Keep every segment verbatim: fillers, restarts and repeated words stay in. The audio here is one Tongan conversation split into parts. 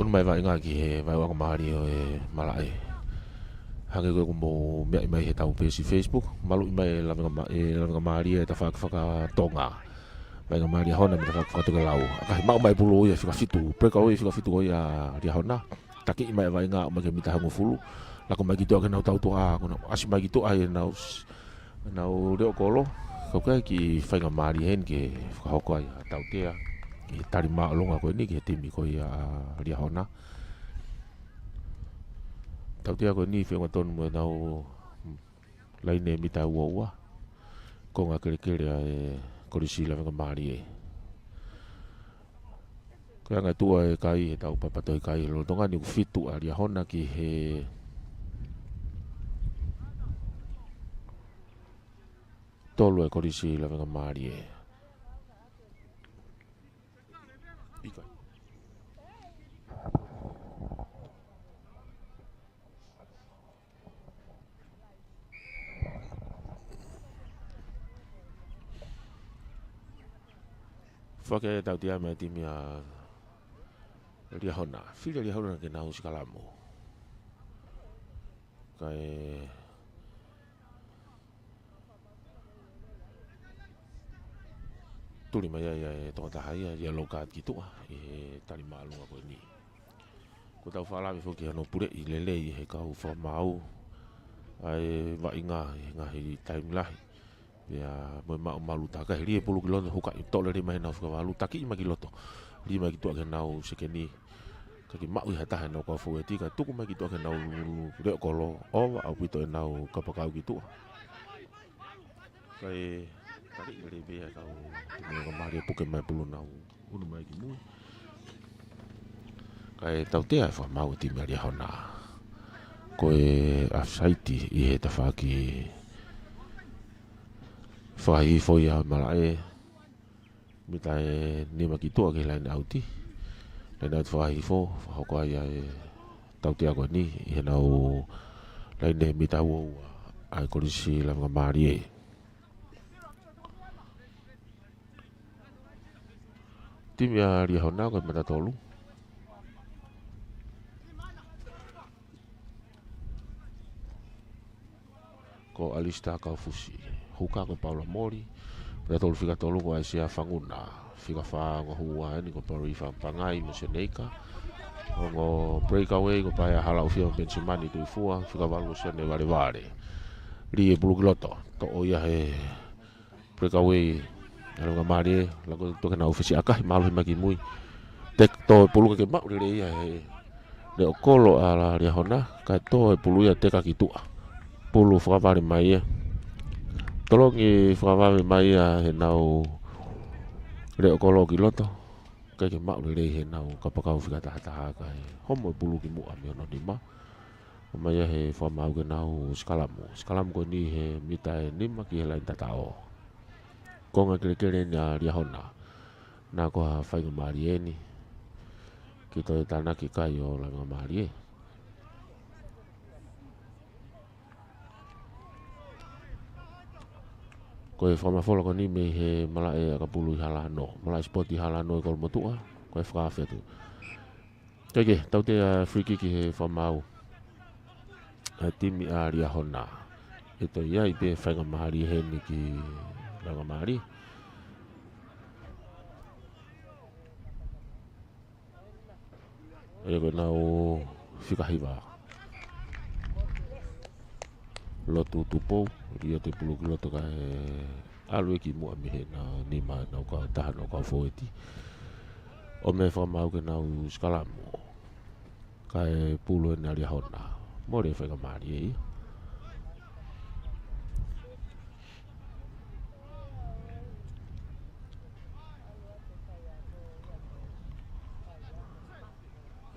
ʻUnu mai e vaʻinga ki he vaeuaʻanga mālie ʻo e malaʻe. Hangē ko ʻeku mo meʻa mai he tau peesi Facebook. Maluʻi mai e lavengamā-, e lavengamālie e tafaʻaki fakatonga. Vaʻinga mai Liahona mei he tafaʻaki fakatokelau. ʻAkahi maʻu mai pulu ia fika fitu. Breakaway fika fitu ko ia Liahona. Takiʻi mai e vaʻinga mai ki he mita hongofulu. Lako mai ki tuʻa ke nau tautua ʻa, ko nau ʻasi mai ki tuʻa ʻa e nau s-, nau leʻo kolo. Kau kai ki he vaʻinga mālie heni ke fakahoko ai ʻa e tautea. Ki he tali māʻolunga ko eni ki he timi ko ia Liahona. Tautea ko eni feʻunga tonu mo e nau laine mita ua ua. Konga kelekele ʻa e kolisi lavengamālie. Ko e anga tuʻa e kai, he tau papatoʻi kai, lolotonga ni ʻoku fitu ʻa Liahona ki he tolu e kolisi lavengamālie. ʻIkai. Fakaʻeʻa tautea mai e timi ʻa Liahona. Fili ʻa Liahona ke nau sikalamu. Kae tuli mai ai ʻa e tokotaha ia, ia lokat ki tuʻa, ʻi he tali māʻolunga ko eni. Ko ʻetau fakalave foki hano puleʻi lelei he kau fakamaau ʻa e vaʻinga he ngaahi taimi lahi. Pea mo e maʻu malu takai, lie pulu ki loto, hukaʻi toʻo lelei mai ʻenau fika valu, takiʻi mai ki loto. Lie mai ki tuʻa ke nau sekeni. Ka ke maʻu ʻe ha taha ʻenau kau foueti, kae tuku mai ki tuʻa ke nau leʻo kolo, ʻova ʻaupito ʻenau kapakau ki tuʻa. Kae, kae lelei pē ʻa e kau timi lavengamālie puke mai pulu nau ʻunu mai ki mui. Kae tautea e fakamaau e timi ʻa Liahona. Ko e offside ʻi he tafaʻaki fakahihifo ia malaʻe. Mita ʻe nima ki tuʻa ki he laine ʻauti. Laine ʻauti fakahihifo, fakahoko ai ʻa e tautea ko eni, ʻi heʻenau laine mita ua ua, ʻa e kolisi lavengamālie. Timi ʻa Liahona ko e mata tolu. Ko Alistar Kaufusi. Huka ko Paula Moli. Mita tolu fika tolu ko ʻAisea Fanguna. Fika fā ongo hua eni ko Pari Fakapangai mo Seneika. Ongo breakaway ko Paea Halaʻofia mo Penisimani Tuifua. Fika valu ko Sene Valevale. Lie pulu ki loto. Toʻo ia he breakaway ʻa lavengamālie, lako tuʻa ke nau fesi ʻakahi, mālohi mai ki mui. Teke tō e pulu kae maʻu lelei ia he leʻo kolo ʻa Liahona, kae tō e pulu ia teka ki tuʻa. Pulu fakavale mai ia. Tolongi fakavale mai ia heʻenau leʻo kolo ki loto. Kae ke maʻu lelei heʻenau kapakau fika taha taha kae homo e pulu ki muʻa mei hono nima. ʻOmai ia he fakamaau ke nau sikalamu. Sikalamu ko eni he mita ʻe nima ki he laine tataʻo. Konga kelekele eni ʻa Liahona. Naʻa ko ha vaʻinga mālie eni. Ke toe tānaki kai ʻo lavengamālie. Ko e fakamafola ko eni mei he malaʻe ʻakapulu ʻi Halano. Malaʻe sipoti ʻi Halano ʻi Kolomotuʻa. Ko e fakafetu. Kae ke, tautea free kick he fakamaau ʻa e timi ʻa Liahona. ʻE toe ʻi ai pē vaʻinga mālie heni ki lavengamālie. ʻA ia ko ʻenau fika hiva. Lotu Tupou, lie ʻa e pulu ki loto kae ʻalu ia ki muʻa mei heʻenau nima ʻenau kau taha ʻenau kau foueti. ʻOmai e fakamaau ke nau sikalamu. Kae pulu eni ʻa Liahona. Mole e vaʻinga mālie ia.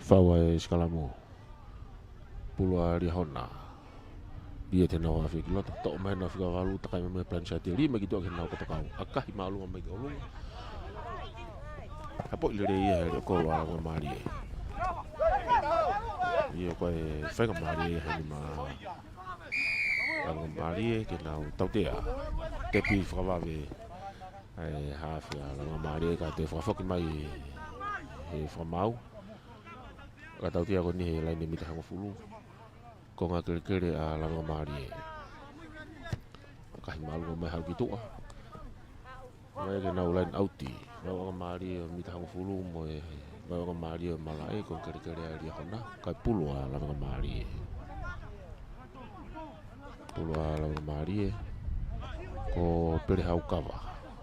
Fau ʻa e sikalamu. Pulu ʻa Liahona. Lie te nau afe ki loto. Toʻo mai ʻenau fika valu, takai mai mei he plan side, lie mai ki tuʻa ke nau kapakau. ʻAkahi māʻolunga mai ki ʻolunga. Hapoʻi lelei ia he leʻo kolo ʻa lavengamālie. Ia ko e vaʻinga mālie ia he nima ʻa lavengamālie ke nau tautea. Tepi fakavave ʻa e hafe ʻa lavengamālie kae toe fakafoki mai he fakamaau. Ka tautea ko eni he laine mita hongofulu. Konga kelekele ʻa Lavengamālie. Kahi māʻolunga mai haʻu ki tuʻa. Mai ke nau laine ʻauti. Lavengamālie mita hongofulu mo e Lavengamālie malaʻe, konga kelekele ʻa Liahona. Kae pulu ʻa Lavengamālie. Pulu ʻa Lavengamālie. Ko Pelehaukava.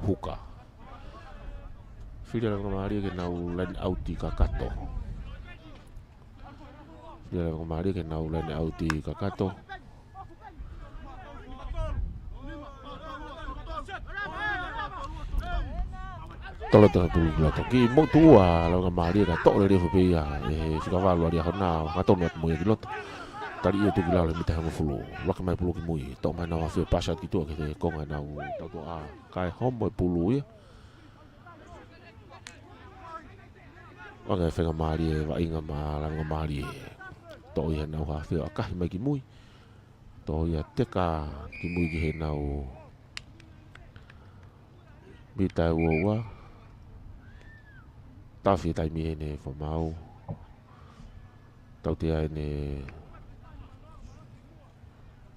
Huka. Fili ʻa Lavengamālie ke nau laine ʻauti kakato. Fili ʻa Lavengamālie ke nau laine ʻauti kakato. Tolo te pulu ki loto. Kiʻi motuʻa ʻa Lavengamālie ka toʻo lelei foki pē ia ʻe he fika valu ʻa Liahona, ka tonu atu mo ia ki loto. Tali ia tuku ki lalo he mita hongofulu. Laka mai pulu ki mui. Toʻo mai nau afe pasi atu ki tuʻa ki he konga ʻenau tautuʻa. Kae homo e pulu ia. Anga e faingamālie e vaʻinga maʻa Lavengamālie. Toʻo ia ʻenau hafe ʻo ʻakahi mai ki mui. Toʻo ia teka ki mui ki heʻenau mita ua ua. Tafi e taimi ʻeni fakamaau. Tautea ʻeni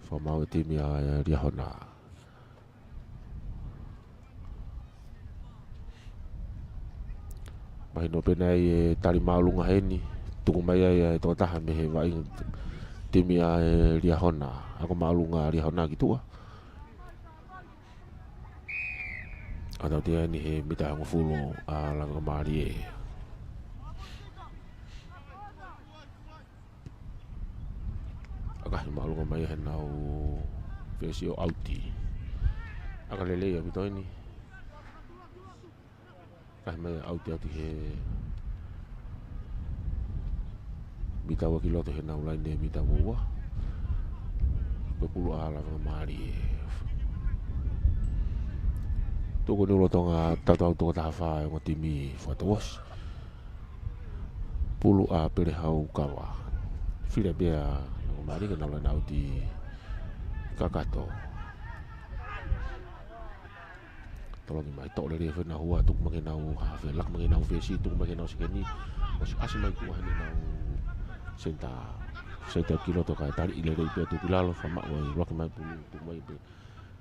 fakamaau e timi ʻa Liahona. Mahino pē naʻe ʻi ai e tali māʻolunga heni, tuku mai ai e tokotaha mei he vaʻinga timi ʻa Liahona, ako māʻolunga ʻa Liahona ki tuʻa. ʻA tautea ʻeni he mita hongofulu ʻa Lavengamālie. ʻAkahi māʻolunga mai heʻenau fesi ʻo ʻauti. ʻAka lelei ʻaupito ʻeni. ʻAkahi mai ʻauti atu he mita ua ki loto heʻenau laine mita ua ua. Ko e pulu ʻa Lavengamālie. Tuku ni lolotonga tautau tokotaha fā ʻa e ongo timi fakatouʻosi. Pulu ʻa Pelehaukava. Fili pē ʻa Lavengamālie ke nau laine ʻauti kakato. Tolongi mai, toʻo lelei foki ʻenau hua, tuku mai ki heʻenau hafe, laka mai ki heʻenau fesi, tuku mai ki heʻenau sekeni. ʻOsi ʻasi mai tuʻa heʻenau senitā. Senitā ki loto kae tali lelei pē tuku ki lalo, fakamaʻu ai, laka mai pulu, tuku mai pē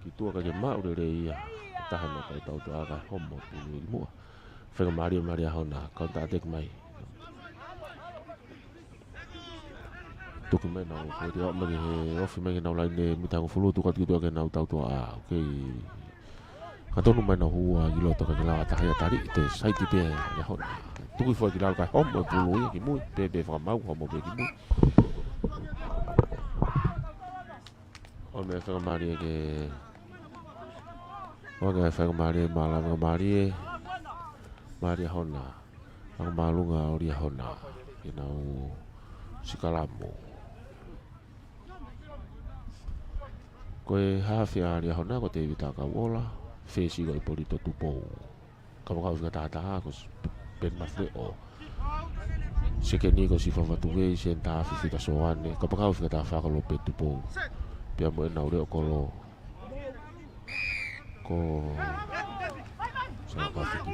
ki tuʻa kae maʻu lelei ia. Taha ʻenau kau tautuʻa kae homo pulu ki muʻa. Faingamālie maʻa Liahona, counter attack mai. Tuku mai ʻenau, ko e te aʻu mai ki he ofi mai ki heʻenau laine mita hongofulu, tuku atu ki tuʻa ki heʻenau tautuʻa. ʻOkei. Ka tonu mai ʻenau hua ki loto kae lava taha ia tali, te saiti pē Liahona. Tuku hifo ki lalo kae homo e pulu ia ki mui, pē pē fakamaau, homo pē ki mui. ʻO meʻa faingamālie ke, ʻo meʻa faingamālie maʻa Lavengamālie, maʻa Liahona. Ako māʻolunga ʻo Liahona, ke nau sikalamu. Ko e hafe ʻa Liahona, ko Tevita Kauʻola, fesi ko ʻIpolito Tupou. Kapakau fika taha taha, ko s-, Ben Mafeʻo. Sekeni ko Sifa Fatuvei, senitā Fifita Soane, kapakau fika taha fā ko Lope Tupou. Pea mo ʻenau leʻo kolo. Ko Saka Fiki.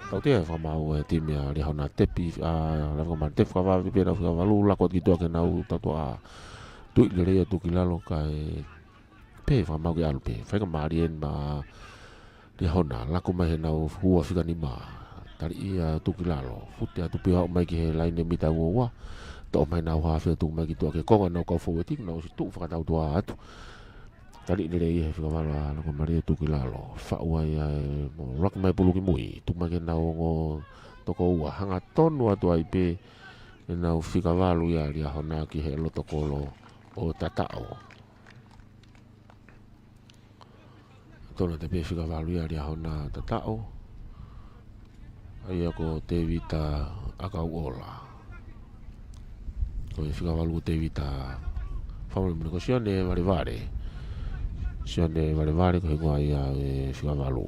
Tautea fakamaau e timi ʻa Liahona tepi, ʻa Lavengamālie tepi fakavave pē ʻenau fakavalu, lako ki tuʻa ki heʻenau tautuʻa. Tuʻi lelei atu ki lalo kae pē fakamaau ke ʻalu pē. Faingamālie ʻeni maʻa Liahona, lako mai heʻenau hua fika nima. Tali ia tuku ki lalo. Fute atu pē ʻo aʻu mai ki he laine mita ua ua. Toʻo mai ʻenau hafe tuku mai ki tuʻa ki he konga ʻenau kau foueti, nau ʻosi tuʻu fakatautuʻa atu. Tali lelei ia he fika valu ʻa Lavengamālie tuku ki lalo. Faʻu ai ai mo laki mai pulu ki mui. Tuku mai ki heʻenau ongo toko ua. Hangatonu atu ai pē ʻenau fika valu ia ʻa Liahona ki he loto kolo ʻo Tataʻo. Tonu atu pē fika valu ia ʻa Liahona Tataʻo. ʻA ia ko Tevita ʻAkauʻola. Ko e fika valu ko Tevita. Fakamolemole ko Sione Valevale. Sione Valevale ko e hingoa ia e fika valu.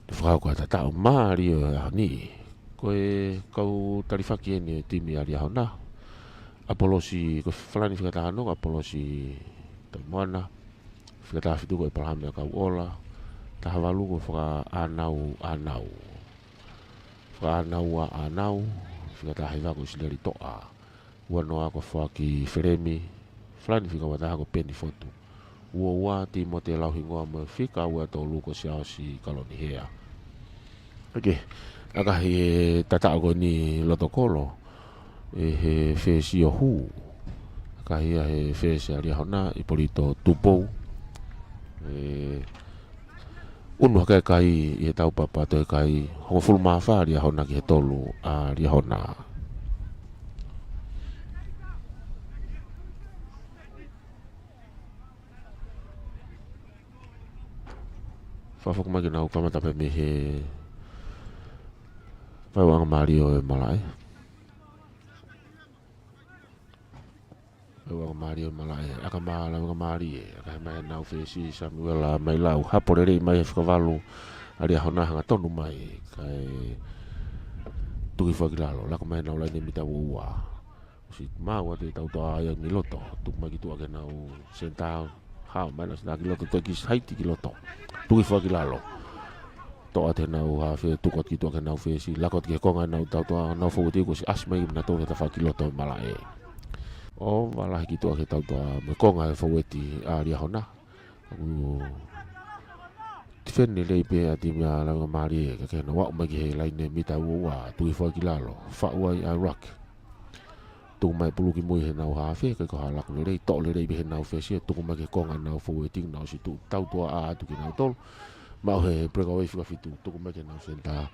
Te fakau ko Tataʻo mālie ʻo e ʻaho ni. Ko e kau talifaki ʻeni e timi ʻa Liahona. ʻApolosi ko Falani fika taha ono, ʻApolosi Taimoana. Fika taha fitu ko ʻEpalahame ʻAkauʻola. Taha valu ko Fakaʻānau ʻĀnau. Fakaʻānau ʻĀnau. Fika taha hiva ko ʻIsileli Toʻa. Ua noa ko Foaki Felemi. Falani fika ua taha ko Peni Fotu. Ua ua Timote Lauhingoa mo e fika ua tolu ko Siaosi Kalonihea. Oke, ʻakahi e tataʻo ko eni Lotokolo, ʻe he fesi ʻo Hū. ʻAkahi ia he fesi ʻa Liahona, ʻIpolito Tupou. ʻE, unu hake kai ʻi he taupapa toe kai, hongofulu mā fā Liahona ki he tolu ʻa Liahona. Fakafoki mai ke nau kamata pē mei he vaeuaʻanga mālie ʻo e malaʻe. Vaeuaʻanga mālie ʻo e malaʻe. ʻAka mā Laveʻanga Mālie. ʻAkahi mai heʻenau fesi Samiuela Mailau. Hapo lelei mai he fika valu ʻa Liahona, hangatonu mai. Kae tuki foki ki lalo. Laka mai heʻenau laine mita ua ua. ʻOsi maʻu atu e tautoʻa ia ki loto, tuku mai ki tuʻa ki heʻenau senitā, hao mai ʻenau senitā ki loto, toe kiʻi haiti ki loto. Tuki foki ki lalo. Toʻo atu heʻenau hafe, tuku atu ki tuʻa ki heʻenau fesi, laka atu ki he konga ʻenau tautoʻa, nau foueti kuo ʻosi ʻasi mai mei he tafaʻaki loto ʻo e malaʻe. ʻOvalahi ki tuʻa ki he tautoʻa mo e konga e foueti ʻa Liahona. ʻOku tifeni lelei pē ʻa e timi ʻa Laveʻanga Mālie, kae kehe nau aʻu mai ki he laine mita ua ua, tuki foki ki lalo, faʻu ai ʻa Iraq. Tuku mai pulu ki mui heʻenau hafe, kae ko ha laku lelei, toʻo lelei pē heʻenau fesi, tuku mai ki he konga ʻenau foueti, nau ʻosi tuʻu tautoʻa atu kinautolu. Maʻu he breakaway fika fitu, tuku mai ki heʻenau senitā.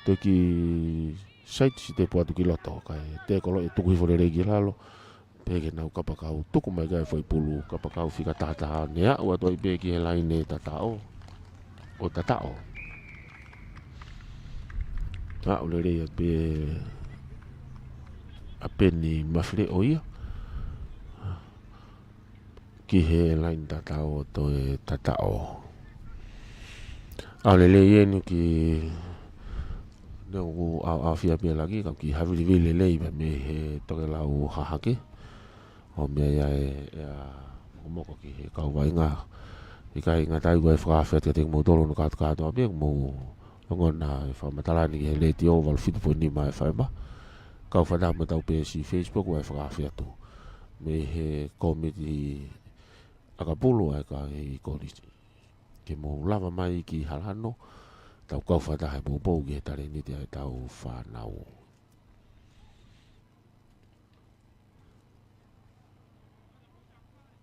Toe kiʻi side step atu ki loto, kae tekolo ʻe tuku hifo lelei ki lalo. Pehē ki heʻenau kapakau, tuku mai ki ai e foʻi pulu, kapakau fika taha taha, ne aʻu atu ai pē ki he laine tataʻo. ʻO tataʻo. Aʻu lelei atu pē ʻa Peni Mafileʻo ia. Ki he laine tataʻo toe tataʻo. Aʻu lelei eni ki, neongo ʻaʻafi pē laki, ka kiʻi havilivili lelei pē mei he tokelau hahake. ʻO meʻa ia ʻe, ʻe mokomoko ki he kau vaʻinga. ʻIkai ngata ai, ʻoku ou fakaafeʻi atu kiate kimoutolu hono kātokātoa pē, mou ongona e fakamatala ni ki he Letiō valu fitu poini nima F M. Kau fata mo ʻetau peesi Facebook, ʻoku ou fakaafeʻi atu. Mei he kōmiti ʻakapulu ʻa e kakai kolisi. Ke mou lava mai ki Halano, tau kau fakataha he poupou ki he talēniti ʻa ʻetau fānau.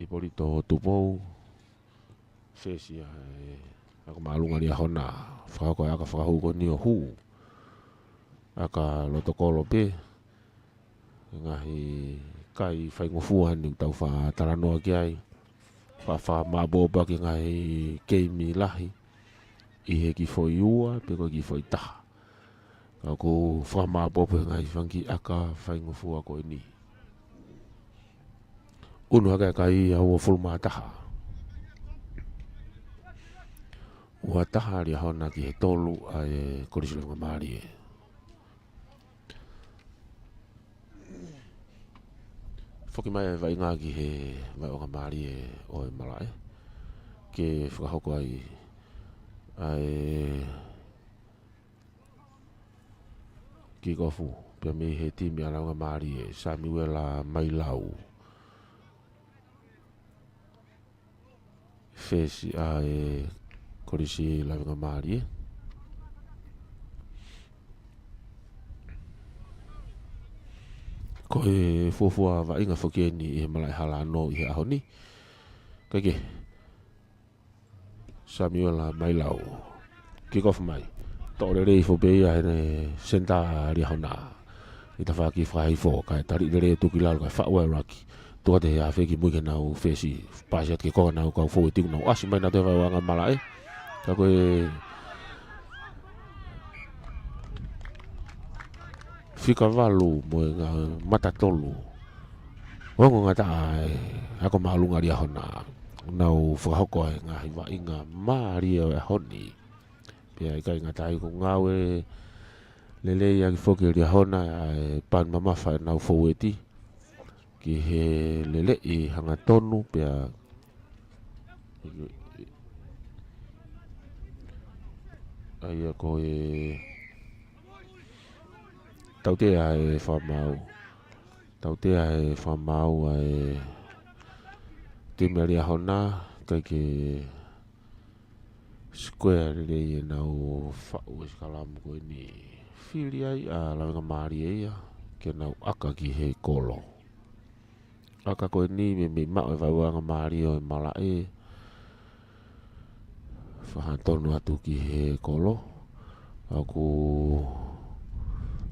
ʻIpolito Tupou, fesi ʻa e ako māʻolunga Liahona, fakahoko e ʻaka fakahū ko eni ʻo Hū. ʻAka Lotokolo pē, ngaahi kai faingofua ni ʻoku tau faʻa talanoa ki ai. Faʻa fakamāʻopoʻopo ʻaki e ngaahi keimi lahi ʻi he kiʻi foʻi ua, pe ko e kiʻi foʻi taha. Ka ʻoku fakamāʻopoʻopo e ngaahi fanga kiʻi ʻaka faingofua ko eni. Unu hake e kai ʻa uofulu mā taha. Ua taha Liahona ki he tolu ʻa e Kolisi Laveʻanga Mālie. Foki mai e vaʻinga ki he vaeuaʻanga mālie ʻo e malaʻe. Ke fakahoko ai ʻa e kikofu, pea mei he timi ʻa Laveʻanga Mālie, Samiuela Mailau. Fesi ʻa e Kolisi Laveʻanga Mālie. Ko e fuofua vaʻinga foki eni ʻi he malaʻe Halano ʻi he ʻaho ni. Kae kehe, Samiuela Mailau. Kikofu mai. Toʻo lelei hifo pē ia he senitā Liahona. ʻI tafaʻaki fakahifo, kae tali lelei atu ki lalo, kae faʻu ʻa Iraq. Tuku atu he hafe ki mui ki heʻenau fesi. Pasi atu ki he konga ʻenau kau foueti, nau ʻasi mai nautolu he vaeuaʻanga malaʻe. Ka ko e fika valu mo e ngaahi mata tolu. Ongo ngata ai, ako māʻolunga Liahona. Nau fakahoko e ngaahi vaʻinga mālie ʻo e ʻaho ni. Pea ʻikai ngata ai, ko e ngāue lelei ʻaki foki ʻe Liahona ʻa e pani mamafa ʻenau foueti. Ki he leleʻi hangatonu pea ʻa ia ko e Tautea e fakamaau. Tautea e fakamaau ʻa e timi ʻa Liahona, ʻikai ke sikuea lelei ʻenau faʻu e sikalamu ko eni. Fili ai ʻa Lavengamālie ia ke nau ʻaka ki he kolo. ʻAka ko eni meimei maʻu e vaeuangamālie ʻo e malaʻe. Fakahangatonu atu ki he kolo. ʻOku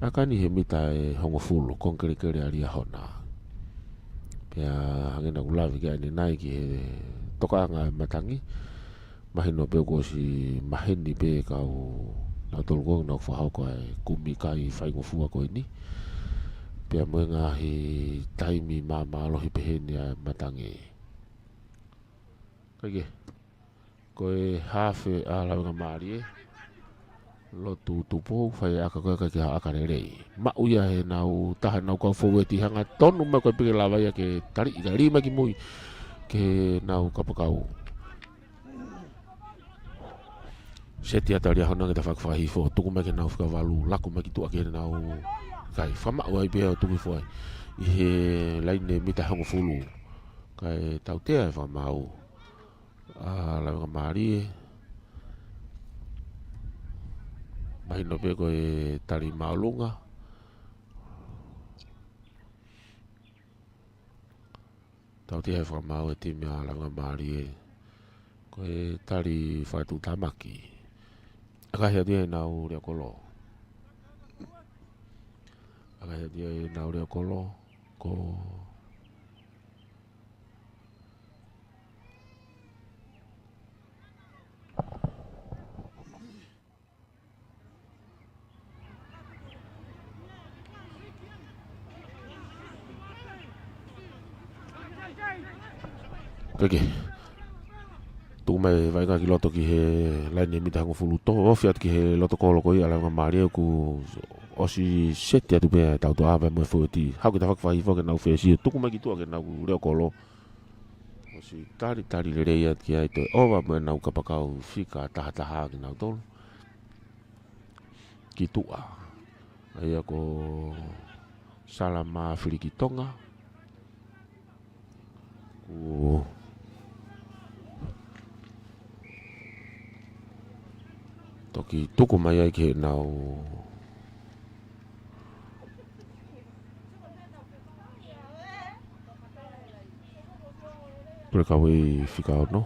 ʻaka eni he mita ʻe hongofulu, konga kelekele ʻa Liahona. Pea hangē naʻa ku lave ki ai ʻanenai ki he tokaʻanga e matangi. Mahino pē kuo ʻosi maheni pē kau nautolu ko ē naʻa nau fakahoko e kumi kai faingofua ko eni. Pea mo e ngaahi taimi māmālohi pehē ni ʻa e matangi. Kae kehe, ko e hafe ʻa Lavengamālie, Lotu Tupou, fai ʻaka ko ē ʻikai ke ha ʻaka lelei. Maʻu ia ʻe heʻenau taha ʻenau kau fōueti, hangatonu mai ko e piki lava ia ke taliʻi, kae lī mai ki mui ki heʻenau kapakau. Seti atu ʻa Liahona ki he tafaʻaki fakahihifo, tuku mai ki heʻenau fika valu, laku mai ki tuʻa ki heʻenau kai. Fakamaʻu ai pē ʻo tuku hifo ai ʻi he laine mita hongofulu. Kae tautea e fakamaau ʻa Lavengamālie. Mahino pē ko e tali māʻolunga. Tautea e fakamaau e timi ʻa Lavengamālie. Ko e tali fakatuʻutāmaki. ʻAkahi atu ia ʻenau leʻo kolo. ʻAkahi atu ia ʻenau leʻo kolo. Ko Kae kehe, tuku mai e vaʻinga ki loto ki he laine mita hongofulu, tō ofi atu ki he loto kolo ko ia ʻa Lavengamālie, kuo ʻosi seti atu pē ʻa e tautea pea mo e fōueti. Haʻu ki he tafaʻaki fakahihifo ke nau fēsio, tuku mai ki tuʻa ki heʻenau leʻo kolo. ʻOsi talitali lelei atu ki ai, toe ʻova mo ʻenau kapakau fika tahataha kinautolu. Ki tuʻa. ʻA ia ko Salama Filikitonga. Kuo toki tuku mai ai ki heʻenau pule kau ʻi fika ono.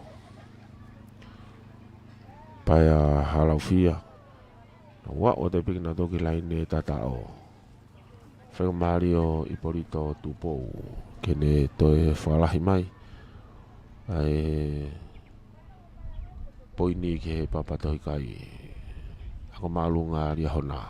Paea Halaufia. Naʻa nau ʻoatu pē kinautolu ki he laine tataʻo. Faingamālie ʻo Ipolito Tupou ke ne toe fakalahi mai ʻa e poini ki he papa tohi kai. Ako māʻolunga Liahona.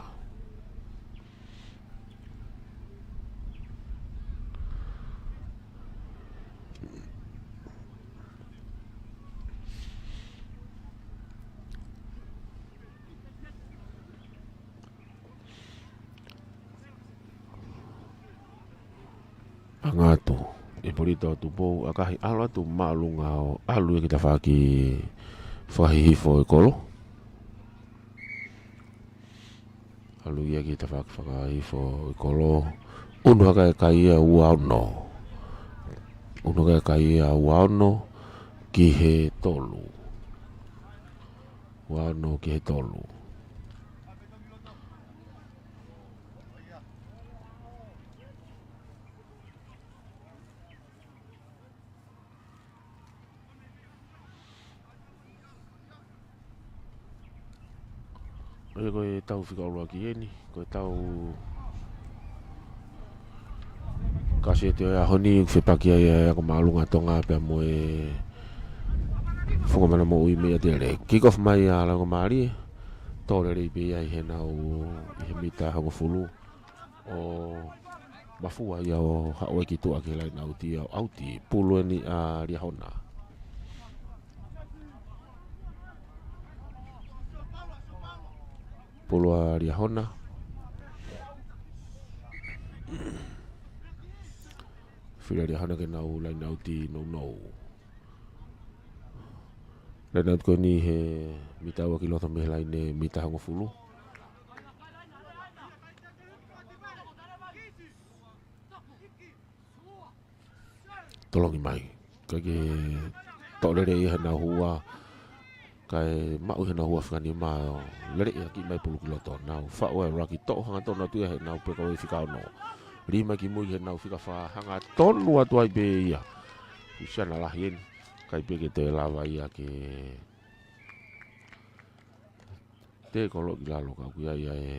Anga atu Ipolito Tupou, ʻakahi, ʻalu atu māʻolunga ʻo ʻalu ia ki he tafaʻaki fakahihifo ʻo e kolo. ʻAlu ia ki he tafaʻaki fakahihifo ʻo e kolo. Unu hake e kai ia ua ono. Unu hake e kai ia ua ono ki he tolu. Ua ono ki he tolu. ʻA ia ko e tau fika ʻuluaki eni, ko e tau kaseti ʻo e ʻaho ni, ʻoku fepaki ai ʻa e ako māʻolunga Tonga pea mo e Funga Mana Moʻui mei ʻAtele. Kick off mai ʻa Lavengamālie, tō lelei pē ia ʻi heʻenau, ʻi he mita hongofulu. ʻO mafua ia ʻo haʻu ai ki tuʻa ki he laine ʻauti, ʻo ʻauti, pulu eni ʻa Liahona. Pulu ʻa Liahona. Fili ʻa Liahona ke nau laine ʻauti nounou. Laine ʻauti ko eni he mita ua ki loto mei he laine mita hongofulu. ʻolunga mai. Kae toʻo lelei ia heʻenau hua, kae maʻu ia heʻenau hua fika nima ʻo lele ia ki mai pulu ki loto. Nau faʻu ʻa e ruck, toʻo hangatonu atu ia heʻenau peka ʻo e fika ono. Lī mai ki mui heʻenau fika fā, hangatonu atu ai pē ia. Kusiana lahi eni, ʻikai pē ke toe lava ia ke tekolo ki lalo ka ʻoku ʻi ai ʻa e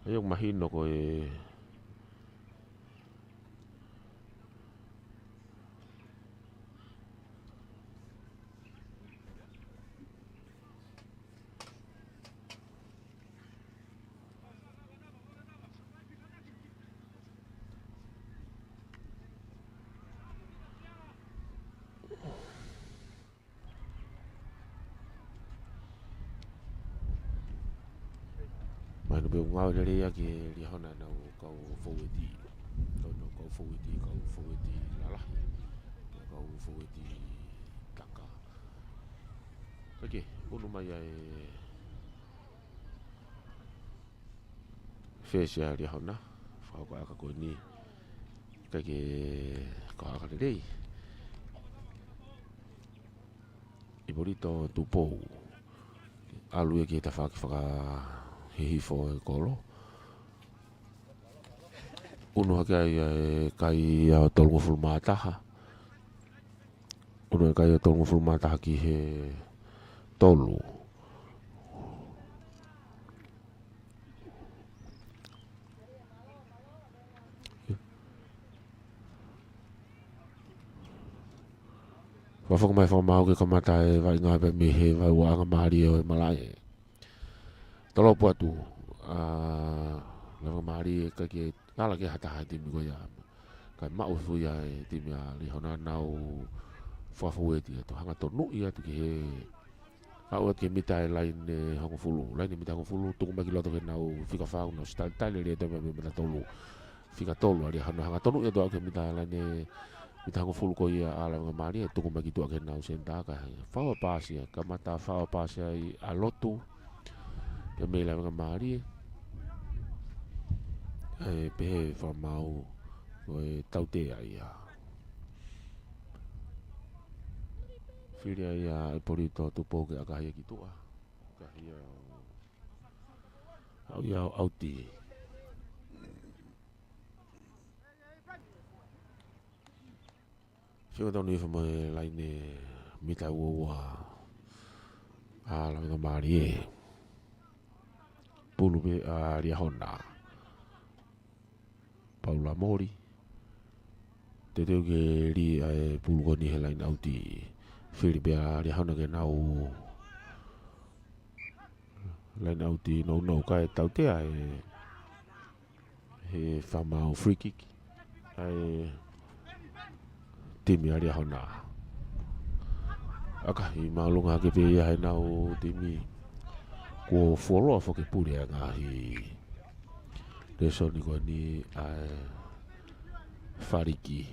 ʻa ia ʻoku mahino ko e Mahino pē ʻoku ngāue lelei ʻaki ʻe Liahona ʻenau kau fōueti. Kau, ʻenau kau fōueti, kau fōueti lalahi. Kau fōueti taka. Kae ʻunu mai ʻa e fesi ʻa Liahona, fakaʻakaʻaka ko eni, ʻikai ke kau ʻakaʻaka lelei. Ipolito Tupou. ʻAlu ia ki he tafaʻaki fakahihifo ʻo e kolo. ʻUnu hake ai ʻa e kai ʻa e tolungofulu mā taha. ʻUnu ʻa e kai ʻa e tolungofulu mā taha ki he tolu. Fakafoki mai fakamaau ke kamata e vaʻinga pē mei he vaeuaʻanga mālie ʻo e malaʻe. Tolopu atu ʻa Lavengamālie, ʻikai ke ala ke ha taha he timi ko ia. Kae maʻu fui ʻa e timi ʻa Liahona, nau fakafōueti atu, hangatonuʻi atu ki he, aʻu atu ki he mita ʻe laine hongofulu. Laine mita hongofulu, tuku mai ki loto ki heʻenau fika fā, nau ʻosi talitali lelei atu mei he mita tolu. Fika tolu ʻa Liahona, hangatonuʻi atu aʻu ki he mita ʻe laine mita hongofulu ko ia ʻa Lavengamālie, tuku mai ki tuʻa ki heʻenau senitā, kae fau ʻa e paasi, kamata fau ʻa e paasi ai ʻa Lotu. Pea mei Lavengamālie. ʻE pehē fakamaau ko e tautea ia. Fili ai ʻa Ipolito Tupou ke ʻakahi ia ki tuʻa. ʻAkahi ia ʻo aʻu ia ʻo ʻauti. Feinga tonu ia mo e laine mita ua ua ʻa Lavengamālie. Pulu pē ʻa Liahona. Paula Moli. Teuteu ke lī ʻa e pulu ko eni he laine ʻauti. Fili pē ʻa Liahona ke nau laine ʻauti nounou, kae tautea ʻe he fakamaau, free kick ʻa e timi ʻa Liahona. ʻAkahi māʻolunga hake pē ia heʻenau timi. Kuo fuoloa foki puli ʻa e ngaahi lēsoni ko eni ʻa e faliki.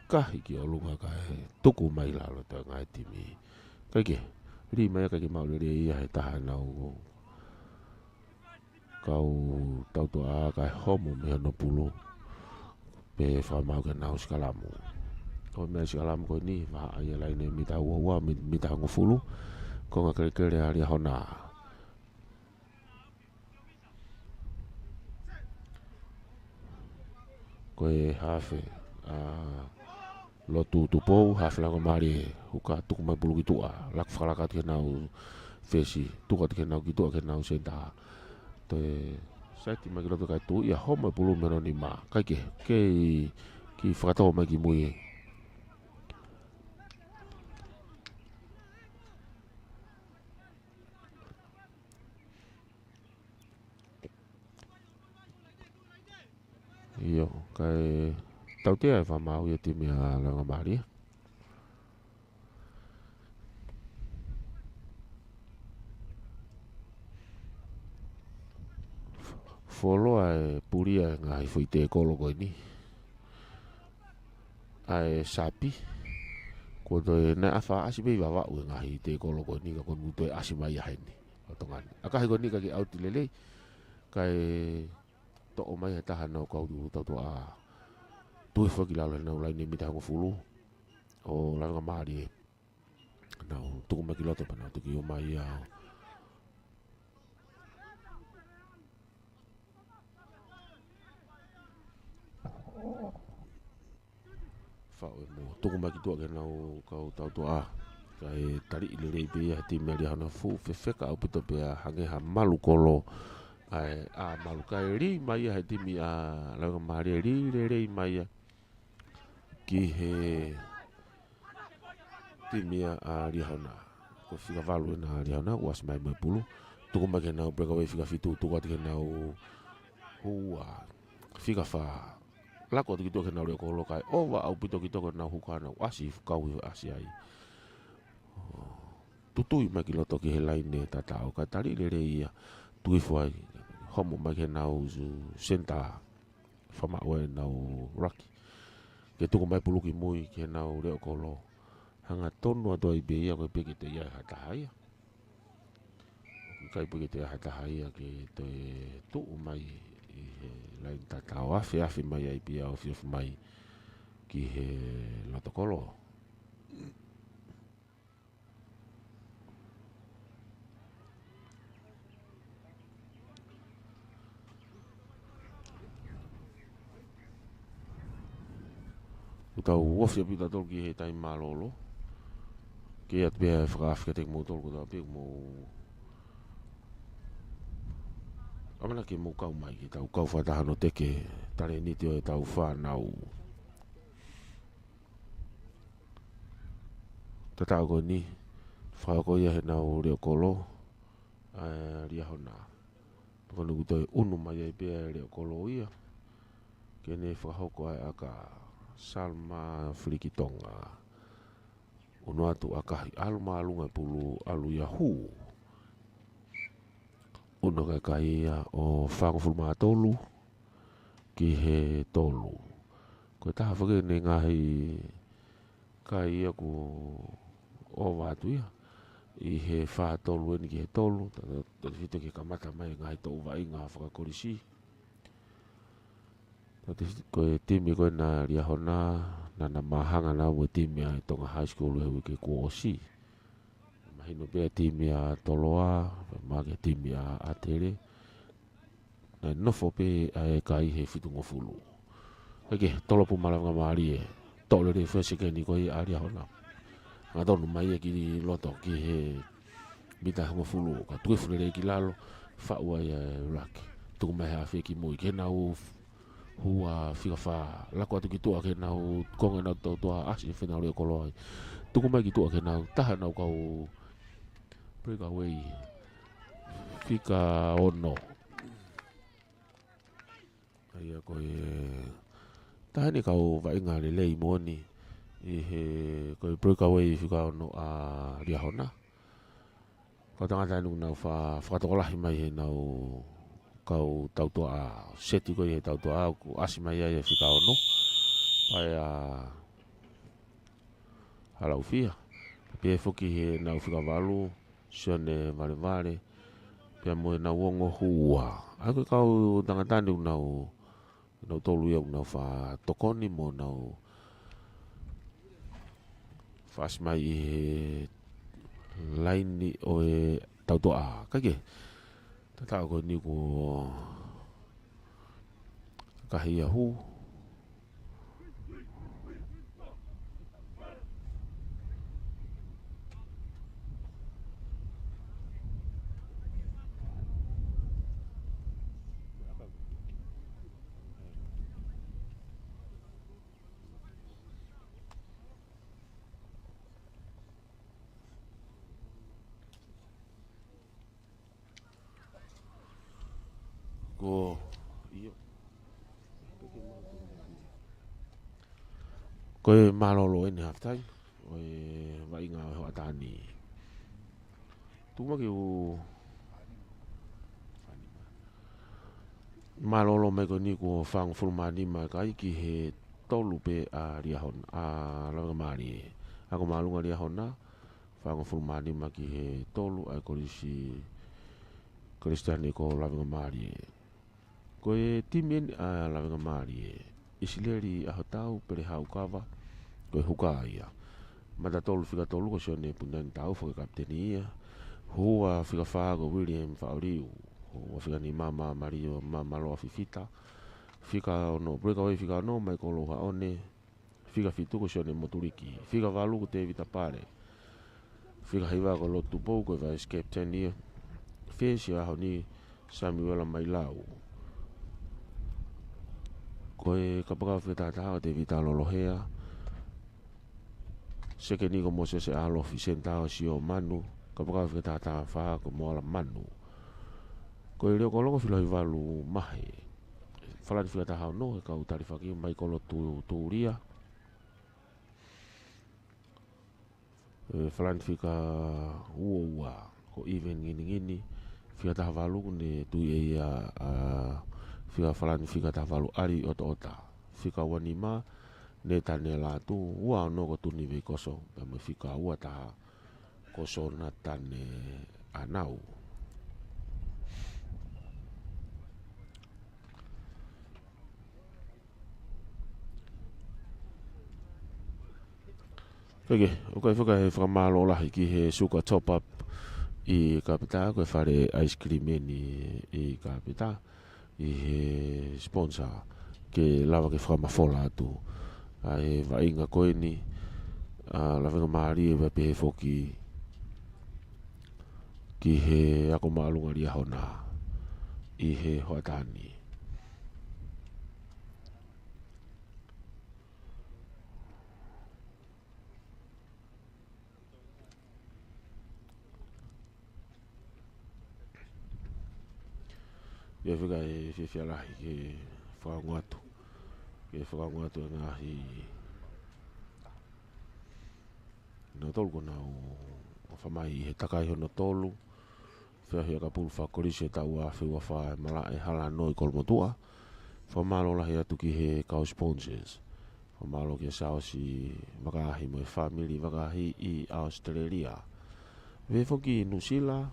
ʻAkahi ki ʻolunga kae tuku mai lalo ʻa e ngaahi timi. ʻIkai ke, lī mai ʻikai ke maʻu lelei ia he taha ʻenau kau tautuʻa kae homo mei hono pulu. Pea fakamaau ke nau sikalamu. Ko e meʻa sikalamu ko eni, vahaʻa ia laine mita ua ua, mi-, mita hongofulu. Konga kelekele ʻa Liahona. Ko e hafe ʻa Lotu Tupou, hafe Lavengamālie, huka tuku mai pulu ki tuʻa, laku fakalaka atu ki heʻenau fesi, tuku atu ki heʻenau ki tuʻa ki heʻenau senitā. Toe saiti mai ki loto kae tuʻu ia, homo e pulu mei hono nima, ʻikai ke, kei, kei fakatō mai ki mui. ʻIo, kae tautea e fakamaau ia timi ʻa Lavengamālie. Fuoloa e puli ʻa e ngaahi foʻi tekolo ko eni ʻa e Sapi. Kuo toe naʻe ʻasi pē ʻi Vavaʻu e ngaahi tekolo ko eni ka kuo nau toe ʻasi mai ia heni ʻo Tonga ni. ʻAkahi ko eni ʻikai ke ʻauti lelei. Kae toʻo mai he taha ʻenau kau tautuʻa. Tuʻu hifo ki lalo ʻenau laine mita hongofulu ʻo Lavengamālie. Nau tuku mai ki loto pea nau tuku ʻo mai ia. Faʻu ʻe mo tuku mai ki tuʻa ki heʻenau kau tautuʻa. Kae taliʻi lelei pē ia he timi ʻa Liahona, fuʻu fefeka ʻaupito pea hangē ha malu kolo. ʻAi, ʻa malu kae lī mai ia he timi ʻa Lavengamālie, lī lelei mai ia ki he timi ʻa Liahona. Ko e fika valu ena ʻa Liahona, ʻoku ʻasi mai mo e pulu. Tuku mai ki heʻenau breakaway fika fitu, tuku atu ki heʻenau hua fika fā. Lako atu ki tuʻa ki heʻenau leʻo kolo kae ova ʻaupito ki tuʻa ki heʻenau huka, nau ʻasi, kau hifo ʻasi ai. Tutui mai ki loto ki he laine tatau, kae taliʻi lelei ia, tuʻu hifo ai, homo mai ki heʻenau senitā, fakamaʻu ʻenau laki. Ke tuku mai pulu ki mui ki heʻenau leʻo kolo. Hangatonu atu ai pē ia, ko e pē ke toe ʻi ai ha taha ia. ʻIkai pē ke toe ʻi ai ha taha ia ke toe tuʻu mai ʻi he laine tatau, afe, afe mai ai pē ia ʻo fiofi mai ki he loto kolo. ʻOku tau ofi ʻaupito atu ki he taimi mālōlō. Ke ʻi ai pē ha fakaafe kiate kimoutolu kotoa pē ʻoku mou ʻamanaki ke mou kau mai ke tau kau fakataha ʻo teke talēniti ʻo ʻetau fānau. Tatau ko eni, fakahoko ia heʻenau leʻo kolo ʻa Liahona. Pea ko eni ʻoku toe ʻunu mai ai pē ʻa e leʻo kolo ia ke ne fakahoko ʻa e ʻaka. Salma Filikitonga. ʻUnu atu ʻakahi, ʻalu māʻolunga e pulu, ʻalu ia hū. ʻUnu ʻakahi ia ʻo fāngofulu mā tolu ki he tolu. Ko e taha foki eni e ngaahi kai ia ʻoku ova atu ia ʻi he fā tolu eni ki he tolu, ta, ta, tautefito ki he kamata mai e ngaahi toʻu vaʻinga fakakolisi. Tautefito ko e timi ko ena ʻa Liahona, naʻa na māhanga naua mo e timi ʻa e Tonga High School he uike kuo ʻosi. Mahino pē ʻa e timi ʻa Toloa, pea mahalo ko e timi ʻa ʻAtele. Naʻe nofo pē ʻa e kai he fitungofulu. Kae kehe, tolo pulu maʻa Lavengamālie, toʻo lelei e foʻi sekeni ko ia ʻa Liahona. Hangatonu mai ia ki loto ki he mita hongofulu, kae tuku hifo lelei ki lalo, faʻu ai ʻa e laki. Tuku mai he afe ki mui, ki heʻenau hua fika fā, lako atu ki tuʻa ki heʻenau konga ʻenau tautuʻa, ʻasi e fānau leʻo kolo ai. Tuku mai ki tuʻa ki heʻenau taha ʻenau kau breakaway fika ono. ʻA ia ko e taha eni e kau vaʻinga lelei moʻoni ʻi he, ko e breakaway fika ono ʻa Liahona. Kau tangata eni ʻoku nau fa-, fakatokolahi mai heʻenau kau tautuʻa, seti ko ia he tautuʻa ʻoku ʻasi mai ai e fika ono. Pea ʻa Halaufia. Pea foki heʻenau fika valu, Sione Valevale. Pea mo ʻenau ongo hua. ʻA ia ko e kau tangata eni ʻoku nau, nau tolu ia ʻoku nau fa-, tokoni mo nau fasi mai ʻi he laini ʻo e tautuʻa. Kae kehe, tatau ko eni ko e ʻakahi ia hū. Ko, ʻio. Ko e mālōlō eni half time ʻo e vaʻinga ʻo e hoʻatā ni. Tuku mai ke u mālōlō mai ko eni kuo fāngofulu mā nima e kai ki he tolu pē ʻa Liahona, ʻa Lavengamālie. Ako māʻolunga Liahona, fāngofulu mā nima ki he tolu ʻa e Kolisi Kalisitiane ko Lavengamālie. Ko e timi eni ʻa Lavengamālie, ʻIsileli ʻAhotau, Pele Haukava, ko e huka ia. Mata tolu fika tolu ko Sione Puniani Taufa ko e kapiteni ia. Hua fika fā ko William Faʻoliu. Hua fika nima Māmālie Māmāloa Fifita. Fika ono, breakaway fika ono, Maikolo Haʻone. Fika fitu ko Sione Motuliki. Fika valu ko Tēvita Pale. Fika hiva ko Lotu Tupou ko e vice captain ia. Fesi ʻo e ʻaho ni Samiuela Mailau. Ko e kapakau fika taha taha ko Tēvita Lolohea. Sekeni ko Mosese ʻAlofi, senitā ko Sio Manu. Kapakau fika taha taha fā ko Moala Manu. Ko e leʻo kolo ko Filohi Valu Mahe. Falani fika taha ono, he kau talifaki Maikolo Tu-, Tulia. E, falani fika ua ua, ko Iven Nginingini, fika taha valu ko ʻene tui ʻe ia, ʻa, fika falani fika taha valu ʻAli ʻOtoʻota, fika ua nima, Netane Lātū, ua ono ko Tuni Veikoso, pea mo e fika ua taha, ko Sonatane ʻAnau. Peke, ʻoku ʻikai faka-, fakamālō lahi ki he Suka Top Up ʻi Kapitā, ko e fale ice cream eni ʻi Kapitā, ʻi he sponsor ke lava ke fakamafola atu ʻa e vaʻinga ko eni ʻa Lavengamālie pea pehē foki ki he ako māʻolunga Liahona ʻi he hoʻatā ni. ʻIo, fika e fiefia lahi ke fakaongo atu, ke fakaongo atu e ngaahi, nautolu ko ʻenau ʻofa mai ʻi he takai hono tolu, feohi ʻakapulu fakakolisi ʻo e taʻu ua afe ua fā ʻe Malaʻe Hala Noi Kolomotuʻa. Fakamālō lahi atu ki he kau sponsors. Fakamālō kia Siaosi Vakaahi mo e fāmili Vakaahi ʻi ʻAositelēlia. Pehē foki Nuʻusila,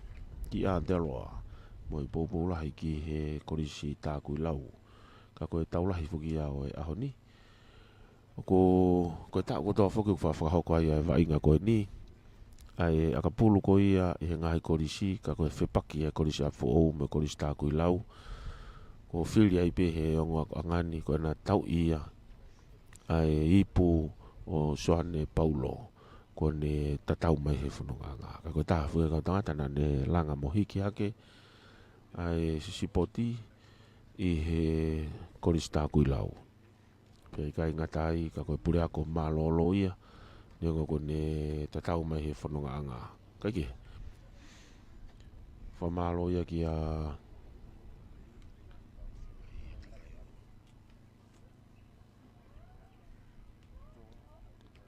ki Aotearoa, mo e poupou lahi ki he Kolisi Takuilau. Ka ko e tau lahi foki ia ʻo e ʻaho ni. ʻOku, ko e taʻu kotoa foki ʻoku fa-, fakahoko ai ʻa e vaʻinga ko eni. ʻA e ʻakapulu ko ia ʻi he ngaahi kolisi, ka ko e fepaki ʻa e Kolisi ʻApifoʻou mo e Kolisi Takuilau. Ko e fili ai pē he ongo akoʻanga ni ko ʻena tauʻi ia ʻa e ipu ʻo Soane Paulo, kuo ne tatau mai he fonongaʻanga. Ka ko e taha foki e kau tangata naʻa ne langa mo hiki hake ʻa e sisipoti ʻi he Kolisi Takuilau. Pea ʻikai ngata ai, ka ko e puleako mālōlō ia, neongo kuo ne tatau mai he fonongaʻanga. Kae kehe, fakamālō ia kia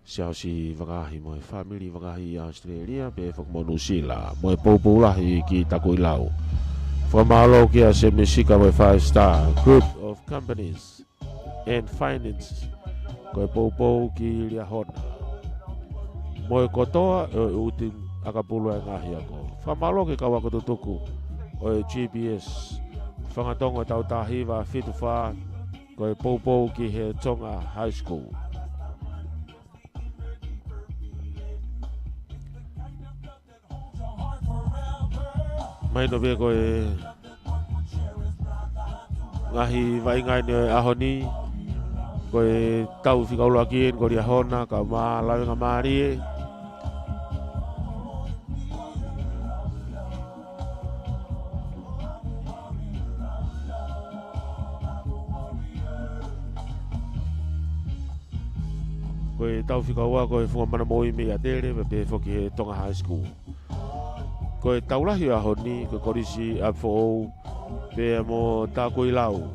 Siaosi Vakaahi mo e fāmili Vakaahi ʻi ʻAositelēlia, pehē foki mo Nuʻusila, mo e poupou lahi ki Takuilau. Fakamālō kia Semesika mo e Five Star Group of Companies and Finance, ko e poupou ki Liahona. Mo e kotoa ʻo e ʻū timi ʻakapulu ʻa e ngaahi ako. Fakamālō ki he kau ako tutuku ʻo e G B S Fangatongo tautahi ʻa e fitu fā, ko e poupou ki he Tonga High School. Mahino pē ko e ngaahi vaʻinga eni ʻo e ʻaho ni, ko e tau fika ʻuluaki eni ko Liahona, kae ʻumaʻā Lavengamālie. Ko e tau fika ua ko e Funga Mana Moʻui mei ʻAtele, pea pehē foki he Tonga High School. Ko e tau lahi ʻo e ʻaho ni, ko e Kolisi ʻApifoʻou, pea mo Takuilau.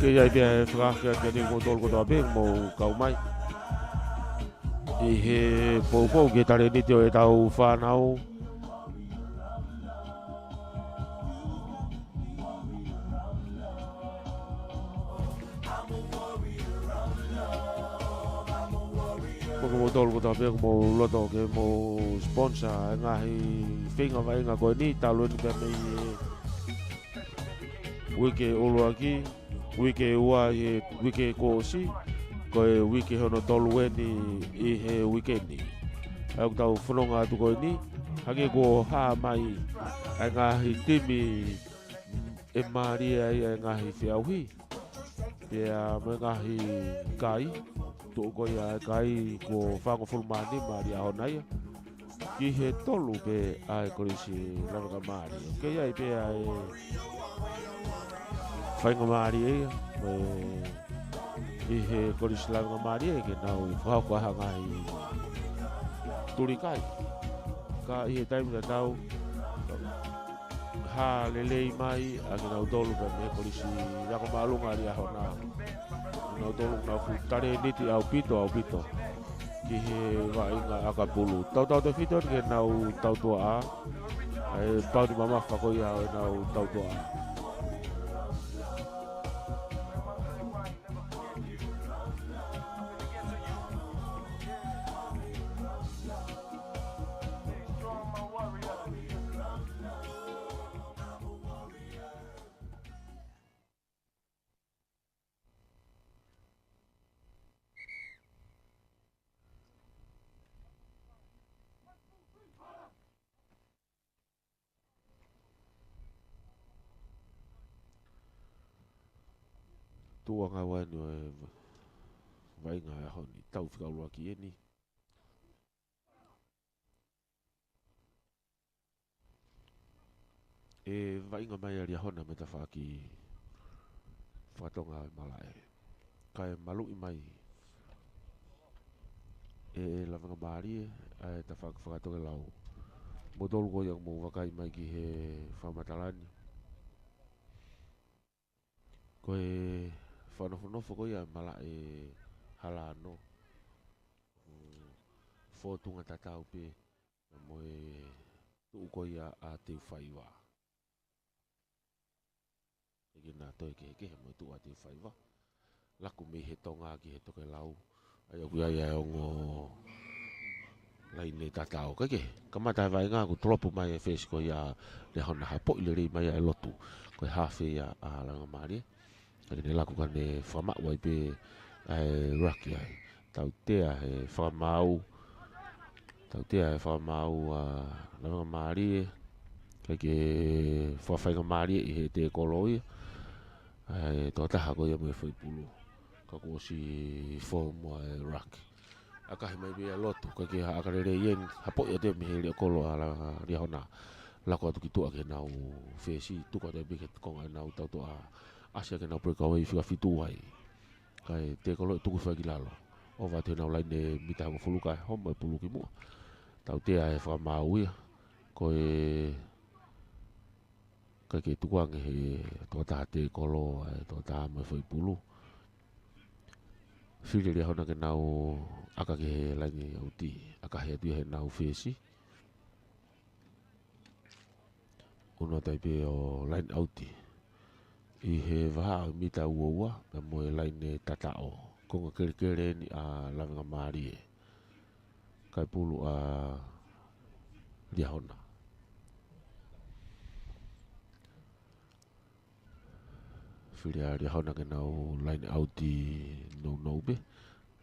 Ke ʻi ai pē ʻa e fakaafe atu kiate kimoutolu kotoa pē ʻoku mou kau mai ʻi he poupou ki he talēniti ʻo ʻetau fānau. Ko kimoutolu kotoa pē ʻoku mou loto ke mou sponsor e ngaahi feinga vaʻinga ko eni, talu eni pē mei he uike ʻuluaki, uike ua ʻi he uike kuo ʻosi, ko e uike hono tolu eni ʻi he uike ni. ʻA ia ʻoku tau fononga atu ko eni, hangē kuo hā mai ʻa e ngaahi timi ʻe mālie ai ʻa e ngaahi feʻauhi. Pea mo e ngaahi kai, tuʻu ko ia e kai kuo fāngofulu mā nima ʻa Liahona ia. Ki he tolu pē ʻa e Kolisi Lavengamālie. ʻOku kei ʻi ai pē ʻa e faingamālie ia, mo e ʻi he Kolisi Lavengamālie ke nau fakahoko ha ngaahi tuli kai. Ka ʻi he taimi tatau, hā lelei mai ʻa kinautolu pē mei he Kolisi Ako Māʻolunga ʻa Liahona. Kinautolu ʻoku nau fuʻu talēniti ʻaupito, ʻaupito ki he vaʻinga ʻakapulu. Tautautefito ke nau tautuaʻā, ʻa e pauni mamafa ko ia ʻo ʻenau tautuaʻā. Tuʻuʻanga ua eni ʻo e vaʻinga ʻo e ʻaho ni, taʻu fika ʻuluaki eni. ʻE vaʻinga mai ʻa Liahona mei he tafaʻaki fakatonga ʻo e malaʻe. Kae maluʻi mai ʻe Lavengamālie ʻa e tafaʻaki fakatokelau. Moutolu ko ia ʻoku mou vakai mai ki he fakamatala ni, ko e fakanofonofo ko ia ʻa e malaʻe Halano. Fōtunga tatau pē mo e tuʻu ko ia ʻa Teufaiva. ʻIkai ke na toe kehekehe mo e tuʻu ʻa Teufaiva. Laku mei he tonga ki he tokelau. ʻA ia ʻoku ʻi ai ʻa e ongo laine tatau. Kae kehe, kamata e vaʻinga ʻoku tolopo mai e fesi ko ia ʻa Liahona, hapoʻi lelei mai ʻa e lotu. Ko e hafe ia ʻa Lavengamālie. Kae ke ne laku ka ne fakamaʻu ai pē ʻa e ruck ai. Tautea he fakamaau. Tautea he fakamaau ʻa Lavengamālie. Kae ke fakafaingamālie ʻi he tekolo ia ʻa e tokotaha ko ia mei Foʻipulu. Ka kuo ʻosi fō muʻa e ruck. ʻAkahi mai pē ʻa e lotu, kae kehe, ʻaka lelei eni, hapoʻi atu mei he liʻekolo ʻa La-, Liahona. Laku atu ki tuʻa ki heʻenau fesi, tuku atu pē ki he konga ʻenau tautuaʻā. ʻAsi ʻaki ʻenau breakaway fika fitu ai. Kae tekolo ʻo tuku hifo ki lalo. ʻOfa atu heʻenau laine mita hongofulu kae homo e pulu ki muʻa. Tautea he fakamaau ia. Ko e ʻikai ke tukuange he tokotaha tekolo, ʻa e tokotaha mei Foʻipulu. Fili ʻe Liahona ke nau ʻaka ki he laine ʻauti. ʻAkahi atu ia heʻenau fesi. ʻUnu atu ai pē ʻo laine ʻauti. ʻI he vahaʻa ʻo e mita ua ua, pea mo e laine tataʻo. Konga kelekele eni ʻa Lavengamālie. Kae pulu ʻa Liahona. Fili ʻa Liahona ke nau laine ʻauti nounou pē.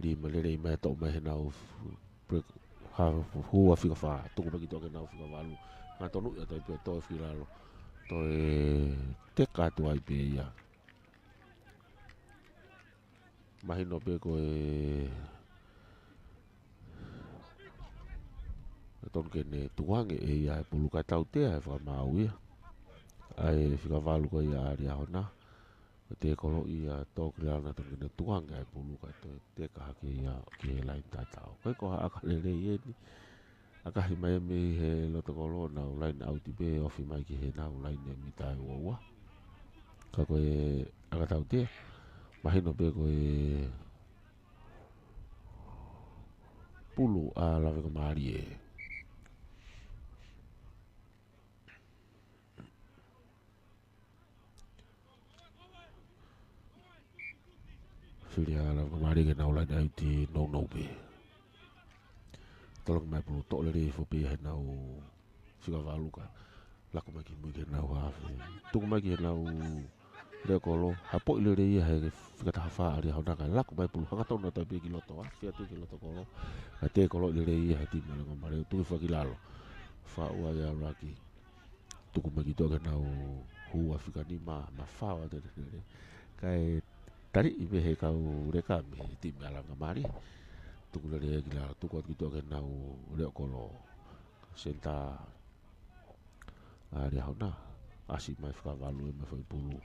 Lī mai lelei mai toʻo mai heʻenau break, ha, hua fika fā. Tuku mai ki tuʻa ki heʻenau fika valu. Ngā tonu ia tai pē toe fika lalo. Toe teka atu ai pē ia. Mahino pē ko e, ʻe tonu ke ne tukuange ʻe ia e pulu kae tautea he fakamaau ia. ʻA e fika valu ko ia ʻa Liahona. Ko e tekolo ia tō ki lalo naʻe tonu ke ne tukuange ʻa e pulu kae toe teka hake ia ki he laine tataʻo. Ko e ko ha ʻaka lelei eni. ʻAkahi mai mei he loto kolo ʻenau laine ʻauti pē ofi mai ki heʻenau laine mita ua ua. Ka ko e ʻaka tautea, mahino pē ko e pulu ʻa Lavengamālie. Fili ʻa Lavengamālie ke nau laine ʻauti nounou pē. Tolongi mai pulu, toʻo lelei foki pē ia heʻenau fika valu ka laku mai ki mui ki heʻenau hafe. Tuku mai ki heʻenau leʻo kolo, hapoʻi lelei ia he fika taha fā ʻa Liahona kae laku mai pulu, hangatonu atu pē ki loto, afe atu ki loto kolo. Kae tēkoloʻi lelei ia he timi ʻa Laungamālie, tuku hifo ki lalo. Fakaʻauha ʻe ʻAulaki. Tuku mai ki tuʻa ki heʻenau hū ʻa fika nima, mafao atu e lele. Kae taliʻi mei he kau leka mei he timi ʻa Laungamālie. Tuku lelei ki lalo, tuku atu ki tuʻa ki heʻenau leʻo kolo. Senitā ʻa Liahona. ʻAsi mai fika valu ʻe mai foʻi pulu.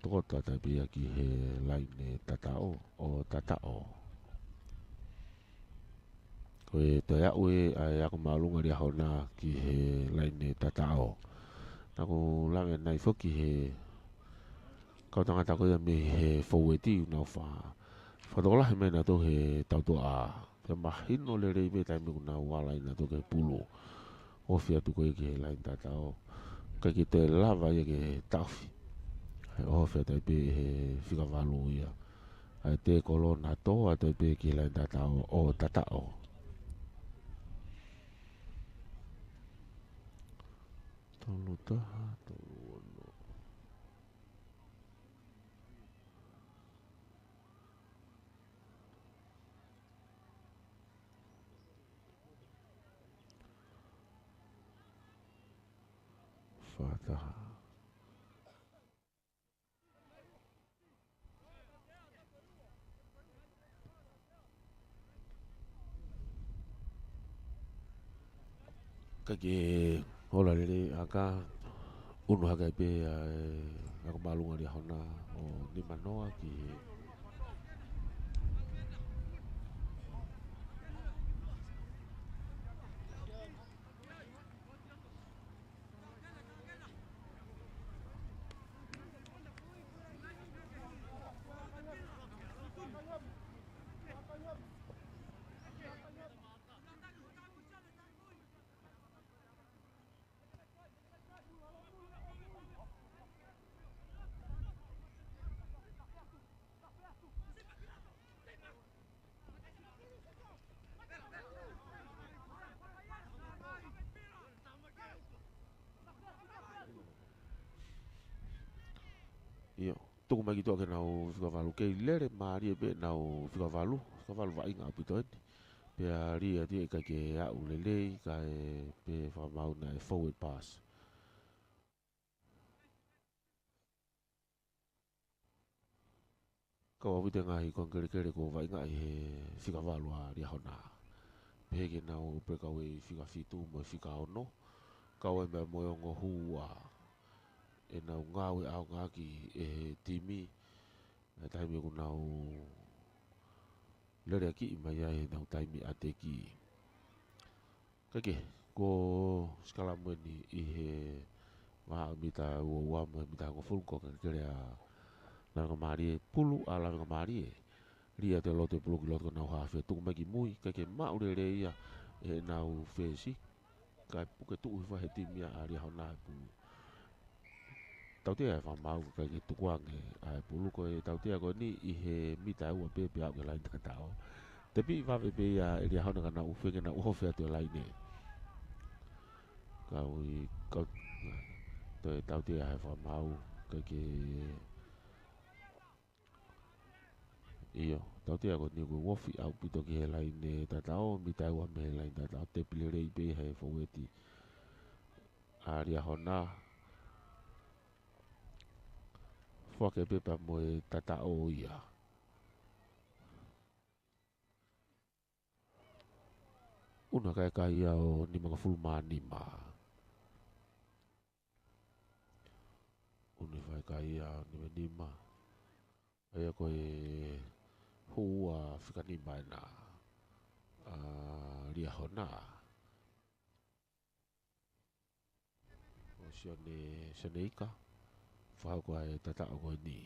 Tokoto atu pē ia ki he laine tataʻo, ʻo tataʻo. Ko e toe aʻu ē ʻa e ako māʻolunga ʻa Liahona ki he laine tataʻo. Naʻa ku lave ʻanenai foki he kau tangata ko ia mei he fōueti ʻoku nau fa-, fakatokolahi mai nautolu he tautuʻa. Pea mahino lelei pē taimi ʻoku nau ala ai nautolu ki he pulu. Ofi atu ko ē ki he laine tataʻo. ʻIkai ke toe lava ia ke taʻofi. ʻE ofi atu ai pē he fika valu ia. ʻA e tēkolo naʻe tō atu ai pē ki he laine tataʻo, ʻo tataʻo. Tolu taha, tolu ono. Fā taha. Kae ke ola lelei ʻa e ʻunu hake ai pē ʻa e ako māʻolunga ʻa Liahona ʻo nima noa ki he ʻIo, tuku mai ki tuʻa ki heʻenau fika valu, kei lele mālie pē ʻenau fika valu, fika valu vaʻinga ʻaupito eni. Pea lī atu ia ʻikai ke aʻu lelei, kae pē fakamaau naʻe forward pass. Kau ʻaupito e ngaahi konga kelekele kuo vaʻingaʻi he fika valu ʻa Liahona. Pehē ki heʻenau breakaway fika fitu mo e fika ono. Kau ai meʻa mo e ongo hū ʻa ʻenau ngāue ʻaonga ʻaki ʻe he timi. ʻA e taimi ʻoku nau lele ʻaki mai ai ʻenau taimi ʻateki. Kae kehe, ko e sikalamu eni ʻi he vahaʻa mita ua ua mo e mita hongofulu ko e kelekele ʻa Laungamālie, pulu ʻa Laungamālie. Lī atu e lotu e pulu ki loto ki heʻenau hafe, tuku mai ki mui, kae kehe maʻu lelei ia ʻe heʻenau fesi. Kae puke tuʻu hifo he timi ʻa Liahona e pulu. Tautea e fakamaau kae ʻikai ke tukuange ʻa e pulu ko e tautea ko eni ʻi he mita ua pē pea aʻu ki he laine tataʻo. Tepi vave pē ia ʻe Liahona ka nau ʻufe ke nau ʻohofi atu e laine. Kau ʻi, kau, toe tautea e fakamaau kae ʻikai ke ʻIo, tautea ko eni kuo ofi ʻaupito ki he laine tataʻo, mita ua mei he laine tataʻo, tepi lelei pē he fōueti ʻa Liahona. Foaki pē pea mo e tataʻo ia. ʻUnu hake e kai ia ʻo nimangofulu mā nima. ʻUnu hake e kai ia ʻo nima nima. ʻA ia ko e hū ʻa fika nima ena ʻa Liahona. ʻO Sione, Sione Ika, fakahoko ʻa e tataʻo ko eni.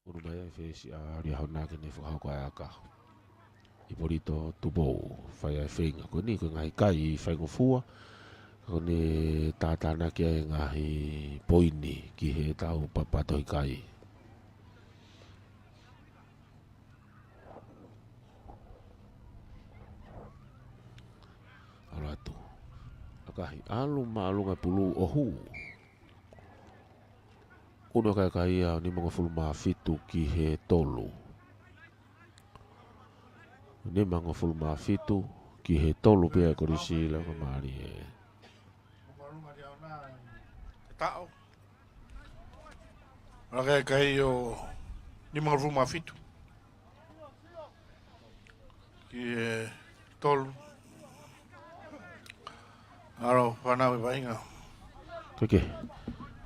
ʻUnu mai e fesi ʻa Liahona ke ne fakahoko ʻa e aka. ʻIpolito Tupou, fai ʻa e feinga. Ko eni ko e ngaahi kai faingofua, ko eni tātānaki ʻa e ngaahi poini. ki heʻetau papa tohi kai. ʻAlu atu. ʻAkahi, ʻalu māʻolunga e pulu ʻo hū. ʻUnu ʻa e kakai ia, nimangofulu mā fitu ki he tolu. Nimangofulu mā fitu ki he tolu pē ʻa e kolisi Laveangamalie. Taʻo. ʻAlu e kakai ʻo nimangofulu mā fitu ki he tolu. ʻAlu fānau e vaʻinga. Kae kehe,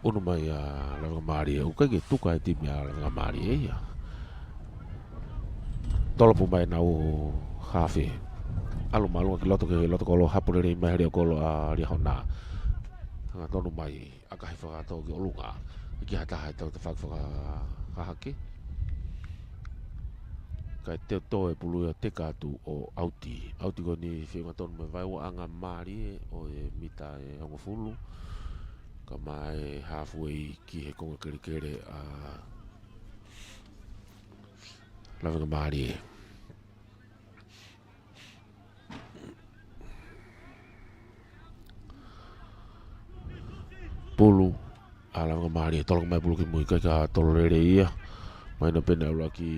ʻunu mai ʻa Laveangamalie, ʻoku ʻikai ke tuku ʻa e timi ʻa Laveangamalie ia. Tolopu mai ʻenau hafe. ʻAlu māʻolunga ki loto ki he loto kolo, hapo lelei mai he leʻo kolo ʻa Liahona. Hangatonu mai ʻAkahi fakatō ki ʻolunga. ʻIkai ha taha ʻe tautefaki fakahahake. Kae teu tō e pulu ia, teka atu ʻo ʻauti. ʻAuti ko eni feʻunga tonu mo e Vaeuaʻangamalie ʻo e mita ʻe hongofulu. Kae ʻumaʻā e halfway ki he konga kelekele ʻa Laveangamalie. Pulu ʻa Laveangamalie, tolonga mai pulu ki mui, ʻikai ke tolo lelei ia. Mahino pē naʻe ʻuluaki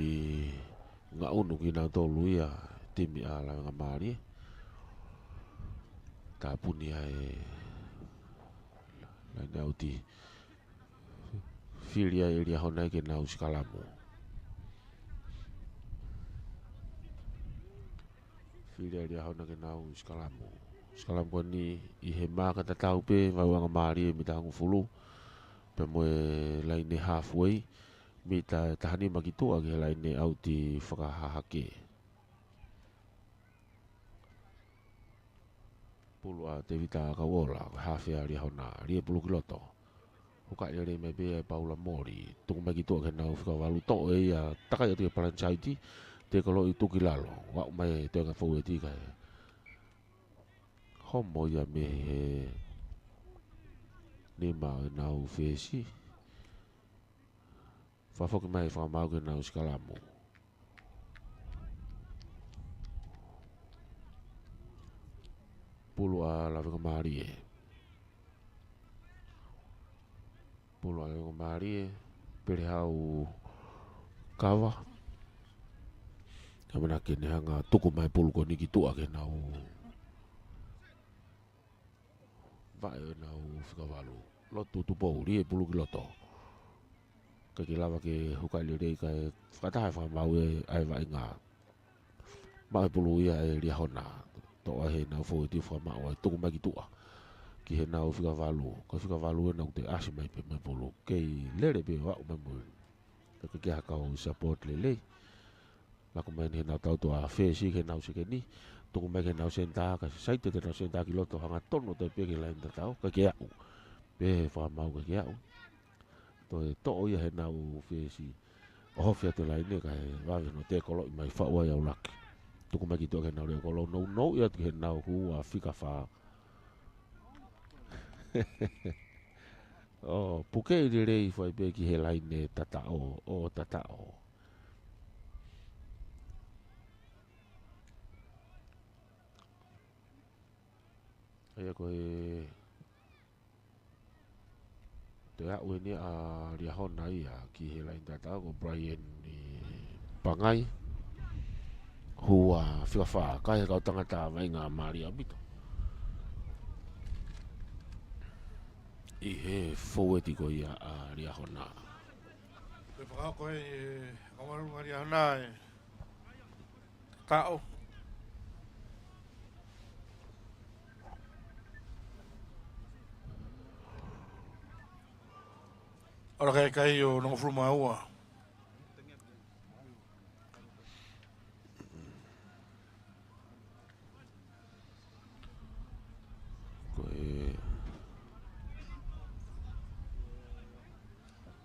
ngaʻunu kinautolu ia, timi ʻa Laveangamalie. Tāpuni ai e laine ʻauti. Fili ai ʻe Liahona ke nau sikalamu. Fili ai ʻe Liahona ke nau sikalamu. Sikalamu ko eni ʻi he maaka tatau pē, Vaeuaʻangamalie mita hongofulu. Pea mo e laine halfway, mita ʻe taha nima ki tuʻa ki he laine ʻauti fakahahake. Pulu ʻa Tevita Kauola, hafe ʻa Liahona, lie pulu ki loto. Hukaʻi lelei mai pē ʻe Paula Moli, tuku mai ki tuʻa ki heʻenau fika valu, toʻo ʻe ia, takai atu ki he palansaiti, tekolo ʻi tuki lalo, ʻo aʻu mai e toenga foueti kae homo ia mei he nima ʻo ʻenau fesi. Fakafoki mai fakamaau ke nau sikalamu. Pulu ʻa Laveangamalie. Pulu ʻa Laveangamalie, Pelehau kava. ʻAmanaki ke ne hanga tuku mai pulu ko eni ki tuʻa ki heʻenau vaʻe ʻo ʻenau fika valu. Lotu Tupou, lie pulu ki loto. ʻIkai ke lava ke hukaʻi lelei kae fakataha e fakamaau ʻa e vaʻinga. Maʻu e pulu ia ʻe Liahona. Toʻo ʻe heʻenau foueti fakamaau ʻo tuku mai ki tuʻa ki heʻenau fika valu. Ko e fika valu ʻena ʻoku toe ʻasi mai pē mo e pulu. Kei lele pē ʻo aʻu mai mo e. ʻIkai ke ʻi ai ha kau support lelei. Laku mai eni heʻenau tautua fesi ki heʻenau sekeni. Tuku mai ki heʻenau senitā, kae saisaitu atu ʻenau senitā ki loto, hangatonu atu pē ki he laine tatau, ʻikai ke aʻu. Pehē fakamaau ʻikai ke aʻu. Toe toʻo ia heʻenau fesi. ʻOhofi atu e laine kae vave hono tekoloʻi mai, faʻu ai ʻa ʻUluaki. Tuku mai ki tuʻa ki heʻenau leʻo kolo, nounou ia atu ki heʻenau hū ʻa fika fā. ʻO pukeʻi lelei fai pē ki he laine tataʻo, ʻo tataʻo. ʻA ia ko e toe aʻu eni ʻa Liahona ia ki he laine tataʻo, ko Brian ʻi Pangai. Hū ʻa fika fā, kai he kau tangata vaʻinga mālie ʻaupito. ʻI he foueti ko ia ʻa Liahona. Ko e fakahoko ʻe he kau māʻolunga Liahona e tataʻo. ʻAlu e kakai ʻo nongofulu mā ua. Ko e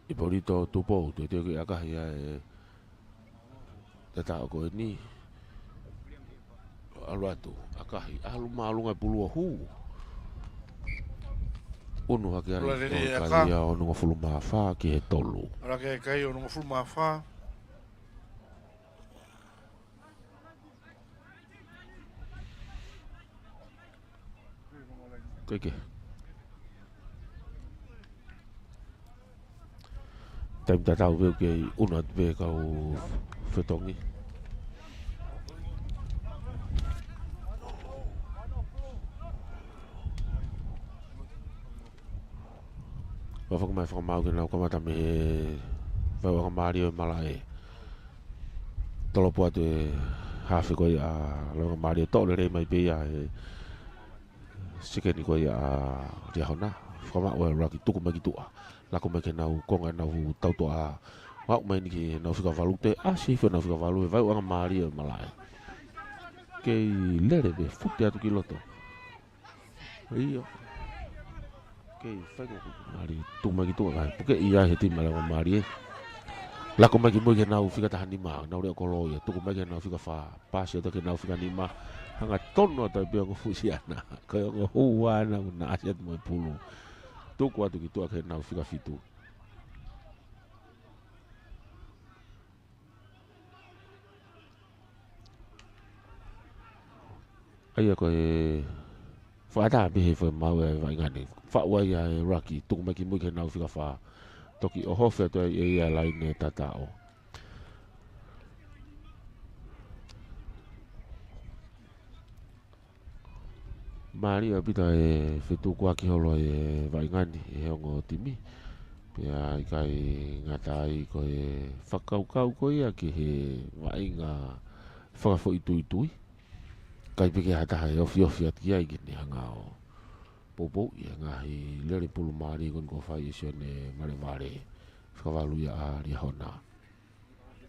Ipolito Tupou, toe teu ki ʻAkahi ʻa e tataʻo ko eni. ʻAlu atu, ʻAkahi, ʻalu māʻolunga e pulu ʻo hū. ʻUnu hake ai ʻo e kai ia ʻo nongofulu mā fā ki he tolu. Ala ke kai ʻo nongofulu mā fā. Keke. Taimi tatau pē ʻoku kei ʻunu atu pē kau fetongi. Ka fakamai fakamaau ke nau kamata mei he vaeuʻanga mālie ʻo e malaʻe. Tolopu atu e hafe ko ia ʻa Lavengamālie, toʻo lelei mai pē ia he sekeni ko ia ʻa Liahona. Fakamaʻu e ruck, tuku mai ki tuʻa. Lako mai ki heʻenau konga ʻenau tautoʻa. Aʻu mai eni ki heʻenau fika valu, toe ʻasi hifo ʻenau fika valu he vaeuʻanga mālie ʻo e malaʻe. Kei lele pē, fute atu ki loto. ʻIo. Kei fai ko ku mali, tuku mai ki tuʻa, kae puke ia he timi ʻa Lavengamālie. Lako mai ki mui ki heʻenau fika taha nima, nau leʻo kolo ia, tuku mai ki heʻenau fika fā, paasi atu ki heʻenau fika nima, hangatonu atu ai pē ʻo fusi ana, ko e ongo hū ʻana, naʻa ʻasi atu mo e pulu. Tuku atu ki tuʻa ki heʻenau fika fitu. ʻA ia ko e fakaʻatā pē he fakamaau e vaʻinga ni. Faʻu ai ʻa e ruck, tuku mai ki mui ki heʻenau fika fā. Toki ʻohofi atu ai ʻe ia e laine tataʻo. Mālie ʻaupito e fetukuaki holo e vaʻinga ni ʻe he ongo timi. Pea ʻikai ngata ai ko e fakakaukau ko ia ki he vaʻinga fakafoʻituitui. ʻIkai pē ke ha taha ʻe ofiofi atu ki ai ke ne hanga ʻo poupouʻi e ngaahi lele pulu mālie ko eni kuo fai ʻe Sione Valevale. Fika valu ia ʻa Liahona.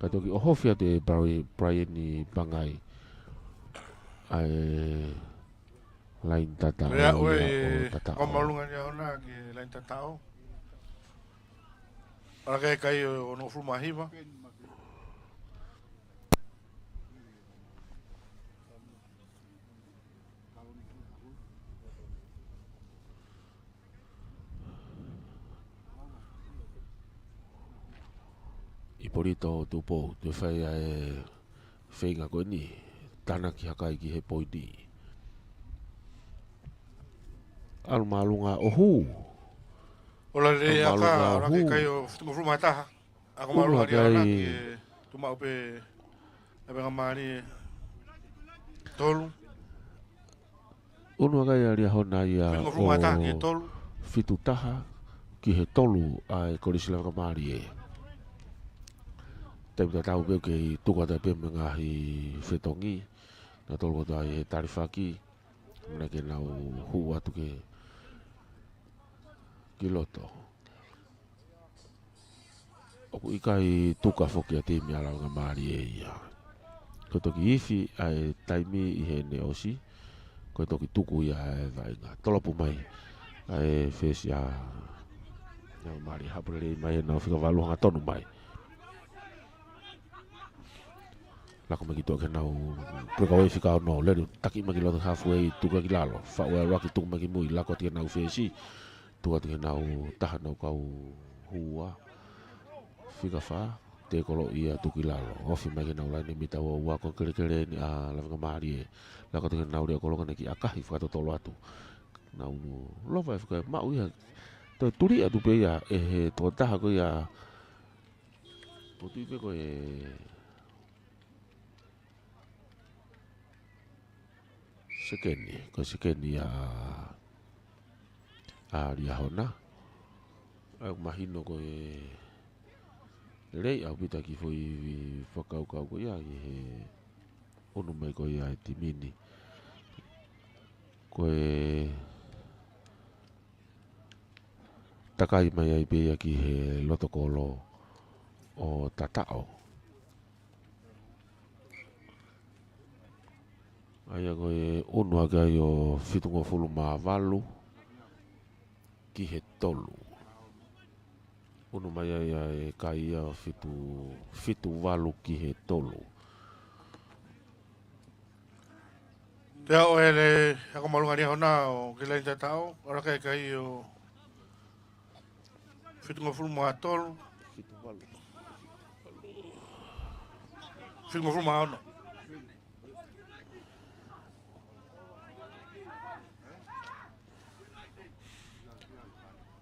Ka toki ʻohofi atu ʻe Bri-, Brian Pangai ʻa e laine tataʻo ia ʻo e tataʻo. Ko Malunga Liahona ki he laine tataʻo. Ala ke kai ʻo nongofulu mā hiva. ʻIpolito Tupou, toe fai ʻa e feinga ko eni, tānaki hake ai ki he poini. ʻAlu Malunga ʻo hū. ʻAlu Malunga ʻo hū. Ako Malunga ki ai. ʻUnu hake ai ʻa Liahona ia ʻo fitu taha ki he tolu ʻa e Kolisi Lavengamālie. Taimi tatau pē ʻoku kei tuku atu pē mo e ngaahi fetongi. Naʻa tolu kotoa ʻi he talifaki. Mena ke nau hū atu ke ki loto. ʻOku ʻikai tuka foki ʻa e timi ʻa Lavengamālie ia. Ko e toki ifi ʻa e taimi ʻi heʻene ʻosi, ko e toki tuku ia ʻa e vaʻinga. Tolopu mai ʻa e fesi ʻa Lavengamālie, haʻu lelei mai ʻenau fika valu hangatonu mai. Lako mai ki tuʻa ki heʻenau breakaway fika ono, lele taki mai ki loto halfway, tuku ki lalo. Faʻu e ruck, tuku mai ki mui, lako atu ki heʻenau fesi. Tuku atu ki heʻenau taha ʻenau kau hua. Fika fā, tēkolo ia, tuku ki lalo. Ofi mai ki heʻenau laine mita ua ua, ko e kelekele eni ʻa Lavengamālie. Lako atu ki heʻenau leʻo kolo ka ne kiʻi ʻakahi fakatotolo atu. Nau lova e fika maʻu ia. Toe tuli atu pē ia ʻe he tokotaha ko ia. Potui pē ko e sekeni, ko e sekeni ʻa, ʻa Liahona. ʻOku mahino ko e lelei ʻaupito e kiʻi foʻi fakakaukau ko ia ʻi he ʻunu mai ko ia e timi ni. Ko e takai mai ai pē ia ki he loto kolo ʻo tataʻo. ʻA ia ko e ʻunu hake ai ʻo fitungofulu mā valu ki he tolu. ʻUnu mai ai ʻa e kai ia ʻo fitu, fitu valu ki he tolu. Pea ʻoku ʻi ai e ako Malunga Liahona ʻo ki he laine tataʻo, ʻalu hake e kai ʻo Fitungofulu mā tolu. Fitungofulu mā ono.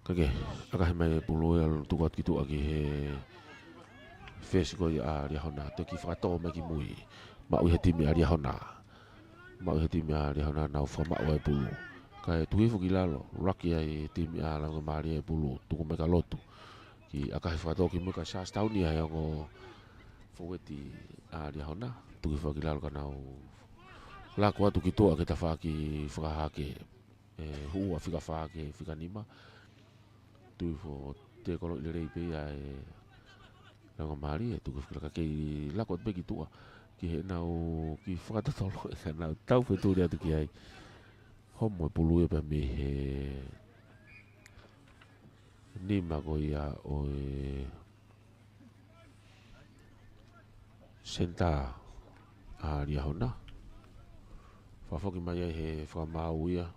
Kae kehe, ʻakahi mai e pulu ia, tuku atu ki tuʻa ki he fesi ko ia ʻa Liahona, toki fakatō mai ki mui. Maʻu ʻe he timi ʻa Liahona. Maʻu ʻe he timi ʻa Liahona ʻenau fakamaʻu ʻa e pulu. Kae tuku hifo ki lalo, laki ai e timi ʻa Lavengamālie e pulu, tuku mai ka lotu. Ki ʻakahi fakatō ki mui ka Charlestown ia he ongo fōueti ʻa Liahona, tuku hifo ki lalo ka nau lako atu ki tuʻa ki he tafaʻaki fakahake, ʻe, hū ʻa fika fā ki he fika nima. Tuku hifo, tēkoloʻi lelei pē ia ʻe Lavengamālie, tuku hifo ki lalo ka kei lako atu pē ki tuʻa, ki heʻenau kiʻi fakatotolo, ʻenau tau fetuli atu ki ai. Homo e pulu ia pē mei he nima ko ia ʻo e senitā ʻa Liahona. Fakafoki mai ai he fakamaau ia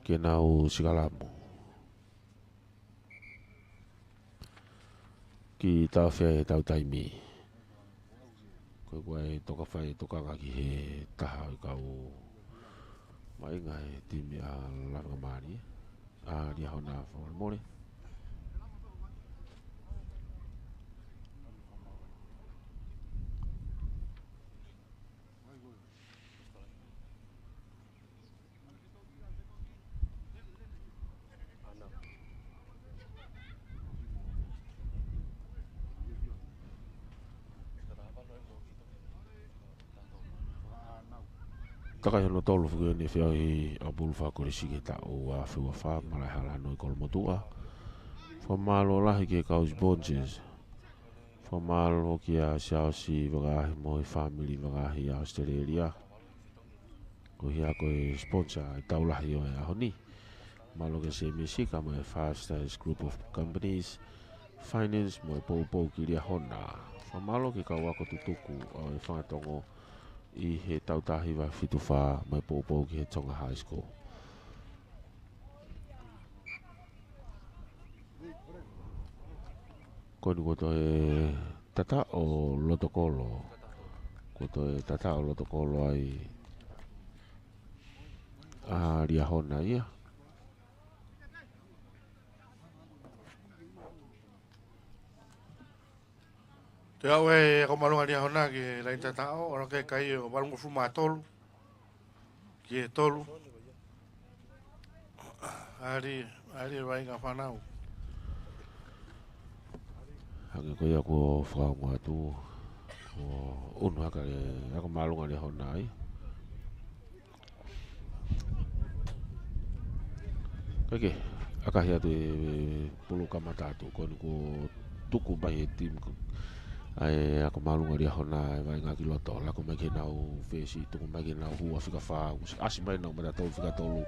ke nau sikalamu. Kiʻi taʻofi ʻetau taimi. Ko e kuo ʻai toka fai tokanga ki he taha ʻo e kau vaʻinga he timi ʻa Lavengamālie, ʻa Liahona, fakamolemole. Takai hono tolu fuku eni feʻauhi ʻa e pulu fakakolisi ki he taʻu ua afe ua fā, Malaʻehala Hanoi Kolomotuʻa. Fakamālō lahi ki he kau sponsors. Fakamālō kia Siaosi Vakaahi mo e fāmili Vakaahi ʻa ʻAositelēlia. Ko ia ko e sponsor ʻe tau lahi ʻo e ʻaho ni. Mālō kia Semisi ka mo e Fast Group of Companies, Finance mo e poupou ki Liahona. Fakamālō ki he kau ako tutuku ʻo e fanga Tonga ʻi he taʻu taha hiva fitu fā mo e poupou ki he Tonga High School. Ko eni kuo toe tataʻo lotokolo. Kuo toe tataʻo lotokolo ai ʻa Liahona ia. Toe aʻu e ako māʻolunga Liahona ki he laini tataʻo, ʻo laka e kai ʻo valungofulu mā tolu ki he tolu. ʻAli, ʻali e vaʻinga fānau. Hangē ko ia kuo fakaongo atu, kuo ʻunu hake e ako māʻolunga Liahona ai. Kae kehe, ʻakahi atu e pulu kamata atu, ko eni kuo tuku mai e timi ko, ʻa e ako māʻolunga Liahona e vaʻinga ki loto, lako mai ki heʻenau fesi, tuku mai ki heʻenau hū ʻa fika fā, ʻasi mai ʻenau mata tolu fika tolu,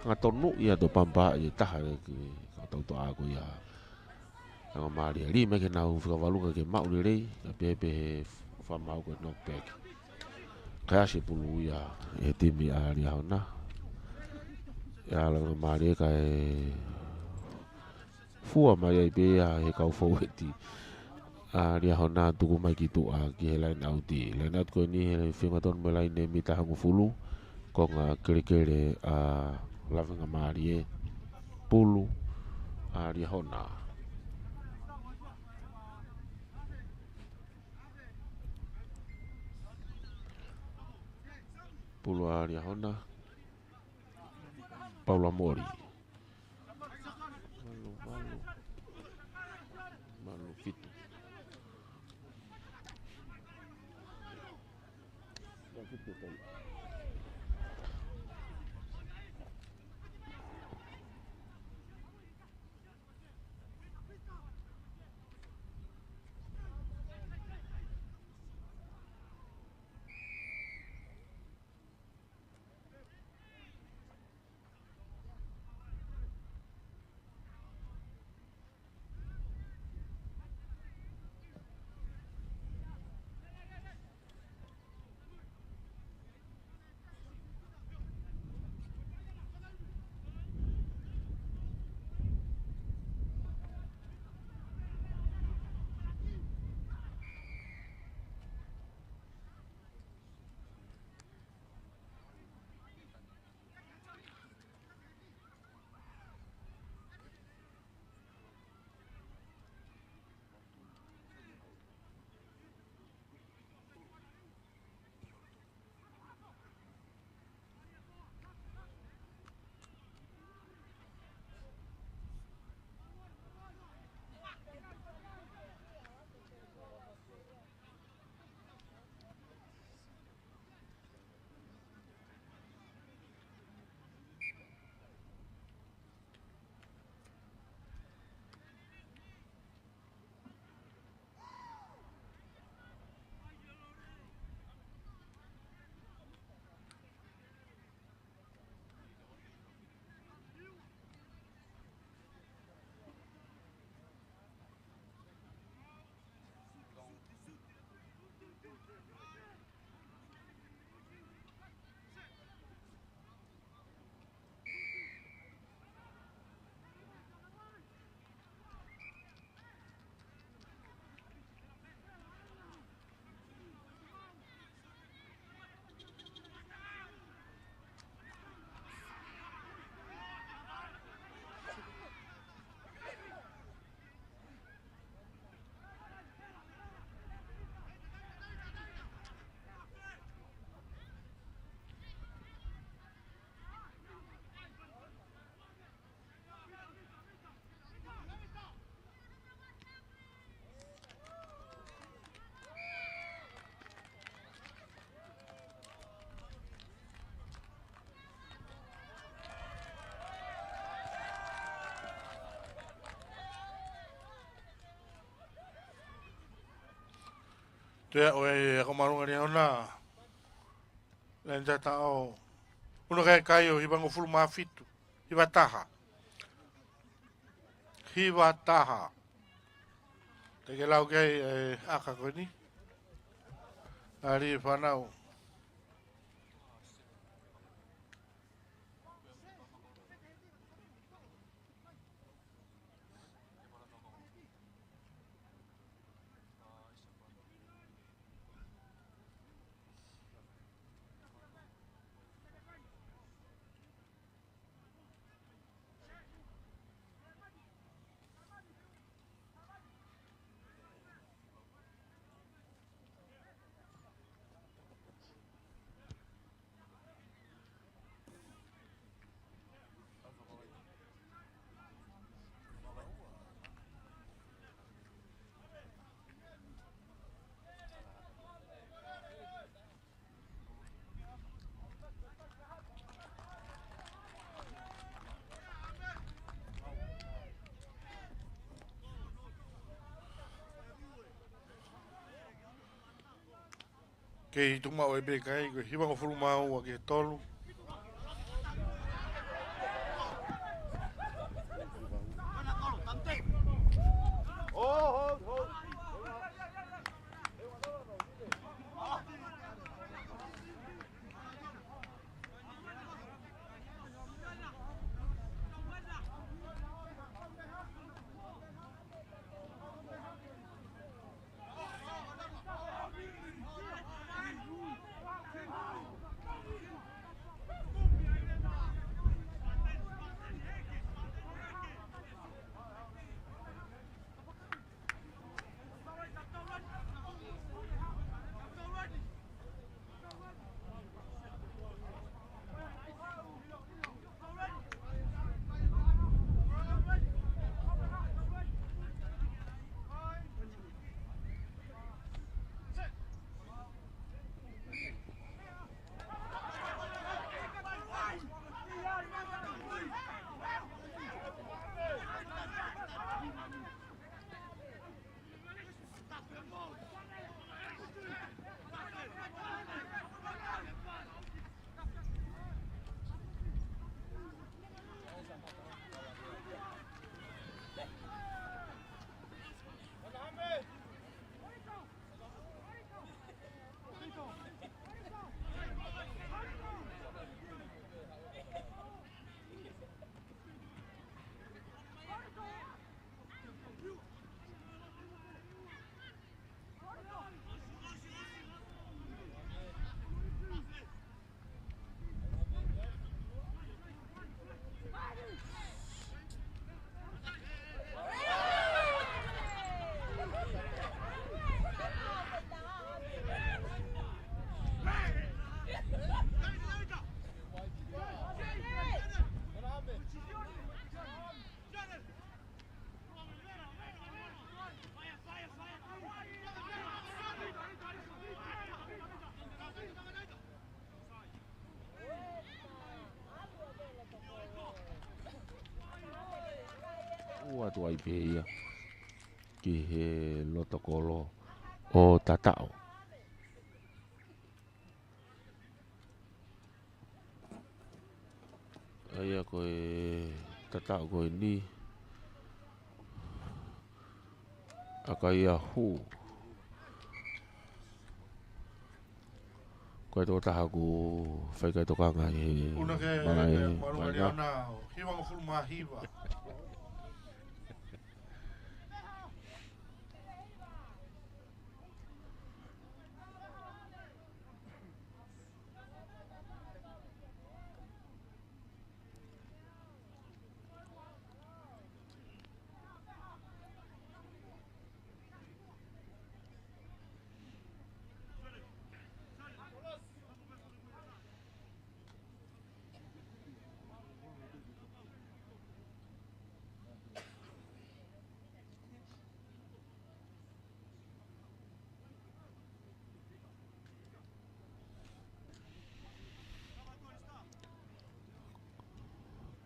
hangatonu ia to pampa e taha e ki ka tau toʻa ko ia. Lavengamālie, lī mai ki heʻenau fika valu ka ke maʻu lelei, ka pehē pē he fakamaau ko e knockback. Kae ʻasi e pulu ia ʻe he timi ʻa Liahona. ʻA Lavengamālie kae fua mai ai pē ia he kau fōueti ʻa Liahona tuku mai ki tuʻa ki he line out. Line out ko eni he feinga tonu mo e laine mita hongofulu, konga kelekele ʻa Lavengamālie, pulu ʻa Liahona. Pulu ʻa Liahona. Paula Moli. Valu, valu. Valu, fitu. Toe ʻoe ako māʻolunga Liahona. Lēnitā Taʻo. Uno kai kai ʻo hivangofulu mā fitu. Hiva taha. Hiva taha. Te ke lau ki ai e ʻaka ko eni. Ari fānau. Kei tuʻu maʻu e pē kai, ko e hivangofulu mā ua ki he tolu. Ua tuai pē ia ki he loto kolo ʻo Tataʻo. ʻA ia ko e Tataʻo ko eni. ʻAka ia hū. Ko e tokotaha ʻoku fai kai tokanga he Una ke malaʻe ke malu fainga. Mariana, hivangofulu mā hiva.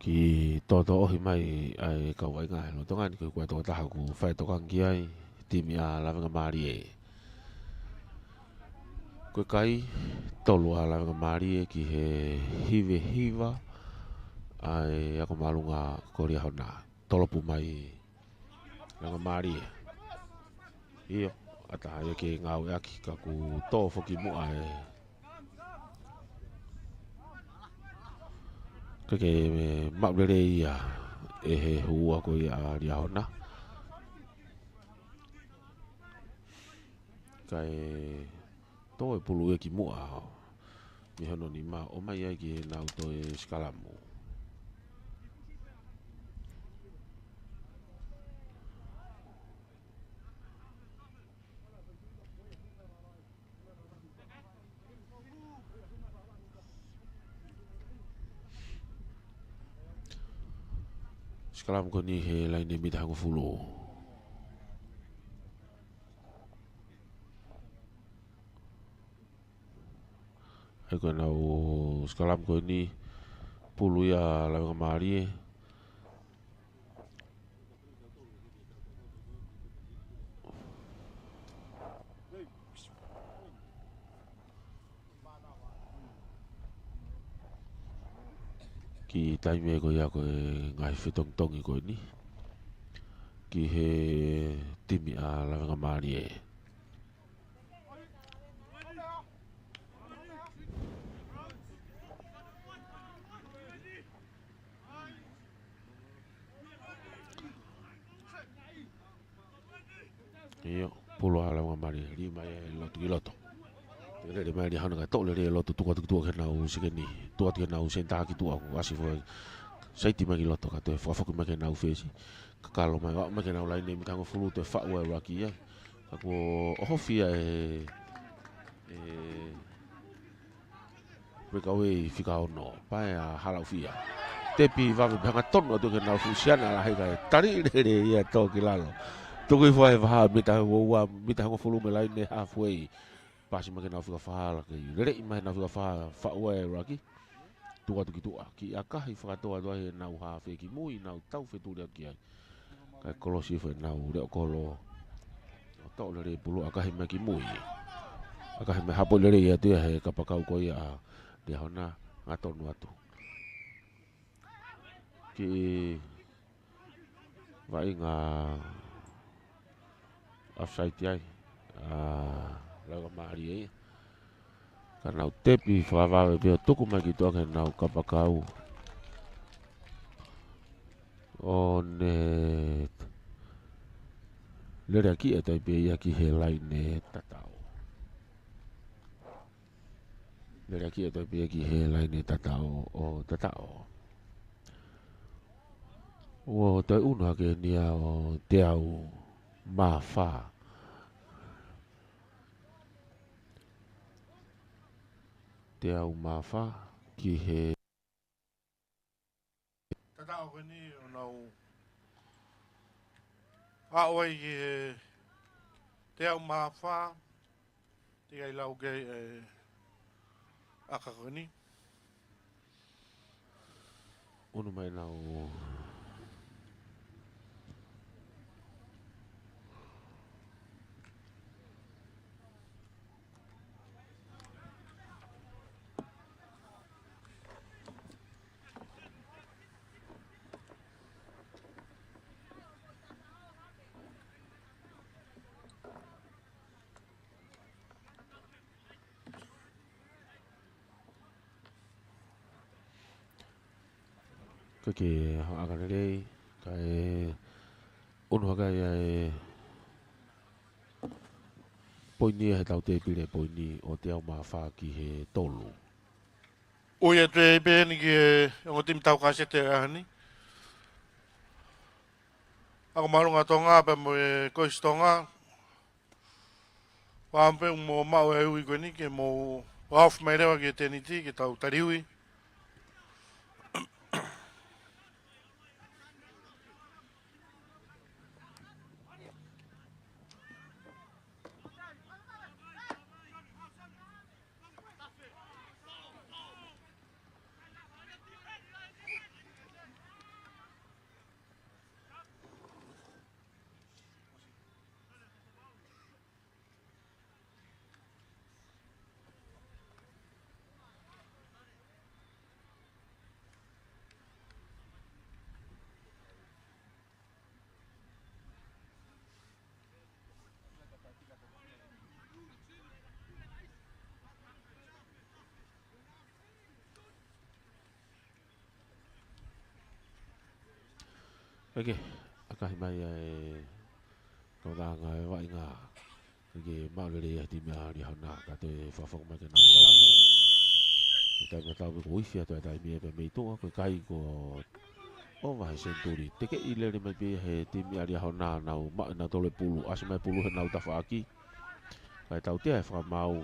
Kiʻi toʻotoʻohi mai ʻa e kau vaʻinga he lolotonga ni, ko e ʻuhi ko e tokotaha ʻoku fai tokanga ki ai, timi ʻa Lavengamālie. Ko e kai, tolu ʻa Lavengamālie ki he hiva hiva ʻa e ako māʻolunga ko Liahona. Tolopu mai Lavengamālie. ʻIo, ʻatā ia ke ngāueʻaki ka kuo tō foki muʻa e. Kae maʻu lelei ia ʻe he hū ko ia ʻa Liahona. Kae tō e pulu ia ki muʻa mei hono nima, ʻomai ai ki heʻenau toe sikalamu. Sikalamu ko eni he laine mita hongofulu. ʻA ia ko ʻenau sikalamu ko eni, pulu ia ʻa Lavengamālie. Kiʻi taimi ko ia ko e ngaahi fetongitongi ko eni ki he timi ʻa Lavengamālie. ʻIo, pulu ʻa Lavengamālie, lī mai e lotu ki loto. Lele mai Liahona kae toʻo lelei e lotu, tuku atu ki tuʻa ki heʻenau sekeni, tuku atu ki heʻenau senitā ki tuʻa, kuo ʻasi foki e saiti mai ki loto, kae toe fakafoki mai ki heʻenau fesi. Kakalo mai, ʻo mai ki heʻenau laine mita hongofulu, toe faʻu e ʻuluaki ia. Ka kuo ʻohofi ia ʻe, ʻe Breakaway fika ono, pae ʻa Halaʻofia. Tepi vave pē hangatonu atu ki heʻenau fuʻu siana lahi kae tali lelei ia tō ki lalo. Tuku hifo ai he vahaʻa mita ua, mita hongofulu mei he laine halfway. Pasi mai ki heʻenau fika fā, laka lelei mai heʻenau fika fā, faʻu e ʻuluaki. Tuku atu ki tuʻa, kiʻi ʻakahi fakatō atu ai heʻenau hafe ki mui, nau tau fetuli atu ki ai. Kae kolosi hifo ʻenau leʻo kolo. ʻO toʻo lelei pulu ʻakahi mai ki mui. ʻAkahi mai hapo lelei atu ia he kapakau ko ia ʻa Liahona, hangatonu atu. Kiʻi vaʻinga offside ai ʻa Lavengamālie ia. Ka nau tepi fakavave pē ʻo tuku mai ki tuʻa ki heʻenau kapakau. ʻO ne lele ʻaki e tai pē ia ki he laine tataʻo. Lele ʻaki e tai pē ia ki he laine tataʻo, ʻo tataʻo. ʻO toe ʻunu hake eni ia ʻo teau mā fā. Teau mā fā ki he tataʻo ko eni ʻo nau aʻu ai ki he teau mā fā, teʻeki ai lau ke, ē, ʻaka ko eni. ʻUnu mai nau Kae ke hanga ʻo ʻaka lelei, kae ʻunu hake ia e poini ʻa e tau tēpile poini ʻo teau mā fā ki he tolu. Ui atu pē eni ki he ongo timi tau kasete ʻa eni. Ako māʻolunga Tonga pea mo e Koisi Tonga. Pea ʻoku mou maʻu e ui ko eni ke mou off mai leva ki he tēniti ke tau tali ui. Kae kehe, ʻakahi mai ʻa e kau tangata ʻa e vaʻinga. Kae kehe, maʻu lelei ʻa e timi ʻa Liahona, ka toe fakafoki mai ke nau talamu. ʻI he taimi tatau pē kuo ifi atu ʻa e taimi ia pea mei tuʻa, ko e kai kuo ʻova he senituli. Tekeʻi lele mai pē ia he timi ʻa Liahona, nau maʻu ʻenau tole pulu, ʻasi mai pulu heʻenau tafaʻaki. Kae tautea e fakamaau,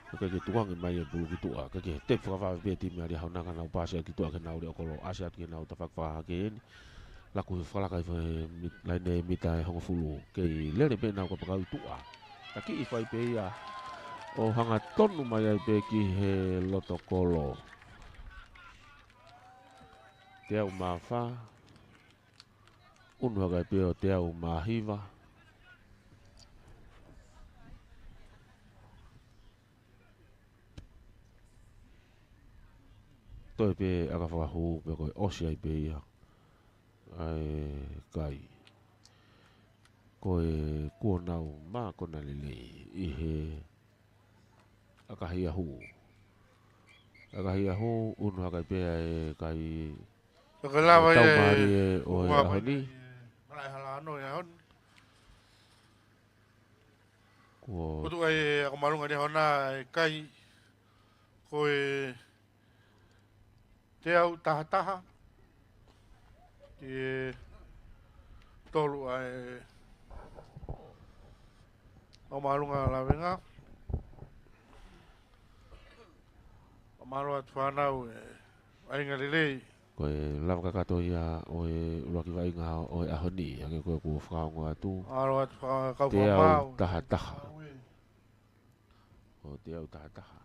kae kehe tukuange mai e pulu ki tuʻa, kae kehe tepi fakavave pē timi ʻa Liahona ka nau paasi atu ki tuʻa ki heʻenau leʻo kolo, ʻasi atu ki heʻenau tafaʻaki fakahahake eni. Laku he fakalaka ʻi he mit-, laine mita ʻe hongofulu, kei lele pē ʻenau kapakau ʻi tuʻa. Taki ʻi fai pē ia, ʻo hangatonu mai ai pē ki he loto kolo. Teau mā fā, unu hake ai pē ʻo teau mā hiva. Toe pē ʻaka fakahū pē ko e ʻosi ai pē ia ʻa e kai. Ko e kuo nau mākona lelei ʻi he ʻakahi ʻahu. ʻAkahi ʻahu, unu hake ai pē ʻa e kai. Ka lava e tau ia e mālie ʻo e ʻaho ni. Malaʻe hala ano e ʻaho ni. Kuo tuʻu ai ʻa e ʻakamāʻolunga Liahona e kai. Ko e teau taha taha. Ki he tolu ʻa e ʻakamāʻolunga Lavenga. Mālō atu fānau e vaʻinga lelei. Ko e lava kakato ia ʻo e ʻuluaki vaʻinga ʻo e ʻaho ni, hangē ko e kuo fakaongo atu. Mālō atu fā-, kau fakamaau. Teau taha taha. ʻO teau taha taha.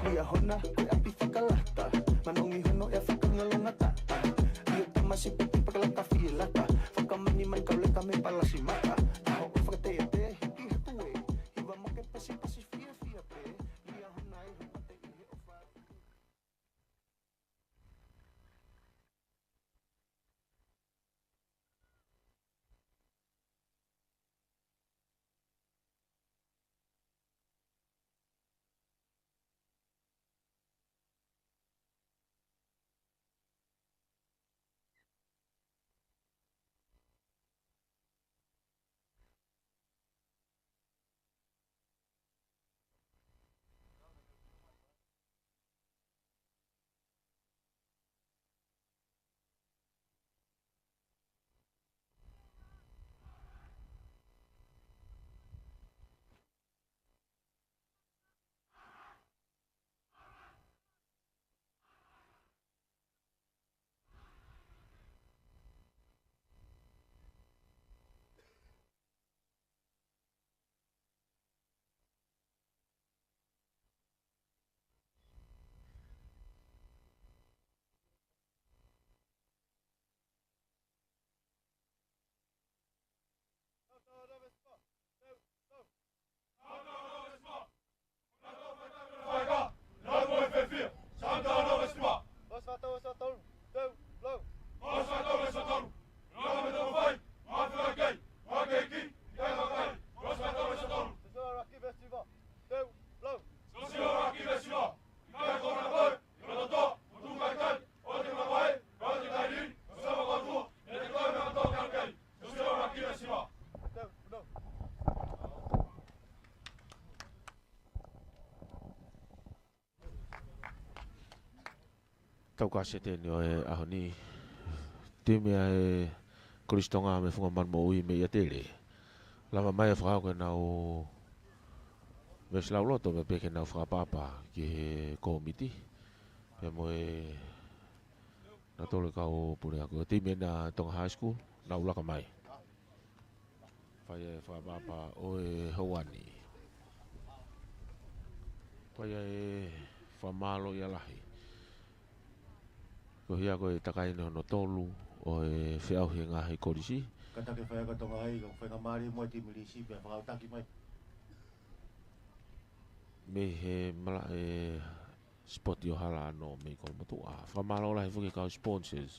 ʻI a hona, ko e ʻapi fakalata. Manongi hono ʻea fakangalongata. ʻIo tamasi piti pakalaka filata. Fakamani man kauleka me palasi mata. Taho o fakateate, hiki hatue. Hiva make pasi pasi fia fia pe. ʻI a hona e hupate ʻi he ʻofa. Tau ka sete ni ʻo e ʻaho ni. Timi ʻa e Kolisi Tonga mei Funga Manu Moʻui mei ʻAtele. Lava mai ʻo fakahoko ʻenau veesi lauloto pea pehē ke nau fakaʻapaʻapa ki he kōmiti. Pea mo e naʻa tolu e kau puleako. Timi ʻa Tonga High School, nau laka mai. Fai e fakaʻapaʻapa ʻo e houa ni. Fai e fakamālō ia lahi. Ko ia ko e takai ni hono tolu ʻo e feʻauhi e ngaahi kolisi. Kātaki faiako Tonga High, ka faingamālie mo e timi lisi pea fakautaki mai. Mei he mala e sipoti ʻo Hala ʻAno mei Kolomotuʻa. Fakamālō lahi foki ki he kau sponsors.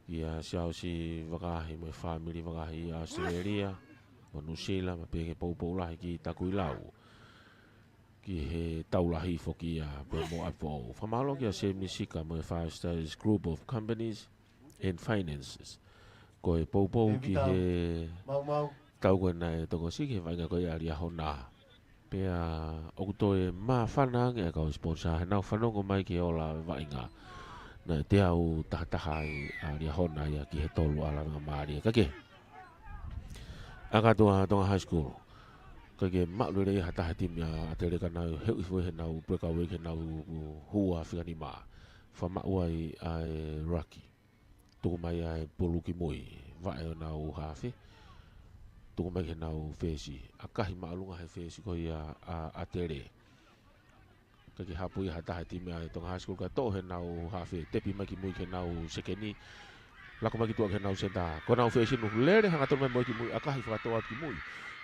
Kia Siaosi Vakahi mo e fāmili Vakahi ʻi ʻAositelēlia, mo Nuʻusila, pea pehē ki he poupou lahi ki Takuilau. Ki he tau lahi foki ia pea mo ʻApifoʻou. Fakamālō kia Semi Sika mo e Five Stars Group of Companies and Finances. Ko e poupou ki he tau ko ena ʻe tokosiʻi ki he vaʻinga ko ia ʻa Liahona. Pea ʻoku toe māfana ange ʻa e kau sponsor he nau fanongo mai ki he ola vaʻinga. Naʻe teau tahataha ai ʻa Liahona ia ki he tolu ʻa Lavengamālie. Ka ke ʻa kātoa Tonga High School. Ka ke maʻu lelei ha taha timi ʻa ʻAtele ka nau heuʻi foʻi heʻenau breakaway ke nau hua fika nima. Fakamaʻu ai ʻa e ruck. Tuku mai ʻa e pulu ki mui, vaʻe ʻo ʻenau hafe. Tuku mai ki heʻenau fesi. ʻAkahi māʻolunga he fesi ko ia ʻa ʻAtele. Ka ke hapu ia ha taha timi ʻa e Tonga High School ka toʻo heʻenau hafe, tepi mai ki mui ki heʻenau sekeni. Lako mai ki tuʻa ki heʻenau senta. Ko ʻenau fesi inu lele hangatonu mai mo ia ki mui, ʻakahi fakatō atu ki mui.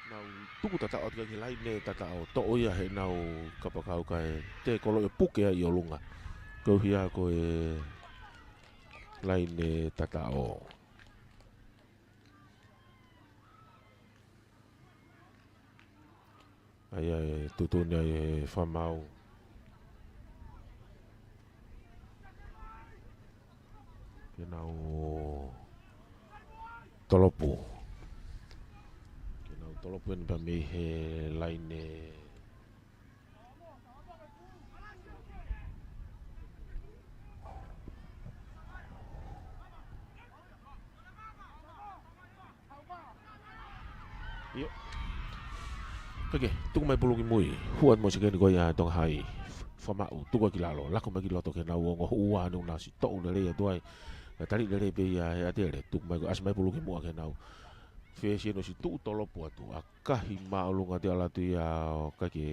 Nau tuku tataʻo atu ki he laine tataʻo, toʻo ia heʻenau kapakau kae tekolo ʻo puke ai ʻi ʻolunga. Ko ia ko e laine tataʻo. ʻA ia ʻe tuʻutuʻuni ai ʻe he fakamaau ke nau tolopu. Ke nau tolopu eni pea mei he laine. ʻIo. Peke, tuku mai pulu ki mui. Hua mo e sekeni ko ia Tonga High. Fakamaʻu, tuku ki lalo. Lako mai ki loto ke nau ongo hua ʻa e ʻunasi. Toʻu lelei atu ai. Ka tali lelei pē ia ʻe ʻAtele. Tuku mai ko ʻasi mai pulu ki muʻa ke nau fesi ʻo ʻosi tuʻu tolopu atu. ʻAkahi māʻolunga te ala atu ia ʻo ka ke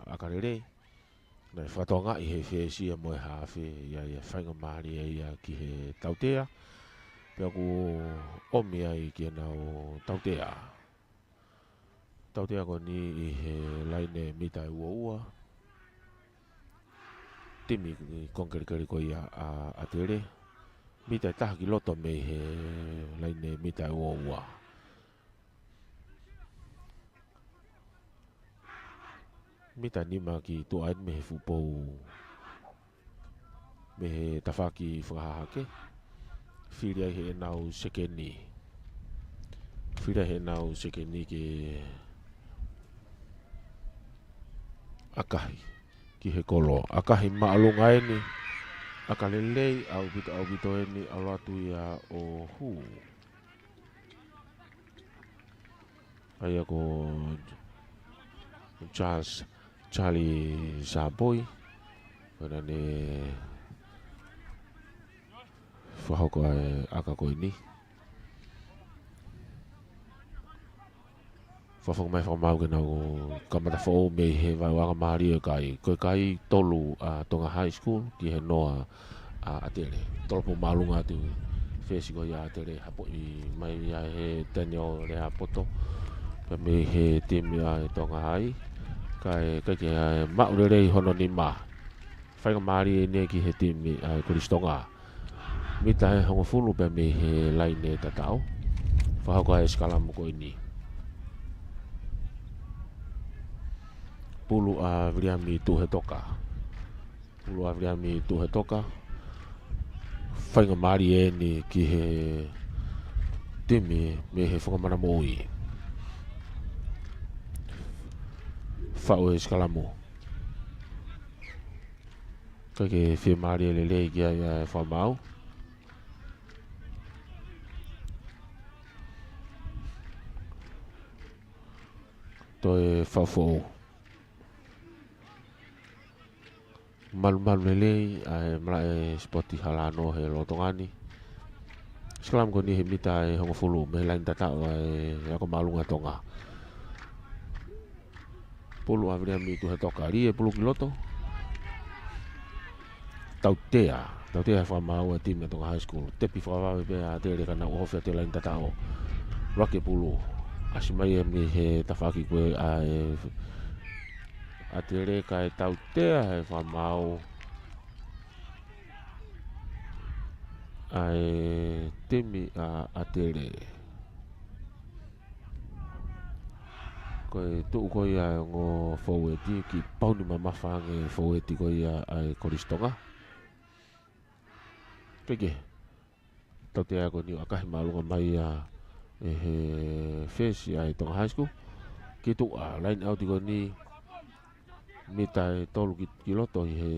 ʻaka lelei. Naʻe fakatokangaʻi he fesi ia mo e hafe, ʻa ia ʻe faingamālie ia ki he tautea. Pea kuo ʻomi ai ke nau tautea. Tautea ko eni ʻi he laine mita ʻe uaua. Timi Kongelekele ko ia ʻa ʻAtele. Mita ʻe taha ki loto mei he laine mita ʻe uaua. Mita ʻe nima ki tuʻa eni mei he fuʻu pou, mei he tafaʻaki fakahahake. Fili ai heʻenau sekeni. Fili ai heʻenau sekeni ke ʻakahi ki he kolo. ʻAkahi māʻolunga eni. ʻAka lelei ʻaupito, ʻaupito eni, ʻalu atu ia ʻo hū. ʻA ia ko Charles, Charlie Sapoi. Ko ena ne fakahoko ʻa e ʻaka ko eni. Fakafoki mai Fakamaau ke nau kamata foʻou mei he vaeuanga mālie ʻo e kai. Ko e kai tolu ʻa Tonga High School ki he noa ʻa ʻAtele. Tolopō māʻolunga atu fesi ko ia ʻa ʻAtele, hapoʻi mai ia he Taniela Leapoto. Pea mei he timi ʻa e Tonga High. Kae, kae ʻikai ke maʻu lelei hono nima. Faingamālie eni ki he timi ʻa e Kolisi Tonga. Mita ʻe hongofulu pea mei he laine tataʻo. Fakahoko ʻa e sikalamu ko eni. Pulu ʻa Viliami Tuhetoka. Pulu ʻa Viliami Tuhetoka. Faingamālie eni ki he timi mei he Funga Mana Moʻui. Faʻu e sikalamu. Kae ʻikai ke fiemālie lelei ki ai ʻa e Fakamaau. Toe faʻu foʻou. Malumalu lelei ʻa e malaʻe sipoti hala nō he lolotonga ni. Sikalamu ko eni he mita ʻe hongofulu mei he laine tataʻo ʻa e ako māʻolunga Tonga. Pulu ʻa Viliami Tuhetoka, lī e pulu ki loto. Tautea, tautea he Fakamaau ʻa e timi ʻa Tonga High School. Tepi fakavave pē ʻa ʻAtele ka nau ʻohofi atu e laine tataʻo. Laki e pulu. ʻAsi mai eni he tafaʻaki ko ē ʻa e ʻAtele kae tautea he Fakamaau ʻa e timi ʻa ʻAtele. Ko e tuʻu ko ia ʻa e ongo foueti, kiʻi pauni mamafa ange foueti ko ia ʻa e Kolisi Tonga. Peke. Tautea ko eni ʻo ʻakahi māʻolunga mai ia ʻe he fesi ʻa e Tonga High School. Ki tuʻa, laine ʻauti ko eni mita ʻe tolu ki, ki loto ʻi he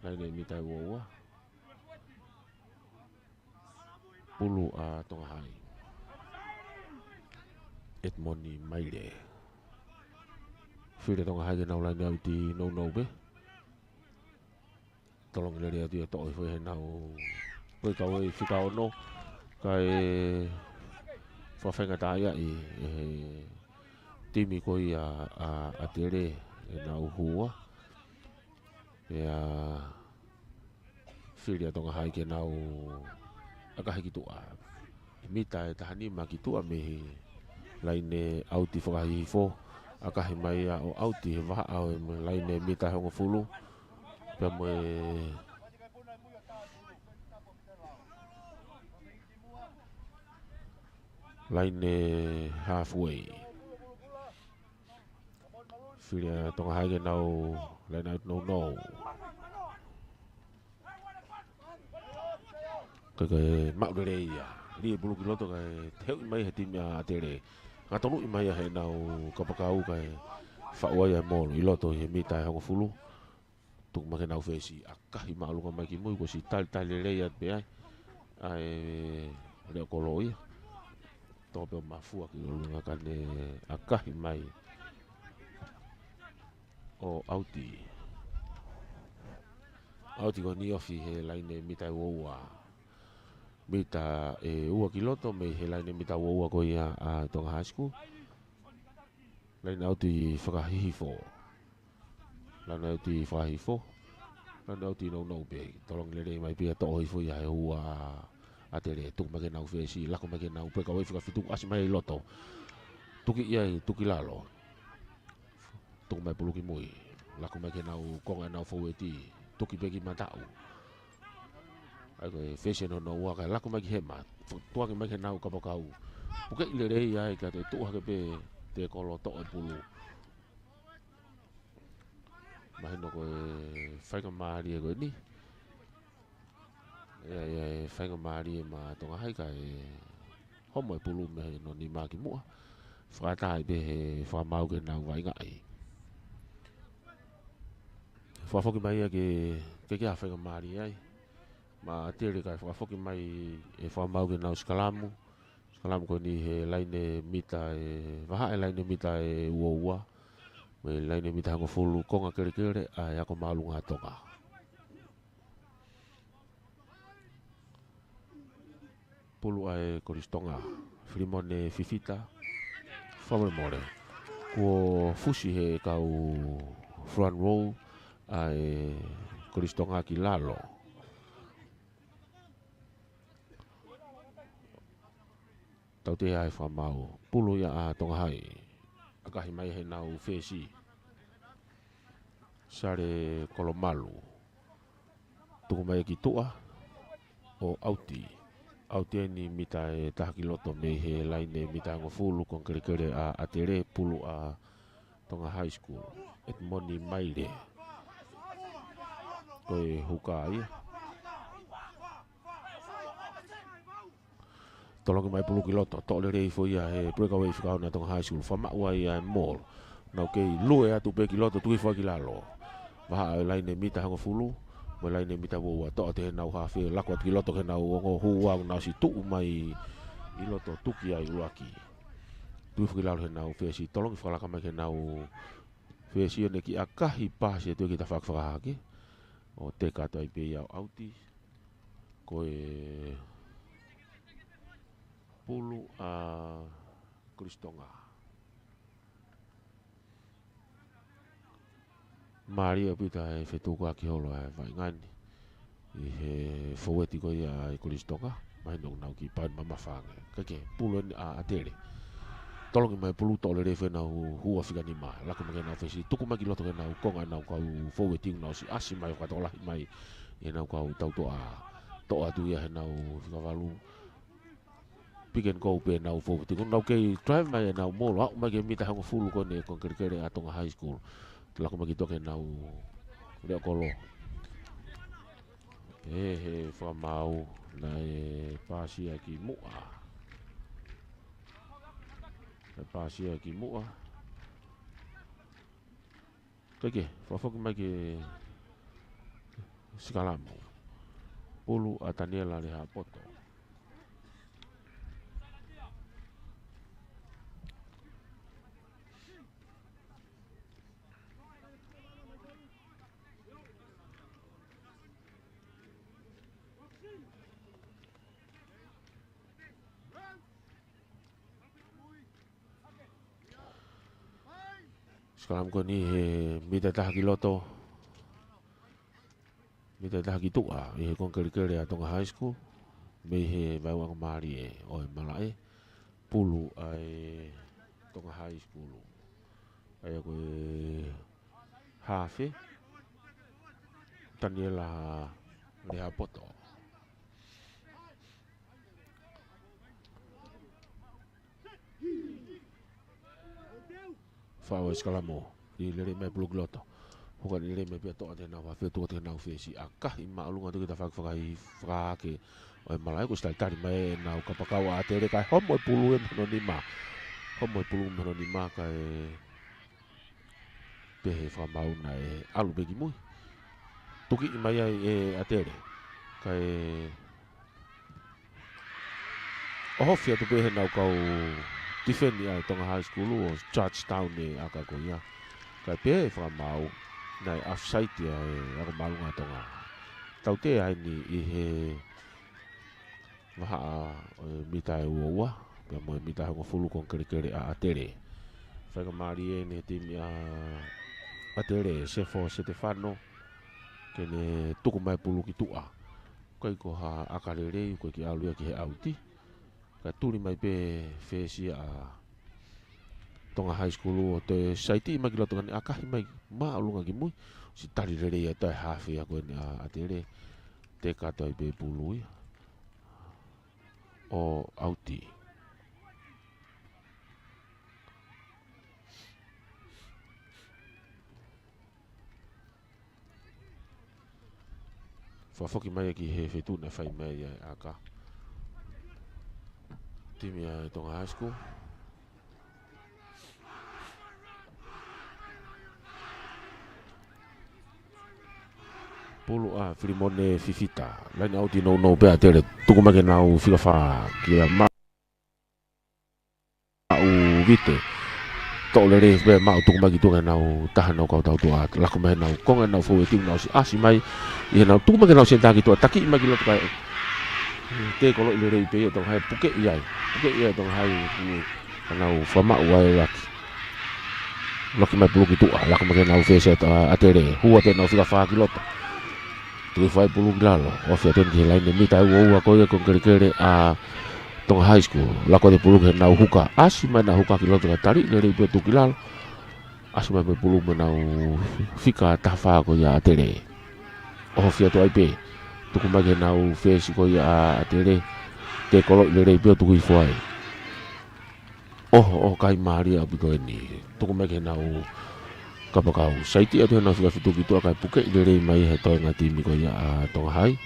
laine mita ʻe uaua. Pulu ʻa Tonga High. Edmond Maile. Fili ʻa Tonga High ke nau laine ʻauti nounou pē. Tolongi lelei atu ia toʻo hifo ʻe heʻenau ko e kau ʻi fika ono. Kae fakafaingataʻaʻia ʻi he timi ko ia ʻa, ʻa ʻAtele ʻenau hua. Pea fili ʻa Tonga High ke nau ʻakahi ki tuʻa. Mita ʻe taha nima ki tuʻa mei he laine ʻauti fakahihifo. ʻAkahi mai ia ʻo ʻauti he vahaʻa ʻo e laine mita ʻe hongofulu. Pea mo e laine halfway. Fili ʻa Tonga High ke nau laine ʻauti nounou. Kae, kae maʻu lelei ia. Lī e pulu ki loto kae teuʻi mai he timi ʻa ʻAtele. Ngata nuʻi mai ia heʻenau kapakau kae faʻu ai ʻa e molu ʻi loto ʻi he mita ʻe hongofulu. Tuku mai ke nau fesi, ʻakahi māʻolunga mai ki mui, kuo ʻosi talitali lelei atu pē ai ʻa e leʻo kolo ia. Tō pē ʻo mafua ki ʻolunga kae ʻakahi mai ʻo ʻauti. ʻAuti ko eni ofi he laine mita ʻe uaua. Mita ʻe ua ki loto mei he laine mita ʻe uaua ko ia ʻa Tonga High School. Laine ʻauti fakahihifo. Lana ʻauti fakahihifo. Lana ʻauti nounou pē. Tolongi lelei mai pē ia, toʻo hifo ia he ua ʻa ʻAtele. Tuku mai ki heʻenau fesi, laku mai ki heʻenau peka wei fika fitu, ʻasi mai ʻi loto. Tuki ia ʻi tuki lalo. Tuku mai pulu ki mui. Laku mai ki heʻenau konga ʻenau foueti. Tuki pē ki mataʻu. ʻAi ko e fesi ʻe nounou ua kae laku mai ki hema. Tuaki mai ki heʻenau kapakau. Pukeʻi lelei ai kae toe tuʻu hake pē te kolo toʻo e pulu. Mahino ko e faingamālie ko eni. ʻE, ʻe, ʻe faingamālie maʻa Tonga Hai kae homo e pulu mei hono nima ki muʻa. Fakaʻatā ai pē he fakamaau ke nau vaʻingaʻi. Fakafoki mai ia ke, ke ke ʻa faingamālie ai. Maʻa ʻAtele kae fakafoki mai e fakamaau ke nau sikalamu. Sikalamu ko eni he laine mita ʻe, vahaʻa e laine mita ʻe ua ua. Mei he laine mita hongofulu, konga kelekele ʻa e ako māʻolunga ʻa Tonga. Pulu ʻa e Kolisi Tonga, Filimone Fifita, fakamolemole. Kuo fusi he kau front row ʻa e Kolisi Tonga ki lalo. Tautea e fakamaau, pulu ia ʻa Tonga Hai. ʻAkahi mai heʻenau fesi. Sale Kolomalu. Tuku mai ki tuʻa ʻo ʻauti. ʻAuti eni mita ʻe taha ki loto mei he laine mita hongofulu, konga kelekele ʻa ʻAtele, pulu ʻa Tonga High School. Edmond Maile. Ko e huka ia. Tolongi mai pulu ki loto, toʻo lelei hifo ia he breakaway fika ono ʻa Tonga High School, fakamaʻu ai ʻa e maul. Nau kei lue atu pē ki loto, tuki hifo ki lalo. Vahaʻa e laine mita hongofulu, mo e laine mita ua ua, toʻo atu heʻenau hafe, laku atu ki loto ki heʻenau ongo hua, nau ʻosi tuʻu mai ʻi loto, tuki ai ʻuluaki. Tuki hifo ki lalo heʻenau fesi, tolongi fakalaka mai ki heʻenau fesi ʻo ne kiʻi ʻakahi pasi atu ki he tafaʻaki fakahahake. ʻO teka atu ai pē ia ʻo ʻauti. Ko e pulu ʻa Kolisi Tonga. Mālie ʻaupito e fetukuaki holo ʻa e vaʻinga ni ʻi he foueti ko ia ʻa e Kolisi Tonga. Mahino ʻoku nau kiʻi pau mamafa ange. Kae kehe, pulu eni ʻa ʻAtele. Tolongi mai pulu, toʻo lelei hifo ʻenau hua fika nima. Laku mai ki heʻenau fesi, tuku mai ki loto ki heʻenau konga ʻenau kau foueti, nau ʻosi ʻasi mai fakatokolahi mai ʻenau kau tautoʻa. Toʻo atu ia heʻenau fika valu. Pick and go pē ʻenau foueti. Ko ʻenau kei drive mai ʻenau maul, aʻu mai ki he mita hongofulu ko eni konga kelekele ʻa Tonga High School. Laku mai ki tuʻa ki heʻenau leʻo kolo. He, he fakamaau, naʻe pasi ia ki muʻa. Naʻe pasi ia ki muʻa. Kae kehe, fakafoki mai ki he sikalamu. Pulu ʻa Taniela Lehapoto. Sikalamu ko eni he mita ʻe taha ki loto, mita ʻe taha ki tuʻa ʻi he konga kelekele ʻa Tonga High School, mei he vaeuanga mālie ʻo e malaʻe, pulu ʻa e Tonga High School. ʻA ia ko e hafe, Taniela Lehapoto. Fau e sikalamu. Lele mai pulu ki loto. Huka lele mai pea toʻo atu heʻenau hafe, tuku atu heʻenau fesi. ʻAkahi māʻolunga atu ki he tafaʻaki fakahi-, fakahahake ʻo e malaʻe, kuo ʻosi talitali mai ʻenau kapakau ʻa ʻAtele kae homo e pulu mei hono nima. Homo e pulu mei hono nima kae pehē fakamaau naʻe ʻalu pē ki mui. Tuki mai ai ʻe ʻAtele. Kae ʻohofi atu pē heʻenau kau tifeni ʻa e Tonga High School ʻo charge down e ʻaka ko ia. Kae pehē fakamaau naʻe offside ia ʻe he ako māʻolunga ʻa Tonga. Tautea eni ʻi he vahaʻa ʻo e mita ʻe ua ua, pea mo e mita hongofulu konga kelekele ʻa ʻAtele. Faingamālie eni he timi ʻa ʻAtele, Sefo Setefano, ke ne tuku mai pulu ki tuʻa. ʻIkai ko ha ʻaka lelei, ko e kiʻi ʻalu ia ki he ʻauti. Kae tuli mai pē fesi ʻa Tonga High School ʻo toe saiti mai ki loto kae ʻakahi mai māʻolunga ki mui. Siʻi tali lelei atu ʻa e hafe ia ko eni ʻa ʻAtele. Teka atu ai pē pulu ia ʻo ʻauti. Fakafoki mai ia ki he feituʻu naʻe fai mai ai ʻa e ʻaka. Timi ʻa Tonga High School. Pulu ʻa Filimone Fifita. Laine ʻauti nounou pē ʻa ʻAtele. Tuku mai ki heʻenau fika fā kia Ma- Maʻu Vite. Toʻo lelei pē Maʻu, tuku mai ki tuʻa ki heʻenau taha ʻenau kau tautuʻa. Lako mai heʻenau konga ʻenau foueti, nau ʻosi ʻasi mai. ʻI heʻenau tuku mai ki heʻenau senitā ki tuʻa, takiʻi mai ki loto kae tekolo lelei pē ia ʻa Tonga High, pukeʻi ai. Pukeʻi ai ʻa Tonga High, ʻenau fakamaʻu ai ʻuluaki. Laki mai pulu ki tuʻa, lako mai ki heʻenau fesi ʻa ʻAtele. Hū atu ʻenau fika fā ki loto. Tuku hifo ai pulu ki lalo, ofi atu eni ki he laine mita ʻe ua ua ko ia ko e kelekele ʻa Tonga High School. Lako atu pulu ki heʻenau huka. ʻAsi mai ʻenau huka ki loto kae tali lelei pē ʻo tuku ki lalo. ʻAsi mai pē pulu mei heʻenau fika taha fā ko ia ʻa ʻAtele. ʻOhofi atu ai pē. Tuku mai ki heʻenau fesi ko ia ʻa ʻAtele. Tekolo lelei pē ʻo tuku hifo ai. ʻOho, ʻoho, kai mālie ʻaupito eni. Tuku mai ki heʻenau kapakau. Saiti atu heʻenau fika fitu ki tuʻa kae pukeʻi lelei mai he toenga timi ko ia ʻa Tonga High.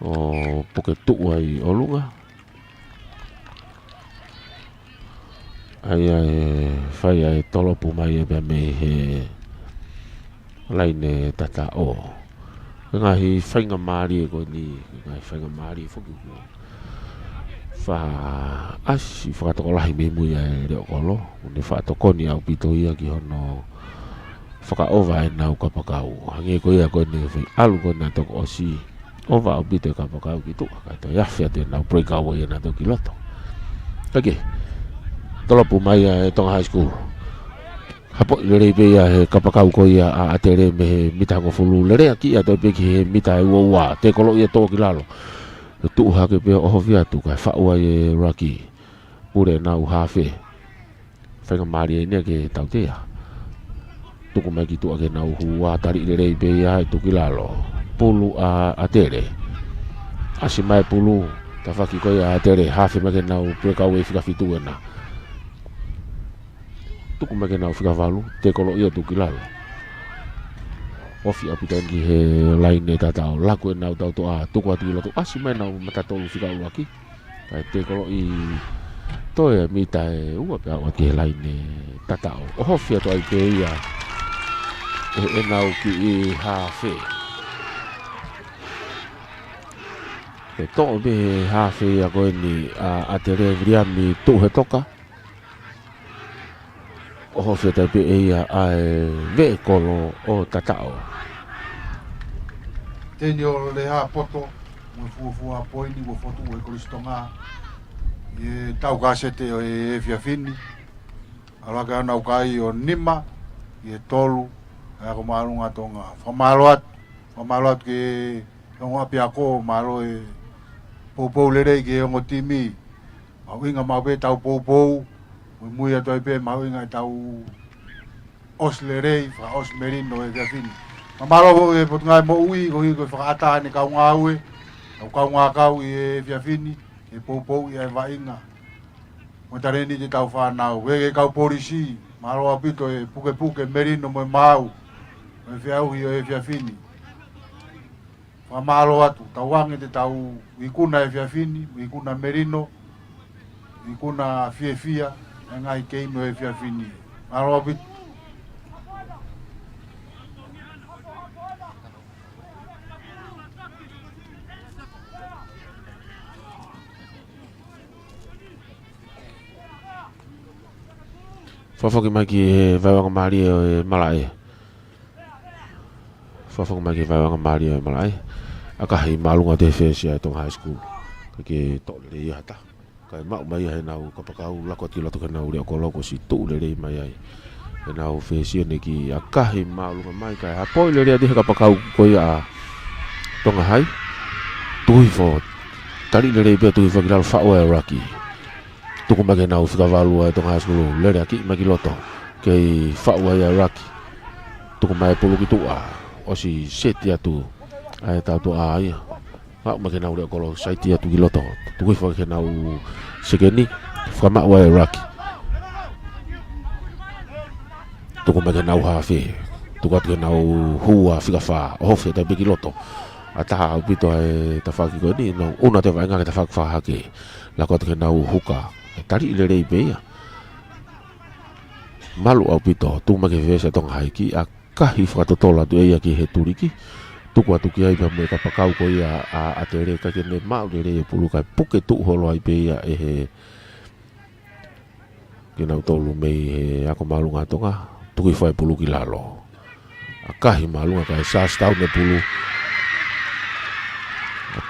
ʻO puke tuʻu ai ʻolunga. ʻAi ʻa e fai ʻa e tolopu mai ʻe pea mei he laine tataʻo. Ko e ngaahi faingamālie ko eni, ko e ngaahi faingamālie foki kuo fakaʻasi fakatokolahi mei mui ʻa e leʻo kolo. ʻOku ne fakatokoni ʻaupito ia ki hono fakaʻova ʻenau kapakau. Hangē ko ia ko eni fai ʻalu ko ena toko ʻosi. ʻOva ʻaupito e kapakau ki tuʻa, kae toe afe atu ʻenau breakaway ʻa nautolu ki loto. Kae kehe, tolopu mai ʻa e Tonga High School. Hapoʻi lelei pē ia he kapakau ko ia ʻa ʻAtele mei he mita hongofulu, lelei ʻaki ia toe pē ki he mita ʻe ua ua, tekolo ia tō ki lalo. Tuʻu hake pē ʻo ʻohofi atu, kae faʻu ai e laki. Pule ʻenau hafe. Faingamālie eni ia ke tautea. Tuku mai ki tuʻa ki heʻenau hū, ʻa tali lelei pē ia ʻe tuku ki lalo. Pulu ʻa ʻAtele. ʻAsi mai pulu, tafaʻaki ko ia ʻa ʻAtele, hafe mai ki heʻenau breakaway fika fitu ena. Tuku mai ki heʻenau fika valu, tekolo ia tuku ki lalo. Ofi ʻaupito eni ki he laine tataʻo, laku ʻenau tautuʻa, tuku atu ki loto, ʻasi mai ʻenau mata tolu fika ʻuluaki. Kae tekolo ʻi toe mita ʻe ua pea ʻoatu ki he laine tataʻo. ʻOhofi atu ai pē ia ʻe heʻenau kiʻi hafe. Ko e toʻo mei he hafe ia ko eni ʻa ʻAtele, Viliami Tuʻuhetoka. ʻOhofi atu ai pē ia ʻa e veʻe kolo ʻo tataʻo. Teniolo Lehapoto, mo e fuofua poini, mo e fotu ʻo e Kolisi Tonga. ʻI he tau kasete ʻo e efiafi ni. ʻAlu hake ʻenau kai ʻo nima, ʻi he tolu, ʻa ia ko e māʻolunga ʻa Tonga. Fakamālō atu, fakamālō atu ki he ongo ʻapiako, mālō e poupou lelei ki he ongo timi. Mahuʻinga maʻu pē ʻetau poupou, muimui atu ai pē mahuʻinga ʻetau ʻosi lelei, fakaʻosi melino he efiafi ni. Fakamālō foki ki he Potungāue Moʻui, koeʻuhi ko e fakaʻatā ʻene kau ngāue, kau kaungā kau ʻi he efiafi ni, he poupouʻi ʻa e vaʻinga mo e talēniti ʻetau fānau. Pehē ki he kau polisi, mālō ʻaupito e pukepuke melino mo e maau ʻo e feʻauhi ʻo e efiafi ni. Fakamālō atu, tauange te tau ikuna e efiafi ni, ikuna melino, ikuna fiefia, ʻa e ngaahi keimi ʻo e efiafi ni. Mālō ʻaupito. Fakafoki mai ki he vaeuanga mālie ʻo e malaʻe. Fakafoki mai ki he vaeuanga mālie ʻo e malaʻe. ʻAkahi māʻolunga atu he fesi ʻa e Tonga High School. Kae toʻo lelei ia ha taha. Kae maʻu mai ia heʻenau kapakau, laku atu ki loto ki heʻenau leʻo kolo kuo ʻosi tuʻu lelei mai ai. Pea nau fesione ki ʻakahi māʻolunga mai kae hapoi lelei atu he kapakau ko ia ʻa Tonga Hai. Tuku hifo, taliʻi lelei pea tuku hifo ki lalo, faʻu ʻe Raki. Tuku mai ki heʻenau fika valu ʻa e Tonga High School, lele ʻaki mai ki loto. Kei faʻu ai ʻe Raki. Tuku mai e pulu ki tuʻa. ʻOsi seti atu ʻa e tautuʻa ia. Maʻu mai ki heʻenau leʻo kolo, saiti atu ki loto. Tuku hifo ki heʻenau sekeni. Fakamaʻu ʻe Raki. Tuku mai ki heʻenau hafe. Tuku atu ki heʻenau hua fika fā. ʻOhofi atu ai pē ki loto. ʻA taha ʻaupito ʻa e tafaʻaki ko eni, nau ʻunu atu e vaʻinga ki he tafaʻaki fakahahake. Lako atu ki heʻenau huka. Taliʻi lelei pē ia. Malu ʻaupito, tuku mai ki he fesi ʻa Tonga Hai, kiʻi ʻakahi fakatotolo atu ʻe ia ki he tuliki. Tuku atu ki ai pea mo e kapakau ko ia ʻa, ʻa ʻAtele, ʻikai ke ne maʻu lelei e pulu kae puke tuʻu holo ai pē ia ʻe he kinautolu mei he ako māʻolunga ʻa Tonga, tuku hifo e pulu ki lalo. ʻAkahi māʻolunga kae sasi tau e pulu.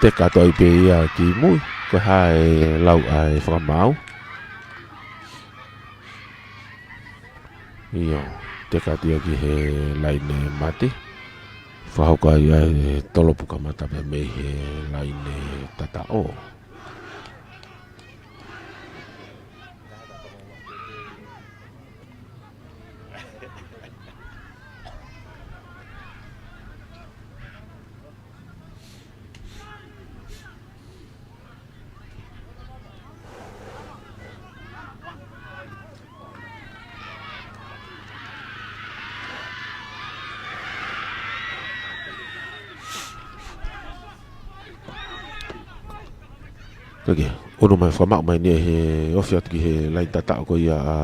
Teka atu ai pē ia ki mui, ko e hā e lau ʻa e fakamaau. ʻIo, teka atu ia ki he laine mate. Fakahoko ai ʻa e tolopu kamata pē mei he laine tataʻo. Kae ʻunu mai, fakamaʻu mai eni ʻe he ofi atu ki he laine tataʻo ko ia ʻa,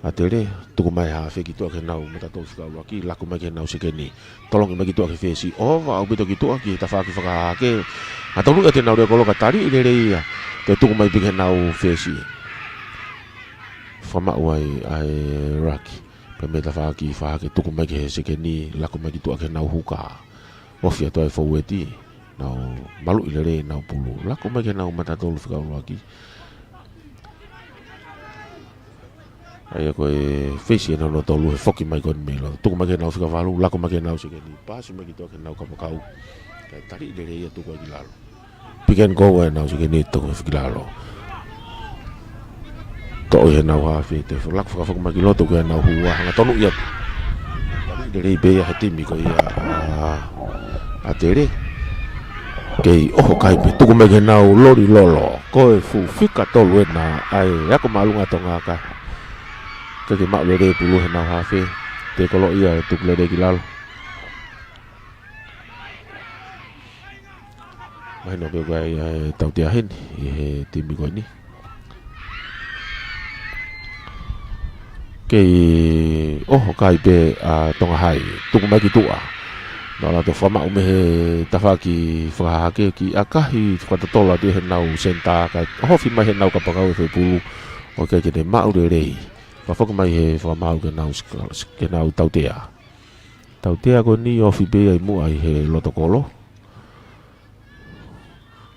ʻa ʻAtele, tuku mai hafe ki tuʻa ki heʻenau matatolu fika ʻuluaki, lako mai ki heʻenau sekeni. Tolongi mai ki tuʻa ki he fesi, ova ʻaupito ki tuʻa ki he tafaʻaki fakahahake. Ngatonu ia ʻenau leʻo kolo kae taliʻi lelei ia. Toe tuku mai pē ki heʻenau fesi. Fakamaʻu ai ʻa e Raki. Pea mei tafaʻaki fakahahake tuku mai ki he sekeni, lako mai ki tuʻa ki heʻenau huka. Ofi atu ai foueti, nau maluʻi lelei ʻenau pulu. Lako mai ki heʻenau matatolu fika ʻuluaki. ʻA ia ko e fesi ʻenau nō tolu he foki mai ko eni mei loto. Tuku mai ki heʻenau fika valu, lako mai ki heʻenau sekeni. Pasi mai ki tuʻa ki heʻenau kapakau. Kae taliʻi lelei ia tuku ai ki lalo. Pick and go ʻenau sekeni, tuku hifo ki lalo. Toʻo ʻe heʻenau hafe, toe lako fakafoki mai ki loto ki heʻenau hua, hangatonu ia. Taliʻi lelei pē ia he timi ko ia ʻa, ʻa ʻAtele. Kei ʻoho kai pē, tuku mai ki heʻenau loli lolo. Ko e fuʻu fika tolu ena ʻa e ako māʻolunga ʻa Tonga kae ʻikai ke maʻu lelei pulu heʻenau hafe. Toe koloaʻia, tuku lelei ki lalo. Mahino pē ko e, ʻa e tautea heni ʻi he timi ko eni. Kei ʻoho kai pē ʻa Tonga Hai, tuku mai ki tuʻa. Nau lava ʻo fakamaʻu mei he tafaʻaki fakahahake, kiʻi ʻakahi fakatotolo atu ʻe heʻenau senitā kae ʻohofi mai heʻenau kapakau e fepulu ʻo ʻikai ke ne maʻu lelei. Fakafoki mai he fakamaau ki heʻenau sika-, ki heʻenau tautea. Tautea ko eni ofi pē ia ʻi muʻa ʻi he loto kolo.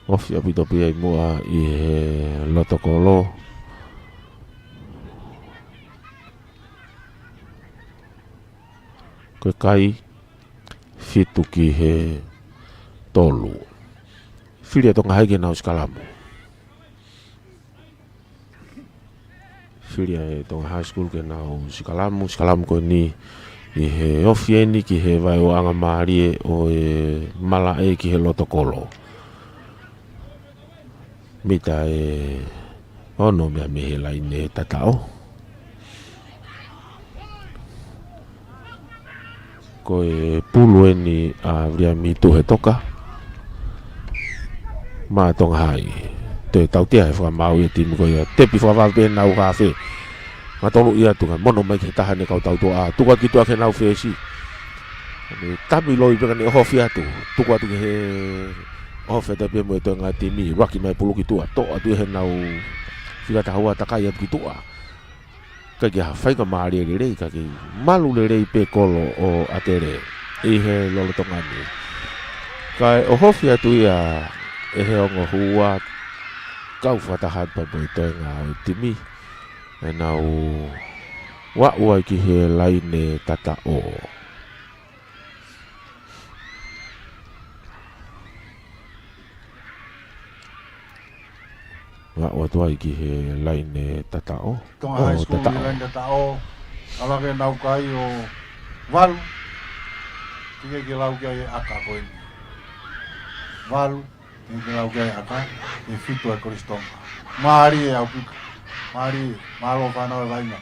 Ofi ʻaupito pē ia ʻi muʻa ʻi he loto kolo. Ko e kai fitu ki he tolu. Fili ʻa Tonga Hai ke nau sikalamu. Fili ʻa e Tonga High School ke nau sikalamu, sikalamu ko eni ʻi he ofi eni ki he vaeuaʻanga mālie ʻo e malaʻe ki he loto kolo. Mita ʻe ono meʻa mei he laine tataʻo. Ko e pulu eni ʻa Viliami Tuhetoka maʻa Tonga Hai. Toe tautea he fakamaau ʻa e timi ko ia, tepi fakavave pē ʻenau hafe. Ngatonu ia tuka, mono mai ki he taha ʻene kau tautuʻa, tuku atu ki tuʻa ki heʻenau fesi. Tami loi pē ka ne ʻohofi atu, tuku atu ki he ʻohofi atu pē mo e toenga timi, laki mai pulu ki tuʻa, toʻo atu ʻe heʻenau fika taha ua, takai atu ki tuʻa. ʻIkai ke ha faingamālie lelei, ka kei malu lelei pē kolo ʻo ʻAtele ʻi he lolotonga ni. Kae ʻohofi atu ia ʻe he ongo hua, kau fakataha atu pē mo e toenga ʻo e timi. ʻEnau Vaʻu ai ki he laine tataʻo. Vaʻu atu ai ki he laine tataʻo. Tonga High School ki he laine tataʻo. Ala ke nau kai ʻo valu. Tike ke lau ki ai e ʻaka ko eni. Valu. Tike ke lau ki ai e ʻaka. ʻE fitu ʻa e Kolisi Tonga. Mālie ʻaupito. Mālie. Mālō fānau ʻa e vaʻinga.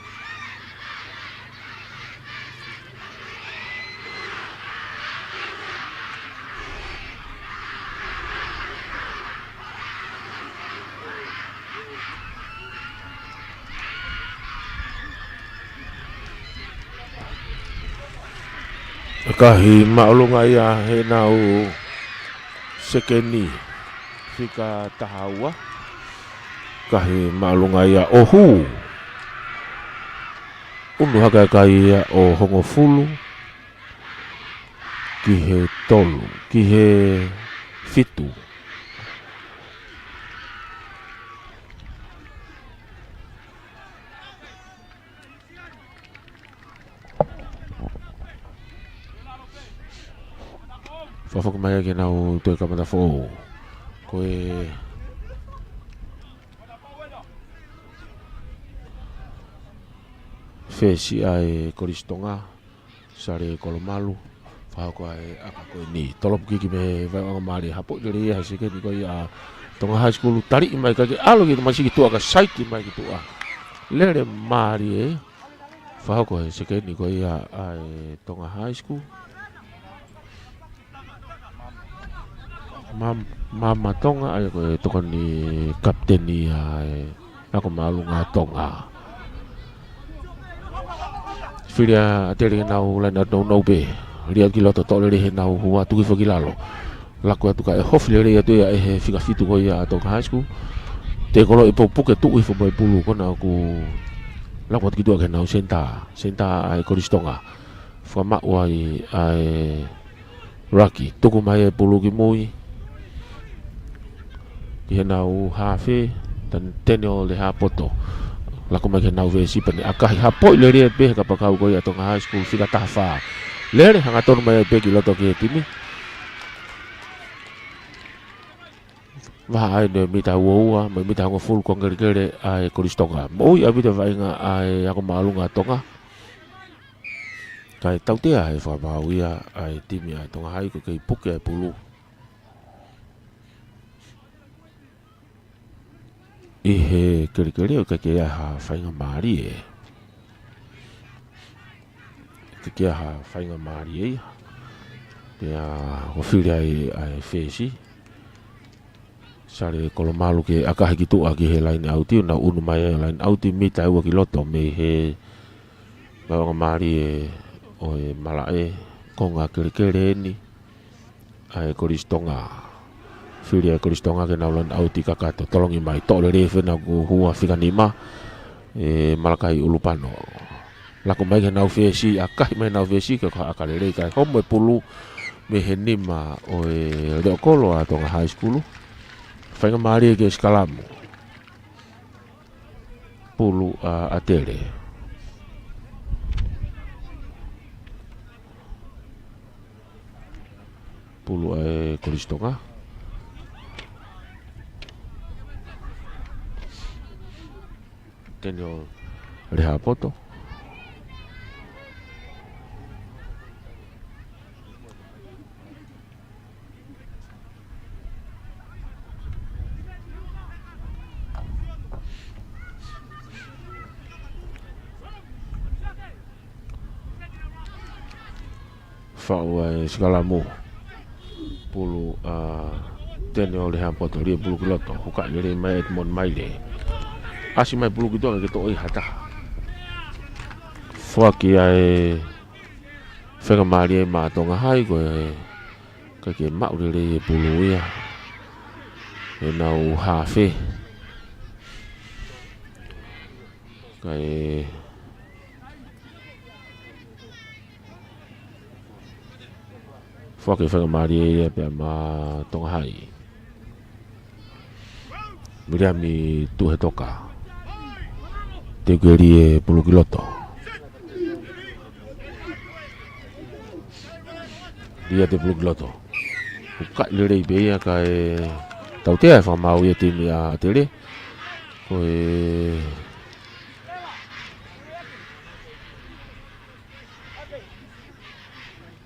ʻAkahi māʻolunga ia heʻenau sekeni fika taha ua. ʻAkahi māʻolunga ia ʻo hū. ʻUnu hake ʻa e kai ia ʻo hongofulu ki he tolu, ki he fitu. Fakafoki mai ke nau toe kamata foʻou. Ko e fesi ʻa e Kolisi Tonga, Sale Kolomalu, fakahoko ʻa e ʻaka ko eni. Tolopu kiki mei he vaʻinga mālie, hapoʻi lelei ʻa e sekeni ko ia ʻa Tonga High School, taliʻi mai kae ʻalu ki he tamasiʻi ki tuʻa ka saiti mai ki tuʻa. Lele mālie, fakahoko ʻe he sekeni ko ia ʻa e Tonga High School. Ma-, Mama Tonga, ʻa ia ko e tokoni kapiteni ʻa e ako māʻolunga Tonga. Fili ʻa ʻAtele ke nau laine atu nounou pē. Lī atu ki loto, toʻo lelei heʻenau hua, tuku hifo ki lalo. Laku atu kae hofi lelei atu ia ʻe he fika fitu ko ia ʻa Tonga High School. Tēkolo ʻi he puke, tuʻu hifo mo e pulu, ko ena ʻoku laku atu ki tuʻa ki heʻenau senitā. Senitā ʻa e Kolisi Tonga. Fakamaʻu ai ʻa e Raki, tuku mai e pulu ki mui. Ki heʻenau hafe, Tan-, Teniole Hapoto. Laku mai ki heʻenau fesi pea ne ʻakahi, hapoʻi lelei pē he kapakau ko ia ʻa Tonga High School fika taha fā. Lele, hangatonu mai pē ki loto ki he timi. Vahaʻa ʻeni mita ua ua, mo e mita hongofulu ko e kelekele ʻa e Kolisi Tonga. Moʻui ʻaupito e vaʻinga ʻa e ako māʻolunga Tonga. Kae tautea he fakamaau ia ʻa e timi ʻa e Tonga High, ʻoku kei puke ʻa e pulu ʻi he kelekele, ʻoku ʻikai ke ʻi ai ha faingamālie. ʻIkai ke ʻi ai ha faingamālie ia. Pea ʻoku fili ai ʻa e fesi. Sale Kolomalu ke ʻakahi ki tuʻa ki he laine ʻauti, ʻo nau ʻunu mai e laine ʻauti mita ua ki loto mei he vaʻinga mālie ʻo e malaʻe, konga kelekele ʻeni ʻa e Kolisi Tonga. Fili ʻa e Kolisi Tonga ke nau laine ʻauti kakato, tolongi mai, toʻo lelei fena ku hua fika nima, ʻe Malakai ʻUlupano. Laku mai ki heʻenau fesi, ʻakahi mai heʻenau fesi, ka ko ha ʻaka lelei kae homo e pulu mei he nima ʻo e leʻo kolo ʻa Tonga High School. Faingamālie ke sikalamu. Pulu ʻa ʻAtele. Pulu ʻa e Kolisi Tonga. Teniole Hapoto. Faʻu ʻa e sikalamu. Pulu ʻa Teniole Hapoto, lī e pulu ki loto, hukaʻi lelei mai Edmond Maile. ʻAsi mai pulu ki tuʻa ke toʻo ʻe ha taha. Foaki ʻa e faingamālie maʻa Tonga High, ko e ʻikai ke maʻu lelei e pulu ia ʻe heʻenau hafe. Kae foaki e faingamālie ia pea maʻa Tonga High. Miriami Tuhetoka. Teu ke lī e pulu ki loto. Ia te puluki loto. Ukaʻi lelei pē ia kae tautea e fakamaau ia timi ʻa ʻAtele. Ko e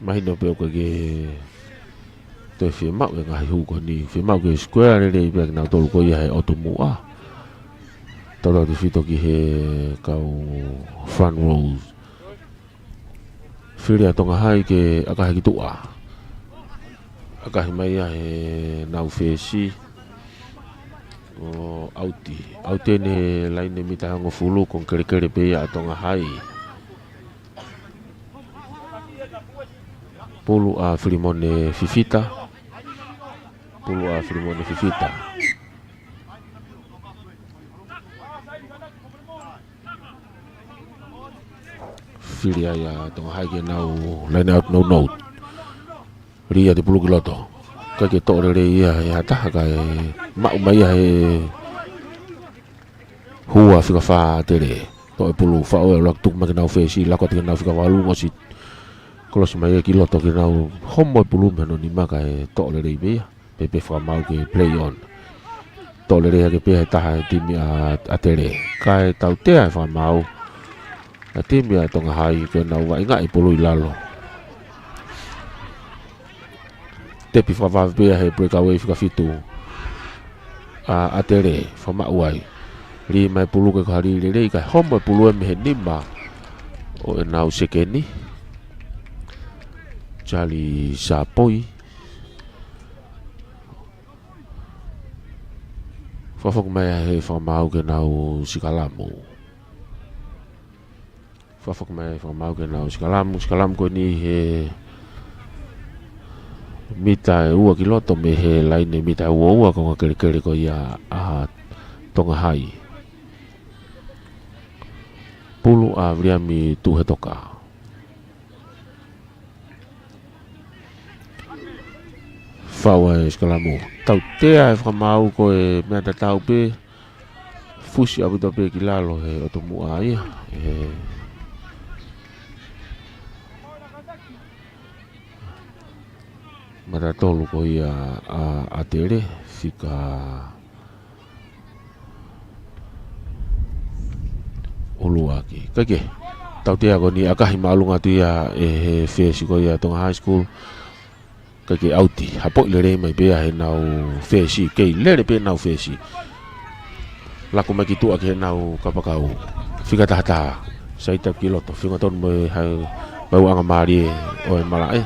mahino pē ʻoku ʻikai ke toe fiemaʻu e ngaahi hū ko eni. Fiemaʻu ke sikuea lelei pē kinautolu ko ia he ʻotu muʻa. Tautautefito ki he kau front rows. Fili ʻa Tonga Hai ke ʻakahi ki tuʻa. ʻAkahi mai ia he nau fesi. ʻO ʻauti. ʻAuti eni he laine mita hongofulu, konga kelekele pē ia ʻa Tonga Hai. Pulu ʻa Filimone Fifita. Pulu ʻa Filimone Fifita. Fili ai ʻa Tonga Hai ke nau line out nounou. Lī ia te puluki loto. ʻIkai ke toʻo lelei ia he ha taha kae maʻu mai ia he hua fika fā ʻa ʻAtele. Toʻo e pulu faʻo e lak tuku mai ke nau fesi, lako atu ke nau fika valu, ngosi kolosi mai ia ki loto ke nau homo e pulu mei hono nima kae toʻo lelei pē ia. Pēpē fakamaau ke play on. Toʻo lelei hake pē he taha e timi ʻa ʻAtele. Kae tautea e fakamaau ʻa e timi ʻa Tonga Hai ke nau vaʻingaʻi pulu ʻi lalo. Tepi fakavave pē ia he breakaway fika fitu ʻa ʻAtele, fakamaʻu ai. Lī mai pulu ke ko ha lī lelei kae homo e pulu ia mei he nima ʻo ʻenau sekeni, Charlie Sapoi. Fakafoki mai ʻa e fakamaau ke nau sikalamu. Fakafoki mai ʻa e fakamaau ke nau sikalamu, sikalamu ko eni he mita ʻe ua ki loto mei he laine mita ʻe ua ua, konga kelekele ko ia ʻa Tonga Hai. Pulu ʻa Viliami Tuhetoka. Faʻu ʻa e sikalamu. Tautea e fakamaau ko e meʻa tatau pē. Fusi ʻaupito pē ki lalo he ʻotu muʻa ia. E mata tolu ko ia ʻa ʻAtele, fika ʻuluaki. Kae kehe, tautea ko eni ʻakahi māʻolunga atu ia ʻe he fesi ko ia Tonga High School. Kae kehe ʻauti, hapoʻi lelei mai pē ia he nau fesi, kei lele pē nau fesi. Lako mai ki tuʻa ki he nau kapakau. Fika taha taha, sai tapu ki loto, feinga tonu mo e hau, maʻuʻanga mālie ʻo e malaʻe.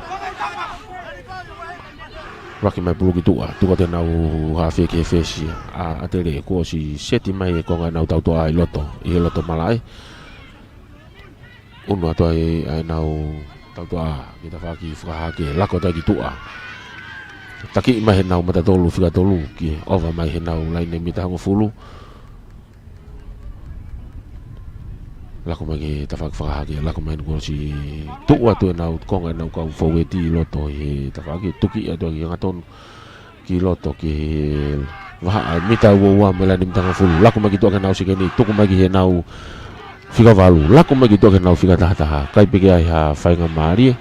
Laki mai pulu ki tuʻa, tuku atu e nau hafe ki he fesi ʻa ʻAtele, kuo ʻosi seti mai e konga e nau tautoʻa ʻi loto, ʻi he loto malaʻe. Unu atu ai ʻa e nau tautoʻa ki tafaʻaki fakahake, lako atu ai ki tuʻa. Takiʻi mai he nau mata tolu fika tolu ki ova mai he nau laine mita hongofulu. Lako mai ki tafaʻaki fakahake, lako mai ni kuo ʻosi tuʻu atu e nau konga e nau kau faueti ʻi loto ʻi he tafaʻaki, tuki atu ai ki he angatonu ki loto ki he vahaʻa mita ua ua mei he laine mita hongofulu. Lako mai ki tuʻa ki he nau sekeni, tuku mai ki he nau fika valu. Lako mai ki tuʻa ki he nau fika taha taha. ʻIkai pē ke ʻi ai ha faingamālie.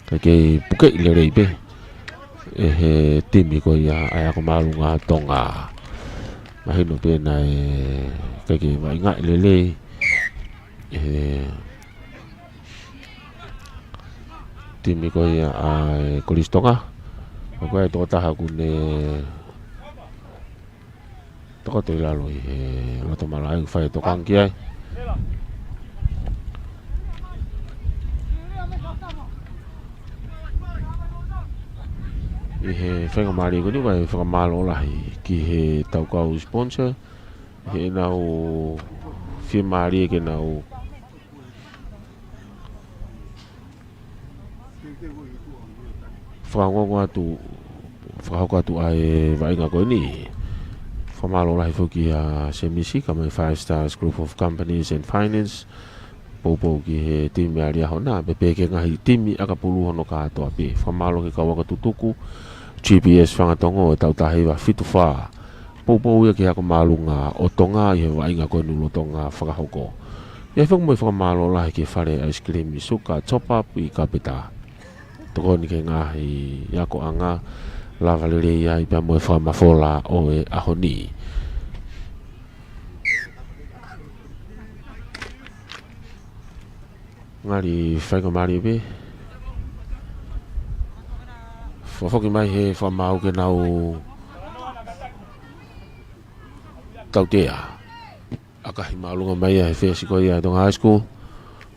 Kae kei pukeʻi lelei pē ʻe he timi ko ia ʻa e ako māʻolunga Tonga. Mahino pē naʻe ʻikai ke vaʻingaʻi lelei ʻe he timi ko ia ʻa e Kolisi Tonga. Ko e tokotaha kuo ne tokoto ʻi lalo ʻi he loto malaʻe, fai e tokanga ki ai. ʻI he faingamālie ko eni, ʻoku ou fakamālō lahi ki he tau kau sponsor, he nau fiemālie ke nau fakaongoongo atu, fakahoko atu ʻa e vaʻinga ko eni. Fakamālō lahi foki ʻa Semisi, kae ʻumaʻā Five Stars Group of Companies and Finance, poupou ki he timi ʻa Liahona, pea pehē ki he ngaahi timi ʻakapulu hono kātoa pē. Fakamālō ki he kau ako tutuku, G P S Fangatongo, ʻo e tau taha hiva fitu fā. Poupou ia ki he ako māʻolunga ʻo Tonga ʻi he vaʻinga ko eni lolotonga fakahoko. ʻI ai foki mo e fakamālō lahi ki he fale ice cream ʻi Suka Top Up ʻi Kapeta. tokoni ki he ngaahi akoʻanga, lava lelei ai pea mo e fakamafola ʻo e ʻaho ni. Ngali faingamālie pē. Fakafoki mai he fakamaau ke nau tautea. ʻAkahi māʻolunga mai ia he fesi ko ia ʻa Tonga High School.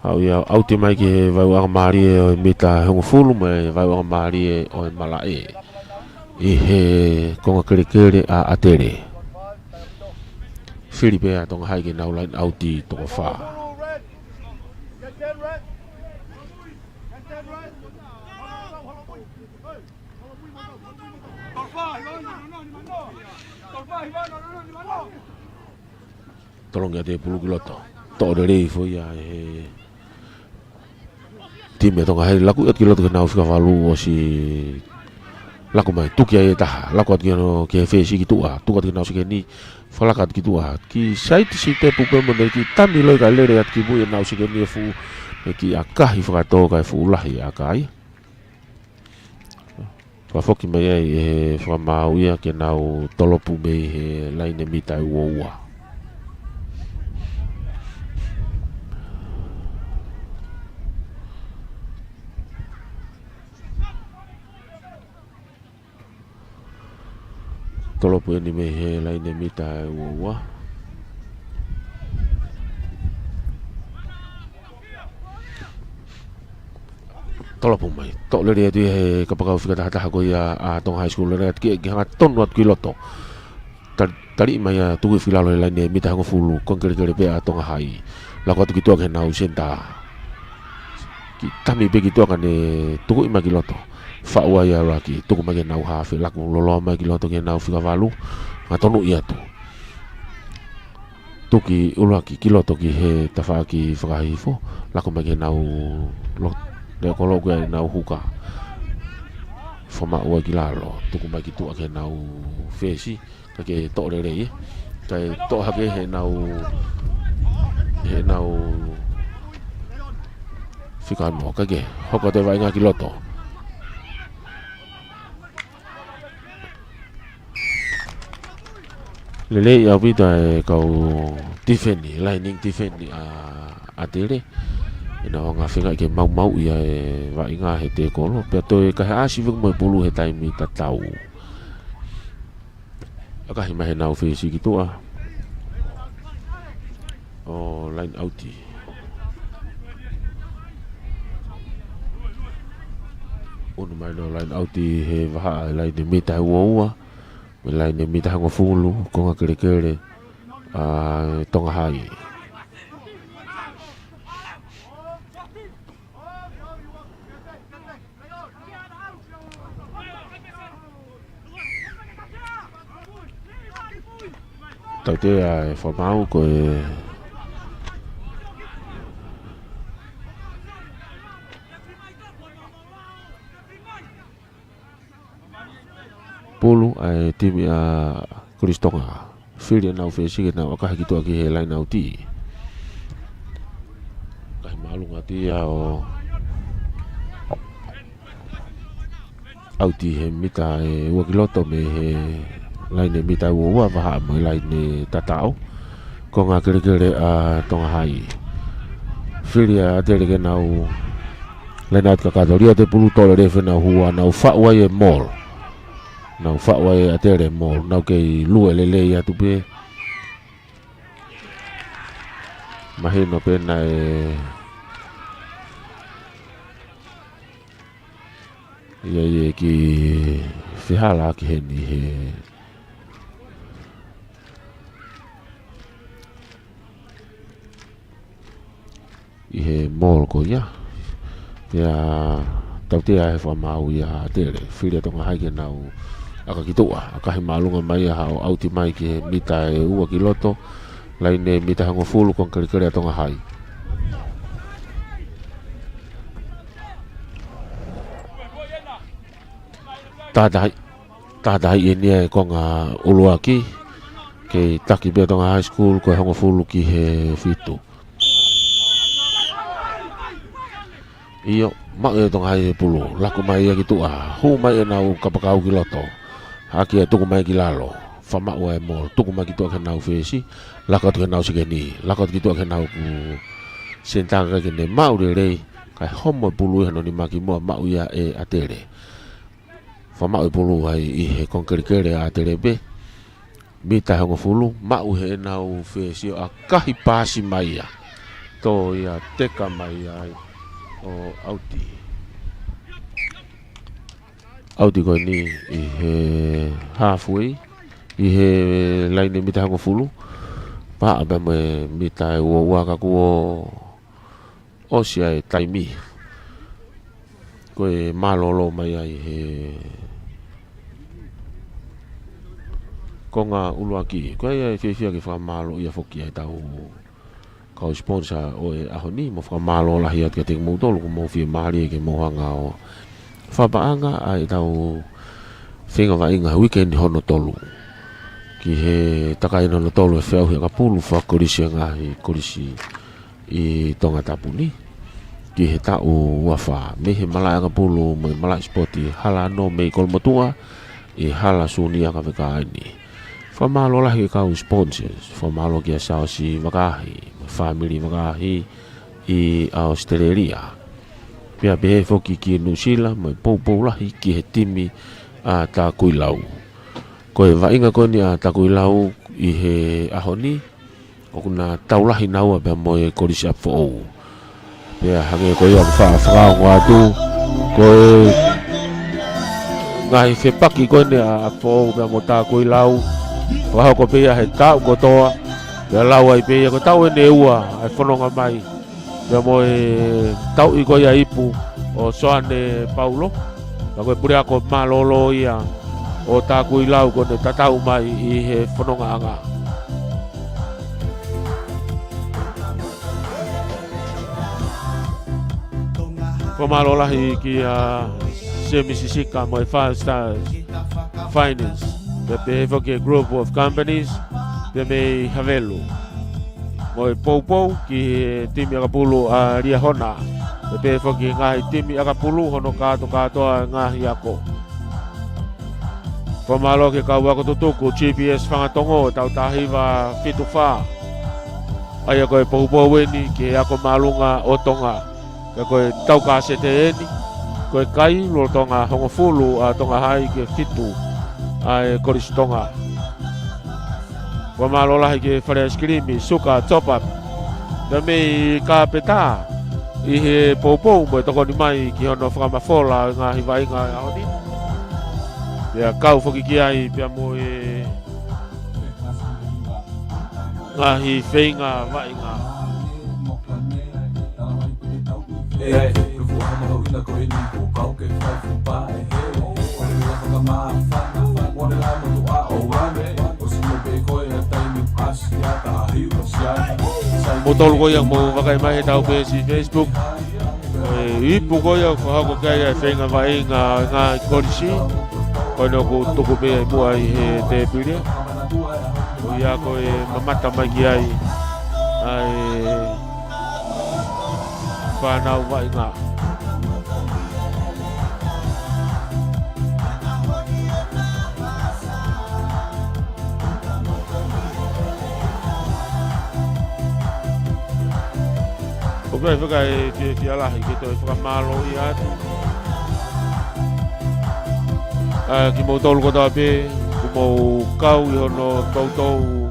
Haʻu ia ʻo ʻauti mai ki he vaeuʻanga mālie ʻo e mita hongofulu mo e vaeuʻanga mālie ʻo e malaʻe. ʻI he konga kelekele ʻa ʻAtele. Fili pē ʻa Tonga High ke nau line out ʻi toko fā. Tolongi ʻa Tēpulu ki loto. Toʻo lelei foʻi ia he timi ʻa Tonga High, laku atu ki loto ki heʻenau fika valu ʻosi laku mai, tuki ai e taha, laku atu ki hono, ki he fesi ki tuʻa, tuku atu ki heʻenau sekeni, fakalaka atu ki tuʻa. Ki saiti sitepu pē mo ne kiʻi tami loi kae lele atu ki mui ʻenau sekeni e fuʻu, ʻe kiʻi ʻakahi fakatō kae fuʻu lahi ʻakai. Fakafoki mai ai ʻe he fakamaau ia ke nau tolopu mei he laine mita ʻe ua ua. Tolopu eni mei he laine mita ʻe ua ua. Tolopu mai. Toʻo lelei atu ia he kapakau fika taha taha ko ia ʻa Tonga High School, lele atu ki, ki hanga tonu atu ki loto. Tali, tali mai ia tuku ʻi lalo he laine mita hongofulu, konga kelekele pē ʻa Tonga High. Laku atu ki tuʻa ki heʻenau senitā. Kiʻi tami pē ki tuʻa kae ne tuku mai ki loto. Faʻu ai ʻa ʻUluaki, tuku mai ki heʻenau hafe, laku loloa mai ki loto ki heʻenau fika valu. Ngata tonu ia atu. Tuku ʻUluaki ki loto ki he tafaʻaki fakahihifo, laku mai ki heʻenau lo-, ne kolo ko ia ʻenau huka. Fakamaʻu ai ki lalo, tuku mai ki tuʻa ki heʻenau fesi, kae ke toʻo lelei, ē. Kae toʻo hake heʻenau, heʻenau fika noa, kae ke hoko atu e vaʻinga ki loto. Lelei ʻaupito e kau tifeni, lining tifeni ʻa, ʻa ʻAtele. ʻEnau hanga feinga ke maumauʻi ʻa e vaʻinga he tēkolo. Pea toe kahe ʻasi fika mo e pulu he taimi tatau. ʻAkahi mai heʻenau fesi ki tuʻa. ʻO line out. ʻUnu mai ʻo line out he vahaʻa laine mita ʻe ua ua. Mei laine mita hongofulu, konga kelekele ʻa Tonga High. Tautea e fakamaau ko e pulu ʻa e timi ʻa Kolisi Tonga. Fili ʻenau fesi ke nau ʻakahi ki tuʻa ki he line out. ʻAkahi māʻolunga atu ia ʻo ʻauti he mita ʻe ua ki loto mei he laine mita ʻe ua ua, vahaʻa mo e laine tataʻo. Konga kelekele ʻa Tonga High. Fili ʻa ʻAtele ke nau line out kakato, lī ʻa Tēpulu, toʻo lelei foʻi ʻenau hua, nau faʻu ai e maul. Nau faʻu ai ʻa ʻAtele e maul, nau kei lue lelei atu pē. Mahino pē naʻe ʻi ai e kiʻi fehālaaki heni he ʻi he maul ko ia. Pea tautea he fakamaau ia ʻa ʻAtele. Fili ʻa Tonga High ke nau ʻaka ki tuʻa. ʻAkahi māʻolunga mai ia ʻo ʻauti mai ki he mita ʻe ua ki loto. Laine mita hongofulu, konga kelekele ʻa Tonga High. Tātahi, tātahi eni ia e konga ʻuluaki. Kei taki pē ʻa Tonga High School, ko e hongofulu ki he fitu. ʻIo, Maʻu ʻe Tonga High e pulu, laka mai ia ki tuʻa, hū mai ʻenau kapakau ki loto. Hake ia, tuku mai ki lalo. Fakamaʻu ai mo, tuku mai ki tuʻa ki heʻenau fesi, laka atu ki heʻenau sekeni, laka atu ki tuʻa ki heʻenau senitā kae ke ne maʻu lelei, kae homo e pulu ʻi hono nima kimuʻa, maʻu ia ʻe ʻAtele. Fakamaʻu e pulu ai ʻi he konga kelekele ʻa ʻAtele pē. Mita ʻe hongofulu, maʻu heʻenau fesi ʻo ʻakahi, pasi mai ia. Tō ia, teka mai ai ʻo ʻauti. ʻAuti ko eni ʻi he halfway, ʻi he laine mita ʻe hongofulu. Pea pea mo e mita ʻe uaua ka kuo ʻosi ai e taimi. Ko e mālōlō mai ai he konga ʻuluaki. Ko ia ʻe fiefia ke fakamālō ia foki ʻa ʻetau kau sponsor ʻo e ʻaho ni, mo fakamālō lahi atu kiate kimoutolu kuo mou fiemālie ke mou hanga ʻo fakapaʻanga ʻa ʻetau feinga vaʻinga weekend hono tolu. Ki he takaina hono tolu e feʻauhi ʻakapulu fakakolisi ʻa e ngaahi kolisi ʻi Tongatapu ni. Ki he taʻu ua fā, mei he malaʻe ʻakapulu mo e malaʻe sipoti Hala Nō mei Kolomotuʻa ʻi Hala Sūnia Kavekaʻa ni. Fakamālō lahi ki he kau sponsors, fakamālō kia Saosi Vakaahi, mo e fāmili Vakaahi ʻi ʻAositelēlia. Pea pehē foki ki Nuʻusila, mo e poupou lahi ki he timi ʻa Takuilau. Ko e vaʻinga ko eni ʻa Takuilau ʻi he ʻaho ni, ʻoku na tau lahi naua pea mo e kolisi ʻApifoʻou. Pea hangē ko ia ʻoku faʻa fakaongo atu, ko e ngaahi fepaki ko eni ʻa ʻApifoʻou pea mo Takuilau, fakahoko pē ia he taʻu kotoa, pea lau ai pē ia ko e taʻu eni ʻe ua ʻa e fononga mai, pea mo e tauʻi ko ia ipu ʻo Soane Paulo, ka ko e puleako mālōlō ia ʻo Takuilau kuo ne tatau mai ʻi he fonongaʻanga. Fakamālō lahi kia Semi Sisika mo e Five Stars Finance, pea pehē foki ki he Group of Companies, pea mei Havelu. Mo e poupou ki he timi ʻakapulu ʻa Liahona, pea pehē foki ki he ngaahi timi ʻakapulu hono kātokātoa e ngaahi ako. Fakamālō ki he kau ako tutuku G P S Fangatongo, taʻu taha hiva fitu fā. ʻA ia ko e poupou eni ki he ako māʻolunga ʻo Tonga. Ka ko e tau kasete eni, ko e kai lolotonga hongofulu ʻa Tonga High ki he fitu ʻa e Kolisi Tonga. Fakamālō lahi ki he fale ʻaisikilimi, Suka Top Up, pea mei Kāpetā, ʻi he poupou mo e tokoni mai ki hono fakamafola e ngaahi vaʻinga ʻo e ʻaho ni. Pea kau foki ki ai pea mo e ngaahi feinga vaʻinga. Mou tolu ko ia mou vakai mai he tau peesi Facebook. Ko e ipu ko ia ʻoku fakahoko ki ai ʻa e feinga vaʻinga ʻa e ngaahi kolisi. Ko eni ʻoku tuku pē ʻi muʻa ʻi he tēpile. Ko ia ko e mamata mai ki ai ʻa e fānau vaʻinga. ʻOku ou fakaʻefiafi lahi ke toe fakamālōʻia atu ʻa kimoutolu kotoa pē kuo mou kau ʻi hono toutou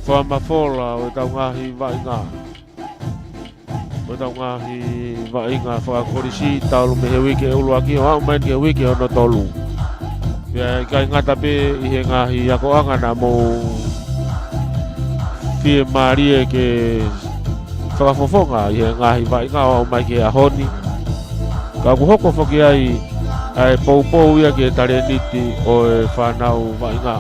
fakamafola ʻo ʻetau ngaahi vaʻinga. ʻO ʻetau ngaahi vaʻinga fakakolisi talu mei he uike ʻuluaki ʻo aʻu mai ki he uike hono tolu. Pea ʻikai ngata pē ʻi he ngaahi akoʻanga naʻa mou fiemālie ke fakafofonga ʻi he ngaahi vaʻinga ʻo aʻu mai ki he ʻaho ni, ka ʻoku hoko foki ai ʻa e poupou ia ki he talēniti ʻo e fānau vaʻinga.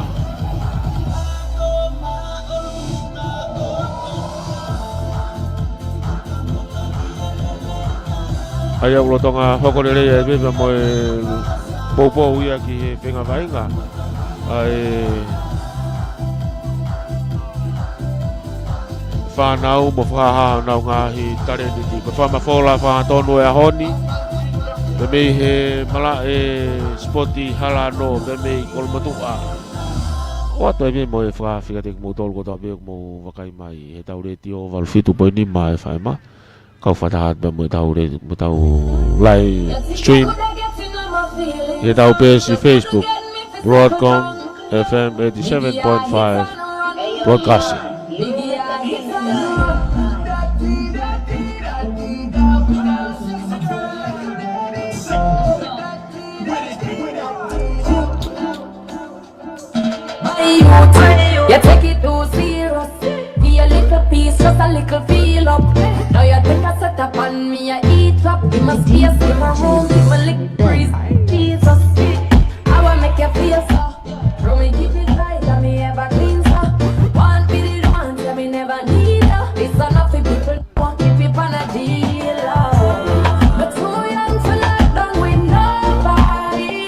ʻA ia ʻoku lolotonga hoko lelei ai pē pea mo e poupou ia ki he feinga vaʻinga ʻa e fānau mo fakahā honau ngaahi talēniti. Pea fakamafola fakatonu e ʻaho ni, pea mei he malaʻe sipoti Hala Nō, pea mei Kolomotuʻa. ʻOatu ai pē mo e fakafika kiate kimoutolu kotoa pē ʻoku mou vakai mai he tau Letiō valu fitu poini nima F M. Kau fakataha pē mo e tau le-, mo e tau live stream he tau peesi Facebook, Broadcom F M eighty-seven point five Broadcasting. You take it too serious. Be a little peace, just a little feel up. Now you take a set upon me, I eat up. You must be a skipper room, give a lick breeze. Jesus, I wanna make you feel so. Throw me, keep it tight, got me ever clean so. Want me, did want, yeah, me never need you. It's enough for people who want keep it on a deal. But too young for lockdown with nobody.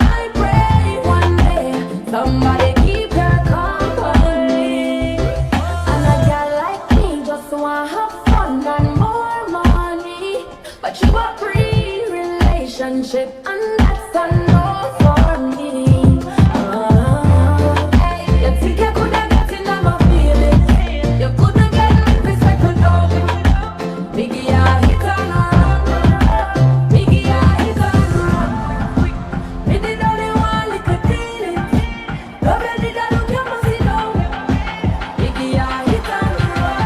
I pray one day somebody keep her company. And a girl like me just wanna have fun and more money. But you a pre-relationship and that's a no for me. Uh, hey, you think you coulda got in on my feelings? You couldn't get me to settle down. Biggie, I hit and run. Biggie, I hit and run. Me did only want little feelings. Love you, did I look you must know. Biggie, I hit and run.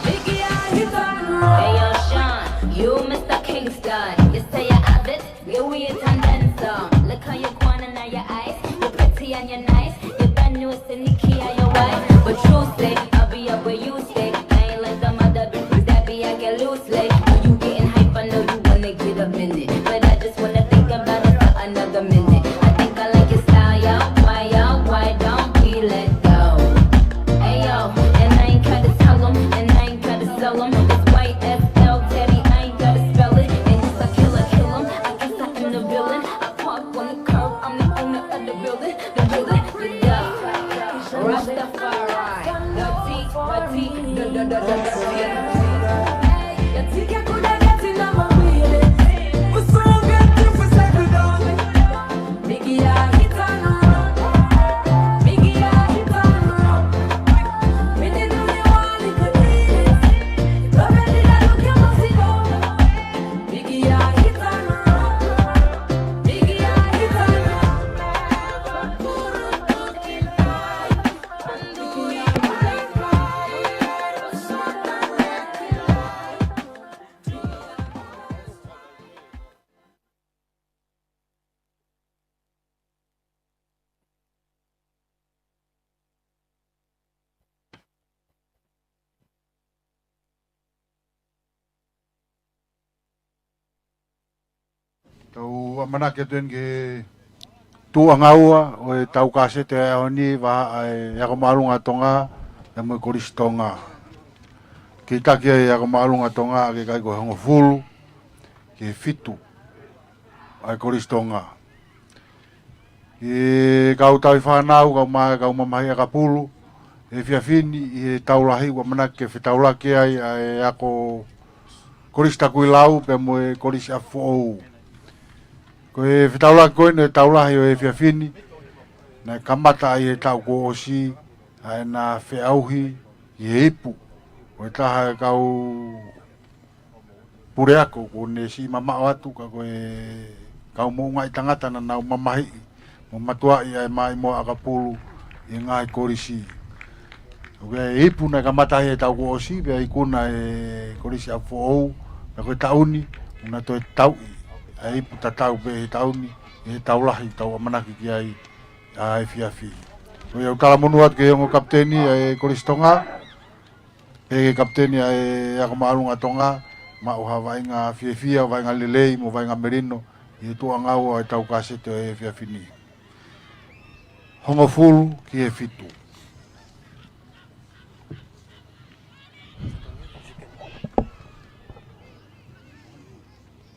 Biggie, I hit and run. Hey, yo, Sean, you Mister Kingston. You say you have it, you wait and then some. Look how you gone and now you're ice. You're pretty and you're nice. You brand new, it's in the key of your wife. But you say, I'll be up where you stay. I ain't like the mother bitches that be acting loose. Like, you getting hype, I know you wanna get up in it. But I just wanna think about it for another minute. I think I like your style, yo. Why, yo? Why don't we let go? Ayo, and I ain't gotta tell 'em, and I ain't gotta sell 'em. It's Y S L, daddy, I ain't gotta spell it. And yes, I kill 'em, kill 'em. I guess I am the villain. I park on the curb, I'm the owner of the building. The building, the dog. Rastafari, the T, the T, the, the, the, the, the, the, yeah. Tau ʻamanaki atu eni ki he tuʻunga ua ʻo e tau kasete ʻo e ʻaho ni, vahaʻa e Ako Māʻolunga Tonga, pea mo e Kolisi Tonga. Kei taki ai e Ako Māʻolunga Tonga, ʻa e kai ko e hongofulu ki he fitu ʻa e Kolisi Tonga. Ki kau tauhi fānau, kau ma-, kau mamahi ʻakapulu, he efiafi ni ʻi he tau lahi ʻoku ʻamanaki ke fetaulaki ai ʻa e ako Kolisi Takuilau pea mo e Kolisi ʻApifoʻou. Ko e fetaulaki ko eni ʻo e tau lahi ʻo e efiafi ni, naʻe kamata ai he taʻu kuo ʻosi ʻa ʻena feʻauhi ʻi he ipu ʻo e taha e kau puleako kuo ne siʻi mamaʻo atu, ka ko e kau moʻungaʻi tangata naʻa nau mamahiʻi mo matuaʻi ʻa e maʻimoa ʻakapulu ʻi he ngaahi kolisi. ʻOku ʻi ai e ipu naʻe kamata ai he taʻu kuo ʻosi, pea ikuna ʻe he Kolisi ʻApifoʻou, pea ko e taʻu ni ʻoku na toe tauʻi ʻa e ipu tatau pē he taʻu ni, ʻi he tau lahi ʻoku tau ʻamanaki ki ai ʻa e efiafi. Ko ia ʻoku talamonū atu ki he ongo kapiteni ʻa e Kolisi Tonga, pea ki he kapiteni ʻa e Ako Māʻolunga Tonga, maʻu ha vaʻinga fiefia, vaʻinga lelei, mo vaʻinga melino, ʻi he tuʻunga ua ʻo e tau kasete ʻo e efiafi ni. Hongofulu ki he fitu.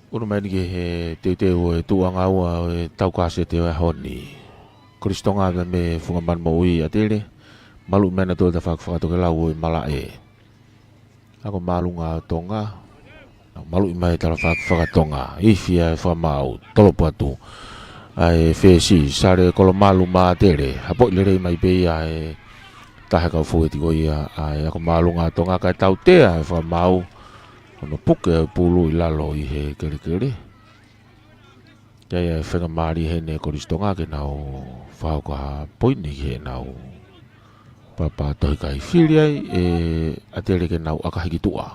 ʻUnu mai eni ki he teuteu ʻo e tuʻunga ua ʻo e tau kasete ʻo e ʻaho ni. Kolisi Tonga pea mo e Funga Manu Moʻui ʻAtele, Maluʻi mai ʻa e tafaʻaki fakatokelau ʻo e malaʻe. Ako māʻolunga ʻa Tonga. Maluʻi mai e tafaʻaki fakatonga. Ifi ʻa e fakamaau. Tolopu atu ʻa e fesi. Sale Kolomalu mā ʻAtele. Hapoʻi lelei mai pē ia ʻe he taha e kau fōueti ko ia ʻa e ako māʻolunga ʻa Tonga, kae tautea e fakamaau. Hono puke e pulu ʻi lalo ʻi he kelekele. Ka ʻi ai e faingamālie heni ʻe Kolisi Tonga ke nau fakahoko ha poini ki heʻenau papa tohi kai. Fili ai ʻe ʻAtele ke nau ʻakahi ki tuʻa.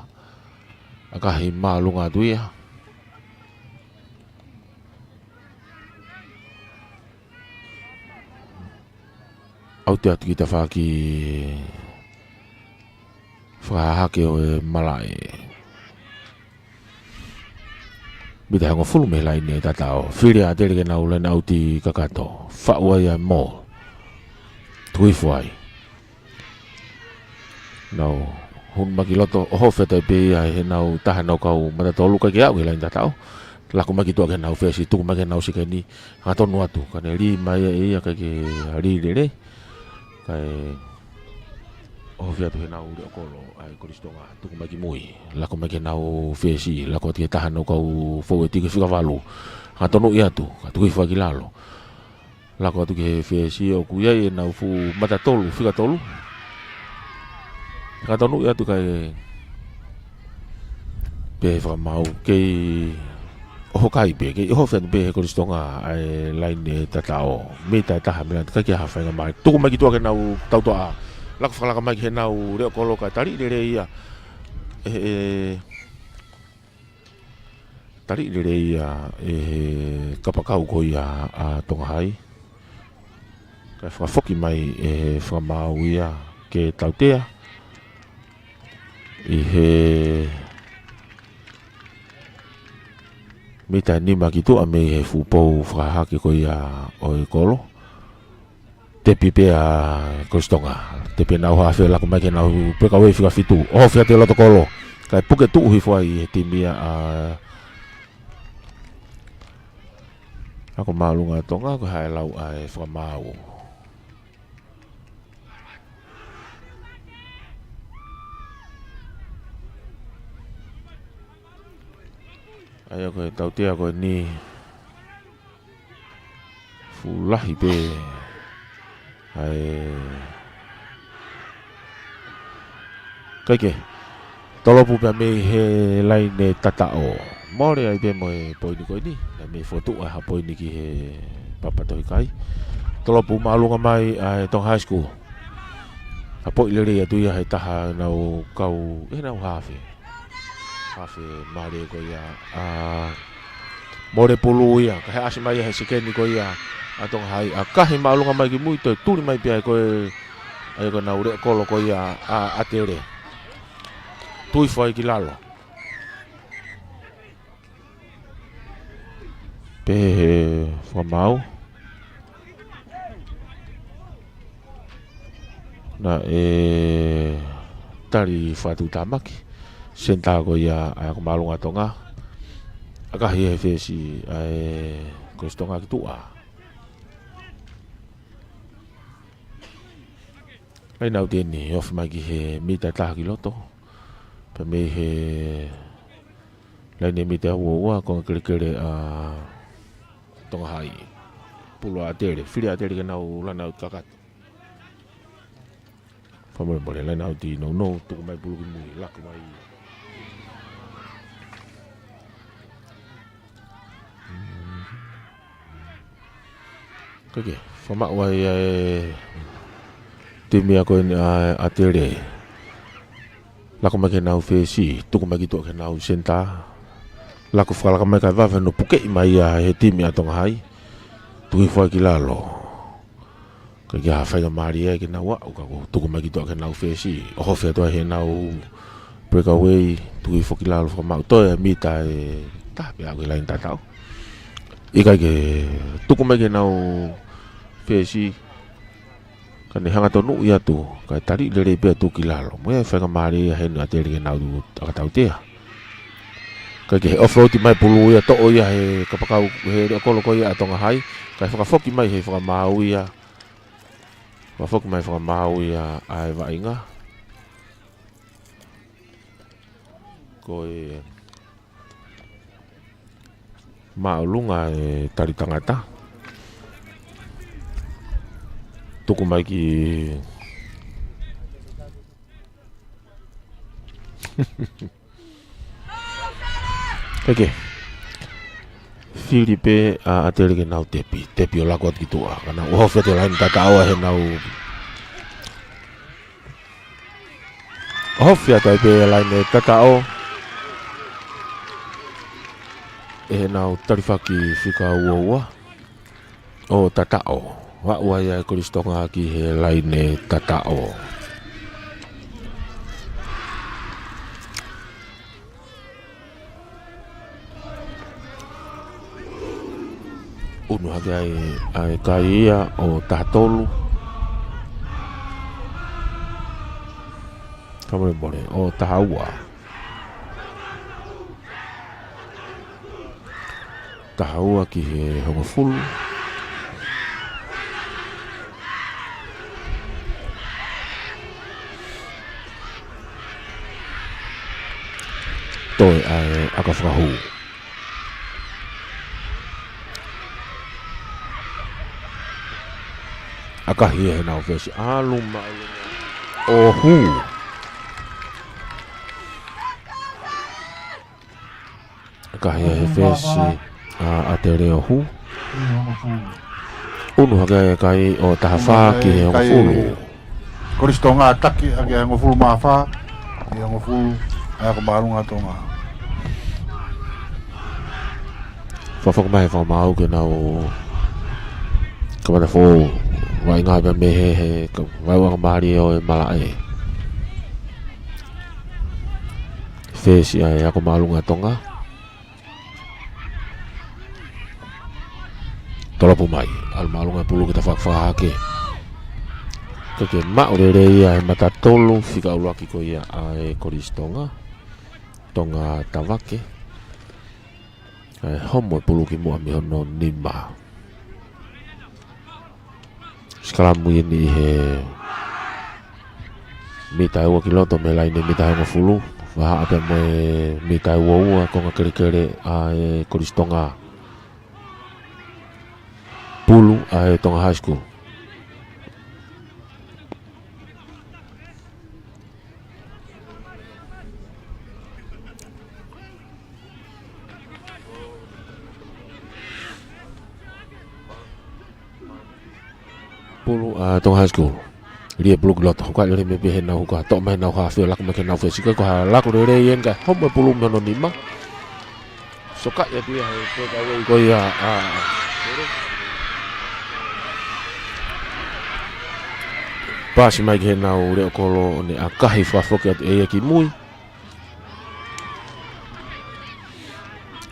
ʻAkahi māʻolunga atu ia. ʻAuti atu ki tafaʻaki fakahahake ʻo e malaʻe. Mita ʻe hongofulu mei he laine ʻe tataʻo. Fili ʻa ʻAtele ke nau laine ʻauti kakato. Faʻu ai ʻa e mo. Tuku hifo ai. Nau hū mai ki loto, ʻohofi atu ai pē ia ʻe heʻenau taha ʻenau kau mata tolu, ʻikai ke aʻu ki he laine tataʻo. Laku mai ki tuʻa ki heʻenau fesi, tuku mai ki heʻenau sekeni, hangatonu atu, ka ne lī mai ʻe ia ʻikai ke lī lelei. Kae ʻohofi atu heʻenau leʻo kolo ʻa e Kolisi Tonga, tuku mai ki mui, laku mai ki heʻenau fesi, laku atu ki he taha ʻenau kau fōueti ko e fika valu. Hangatonuʻi atu, kae tuku hifo ai ki lalo. Laku atu ki he fesi ʻoku ʻi ai ʻenau fuʻu mata tolu, fika tolu. Hangatonuʻi atu kae pehē fakamaau kei ʻoho kai pē, kei ʻohofi atu pē ʻe he Kolisi Tonga ʻa e laine ʻe tataʻo. Mita ʻe taha mei he laine, ʻikai ke ʻi ai ha faingamālie. Tuku mai ki tuʻa ki heʻenau tautoʻa. Laku fakalaka mai ki heʻenau leʻo kolo kae taliʻi lelei ia. ʻE, ʻe, taliʻi lelei ia ʻe he kapakau ko ia ʻa Tonga Hai. Kae fakafoki mai ʻe he fakamaau ia ke tautea. ʻI he mita ʻe nima ki tuʻa mei he fuʻu pou fakahahake ko ia ʻo e kolo. Tepi pē ʻa Kolisi Tonga. Tepi ʻenau hafe, laku mai ki heʻenau breakaway fika fitu. ʻOhofi atu e loto kolo. Kae puke tuʻu hifo ai ʻe he timi ia ʻa ako māʻolunga ʻa Tonga, ko e hā e lau ʻa e fakamaau. ʻA ia ko e tautea ko eni. Fuʻu lahi pē. ʻA e. ʻIkai ke. Tolopu pē mei he laine tataʻo. Mole ai pē mo e poini ko eni. Naʻe mei fokotuʻu ai ha poini ki he papa tohi kai. Tolopu māʻolunga mai ʻa e Tonga High School. Hapoʻi lelei atu ia ʻe he taha ʻenau kau, ʻenau hafe. Hafe mālie ko ia ʻa Mole Pulu ia, kae ʻasi mai ia he sekeni ko ia ʻa Tonga Hai, ʻakahi māʻolunga mai ki mui, toe tuli mai pē ai ko e, ʻa ia ko ʻenau leʻo kolo ko ia ʻa ʻAtele. Tuku hifo ai ki lalo. Pehē fakamaau. Naʻe tali fakatuʻutāmaki. Senitā ko ia ʻa e ako māʻolunga ʻa Tonga. ʻAkahi ʻe he fesi ʻa e Kolisi Tonga ki tuʻa. Laine ʻauti eni, ofi mai ki he mita ʻe taha ki loto. Pea mei he laine mita ʻe ua ua, konga kelekele ʻa Tonga Hai. Pulu ʻa ʻAtele, fili ʻa ʻAtele ke nau laine ʻauti kakato. Fakamolemole, laine ʻauti nounou, tuku mai pulu ki mui, laku mai. ʻIkai ke, fakamaʻu ai ʻa e timi ia ko eni ʻa ʻAtele. Laku mai ki heʻenau fesi, tuku mai ki tuʻa ki heʻenau senitā. Laku fakalaka mai kae vave hono pukeʻi mai ia ʻe he timi ʻa Tonga Hai. Tuku hifo ai ki lalo. ʻIkai ke ʻi ai ha faingamālie ia ke nau aʻu, ka ko e tuku mai ki tuʻa ki heʻenau fesi. ʻOhofi atu ai heʻenau breakaway, tuku hifo ki lalo fakamaʻu, toe mita ʻe taha pē aʻu ki he laine tataʻo. ʻIkai ke tuku mai ki heʻenau fesi, ka ne hangatonuʻi atu, kae taliʻi lelei pē atu ki lalo. Mo e faingamālie ia heni ʻa ʻAtele ke nau ʻakatautea. ʻIkai ke he offload mai pulu ia toʻo ia ʻe he kapakau he leʻo kolo ko ia ʻa Tonga Hai, kae fakafoki mai ʻe he fakamaau ia. Fakafoki mai fakamaau ia ʻa e vaʻinga. Ko e māʻolunga e tali tangata. Tuku mai ki Eke. Fili pē ʻa ʻAtele ke nau tepi. Tepi ʻo laku atu ki tuʻa. Ka nau ʻohofi atu e laine tataʻo ʻa ʻenau. ʻOhofi atu ai pē e laine tataʻo ʻe heʻenau talifaki fika uaua. ʻO tataʻo. Vaʻu ai ʻa e Kolisi Tonga ki he laine tataʻo. ʻUnu hake ai ʻa e kai ia ʻo taha tolu. Kamolemole, ʻo taha ua. Taha ua ki he hongofulu. Toe ʻa e ʻaka fakahū. ʻAkahi ia he nau fesi, ʻalu maʻu ʻo hū. ʻAkahi ia he fesi ʻa ʻAtele ʻo hū. ʻUnu hake ai e kai ʻo taha fā ki he hongofulu. Kolisi Tonga taki ʻaki e hongofulu mā fā, ki he hongofulu ʻa e Ako Māʻolunga Tonga. Fakafoki mai fakamaau ke nau kamata foʻou vaʻinga pea mei he, he ka-, vaʻinga mālie ʻo e malaʻe. Fesi ʻa e Ako Māʻolunga Tonga. Tolopu mai, ʻalu māʻolunga e pulu ki tafaʻaki fakahahake. Ke ke maʻu lelei ia he mata tolu, fika ʻuluaki ko ia ʻa e Kolisi Tonga. Tonga Tavake. ʻE homo e pulu ki muʻa mei hono nima. Sikalamu ia ʻi he mita ʻe ua ki loto mei he laine mita ʻe hongofulu. Vahaʻa pea mo e mita ʻe ua ua konga kelekele ʻa e Kolisi Tonga. Pulu ʻa e Tonga High School. Pulu ʻa Tonga High School. Lī e pulu ki loto. Huka lelei mei pē heʻenau huka. Toʻo mai ʻenau hafe, laku mai ki heʻenau fesi. Ka ko ha laku lelei eni ka homo e pulu mei hono nima. Sokaʻi atu ia he peka ko ia ʻa, ʻa, paasi mai ki heʻenau leʻo kolo ʻo ne ʻakahi fakafoki atu ʻe ia ki mui.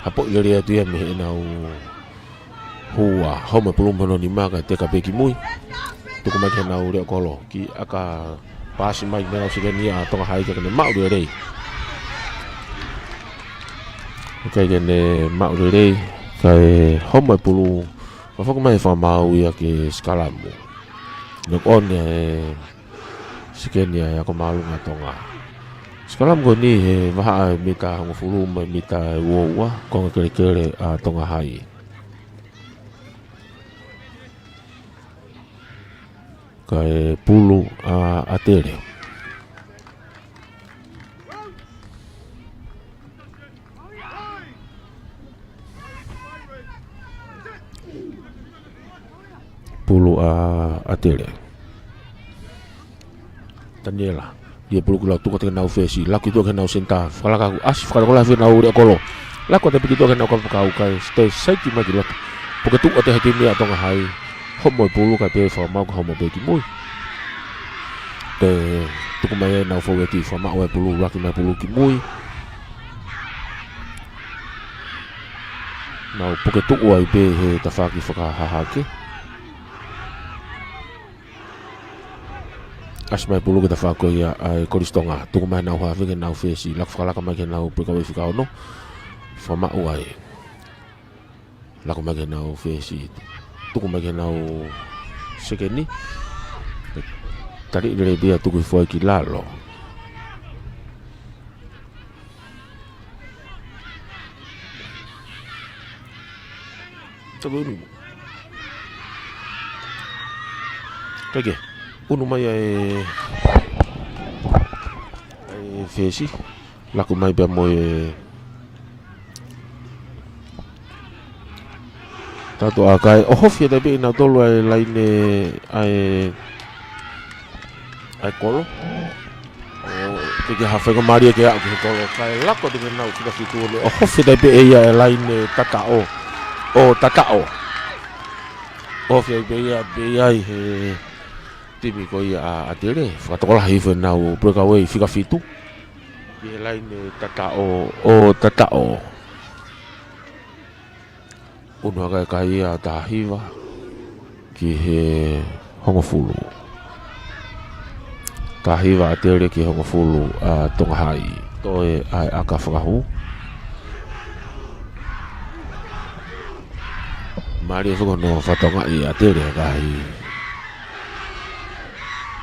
Hapoʻi lelei atu ia mei heʻenau hū ʻa homo e pulu mei hono nima kae teka pē ki mui. Tuku mai ki heʻenau leʻo kolo. Kiʻi ʻaka paasi mai mei heʻenau sekeni ʻa Tonga High kae ʻikai ke ne maʻu lelei. ʻIkai ke ne maʻu lelei, kae homo e pulu, fakafoki mai fakamaau ia ke sikalamu. Knock on ʻa e sekeni ʻa e Ako Māʻolunga Tonga. Sikalamu ko eni he vahaʻa mita hongofulu mo e mita ʻe ua ua, konga kelekele ʻa Tonga High. Kae pulu ʻa ʻAtele. Pulu ʻa ʻAtele. Taniela. Lī e pulu ki loto, tuku atu ki heʻenau fesi. Laku atu ki heʻenau senitā. Fakalaka ʻoku ʻasi, fakalaka lahi heʻenau leʻo kolo. Laku atu pē ki tuʻa ki heʻenau kapakau kae toe saiki mai ki loto. Puke tuʻu atu he timi ʻa Tonga High. Homo e pulu kae pehē fakamaau ke homo pē ki mui. Toe tuku mai ʻenau foueti fakamaʻu e pulu, laki mai pulu ki mui. Nau puke tuʻu ai pē he tafaʻaki fakahahake. ʻAsi mai pulu ki tafaʻaki ko ia ʻa e Kolisi Tonga. Tuku mai ʻenau hafe ki heʻenau fesi. Laku fakalaka mai ki heʻenau pekawei fika ono. Fakamaʻu ai. Laku mai ki heʻenau fesi. Tuku mai ki heʻenau sekeni. Ke Tali lelei pē ia, tuku hifo ai ki lalo. Tau unu. Kae kehe, unu mai ʻa e, ʻa e Fesi. Laku mai pea mo e Tautoʻa kae ʻohofi atu pē ʻe nautolu ʻa e laine ʻa e, ʻa e kolo. ʻO teʻeki ha faingamālie ke aʻu ki he kolo. Kae laku atu ke nau fika fitu, ʻohofi atu pē ʻe ia ʻa e laine tataʻo. ʻO tataʻo. ʻOhofi ai pē ia, pē ia ʻi he timi ko ia ʻa, ʻa ʻAtele. Fakatokolahi hifo ʻenau breakaway fika fitu. ʻI he laine tataʻo, ʻo tataʻo. Unu hake kai ia taha hiva ki he hongofulu. Taha hiva ʻAtele ki he hongofulu ʻa Tonga High. Toe ʻa e ʻaka fakahū. Mālie foki hono fakatokangaʻi ʻe ʻAtele ʻa e ngaahi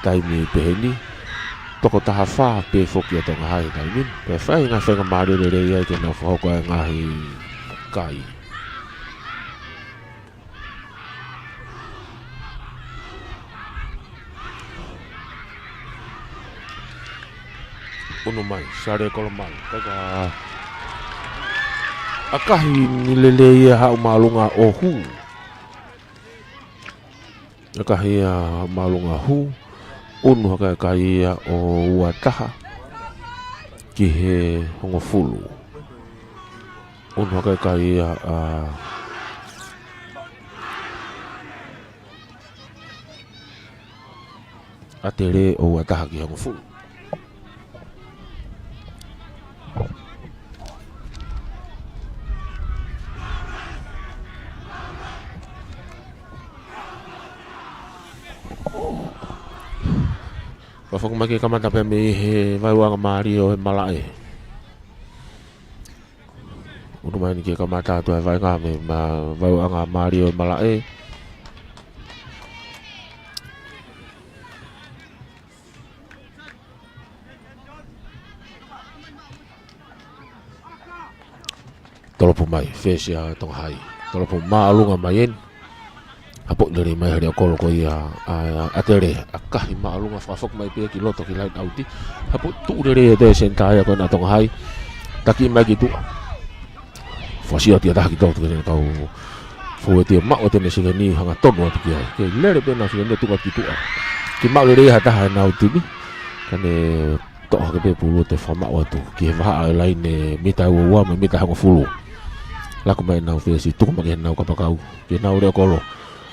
taimi pehē ni. Toko taha fā pē foki ʻa Tonga High he taimi ni. Pea fai ngaahi faingamālie lelei ai ke nau fakahoko ʻa e ngaahi kai. Unu mai, Sale Kolomai. Kae ʻakahi ni lelei ia, haʻu māʻolunga ʻo hū. ʻAkahi ia māʻolunga hū, unu hake kai ia ʻo ua taha ki he hongofulu. Unu hake kai ia ʻa ʻAtele ʻo ua taha ki he hongofulu. Fakafoki mai ke kamata pē mei he vaeuʻanga mālie ʻo e malaʻe. Unu mai ni ke kamata atu ʻa e vaʻinga mei he vaeuʻanga mālie ʻo e malaʻe. Tolopu mai, Fesi ʻa Tonga High. Tolopu māʻolunga mai eni. Hapoʻi lelei mai he leʻo kolo ko ia ʻa, ʻa ʻAtele, ʻakahi māʻolunga, fakafoki mai pē ki loto ki laine ʻauti. Hapoʻi tuʻu lelei ʻe he senitā ia ko ena Tonga High. Taki mai ki tuʻa. Fakaʻosi atu ia taha ki tuʻa, tuʻa ki he kau fōueti, maʻu atu ʻene sikeni, hangatonu atu ki ai. Kei lele pē ʻena sikeni, tuku atu ki tuʻa. Kei maʻu lelei ha taha ʻenau timi. Ka ne toʻo hake pē pulu ʻo toe fakamaʻu atu ki he vahaʻa ʻo e laine mita ua ua mo e mita hongofulu. Laku mai ʻenau Fesi, tuku mai ki heʻenau kapakau, ki heʻenau leʻo kolo.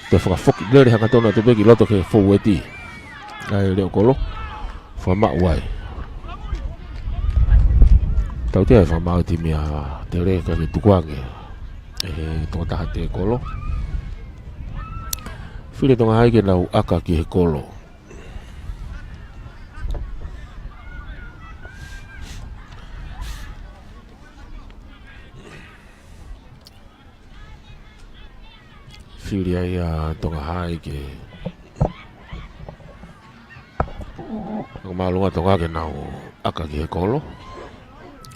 Toe fakafoki lele hangatonu atu pē ki loto ki he fōueti ʻa e leʻo kolo. Fakamaʻu ai. Tautea e fakamaʻu e timi ʻa ʻAtele, kae tukuange ʻe he tokotaha tēkolo. Fili Tonga High ke nau ʻaka ki he kolo. Fili ai ʻa Tonga High ke, ʻaka māʻolunga Tonga ke nau ʻaka ki he kolo.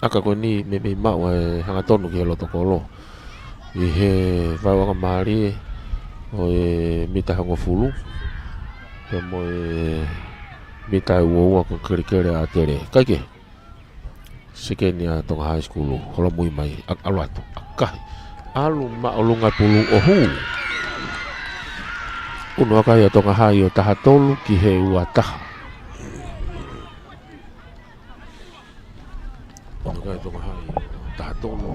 ʻAka ko eni meimei maʻu ʻa e hangatonu ki he loto kolo. ʻI he vaeuʻanga mālie ʻo e mita hongofulu. Pea mo e mita ua ua ko e kelekele ʻa ʻAtele. Kae kehe. Sikeni ʻa Tonga High School, holomui mai, ʻa, ʻalu atu, ʻakahi. ʻAlu māʻolunga pulu ʻo hū. Unu ʻakahi ʻa Tonga High ʻo taha tolu ki he ua taha. Unu ʻakahi ʻa Tonga High, taha tolu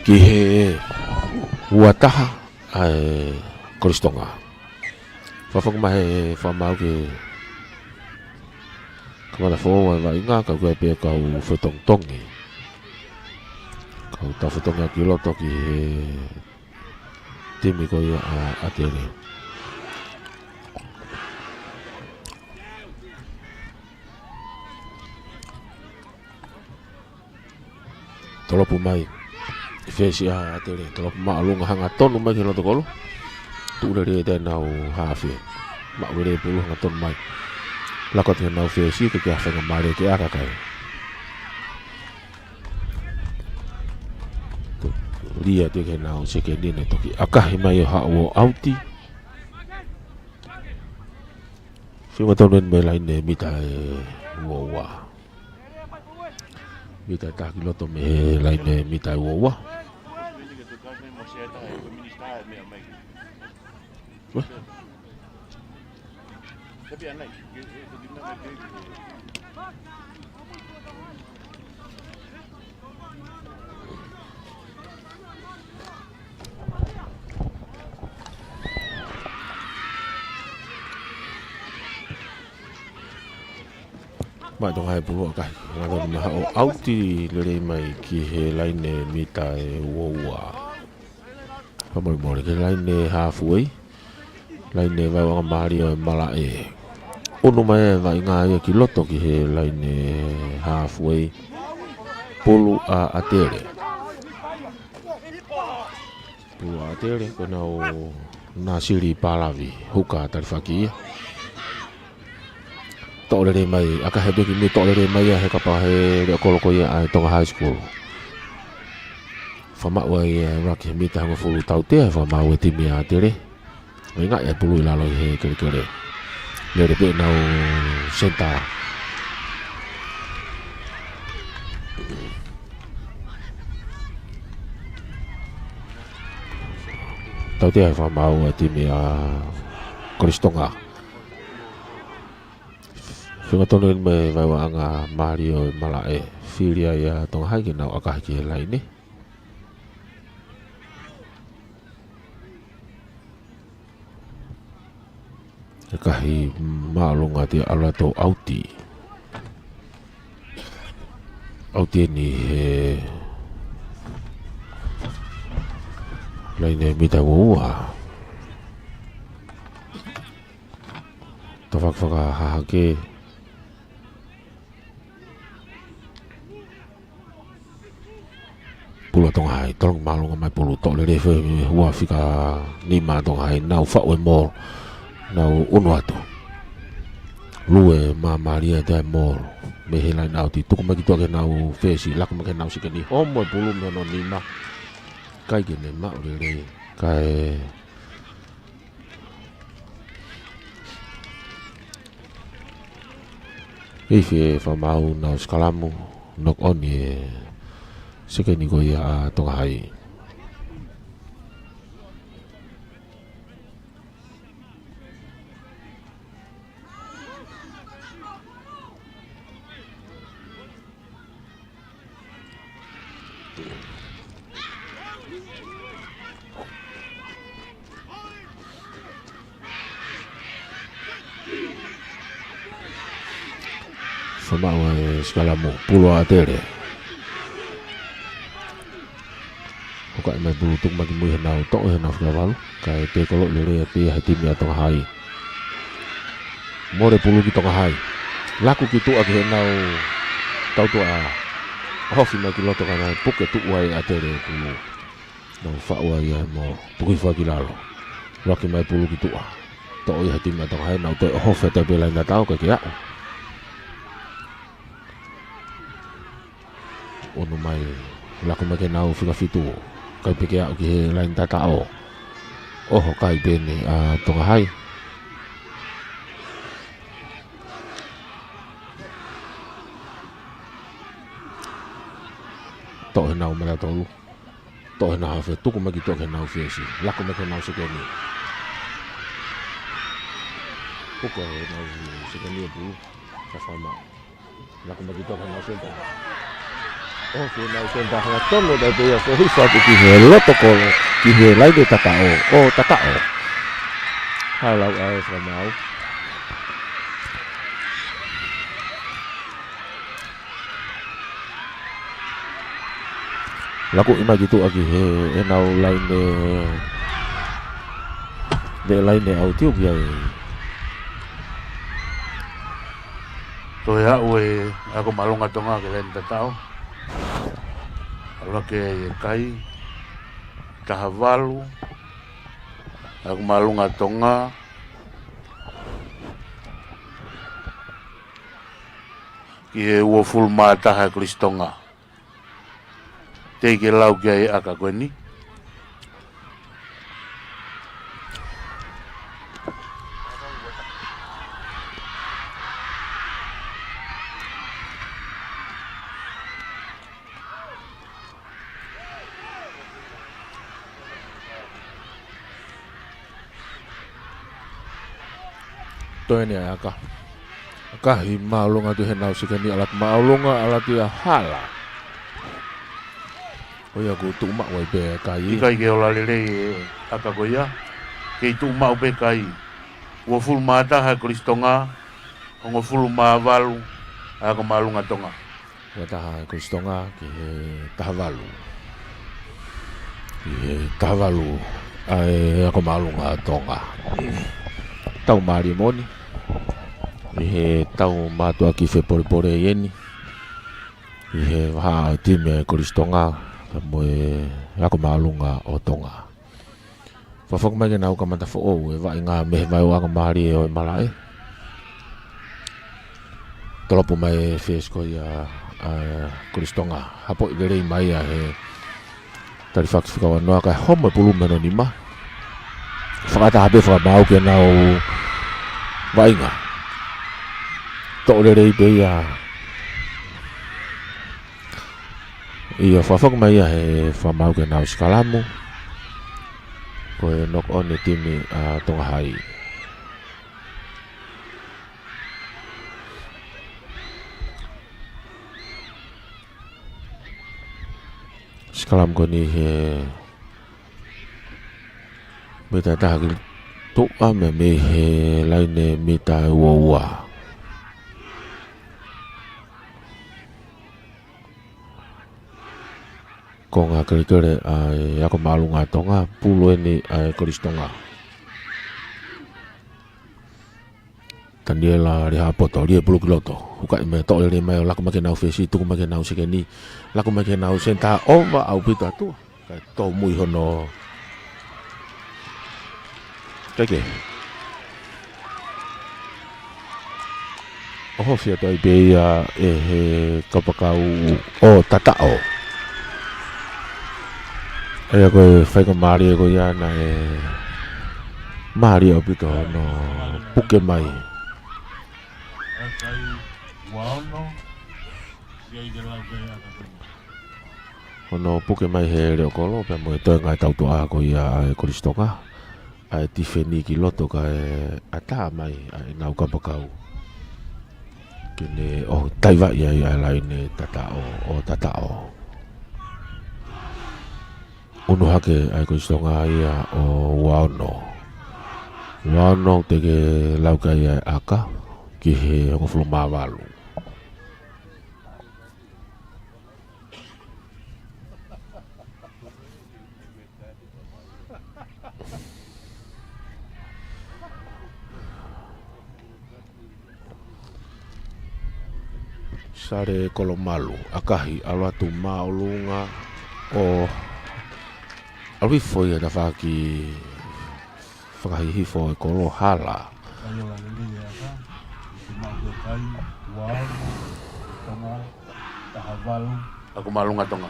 ki he ua taha ʻa e Kolisi Tonga. Fakafoki mai he fakamaau ke kamata foʻou ʻa e vaʻinga, ka ʻoku ʻi ai pē kau fetongitongi. Kau tau fetongi ʻaki loto ki he timi ko ia ʻa, ʻa ʻAtele. Tolopu mai. Fesi ʻa ʻAtele, tolopu māʻolunga hangatonu mai ki loto kolo. Tuʻu lelei ʻa ʻenau hafe. Maʻu lelei pulu hangatonu mai. Laka atu ʻenau fesi, ke ke hafenga male ke ʻakakai. Lia atu ki heʻenau sekeni ne toki ʻakahi mai ʻo haʻu ʻo ʻauti. Feinga tonu eni mei he laine mita ʻe ua ua. Mita ʻe taha ki loto mei he laine mita ʻe ua ua. Maʻu ʻe Tonga e pulu ʻakahi. Ngata mai ʻo ʻauti lelei mai ki he laine mita ʻe ua ua. Fakamolemole ki he laine hafuei. Laine vaeuʻanga mālie ʻo e malaʻe. ʻUnu mai e vaʻinga ia ki loto ki he laine hafuei. Pulu ʻa ʻAtele. Pulu ʻa ʻAtele, ko ʻenau Nasili Palavi, huka talifaki ia. Toʻo lelei mai, ʻakahi pē ki mui, toʻo lelei mai ia he kapa he leʻo kolo ko ia ʻa e Tonga High School. Fakamaʻu ai e laki he mita hongofulu tautea, fakamaʻu e timi ʻa ʻAtele. Vaʻinga e pulu ʻi lalo he kelekele. Lele pē ʻenau senitā. Tautea he fakamaʻu e timi ʻa Kolisi Tonga. Feinga tonu eni mei he vaeuʻanga mālie ʻo e malaʻe. Fili ai ʻa Tonga Hai ke nau ʻakahi ki he laine. ʻAkahi māʻolunga atu ia ʻalu atu ʻo ʻauti. ʻAuti eni he laine mita ʻe ua ua. Tafaʻaki fakahahake. Pulu ʻa Tonga Hai, tolongi māʻolunga mai pulu, toʻo lelei fē hua fika nima ʻa Tonga Hai, nau faʻu e mole, nau ʻunu atu. Lue māmālie atu e mole mei he laine ʻauti, tuku mai ki tuʻa ki heʻenau fesi, laku mai ki heʻenau sekeni, homo e pulu mei hono nima. Kae ʻikai ke ne maʻu lelei, kae Ifi e fakamaʻu, nau sikalamu, knock on e sekeni ko ia ʻa Tonga Hai. Fakamaʻu e sikalamu, pulu ʻa ʻAtele. Hokaʻi mai pulu, tuku mai ki mui heʻenau toʻo, heʻenau fika valu. Kae tekolo lelei atu ia he timi ʻa Tonga Hai. Mole pulu ki Tonga Hai. Laku ki tuʻa ki heʻenau tautuʻa. ʻOhofi mai ki loto ka naʻe puke, tuʻu ai ʻa ʻAtele pulu. Nau faʻu ai ia mo puke hifo ki lalo. Laku mai pulu ki tuʻa. Toʻo ia he timi ʻa Tonga Hai, nau toe ʻohofi atu pē laine tataʻo kae ʻikai ke aʻu. ʻUnu mai, laku mai ki heʻenau fika fitu. ʻIkai pē ke aʻu ki he laine tataʻo. ʻOho kai pē eni ʻa Tonga Hai. Toʻo heʻenau mata tolu. Toʻo heʻenau hafe, tuku mai ki tuʻa ki heʻenau fesi. Laku mai ki heʻenau sekeni. Puke heʻenau sekeni e pulu. Ka fakamaʻu. Laku mai ki tuʻa ki heʻenau senitā. ʻOhofi ʻenau senitā, hangatonu atu pē ia, foʻi hifo atu ki he loto kolo, ki he laine tataʻo, ʻo tataʻo. Halau ʻa e fakamaʻu. Laku mai ki tuʻa ki heʻenau laine, ne laine ʻauti ʻoku ʻi ai. Toe aʻu e ako māʻolunga Tonga ki he laine tataʻo. ʻAlu hake e kai, taha valu ʻa Ako Māʻolunga Tonga ki he uofulu mā taha ʻa Kolisi Tonga. Teʻeki ke lau ki ai ʻa e ʻaka ko eni. Toe ʻeni ʻa e ʻaka. ʻAkahi māʻolunga atu he nau sekeni, ʻalu atu māʻolunga, ʻalu atu ia hala. Ko ia kuo tuʻu maʻu ai pē kai. ʻIkai ke ola lelei e ʻaka ko ia. Kei tuʻu maʻu pē kai. Uofulu mā taha ʻa Kolisi Tonga, hongofulu mā valu ʻa Ako Māʻolunga Tonga. Ua taha ʻa Kolisi Tonga ki he taha valu. Ki he taha valu ʻa e Ako Māʻolunga Tonga. Tau mālie moʻoni. ʻI he tau mātuʻaki fepolepole ʻeni. ʻI he vahaʻa ʻo e timi ʻa Kolisi Tonga, pea mo e Ako Māʻolunga ʻo Tonga. Fakafoki mai ke nau kamata foʻou e vaʻinga mei he vaeuaʻanga mālie ʻo e malaʻe. Tolopu mai e fesi ko ia ʻa Kolisi Tonga. Hapoʻi lelei mai ia he talifaki fika ua noa kae homo e pulu mei hono nima. Fakataha pē fakamaau ke nau vaʻinga. Toʻo lelei pē ia. ʻIo, fakafoki mai ia he fakamaau ke nau sikalamu. Ko e knock on e timi ʻa Tonga Hai. Sikalamu ko eni he mita ʻe taha ki tuʻa mei he laine mita ʻe ua ua. Konga kelekele ʻa e Ako Māʻolunga Tonga, pulu ʻeni ʻa e Kolisi Tonga. Taniela Lihapoto, lie pulu ki loto. Hukaʻi mai, toʻo lelei mai ʻo laku mai ki he nau fesi, tuku mai ki he nau sekeni. Laku mai ki he nau senitā, ova ʻaupito atu. Kae tōmui hono. Kae kehe. ʻOhofi atu ai pē ia ʻe he kapakau ʻo Tataʻo. ʻA ia ko e faingamālie ko ia naʻe mālie ʻaupito hono puke mai. Hono puke mai he leʻo kolo, pea mo e toenga e tautuʻa ko ia ʻa e Kolisi Tonga. ʻA e tifeni ki loto kae ʻatā mai ʻa ʻenau kapakau. Ke ne ʻoho taivaʻi ai ʻa e laine Tataʻo, ʻo Tataʻo. Unu hake ʻa e Kolisi Tonga ia ʻo ua ono. Ua ono teʻeki ke lau ki ai ʻa e ʻaka ki he hongofulu mā valu. Sale Kolomalu, ʻakahi, ʻalu atu māʻolunga ʻo ʻalu hifo ia tafaʻaki fakahihifo e kolo hala. Kai ola lelei e ʻaka, ʻi he maʻu e kai, ua ono, Tonga, taha valu. Ako Māʻolunga Tonga.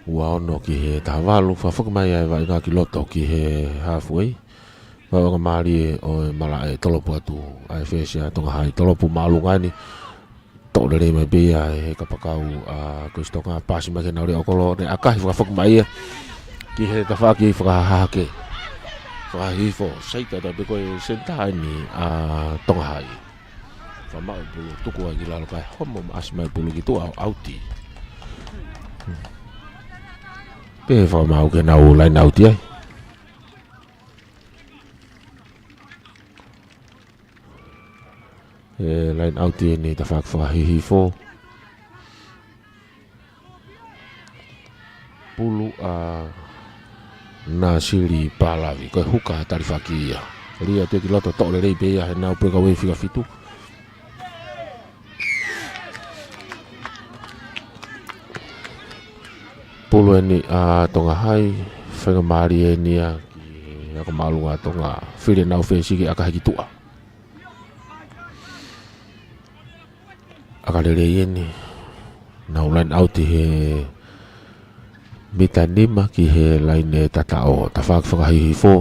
Ua ono ki he taha valu, fakafoki mai ʻa e vaʻinga ki loto ki he halfway. Vaʻinga mālie ʻo e malaʻe, tolopu atu ʻa e fesi ʻa Tonga Hai, tolopu māʻolunga ʻeni. Toʻo lelei mai pē ia ʻe he kapakau ʻa Kolisi Tonga, pasi mai ki he nau leʻo kolo, ne ʻakahi fakafoki mai ia ki he tafaʻaki fakahahake. Fakahihifo, saita atu pē ko e senitā ʻeni ʻa Tonga Hai. Fakamaʻu e pulu, tuku ai ki lalo kae homo maʻasi mai e pulu ki tuʻa ʻo ʻauti. Pea fakamaʻu ke nau laine ʻauti ai. E laine ʻauti ʻeni tafaʻaki fakahihifo. Pulu ʻa Nasili Palavi, ko e huka talifaki ia. Lī atu ki loto, toʻo lelei pē ia he nau peka wei fika fitu. Pulu eni ʻa Tonga Hai, faingamālie eni ia ki he ako māʻolunga ʻa Tonga, fili ʻenau fesi ke ʻakahi ki tuʻa. ʻAka lelei eni, nau line out ʻi he mita nima ki he laine tataʻo, tafaʻaki fakahihifo,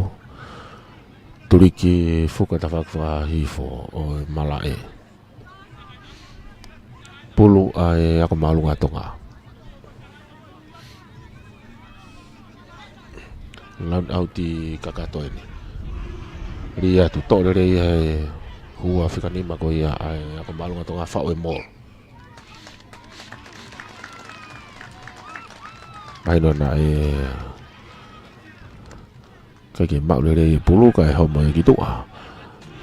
tuliki fuka tafaʻaki fakahihifo ʻo e malaʻe. Pulu ʻa e ako māʻolunga ʻa Tonga. Line out ʻi kakato eni. Lī atu, toʻo lelei ʻa e hua fika nima ko ia ʻa e ako māʻolunga ʻa Tonga, faʻu e maul. Mahino naʻe ʻikai ke maʻu lelei e pulu kae homa ia ki tuʻa.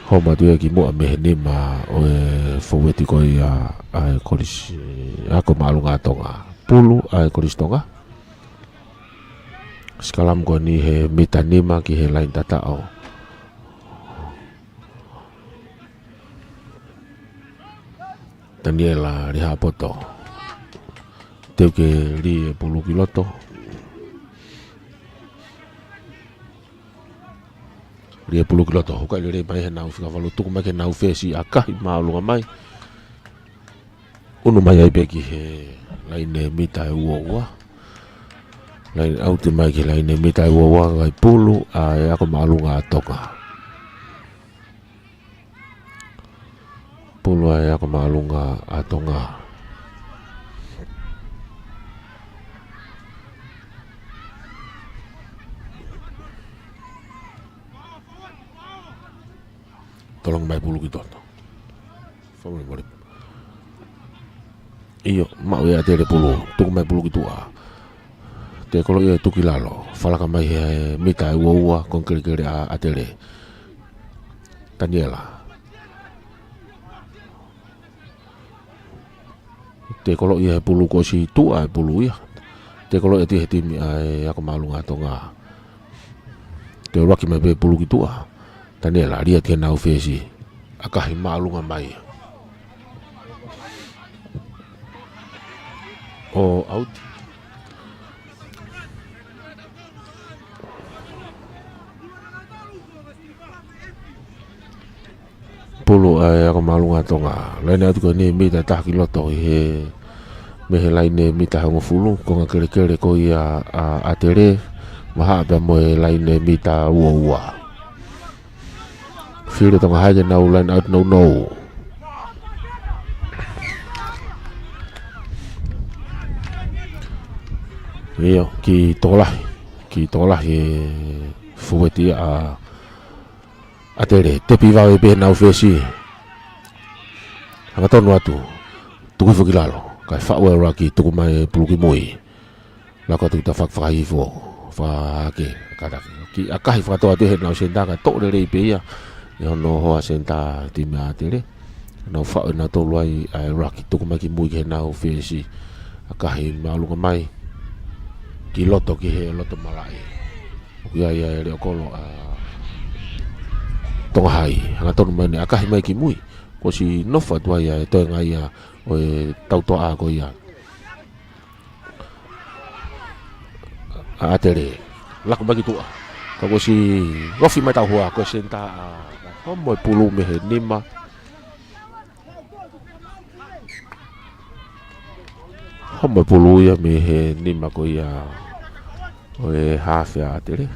Homa atu ia ki muʻa mei he nima ʻo e fōueti ko ia ʻa e kolisi ako māʻolunga ʻa Tonga. Pulu ʻa e Kolisi Tonga. Sikalamu ko eni he mita nima ki he laine tataʻo. Taniela Lihapoto. Teu ke lī e pulu ki loto. Lī e pulu ki loto. Hukaʻi lelei mai heʻenau fika valu, tuku mai ki heʻenau fesi, ʻakahi māʻolunga mai. Unu mai ai pē ki he laine mita ʻe ua ua. Line out mai ki he laine mita ʻe ua ua, ngai pulu ʻa e ako māʻolunga ʻa Tonga. Pulu ʻa e ako māʻolunga ʻa Tonga. Tolongi mai pulu ki toto. Fakamolemole. ʻIo, maʻu ʻe ʻAtele pulu, tuku mai pulu ki tuʻa. Tekolo ia ʻe tuku ki lalo, falaka mai he mita ʻe ua ua, konga kelekele ʻa ʻAtele. Taniela. Tekolo ia he pulu kuo ʻosi tuʻa e pulu ia. Tekolo ia ʻe he timi ʻa e ako māʻolunga ʻa Tonga. Teu ʻuluaki mai pē pulu ki tuʻa. Taniela, lī atu ki heʻenau fesi. ʻAkahi māʻolunga mai. ʻO ʻauti. Pulu ʻa e ako māʻolunga ʻa Tonga. Line out ko eni mita ʻe taha ki loto ʻi he, mei he laine mita ʻe hongofulu, konga kelekele ko ia ʻa ʻAtele, mahaʻa pea mo e laine mita ua ua. Fili ʻe Tonga Hai ke nau line out nounou. ʻIo, kiʻi tokolahi, kiʻi tokolahi e fōueti ʻa ʻAtele, tepi vave pē heʻenau fesi. Hangatonu atu, tuku hifo ki lalo, kae faʻu e ʻuluaki, tuku mai e pulu ki mui. Laka atu ki tafaʻaki fakahihifo, fakahake, kātaki. Kiʻi ʻakahi fakatō atu heʻenau senitā kae toʻo lelei pē ia ʻe hono hoa senitā timi ʻa ʻAtele. Nau faʻu ʻe nautolu ai ʻa e ʻuluaki, tuku mai ki mui ki heʻenau fesi. ʻAkahi māʻolunga mai ki loto, ki he loto malaʻe. ʻOku ʻi ai ʻa e leʻo kolo ʻa Tonga Hai. Hangatonu mai ʻene ʻakahi mai ki mui. Kuo ʻosi nofo atu ai ʻa e toenga ia ʻo e tautoʻa ko ia ʻa ʻAtele. Laku mai ki tuʻa. Ka kuo ʻosi ofi mai tau hua, ko e senitā ʻa, homo e pulu mei he nima. Homo e pulu ia mei he nima ko ia ʻo e hafe ʻa ʻAtele.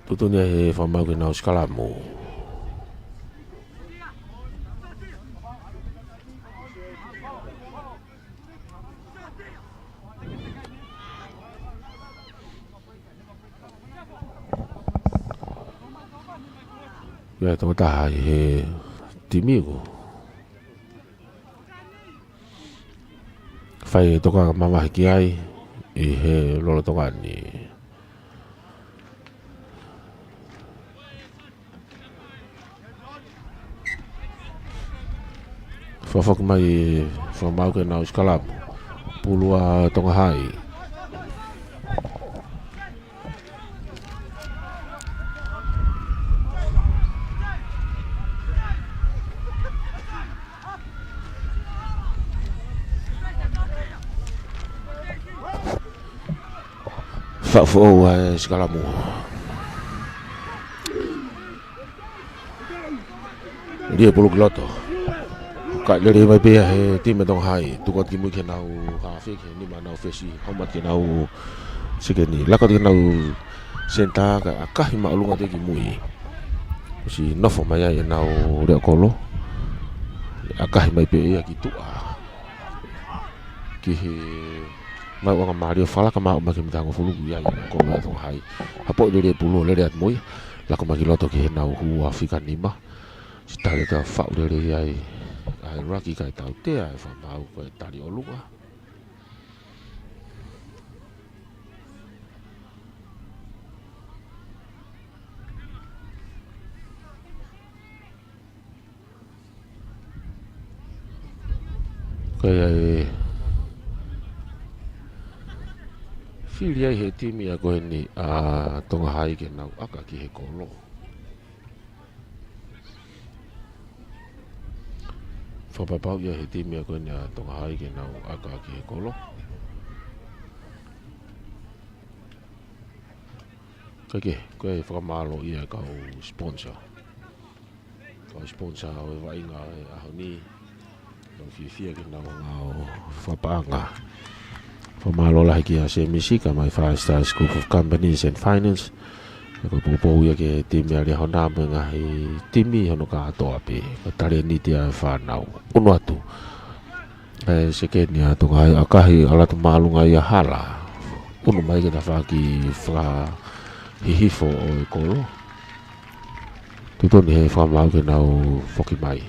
Tuʻutuʻuni ʻe he fakamaau ke nau sikalamu. ʻIo, toko taha ʻi he timi ko fai e toka mamahi ki ai ʻi he lolotonga ni. Fakafoki mai, fakamaau ke nau sikalamu. Pulu ʻa Tonga Hai. Faʻu foʻou ʻa e sikalamu. Lī e pulu ki loto. Kae lele mai pē ʻa e timi Tonga High, tuku atu ki mui ki heʻenau hafe, ki he nima ʻenau fesi, haʻu mai ki heʻenau sekeni. Laka atu ki heʻenau senitā, kae ʻakahi māʻolunga atu ki mui. Kuo ʻosi nofo mai ai ʻenau leʻo kolo. ʻAkahi mai pē ia ki tuʻa. Ki he maʻuʻanga mālie, fakalaka mai ʻo aʻu mai ki he mita hongofulu, ʻi ai ʻenau kolo ʻa Tonga High. Hapoʻi lelei e pulu, lele atu mo ia. Laka mai ki loto ki heʻenau hū ʻa fika nima. Sio tali ka faʻu lelei ai ʻa e ruck kae tautea e fakamaau ko e tali ʻolunga. Ko ia e fili ai he timi ʻa ko eni ʻa Tonga High ke nau ʻaka ki he kolo. Fakapapauʻi ʻe he timi ʻa ko eni ʻa Tonga High ke nau ʻaka ki he kolo. Kae kehe, ko e fakamālō ia ʻa e kau sponsor. Kau sponsor ʻo e vaʻinga ʻo e ʻaho ni. Kau fiefia ke nau hanga ʻo fakapaʻanga. Fakamālō lahi kia Sēmisi, kae ʻumaʻā e Five Stars Group of Companies and Finance. Ko e poupou ia ki he timi ʻa Liahona mo e ngaahi timi hono kātoa pē. Ko e talēniti ʻa e fānau. ʻUnu atu. ʻA e sekeni ʻa Tonga High, ʻakahi ʻalu atu māʻolunga ia hala. ʻUnu mai ki he tafaʻaki fakahihifo ʻo e kolo. Tuʻutuʻuni he fakamaau ke nau foki mai.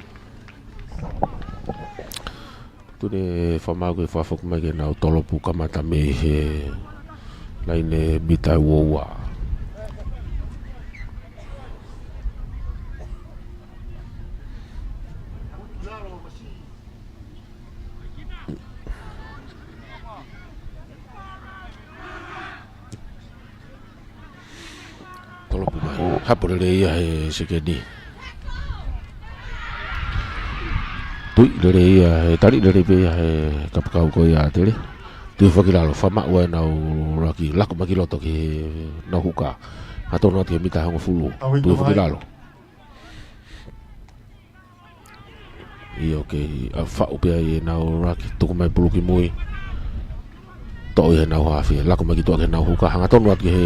Tuʻutuʻuni he fakamaau ke fakafoki mai ke nau tolopu kamata mei he laine mita ua ua. Tolopu mai. Hapo lelei ia he sekeni. Tui lelei ia he tali lelei pē ia he kapakau ko ia ʻa Tele. Tui foki lalo, fakamaʻu ʻenau laki, laka mai ki loto ki heʻenau huka. Hangatonu atu ki he mita hongofulu. Tui foki lalo. ʻIo, ke faʻu pē ai ʻenau laki, tuku mai pulu ki mui. Toʻo ʻi heʻenau hafe, laka mai ki tuʻa ki heʻenau huka, hangatonu atu ki he,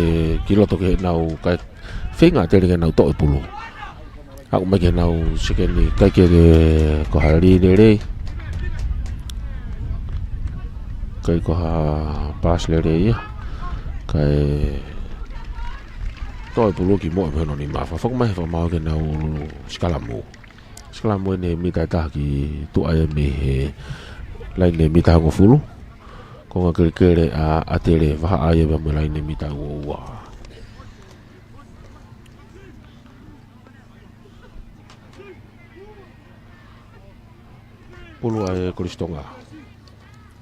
ki loto ki heʻenau kae feinga ʻa Tele ke nau toʻo e pulu. Aʻu mai ki heʻenau sekeni, ʻikai ke, ke ko ha lī lelei. ʻIkai ko ha pass lelei ia. Kae toʻo e pulu ki muʻa mei hono nima. Fakafoki mai he fakamaau ke nau sikalamu. Sikalamu ʻeni mita ʻe taha ki tuʻa ia mei he laine mita hongofulu. Konga kelekele ʻa, ʻa Tele, vahaʻa ia pea mo e laine mita ua ua. Pulu ʻa e Kolisi Tonga.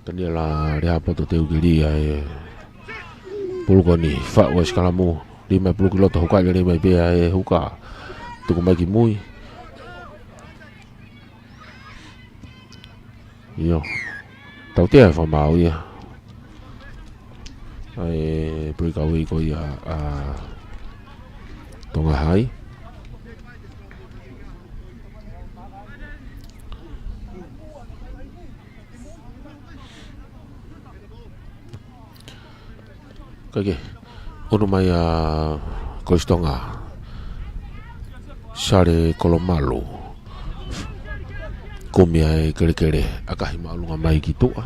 Taniela Lehapoto Teukeli ʻa e pulu ko eni, faʻu e sikalamu, lī mai pulu ki loto, hukaʻi lelei mai pē ʻa e huka. Tuku mai ki mui. ʻIo. Tautea e fakamaau ia. ʻA e breakaway ko ia ʻa Tonga High. Kae kehe, ʻunu mai ʻa Kolisi Tonga. Sale Kolomalu. Kumi ʻa e kelekele, ʻakahi māʻolunga mai ki tuʻa.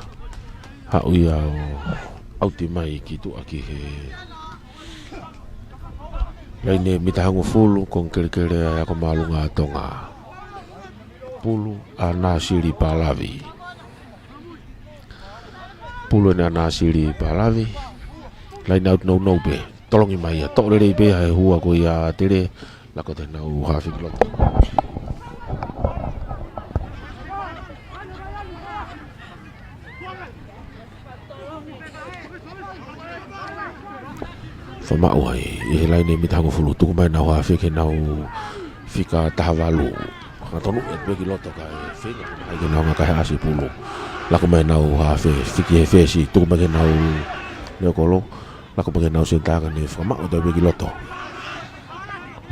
Haʻu ia ʻo ʻauti mai ki tuʻa ki he laine mita hongofulu, konga kelekele ʻa e ako māʻolunga ʻa Tonga. Pulu ʻa Nāsili Palavi. Pulu ʻeni ʻa Nāsili Palavi. Laine ʻauti nounou pē. Tolongi mai ia. Toʻo lelei pē ʻa e hua ko ia ʻa Tele. Laka atu ʻenau hafe ki loto. Fakamaʻu ai, ʻi he laine mita hongofulu, tuku mai ʻenau hafe ki heʻenau fika taha valu. Hangatonu ʻe pē ki loto kae feinga, ʻai ke nau ngakahi ʻasi pulu. Laka mai ʻenau hafe, fiki he fesi, tuku mai ki heʻenau leʻo kolo. Lako mai ki heʻenau senitā ka ne fakamaʻu atu pē ki loto.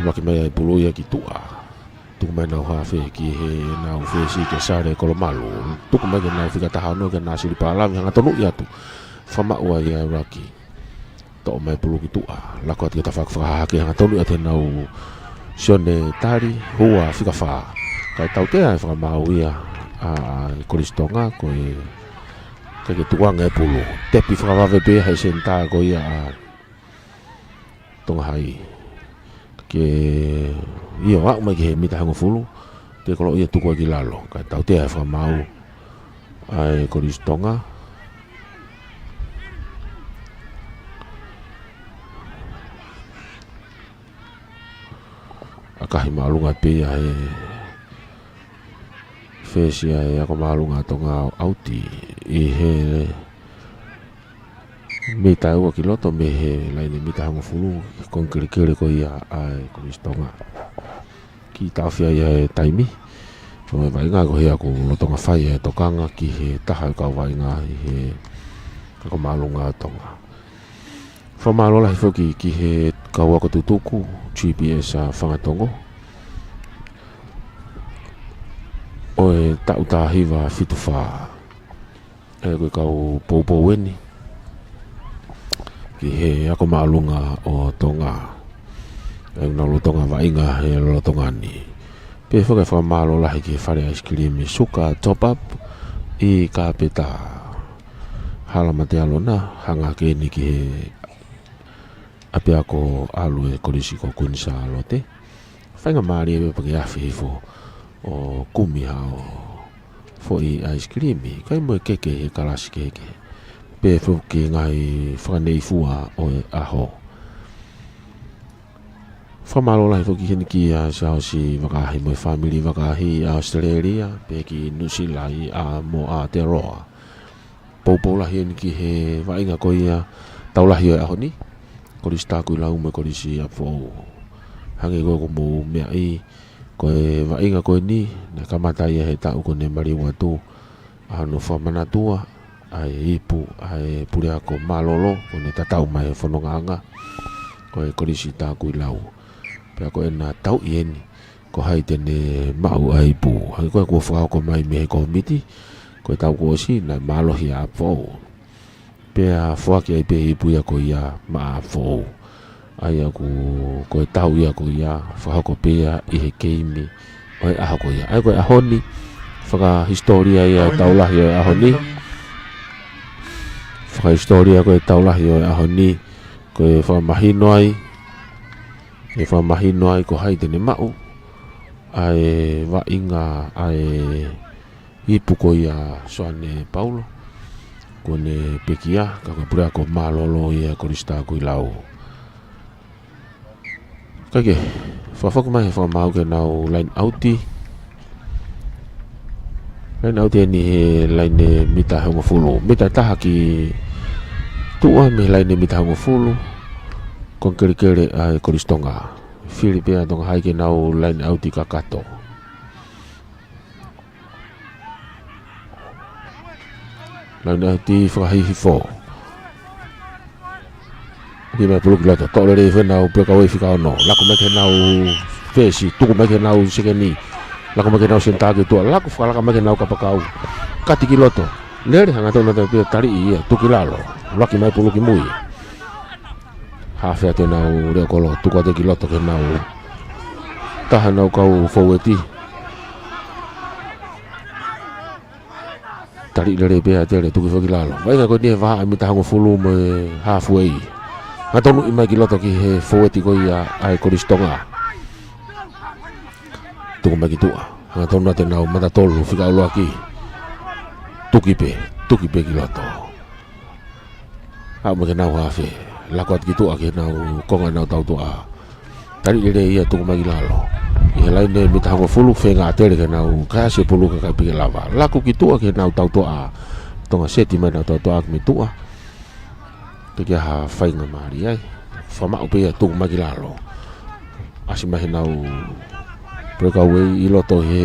Laki mai ʻa e pulu ia ki tuʻa. Tuku mai ʻenau hafe ki heʻenau fesi kia Sale Kolomalu. Tuku mai ki heʻenau fika taha ono kia Nasili Palavi, hanga tonuʻi atu. Fakamaʻu ai ʻa e laki. Toʻo mai pulu ki tuʻa. Lako atu ki he tafaʻaki fakahahake, hanga tonuʻi atu heʻenau Sione Tali, hua fika fā. Kae tautea e fakamaau ia ʻa, ʻa e Kolisi Tonga, ko e ʻikai ke tukuange e pulu. Tepi fakavave pē he senitā ko ia ʻa Tonga Hai. Ke ʻio, aʻu mai ki he mita hongofulu, te kolo ia tuku ai ki lalo. Kae tautea e fakamaau ʻa e Kolisi Tonga. ʻAkahi māʻolunga pē ia he fesi ʻa e ako māʻolunga Tonga ʻo ʻauti ʻi he mita ua ki loto mei he laine mita hongofulu, konga kelekele ko ia ʻa e Kolisi Tonga. Kiʻi taʻofi ia e taimi. Ko e vaʻinga ko ia ʻoku lolotonga fai e tokanga ki he taha e kau vaʻinga ʻi he ako māʻolunga Tonga. Fakamālō lahi foki ki he kau ako tutuku, G P S ʻa Fangatongo, ʻo e taʻu taha hiva fitu fā. ʻE, ko e kau poupou eni ki he ako māʻolunga ʻo Tonga. ʻE, ʻoku nau lolotonga vaʻinga he lolotonga ni. Pea foki e fakamālō lahi ki he fale ʻaisikilimi Suka Top Up ʻi Kāpeta. Hala Mate Alona, hanga hake eni ki he ʻapiako ʻalu e Kolisi ko Kuini Sālote. Faingamālie pē pea ke afe hifo ʻo kumi haʻo foʻi ʻaisikilimi, kae mo e keke he kalasi kehekehe. Pea foki ngaahi fakaneifua ʻo e ʻaho. Fakamālō lahi foki heni kia Siaosi Vakaahi mo e fāmili Vakaahi ʻa ʻAositelēlia, pea ki Nuʻusila ʻi ʻAmoa Aotearoa. Poupou lahi eni ki he vaʻinga ko ia tau lahi ʻo e ʻaho ni, Kolisi Takuilau mo e Kolisi ʻApifoʻou. Hangē ko ʻoku mou meaʻi, ko e vaʻinga ko eni, naʻe kamata ia he taʻu kuo ne maliu atu, ʻa hono fakamanatua ʻa e ipu ʻa e Puleako Mālōlō, kuo ne tatau mai he fonongaʻanga, ko e Kolisi Takuilau. Pea ko ʻena tauʻi eni, ko hai te ne maʻu ʻa e ipu. Hangē ko ia kuo fakahoko mai mei he kōmiti, ko e taʻu kuo ʻosi naʻe mālohi ʻa ʻApifoʻou. Pea foaki ai pē ipu ia ko ia maʻa ʻApifoʻou. ʻA ia ʻoku, ko e taʻu ia ko ia, fakahoko pē ia ʻi he keimi ʻo e ʻaho ko ia. ʻA ia ko e ʻaho ni, fakahisitōlia ia e tau lahi ʻo e ʻaho ni. Fakahisitōlia ko e tau lahi ʻo e ʻaho ni, ko e fakamahino ai, ʻe fakamahino ai ko hai te ne maʻu ʻa e vaʻinga ʻa e ipu ko ia ʻa Soane Paulo, kuo ne pekia, ka ko e Puleako Mālōlō ia Kolisi Takuilau. Kae kehe, fakafoki mai he fakamaau ke nau line out. Line out eni he laine mita hongofulu. Mita ʻe taha ki tuʻa mei he laine mita hongofulu. Konga kelekele ʻa e Kolisi Tonga. Fili pē ʻa Tonga Hai ke nau line out kakato. Line out fakahihifo. Ki mai pulu ki loto. Toʻo lelei foki ʻenau breakaway fika ono. Lako mai ki heʻenau fesi. Tuku mai ki heʻenau sekeni. Lako mai ki heʻenau senitā ki tuʻa. Lako fakalaka mai ki heʻenau kapakau. Kati ki loto. Lele hangatonu atu pē, taliʻi ia. Tuku ki lalo. Laki mai pulu ki mui. Hafe atu ʻenau leʻo kolo, tuku atu ki loto ki heʻenau taha ʻenau kau fōueti. Taliʻi lelei pē ʻa Tele, tuku foki ki lalo. Vaʻinga ko eni he vahaʻa mita hongofulu mo e halfway. Hanga tonuʻi mai ki loto ki he fōueti ko ia ʻa e Kolisi Tonga. Tuku mai ki tuʻa. Hangatonu atu ʻenau mata tolu, fika ʻuluaki. Tuki pē, tuki pē ki loto. Aʻu mai ki heʻenau hafe, lako atu ki tuʻa ki heʻenau konga ʻenau tautuʻa. Taliʻi lelei ia, tuku mai ki lalo. ʻI he laine mita hongofulu, feinga ʻa Tele ke nau kaeʻasi e pulu kae ʻikai pē ke lava. Lako ki tuʻa ki heʻenau tautuʻa. Tonga seti mai ʻenau tautuʻa ki mei tuʻa. Teʻeki ai ha faingamālie ai. Fakamaʻu pē ia, tuku mai ki lalo. ʻAsi mai heʻenau breakaway ʻi loto he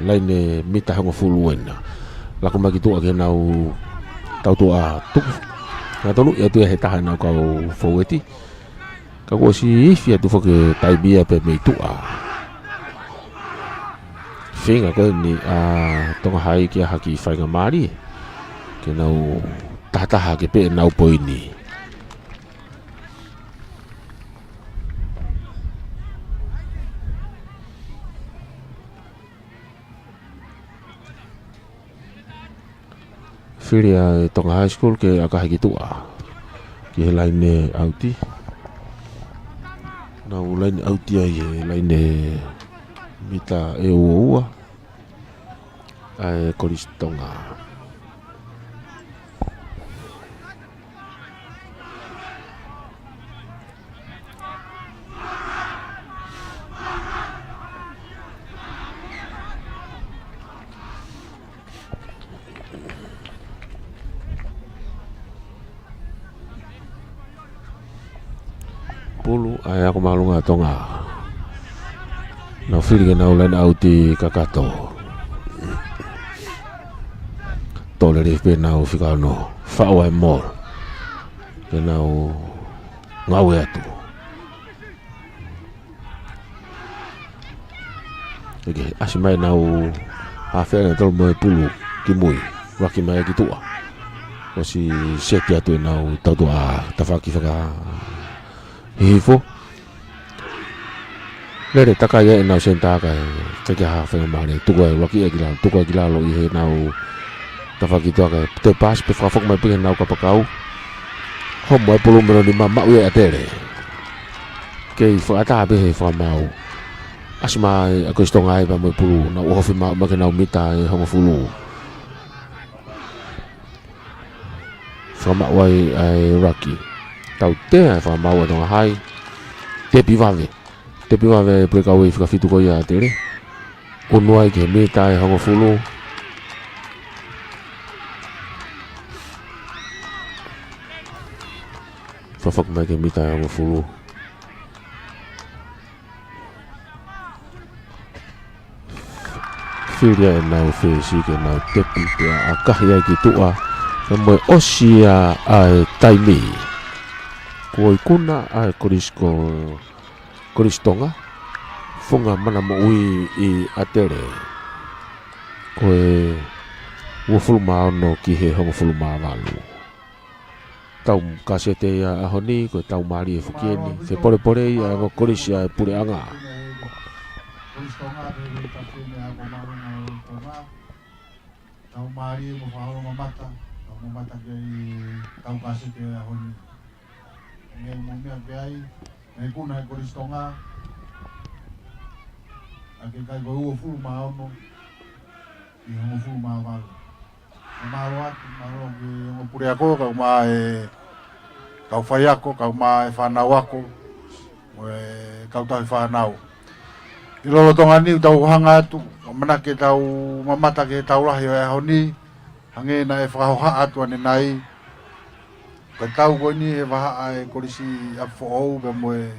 laine mita hongofulu ena. Lako mai ki tuʻa ki heʻenau tautuʻa, tuku. Naʻe tonu ia atu ia he taha ʻenau kau fōueti. Ka kuo ʻosi ifi atu foki e taimi ia pē mei tuʻa. Feinga ko eni ʻa Tonga High ke ʻai ha kiʻi faingamālie ke nau tahataha ke pē ʻenau poini. Fili ʻa e Tonga High School ke ʻakahi ki tuʻa ki he laine ʻauti. Nau laine ʻauti ai he laine mita ʻe ua ua ʻa e Kolisi Tonga. Pulu ʻa e ako māʻolunga ʻa Tonga. Nau fili ke nau laine ʻauti kakato. Tō lelei pē ʻenau fika ono. Faʻu ʻa e maoli ke nau ngāue atu. ʻIkai, ʻasi mai ʻenau hafe ʻe tolu mo e pulu ki mui. Vaki mai ki tuʻa. ʻOsi seti atu ʻenau tautuʻa tafaʻaki fakahihifo. Lele takai ʻenau senitā kae ʻikai ke ʻi ai ha faingamālie. Tuku ai ʻuluaki ia ki lalo, tuku ai ki lalo ʻi heʻenau tafaʻaki tuʻa kae toe paasi pē fakafoki mai pē ki heʻenau kapakau. Homo e pulu meloni mamaʻu ia ʻa ʻAtele. Kei fakaʻatā pē he fakamaau. ʻAsi mai ʻa Kolisi Tonga ai pea mo e pulu, nau ʻohofi maʻu mai ki heʻenau mita ʻe hongofulu. Fakamaʻu ai ʻa e ʻuluaki. Tautea e fakamaau ʻa Tonga High. Tepi vave. Tepi vave e pulekauʻi fika fitu ko ia ʻa ʻAtele. ʻUnu ai ki he mita ʻe hongofulu. Fakafoki mai ki he mita ʻe hongofulu. Fili ʻenau fesi ke nau tepi pea ʻakahi ai ki tuʻa. Pea mo e ʻosi ia ʻa e taimi. Kuo ikuna ʻa e Kolisi ko, Kolisi Tonga. Funga mana moʻui ʻi ʻAtele. Ko e uofulu mā ono ki he hongofulu mā valu. Tau kasete ia ʻaho ni, ko e tau mālie foki eni. Fepolepole ia ʻa e ongo kolisi ʻa e puleʻanga. Tau mālie mo faholo mamata, tau mamata ki he tau kasete ia ʻaho ni. Nge mo mea pe ai, nge kuna e Kolisi Tonga, ʻa ke kai ko e uofulu mā ono, ʻi he hongofulu mā valu. Mālō atu, mālō ki he ongo puleako, kau mai e kau faiako, kau mai e fānau ako, mo e kau tauhi fānau. ʻI lolotonga ni ʻoku tau hanga atu, ʻamanaki ke tau mamata ki he tau lahi ʻo e ʻaho ni, hangē naʻe fakahoha atu ʻanenai. Ko e tau ko eni he vahaʻa e Kolisi ʻApifoʻou, pea mo e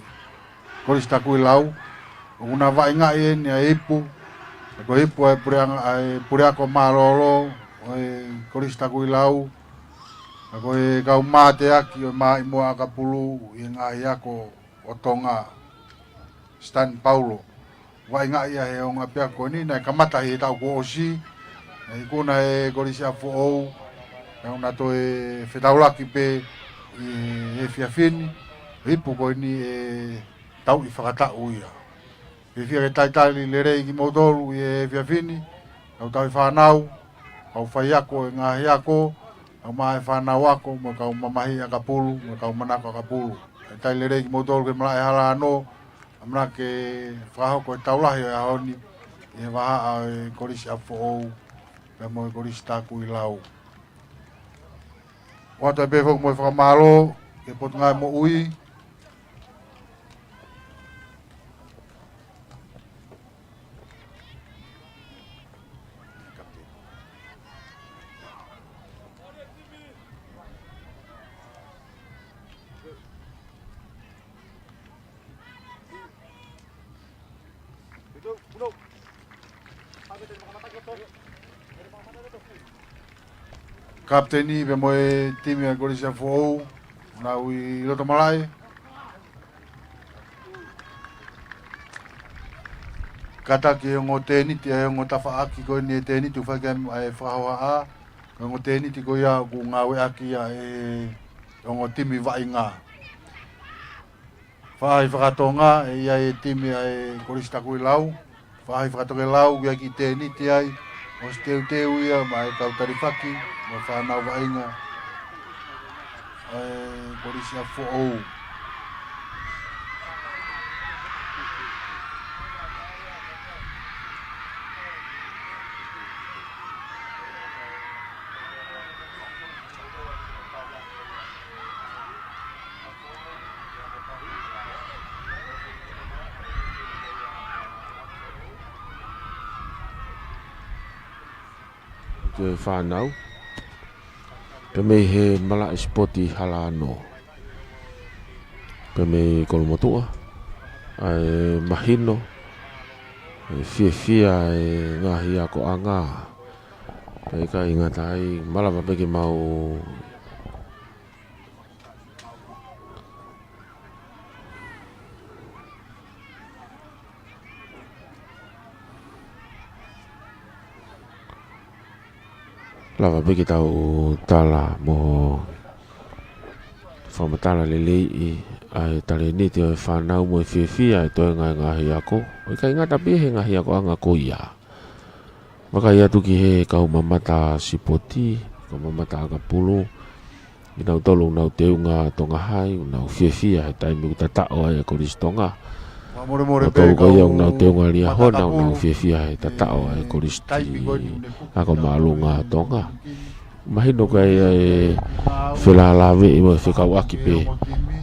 Kolisi Takuilau, ʻoku na vaʻingaʻi eni ʻa e ipu, ko e ipu ʻa e puleʻanga ʻa e puleako mālōlō ʻo e Kolisi Takuilau, ʻa ko e kau mateaki ʻo e Maʻimoa ʻAkapulu ʻi he ngaahi ako ʻo Tonga, Stan Paulo. Vaʻingaʻi ia he ongo ʻapiako ni, naʻe kamata he taʻu kuo ʻosi, naʻe ikuna he Kolisi ʻApifoʻou, naʻa na toe fetaulaki pē ʻi he efiafi ni, ipu ko eni ʻe tauʻi fakataʻu ia. Ke fia ke talitali lelei kimoutolu ʻi he efiafi ni, kau tauhi fānau, kau faiako ʻi he ngaahi ako, kau mai e fānau ako, mo e kau mamahi ʻakapulu, mo e kau manako ʻakapulu. Ke talitali lelei kimoutolu ke malaʻe hala ano, ʻamanaki ke fakahoko e tau lahi ʻo e ʻaho ni, ʻi he vahaʻa ʻo e Kolisi ʻApifoʻou, pea mo e Kolisi Takuilau. ʻOatu ai pē foki mo e fakamālō ki he Potungāue Moʻui. Kapiteni pea mo e timi ʻa e Kolisi ʻApifoʻou, nau ʻi loto malaʻe. Kātaki e ongo tēniti, ʻa e ongo tafaʻaki ko eni e tēniti ʻoku fai ki ai e fakahohaʻa, ko e ongo tēniti ko ia ʻoku ngāueʻaki ʻe he ongo timi vaʻinga. Faʻahi fakatonga, ʻe ʻi ai e timi ʻa e Kolisi Takuilau. Faʻahi fakatokelau, ʻoku ʻi ai e kiʻi tēniti ai, ʻosi teuteu ia maʻa e kau talifaki mo e fānau vaʻinga ʻa e Kolisi ʻApifoʻou. Ko e fānau pē mei he malaʻe sipoti Halaano, pē mei Kolomotuʻa, ʻa e mahino, ʻe fiefia e ngaahi akoʻanga. Pea ʻikai ngata ai, malava pē ke mau lava pē ke tau tala mo fakamatala lelei ʻa e talēniti ʻo e fānau mo e fiefia e toenga e ngaahi ako. ʻO ʻikai ngata pē he ngaahi akoʻanga ko ia. Vakai atu ki he kau mamata sipoti, kau mamata ʻakapulu, kinautolu ʻoku nau teunga Tonga Hai, ʻoku nau fiefia he taimi ʻoku tataʻo ai e Kolisi Tonga. Kinautolu ko ia ʻoku nau teunga Liahona, ʻoku nau fiefia he tataʻo ai e Kolisi Ako Māʻolunga Tonga. Mahino ko ia e felālāveʻi mo e fekauʻaki pē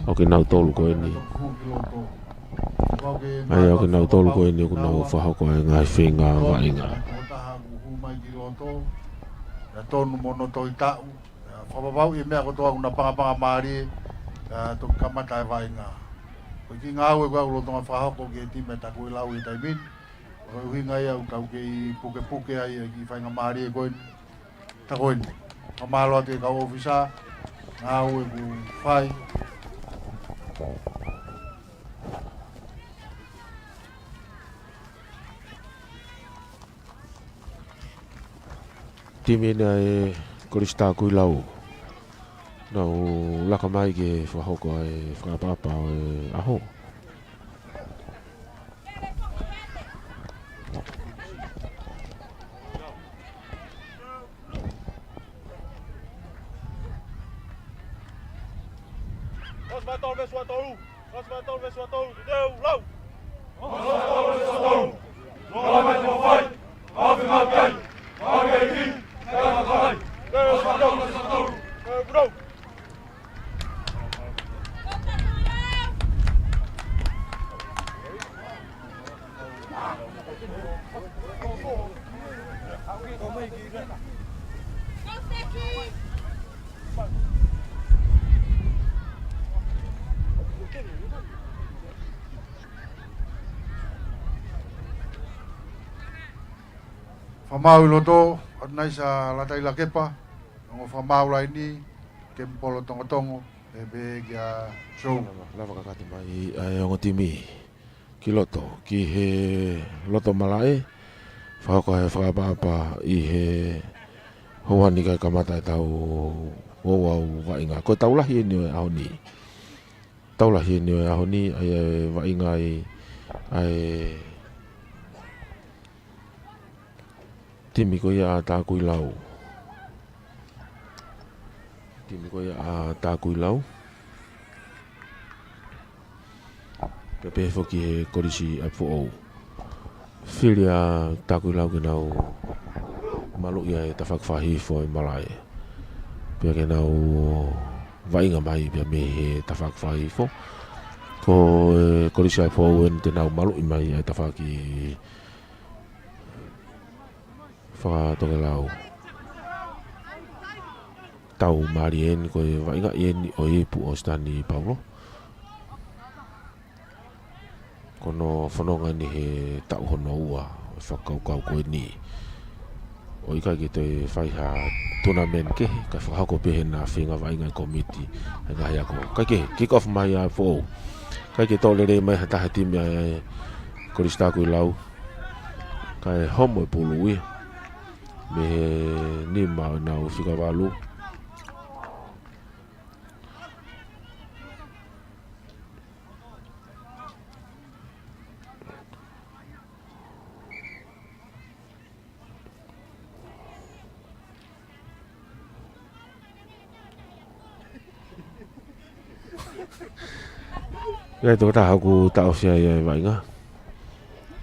ʻo kinautolu ko eni. ʻA ia ʻo kinautolu ko eni ʻoku nau fakahoko e ngaahi feinga vaʻinga. Pea tonu mo hono tohi taʻu, pea fakapapauʻi e meʻa kotoa ʻoku na pangapanga mālie, pea toki kamata e vaʻinga. Ko e kiʻi ngāue ko ia ʻoku lolotonga fakahoko ki he timi ʻa Takuilau he taimi ni. Ko e ʻuhinga ia ʻoku kau kei pukepuke ai e kiʻi faingamālie ko eni. Takuini. Fakamālō atu e kau ʻōfisa, ngāue kuo fai. Timi ena e Kolisi Takuilau. Nau laka mai ke fakahoko e fakaʻapaʻapa ʻo e ʻaho. Hosmai tolu veesi ua tolu. Hosmai tolu veesi ua tolu. Teu lau. Hosmai tolu veesi ua tolu. Lau mai tau fai. Mau fai mau kai. Mau kai ki. Kai mau kai. Hosmai tolu veesi ua tolu. Teu lau. Fakamaau ʻi loto, ʻAtunaisa Lataʻi Lakepa, ongo fakamaau laini, Kemipolo Tongotongo, ʻe pehē kia Sou. Lava kakate mai ʻa e ongo timi ki loto, ki he loto malaʻe, fakahoko e fakaʻapaʻapa ʻi he houa ni kae kamata ʻetau ouau vaʻinga. Ko e tau lahi eni ʻo e ʻaho ni. Tau lahi eni ʻo e ʻaho ni, ʻa ia ʻe vaʻinga ai ʻa e timi ko ia ʻa Takuilau. Timi ko ia ʻa Takuilau. Pea pehē foki he Kolisi ʻApifoʻou. Fili ʻa Takuilau ke nau maluʻi ʻa e tafaʻaki fakahihifo ʻo e malaʻe. Pea ke nau vaʻinga mai pea mei he tafaʻaki fakahihifo. Ko e Kolisi ʻApifoʻou eni te nau maluʻi mai ʻa e tafaʻaki fakatokelau. Tau mālie eni ko e vaʻinga eni ʻo e ipu ʻo Sitani Paulo. Ko hono fononga eni he taʻu hono ua ʻo e fakakaukau ko eni. ʻOku ʻikai ke toe fai ha tournament kehe, kae fakahoko pē ʻe he ngaahi feinga vaʻinga ʻa e komiti ʻa e ngaahi ako. Kae kehe, kick off mai ʻa Foʻou. ʻIkai ke toʻo lelei mai ha taha timi ʻa e Kolisi Takuilau. Kae homo e pulu ia mei he nima ʻo ʻenau fika valu. ʻIo, tokotaha ʻoku taʻofi ai ʻa e vaʻinga.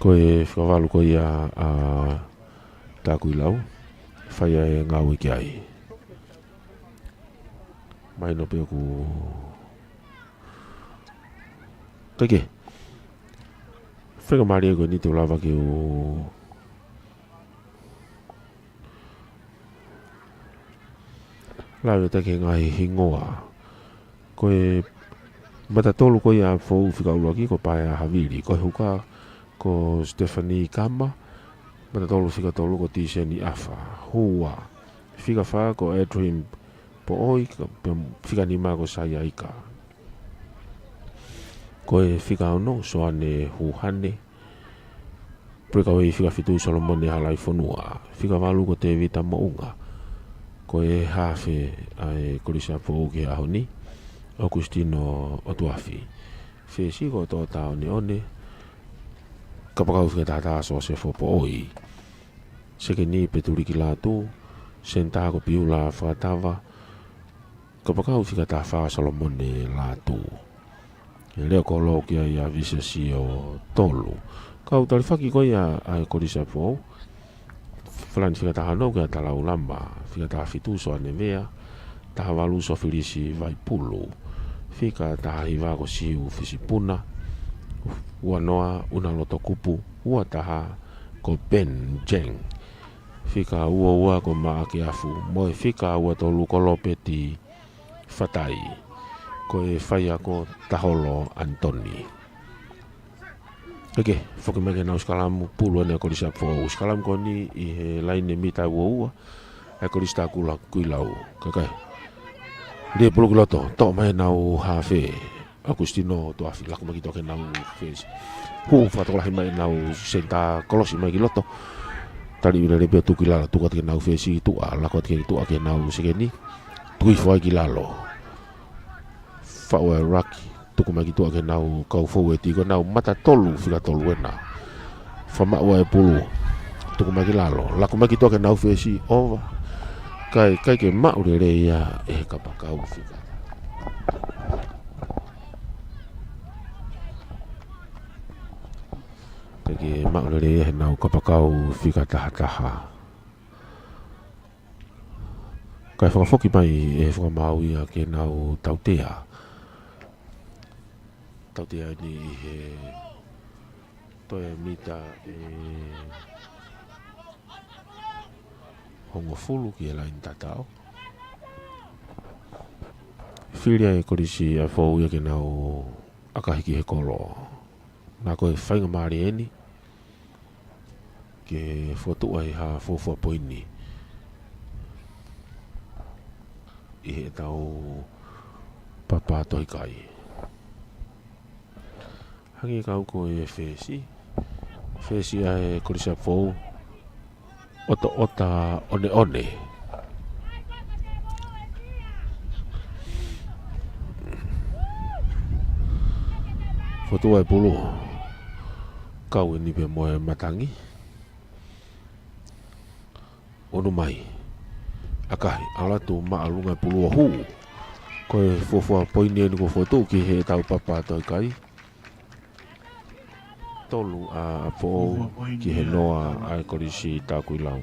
Ko e fika valu ko ia ʻa Takuilau. Fai ʻa e ngāue ki ai. Mahino pē ʻoku, kae kehe, feinga mālie ko eni te u lava ke u lave atu ki he ngaahi hingoa. Ko e matatolu ko ia ʻa Foʻou fika ʻuluaki ko Paea Havili. Ko e huka ko Stephanie Kama. Matatolu fika tolu ko Tiseni ʻAfa. Hua. Fika fā ko Adrian Poʻoi, ka, pea fika nima ko Saia Ika. Ko e fika ono, Soane Huhane. Breakaway fika fitu, Solomone Halaifonua. Fika valu ko Tevita Moʻunga. Ko e hafe ʻa e Kolisi ʻa Foʻou ki he ʻaho ni, ʻOkusitino ʻOtuafi. Fesi ko Tota Oneone. Kapakau fika taha taha, Sosefo Poʻoi. Sekeni, Petuliki Lātū. Senitā ko Piula Fakatava. Kapakau fika taha fā, Solomone Lātū. ʻE leo kolo ki ai ʻa Visesio Tolu. Kau talifaki ko ia ʻa e Kolisi ʻa Foʻou. Falani fika taha ono ko Talaulama. Fika taha fitu, Soane Vea. Taha valu, Sofilisi Vaipulu. Fika taha hiva ko Siu Fisipuna. Ua noa, ʻUnaloto Kupu. Ua taha ko Ben Jeng. Fika ua ua ko Maʻake Afu. Mo e fika ua tolu ko Lopeti Fatai. Ko e faiako Taholo Anitoni. Kae kehe, foki mai ki heʻenau sikalamu, pulu ʻeni ʻa e Kolisi ʻa Foʻou. Sikalamu ko eni ʻi he laine mita ua ua ʻa e Kolisi Takuilau. Kae kehe, lī pulu ki loto, toʻo mai ʻenau hafe. ʻOkusitino ʻOtuafi, laku mai ki tuʻa ki heʻenau fesi. Hū fakatokolahi mai ʻenau senitā, kolosi mai ki loto. Tali ʻi lele pea tuku ki lalo, tuku atu ki heʻenau fesi tuʻa, laku atu ki tuʻa ki heʻenau sekeni. Tuku hifo ai ki lalo. Faʻu ʻa e laki, tuku mai ki tuʻa ki heʻenau kau foueti, ko ʻenau matatolu fika tolu ena. Fakamaʻu ʻa e pulu, tuku mai ki lalo, laku mai ki tuʻa ki heʻenau fesi, ʻova. Kae, ʻikai ke maʻu lelei ia ʻe he kapakau fika. ʻIkai ke maʻu lelei ia ʻe heʻenau kapakau fika taha taha. Kae fakafoki mai ʻe he Fakamaau ia ki heʻenau tautea. Tautea ʻeni ʻi he toe mita ʻe hongofulu ki he laine tatau. Fili ʻa e Kolisi ʻa Foʻou ia ke nau ʻakahi ki he kolo. Naʻa ko e faingamālie ʻeni ke fokotuʻu ai ha fuofua poini ʻi heʻetau papa tohi kai. Hangē kau ko e fesi, fesi ʻa e Kolisi ʻa Foʻou, ʻOtoʻota ʻOneʻone. Fokotuʻu ʻa e pulu. Kau ʻeni pē mo e matangi. ʻUnu mai. ʻAkahi, ʻalu atu māʻolunga e pulu ʻo hū. Ko e fuofua poini ʻeni kuo fokotuʻu ki heʻetau papa tohi kai. Tolu ʻa Foʻou ki he noa ʻa e Kolisi Takuilau.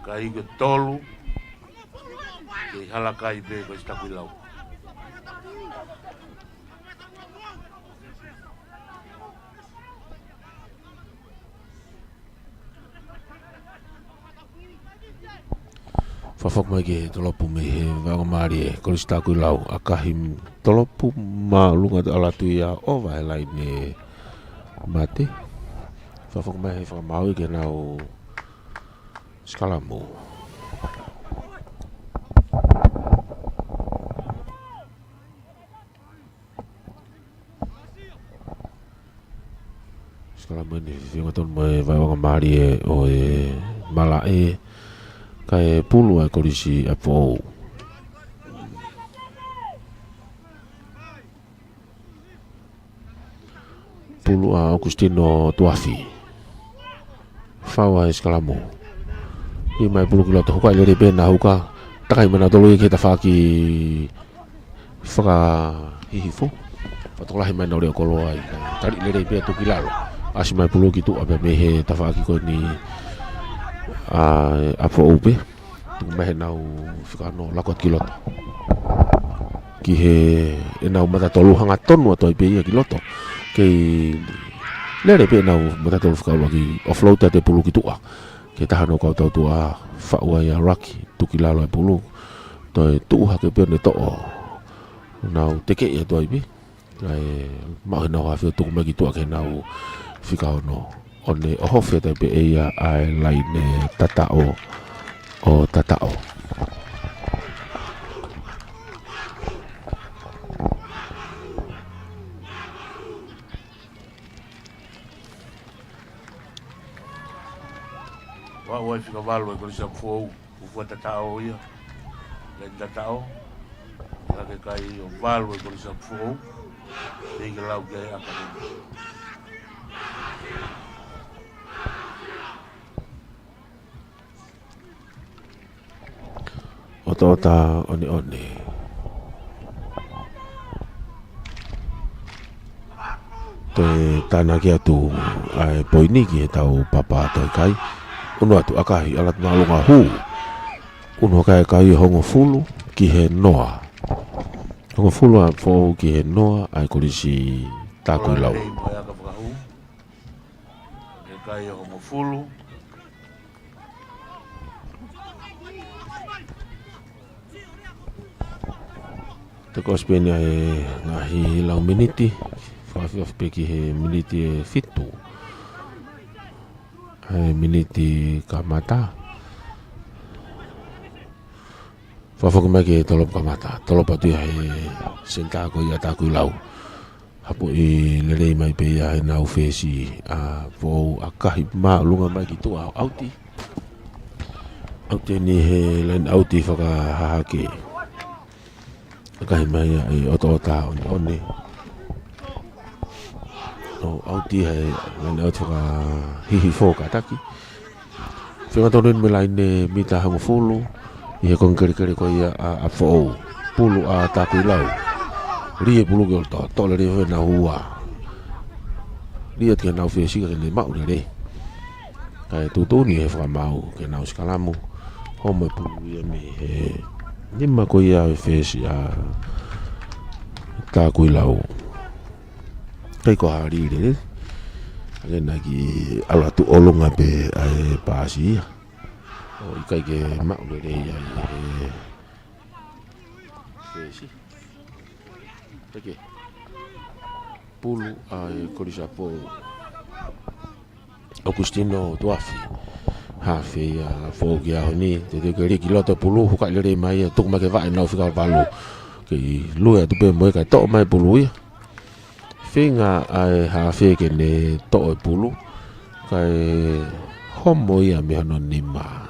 Kai ko e tolu, kei hala kai pē Kolisi Takuilau. Fakafoki mai ki he tolopu mei he vaʻinga mālie, Kolisi Takuilau, ʻakahi tolopu māʻolunga, ʻalu atu ia ʻova he laine mate. Fakafoki mai he fakamaau ke nau sikalamu. Sikalamu eni, feinga tonu mai vaivanga mālie ʻo e Malaʻe, kae pulu ʻa e Kolisi ʻa Foʻou. Pulu ʻa ʻOkusitino Tuafi. Fau ʻa e sikalamu. ʻI mai pulu ki loto, hukaʻi lelei pē ʻena huka. Takai mai ʻena tolu ia ki he tafaʻaki fakahihifo. Fakatokolahi mai ʻena leʻo koloa ai. Tali lelei pē tuku ki lalo. ʻAsi mai pulu ki tuʻa pē mei he tafaʻaki ko eni ʻa, ʻa Foʻou pē. Tuku mai heʻenau fika ono lako atu ki loto. Ki heʻenau mata tolu hangatonu atu ai pē ia ki loto. Kei lele pē ʻenau mata tolu fika ua ki offload atu e pulu ki tuʻa. Ke taha ʻenau kau tautuʻa faʻu ai ʻa Raki, tuku ki lalo e pulu. Toe tuʻu hake pē ʻo ne toʻo. Nau tekeʻi atu ai pē. Kae maʻu heʻenau hafe ʻo tuku mai ki tuʻa ki heʻenau fika ono. ʻO ne ʻohofi atu ai pē ʻe ia ʻa e laine tataʻo ʻo tataʻo. Ua ua fika valu e Kolisi ʻa Foʻou. Fuofua tataʻo ia. Laine tataʻo. Hake kai ʻo valu e Kolisi ʻa Foʻou. Pei ke lau ke aka. ʻOtoʻota ʻoneʻone. Toe tānaki atu ʻa e poini ki heʻetau papa toe kai. Unu atu ʻakahi, ʻalu atu māʻolunga hū. Unu hake e kai hongofulu ki he noa. Hongofulu ʻa Foʻou ki he noa ʻa e Kolisi Takuilau. Lelei mo e aka fakahū. E kai hongofulu. Te ko speni ʻa e ngaahi lau miniti, fakafiafi pē ki he miniti ʻe fitu. ʻA e miniti kamata. Fakafoki mai ki he tolopu kamata. Tolopu atu ia he senitā ko ia Takuilau. Hapoʻi lelei mai pē ia heʻenau fesi ʻa Foʻou, ʻakahi māʻolunga mai ki tuʻa ʻo ʻauti. ʻAuti eni he laine ʻauti fakahahake. ʻAkahi mai ia ʻe ʻOtoʻota ʻoneʻone. ʻO ʻauti he laine ʻauti fakahihifo kātaki. Feinga tonu eni mo e laine mita hongofulu ʻi he konga kelekele ko ia ʻa, ʻa Foʻou. Pulu ʻa Takuilau. Lī e pulu ki loto, toʻo lelei ʻenau hua. Lī atu ki heʻenau fesi kae ke ne maʻu lelei. Kae tuʻutuʻuni he fakamaau ke nau sikalamu. Homo e pulu ia mei he nima ko ia e fesi ʻa Takuilau. ʻIkai ko ha lī lelei. ʻA ia naʻe ʻalu atu ʻolunga pē ʻa e paasi ia. ʻO ʻikai ke maʻu lelei ia ʻe he fesi. Peke. Pulu ʻa e Kolisi ʻa Foʻou. ʻOkusitino Tuafi. Hafe ia Foʻou ki he ʻaho ni, teuteu ke lī ki loto pulu, hukaʻi lelei mai ia, tuku mai ke vaʻe ʻenau fika valu. Kei lue atu pē mo e kai toʻo mai pulu ia. Feinga ʻa e hafe ke ne toʻo e pulu, kae homo ia mei hono nima.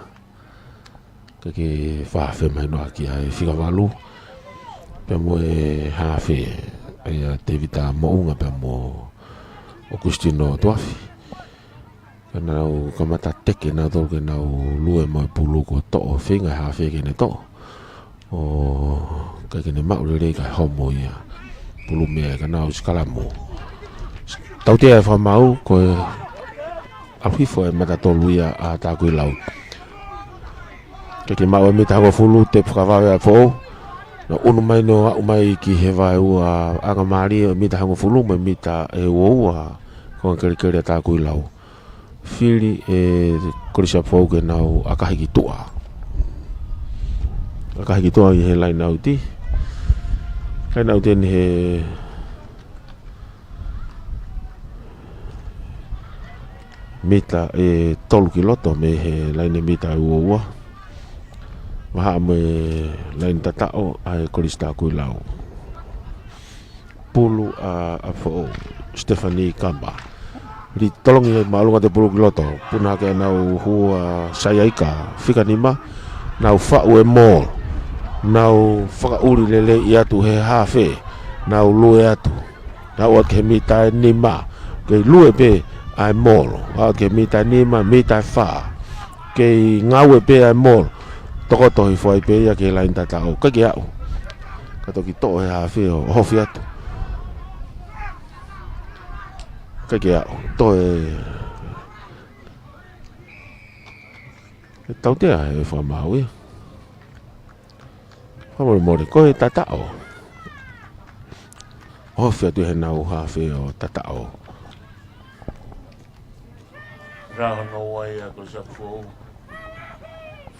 Kae ke fakahafe mai noa ki ai fika valu. Pea mo e hafe, ʻa ia Tevita Moʻunga pea mo ʻOkusitino Tuafi. Ka nau kamata teke nautolu ke nau lue mo e pulu kuo toʻo, feinga e hafe ke ne toʻo. ʻO ʻikai ke ne maʻu lelei kae homo ia. Pulu mei ai ka nau sikalamu. Tautea e fakamaau ko e ʻalu hifo e mata tolu ia ʻa Takuilau. Ke ke maʻu e mita hongofulu, tepu fakavave ʻa Foʻou. Naʻe unu mai ʻo aʻu mai ki he vaeua anga mālie ʻo e mita hongofulu mo e mita ʻe uaua. Konga kelekele ʻa Takuilau. Fili e Kolisi ʻa Foʻou ke nau ʻakahi ki tuʻa. ʻAkahi ki tuʻa ʻi he laine ʻauti. Laine ʻauti eni he, Mita ʻe tolu ki loto mei he laine mita ʻe ua ua. Vahaʻa mo e laine tataʻo ʻa e Kolisi Takuilau. Pulu ʻa, ʻa Foʻou, Stephanie Kama. Lī tolongi ʻe māʻolunga atu e pulu ki loto. Puna hake ʻenau hū ʻa Saiaika, fika nima. Nau faʻu e maul. Nau fakaʻuli lelei atu he hafe. Nau lue atu. Nau ʻoatu ki he mita ʻe nima. Kei lue pē ʻa e maul. ʻOatu ki he mita ʻe nima, mita ʻe fā. Kei ngāue pē ʻa e maul. Tokoto hifo ai pē ia ki he laine tataʻo. ʻIkai ke aʻu. Ka toki toʻo he hafe ʻo ofi atu. ʻIkai ke aʻu. Toe. ʻE tautea ʻe he fakamaau ia. Fakamolemole, ko e tataʻo. Ofi atu heʻenau hafe ʻo tataʻo. Rā hono ua ia ko Sapu Foʻou.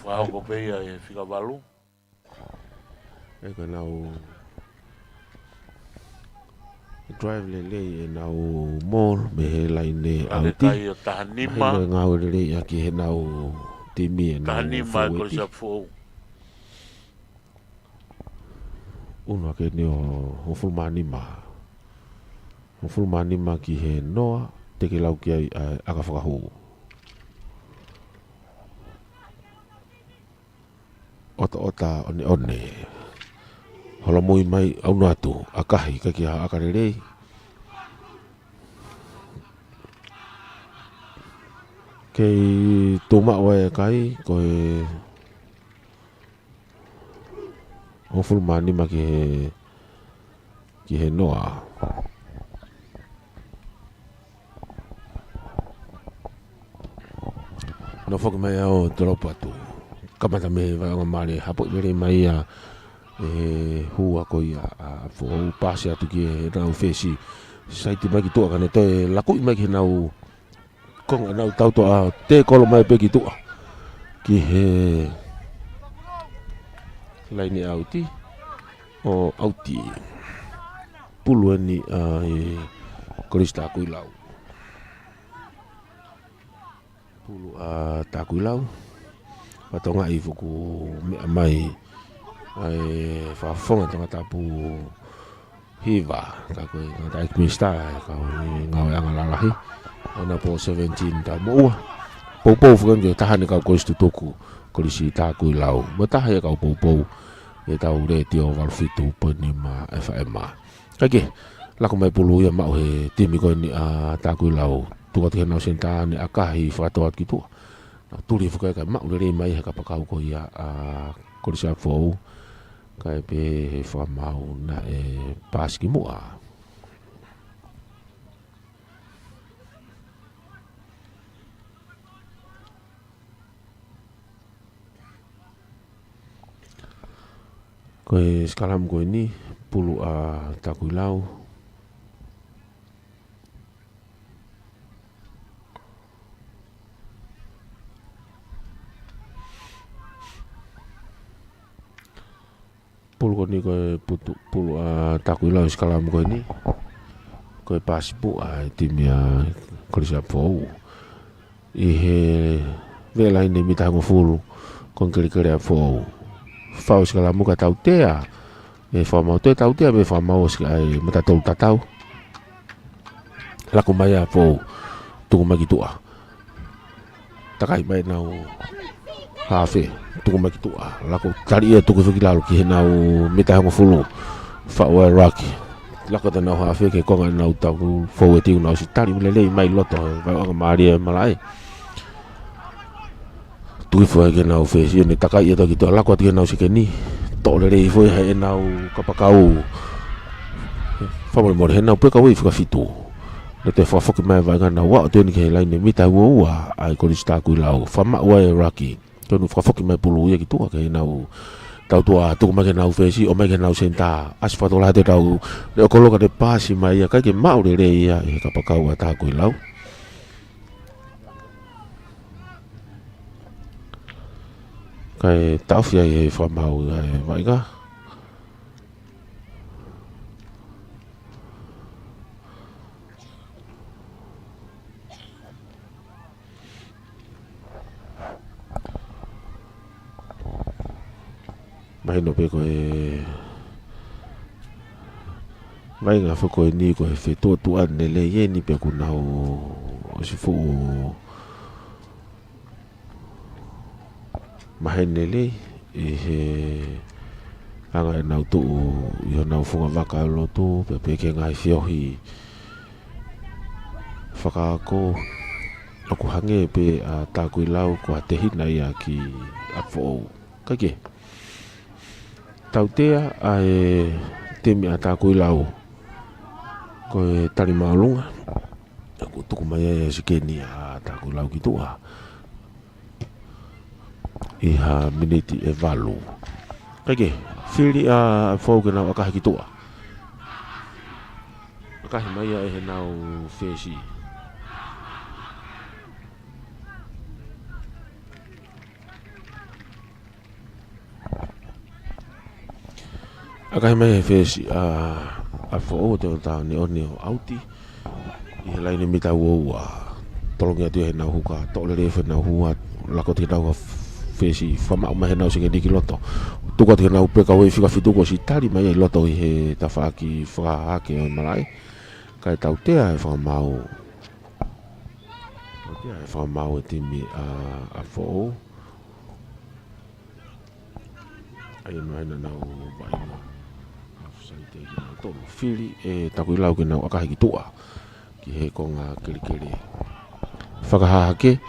Fakahoko pē ia ʻe he fika valu. ʻE ka nau drive lelei ʻenau maul mei he laine ʻauti. Kai ʻo taha nima. Mahino e ngāue lelei ʻaki heʻenau timi ʻenau taha nima e fōueti. Kolisi Foʻou. Unu hake eni ʻo hongofulu mā nima. Hongofulu mā nima ki he noa, teke lau ki ai ʻa e ʻaka fakahū. ʻOtaʻota ʻoneʻone. Holomui mai ʻauna atu, ʻakahi, ʻikai ke ʻaka lelei. Kei tuʻu maʻu e kai, ko e hongofulu mā nima ki he ki he noa. Nofo foki mai ʻo tolopo atu. Kamata mei he vaʻinga mālie hapo i lele mai ia ʻe he hū ko ia ʻa Foʻou, pasi atu ki heʻenau fesi. Saiti mai ki tuʻa ka ne toe lakuʻi mai ki heʻenau konga ʻenau tautoʻa, tekolo mai pē ki tuʻa. Ki he laine ʻauti. ʻO ʻauti. Pulu eni ʻa e Kolisi Takuilau. Pulu ʻa Takuilau. Fatongia ʻi fuku meʻa mai ʻa e fakafofonga Tongatapu hiva, ka ko e ngata ʻeiki minisitā, ka ko e ngāueʻanga lalahi. ʻAna pō seventeen taʻu moʻua. Poupou foki ki he taha eni kau kolisi tutuku, Kolisi Takuilau. Mo e taha ia kau poupou ʻi heʻetau letiō valu fitu poini nima FM. Kae kehe, laku mai pulu ia maʻu he timi ko eni ʻa Takuilau. Tuku atu ki heʻenau senitā ne ʻakahi fakatō atu ki tuʻa. Nau tuli foki kae maʻu lelei mai he kapakau ko ia ʻa Kolisi ʻa Foʻou. Kae pehē ʻe he fakamaau naʻe pasi ki muʻa. Ko e sikalamu ko eni, pulu ʻa Takuilau. Pulu ko eni ko e putu, pulu ʻa Takuilau sikalamu ko eni. Ko e pasi pē ʻa e timi ʻa Kolisi ʻa Foʻou. ʻI he vela ʻi he mita hongofulu, ko e kelekele ʻa Foʻou. Fau sikalamu ka tautea. ʻE fakamaau toe tautea, ʻe fakamaau ʻo sika ai mata tolu tatau. Laku mai ʻa Foʻou, tuku mai ki tuʻa. Takai mai ʻenau hafe, tuku mai ki tuʻa. Laku tali ia tuku foki ki lalo ki heʻenau mita hongofulu. Faʻu ʻa e ruck. Laku atu ʻenau hafe ki he konga ʻenau tau fōueti ʻoku nau ʻosi tali lelei mai loto, vaʻinga mālie malaʻe. Tuku foki ki heʻenau fesi, ʻo ne takai ia atu ki tuʻa, laku atu ki heʻenau sekeni. Toʻo lelei foki heʻenau kapakau. Fakamolemole heʻenau peka wei fika fitu. Ne toe fakafoki mai vaʻinga nau aʻu atu eni ki he laine mita ua ua ʻa e Kolisi Takuilau. Fakamaʻu ʻa e ruck. Tonu fakafoki mai pulu ia ki tuʻa ki heʻenau tautoʻa, tuku mai ki heʻenau fesi, ʻomai ki heʻenau senitā. ʻAsi fakatokolahi atu ʻetau leʻokoloka ne pasi mai ia, ʻikai ke maʻu lelei ia ʻe he kapakau ʻa Takuilau. Kae taʻofi ai ʻe he fakamaau ʻa e vaʻinga. Mahino pē ko e vaʻinga foki ko eni ko e fetuʻutuʻuni lelei eni pea kuo nau ʻosi fuʻu maheni lelei ʻi he anga ʻenau tuʻu ʻi honau funga vaka lotu, pea pehē ki he ngaahi feohi fakaako, ʻoku hangē pē ʻa Takuilau ko ha tehina ia ki ʻApifoʻou. Kae kehe, tautea ʻa e timi ʻa Takuilau ko e tali māʻolunga. ʻOku tuku mai ai e sikeni ʻa Takuilau ki tuʻa ʻi ha miniti ʻe valu. Kae kehe, fili ʻa Foʻou ke nau ʻakahi ki tuʻa. ʻAkahi mai ia ʻe heʻenau fesi. ʻAkahi mai he fesi ʻa, ʻa Foʻou, ʻo toe ʻoneʻone ʻo ʻauti ʻi he laine mita ua ua. Tolongi atu ia heʻenau huka, toʻo lelei ʻenau hua, laka atu ke nau fesi, fakamaʻu mai heʻenau sikeni ki loto. Tuku atu ke nau peka uei fika fitu kuo ʻosi tali mai ʻi loto ʻi he tafaʻaki fakahahake ʻo e malaʻe. Kae tautea e fakamaau. Tautea e fakamaau e timi ʻa, ʻa Foʻou. ʻA ia naʻa nau vaʻinga. Offside ki nau tolu. Fili ʻe Takuilau ke nau ʻakahi ki tuʻa ki he konga kelekele fakahahake.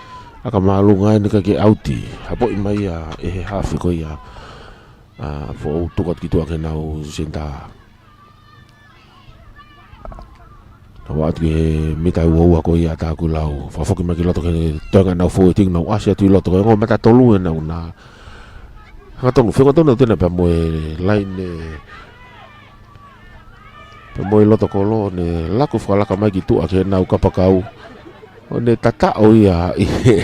ʻAka māʻolunga eni kae kehe ʻauti. Hapoʻi mai ia ʻe he hafe ko ia ʻa Foʻou, tuku atu ki tuʻa ki heʻenau senitā. Tau atu ki he mita ua ua ko ia ʻa Takuilau. Fakafoki mai ki loto ki he toenga ʻenau fōueti, nau ʻasi atu ʻi loto, ko e ongo mata tolu ʻenau na. Hangatonu, fengatonu ʻenau tena pea mo e laine, pea mo e loto kolo, ne laku fakalaka mai ki tuʻa ki heʻenau kapakau. ʻO ne tataʻo ia ʻi he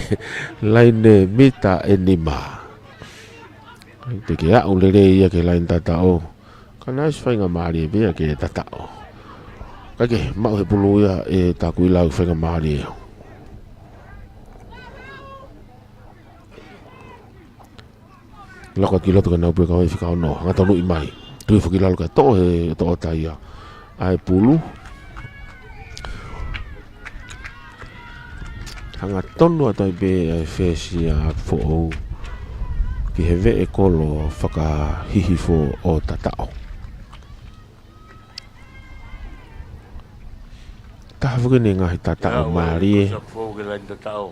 laine mita ʻe nima. Teʻeki aʻu lelei ia ki he laine tataʻo. Ka naʻe ʻosi faingamālie pē ia ke tataʻo. Kae kehe, maʻu he pulu ia ʻe Takuilau, faingamālie. Laka ki loto ke nau peka uei fika ono, hangatonuʻi mai. Tui foki ki lalo kae toʻo he toʻotaia ʻa e pulu. Hangatonu atu ai pē ʻa e fesi ʻa Foʻou ki he veʻe kolo fakahihifo ʻo tataʻo. Taha foki eni e ngaahi tataʻo mālie. Foʻou ki he laine tataʻo.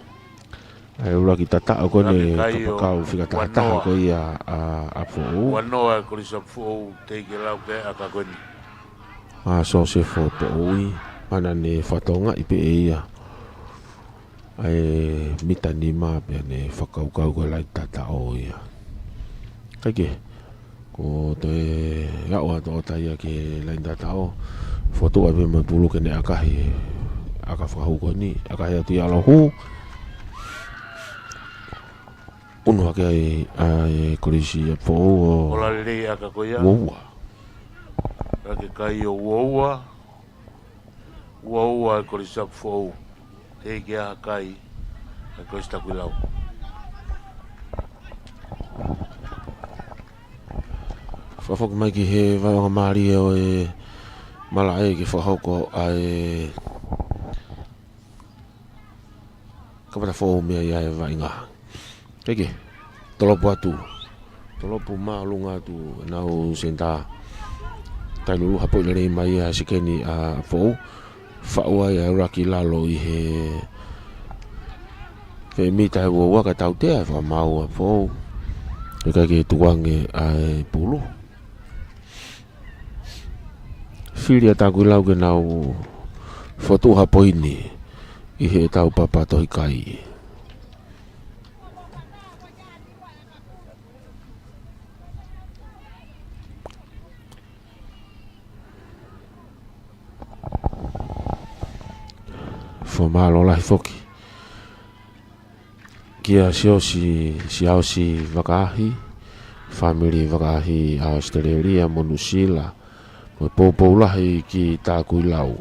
ʻA e ʻuluaki tataʻo ko eni, kapakau fika taha taha ko ia ʻa, ʻa Foʻou. Ua noa e Kolisi ʻa Foʻou, teʻeki ke lau pē ʻa e ʻaka ko eni. ʻA Sosefo Poʻoui, ʻa ia naʻa ne fakatokangaʻi pē ʻe ia ʻa e mita nima pea ne fakakaukau ko e laine tataʻo ia. Kae kehe, ko e toe aʻu atu ʻo taia ki he laine tataʻo. Fokotuʻu pē mo e pulu ke ne ʻakahi, ʻaka fakahū ko eni, ʻakahi atu ia ʻalu hū. Unu hake ai ʻa e Kolisi ʻa Foʻou ʻo ola lelei ʻaka ko ia. Ua ua. Hake kai ʻo ua ua. Ua ua e Kolisi ʻa Foʻou. Teʻeki ke ʻakahi ʻa e Kolisi Takuilau. Fakafoki mai ki he vaʻinga mālie ʻo e malaʻe ke fakahoko ʻa e kamata foʻou mei ai ʻa e vaʻinga. Kae kehe, tolopu atu. Tolopu māʻolunga atu ʻenau senitā. Tailulu, hapoʻi lelei mai ʻa e sikeni ʻa Foʻou. Faʻu ai ʻa e ʻuluaki lalo ʻi he veʻe mita ʻe ua ua, kae tautea e fakamaau ʻa Foʻou. ʻIkai ke tukuange ʻa e pulu. Fili ʻa Takuilau ke nau fokotuʻu ha poini ʻi heʻetau papa tohi kai. Fakamālō lahi foki kia Siosi, Siaosi Vakaahi, fāmili Vakaahi ʻa ʻAositelēlia mo Nuʻusila, mo e poupou lahi ki Takuilau.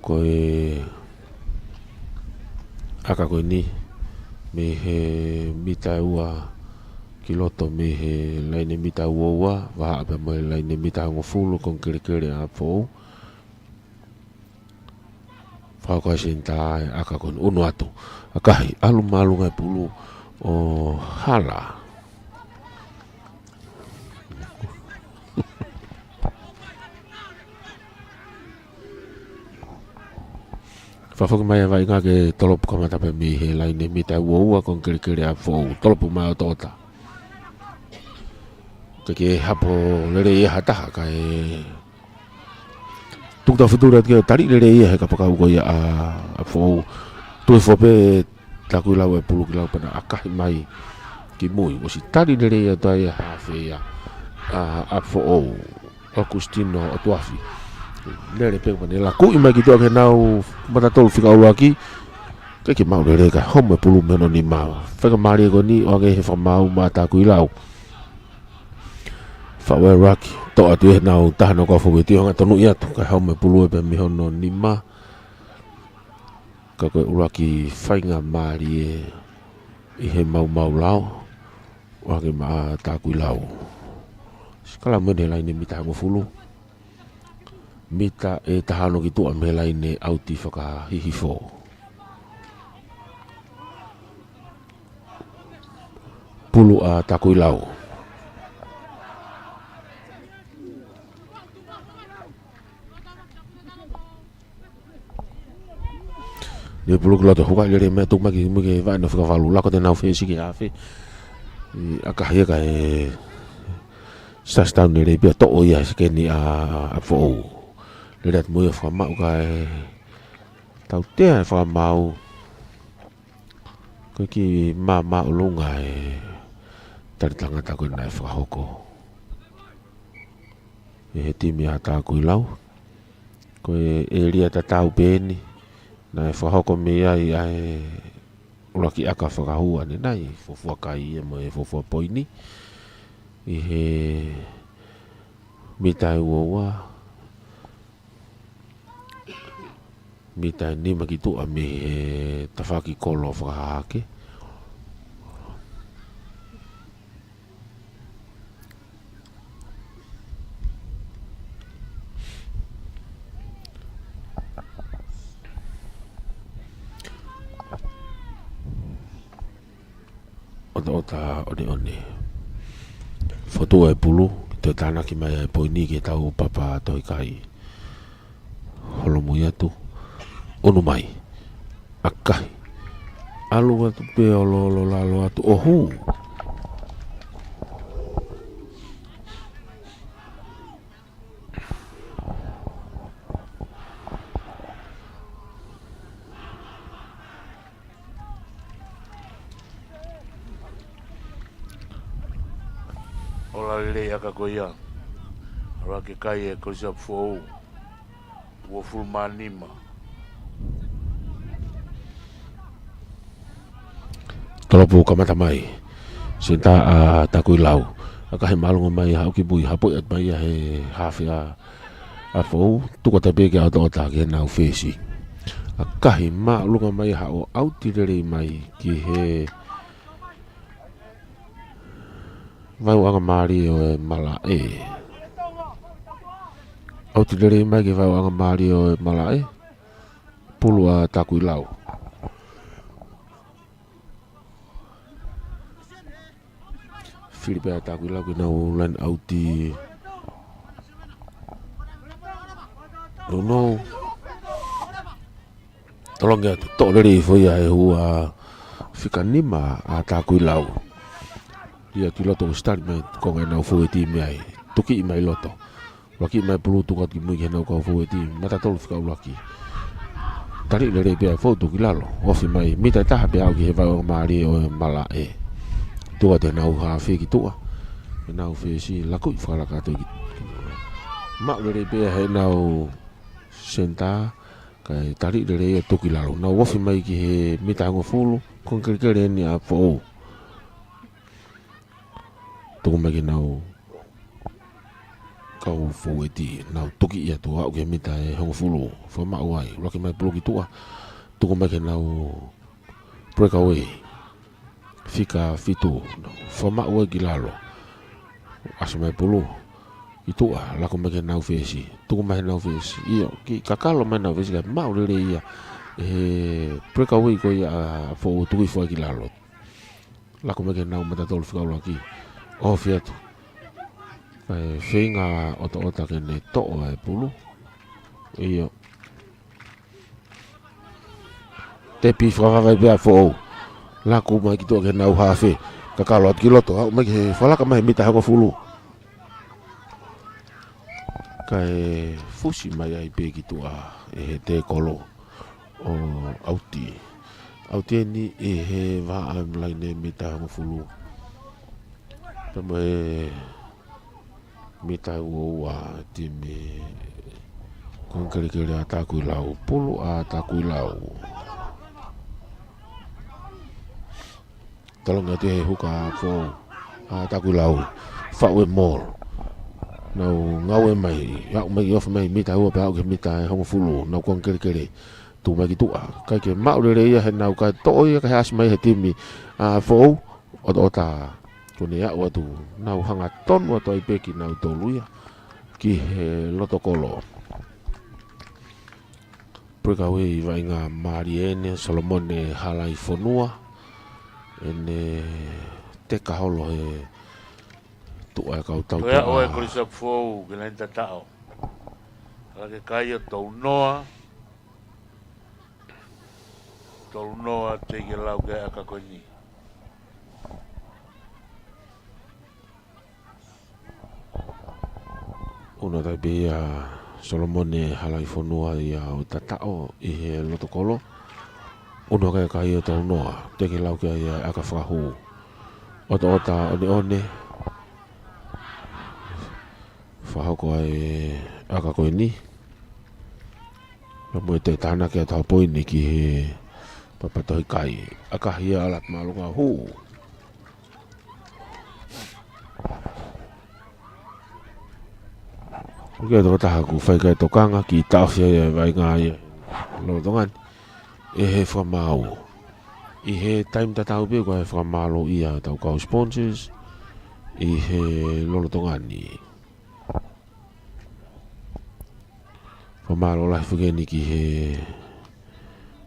Ko e ʻAka ko eni, mei he mita ua ki loto mei he laine mita ua ua, vahaʻa pea mo e laine mita hongofulu, ko e kelekele ʻa Foʻou. Fakahoko ʻe he senitā ʻa e ʻaka ko eni, ʻunu atu. ʻAkahi, ʻalu māʻolunga e pulu ʻo hala. Fakafoki mai ʻa e vaʻinga ke tolopu kamata pē mei he laine mita ua ua, ko e kelekele ʻa Foʻou. Tolopu mai ʻo ʻotaʻota. Ke ke hapo lelei ʻe ha taha kae tuku tau fetuli atu ke tali lelei ia he kapakau ko ia ʻa, ʻa Foʻou. Tuʻu hifo pē Takuilau e pulu ki lalo pea na ʻakahi mai ki mui. ʻOsi tali lelei atu ai ʻa e hafe ia ʻa, ʻa Foʻou. ʻOkusitino ʻOtuafi. Lele pē pea ne lakuʻi mai ki tuʻa ki heʻenau matatolu fika ʻuluaki. Kae kei maʻu lelei kae homo e pulu mei hono nima. Faingamālie ko eni ʻoange he fakamaau maʻa Takuilau. Faʻu e ʻuluaki, toʻo atu ʻe heʻenau taha ʻenau kau foueti, hangatonuʻi atu, kae homo e pulu ia pea mei hono nima. Ka ko e ʻuluaki faingamālie ʻi he maumau lao, ʻoange maʻa Takuilau. Sikalamu eni he laine mita hongofulu. Mita ʻe taha ono ki tuʻa mei he laine ʻauti fakahihifo. Pulu ʻa Takuilau. Ne pulu ki loto, hukaʻi lelei mai, tuku mai ki mui ke vaʻe ʻenau fika valu, lako atu ʻenau fesi ki he hafe. ʻAkahi ia kae touchdown lelei pea toʻo ia he sekeni ʻa, ʻa Foʻou. Lele atu mo ia fakamaʻu kae tautea e fakamaau. Ko e kiʻi māmāʻolunga e tali tangata ko ē naʻe fakahoko ʻe he timi ʻa Takuilau. Ko e ʻēlia tatau pē eni naʻe fakahoko mei ai ʻa e ʻuluaki ʻaka fakahū ʻanenai, fuofua kai ia mo e fuofua poini. ʻI he mita ʻe ua ua, mita ʻe nima ki tuʻa mei he tafaʻaki kolo fakahahake. ʻOtaʻota ʻoneʻone. Fotu e pulu, ke tānaki mai e poini ki he taupapa tohi kai. Holomui atu. ʻUnu mai. ʻAkahi. ʻAlu atu pē ʻo lolo lalo atu ʻo hū. ʻOla lelei ʻaka ko ia. ʻOla ke kai e Kolisi ʻa Foʻou. Uofulu mā nima. Tolopu kamata mai. Senitā ʻa Takuilau. ʻAkahi māʻolunga mai haʻu ki mui, hapoʻi atu mai ia he hafe ʻa, ʻa Foʻou, tuku atu pē ki ʻOtaʻota ki heʻenau fesi. ʻAkahi māʻolunga mai haʻu ʻauti lelei mai ki he vaeuʻanga mālie ʻo e malaʻe. ʻAuti lelei mai ki he vaeuʻanga mālie ʻo e malaʻe. Pulu ʻa Takuilau. Fili pē ʻa Takuilau ki heʻenau laine ʻauti. Nounou. Tolongi atu, toʻo lelei foʻi ʻa e hua fika nima ʻa Takuilau. Lele atu ki loto ʻosi tali mai konga ʻenau foueti mei ai. Tukiʻi mai loto. Lakiʻi mai pulu tuku atu ki mui ki heʻenau kau foueti, matatolu fika ʻuluaki. Tali lelei pē ʻa Foʻou tuku ki lalo. Ofi mai, mita ʻe taha pē aʻu ki he vaeuʻanga mālie ʻo e malaʻe. Tuku atu ʻenau hafe ki tuʻa. ʻEnau fesi, lakuʻi fakalaka atu ki, ki, maʻu lelei pē heʻenau senitā, kae tali lelei ia tuku ki lalo. Nau ofi mai ki he mita hongofulu, ko e kelekele eni ʻa Foʻou. Tuku mai ki heʻenau kau foueti, nau tukiʻi atu aʻu ki he mita ʻe hongofulu, fakamaʻu ai, ʻuluaki mai pulu ki tuʻa, tuku mai ki heʻenau Breakaway. Fika fitu. Fakamaʻu ai ki lalo. ʻAsi mai pulu. Ki tuʻa, lako mai ki he nau fesi. Tuku mai he nau fesi. ʻIo, ki kakalo mai nau fesi, kae maʻu lelei ia. ʻE he breakaway ko ia ʻa Foʻou, tuku hifo ai ki lalo. Lako mai ki he nau mata tolu fika ʻuluaki. Ofi atu. Kae feinga ʻOtoʻota ke ne toʻo e pulu. ʻIo. Tepi fakavavai pē ʻa Foʻou. Lako mai ki tuʻa ki he nau hafe. Kakalo atu ki loto, aʻu mai ki he fakalaka mai he mita hongofulu. Kae fusi mai ai pē ki tuʻa ʻe he tekolo ʻo ʻauti. ʻAuti eni ʻi he vahaʻa ʻa e laine mita hongofulu. Pea mo e mita ua ua, timi Kuangelekele ʻa Takuilau, pulu ʻa Takuilau. Talongi atu he huka ʻa Foʻou, ʻa Takuilau, faʻu e mole. Nau ngāue mai, aʻu mai, ofi mai mita ua pea aʻu ki he mita ʻe hongofulu, nau kuangelekele. Tuku mai ki tuʻa, ʻikai ke maʻu lelei ia he nau, kae toʻo ia kae ʻasi mai he timi ʻa Foʻou. ʻOtoʻota, ko ʻene aʻu atu, nau hangatonu atu ai pē kinautolu ia ki he loto kolo. Breakaway, vaʻinga mālie ʻeni, Solomone Halaifonua, ʻene teka holo he tuʻa e kau tau. Toe aʻu e Kolisi ʻa Foʻou ki he laine tataʻo. Hala ke kai ʻo tolu noa. Tolu noa, teʻeki lau ki ai e ʻaka ko eni. ʻUnu atu ai pē ia Solomone Halaifonua ia ʻo tataʻo ʻi he loto kolo. ʻUnu ʻa e kai ʻo tolu noa, teʻeki lau ki ai e ʻaka fakahū. ʻOtoʻota ʻoneʻone. Fakahoko ai e ʻaka ko eni. Pea mo e toe tānaki atu ha poini ki he papatohi kai. ʻAkahi ia ʻa Latumālunga, hū. ʻOku ʻi ai e tokotaha ʻoku fai ki ai e tokanga ke taʻofi ai e vaʻinga ia ʻa e lolotonga ni ʻe he fakamaau. ʻI he taimi tatau pē ko e fakamālō ia ʻa hotau kau sponsors ʻi he lolotonga ni. Fakamālō lahi foki eni ki he,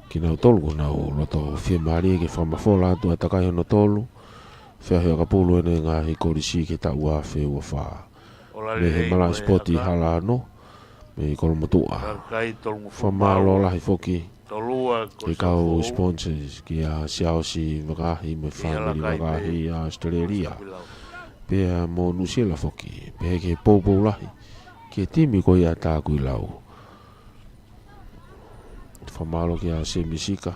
kinautolu kuo nau loto fiemālie ke fakamafola atu ʻa e takai hono tolu feohi ʻakapulu ʻa e ngaahi kolisi ki he taʻu ua afe ua fā. Mei he malaʻe sipoti Hala Ano, mei Kolomotuʻa. Fakamālō lahi foki ki he kau sponsors, kia Siaosi Vakahi mo e fāmili Vakahi ʻa Australia. Pea mo Nuʻusila foki, pea ki he poupou lahi ki he timi ko ia ʻa Takuilau. Fakamālō kia Semi Sika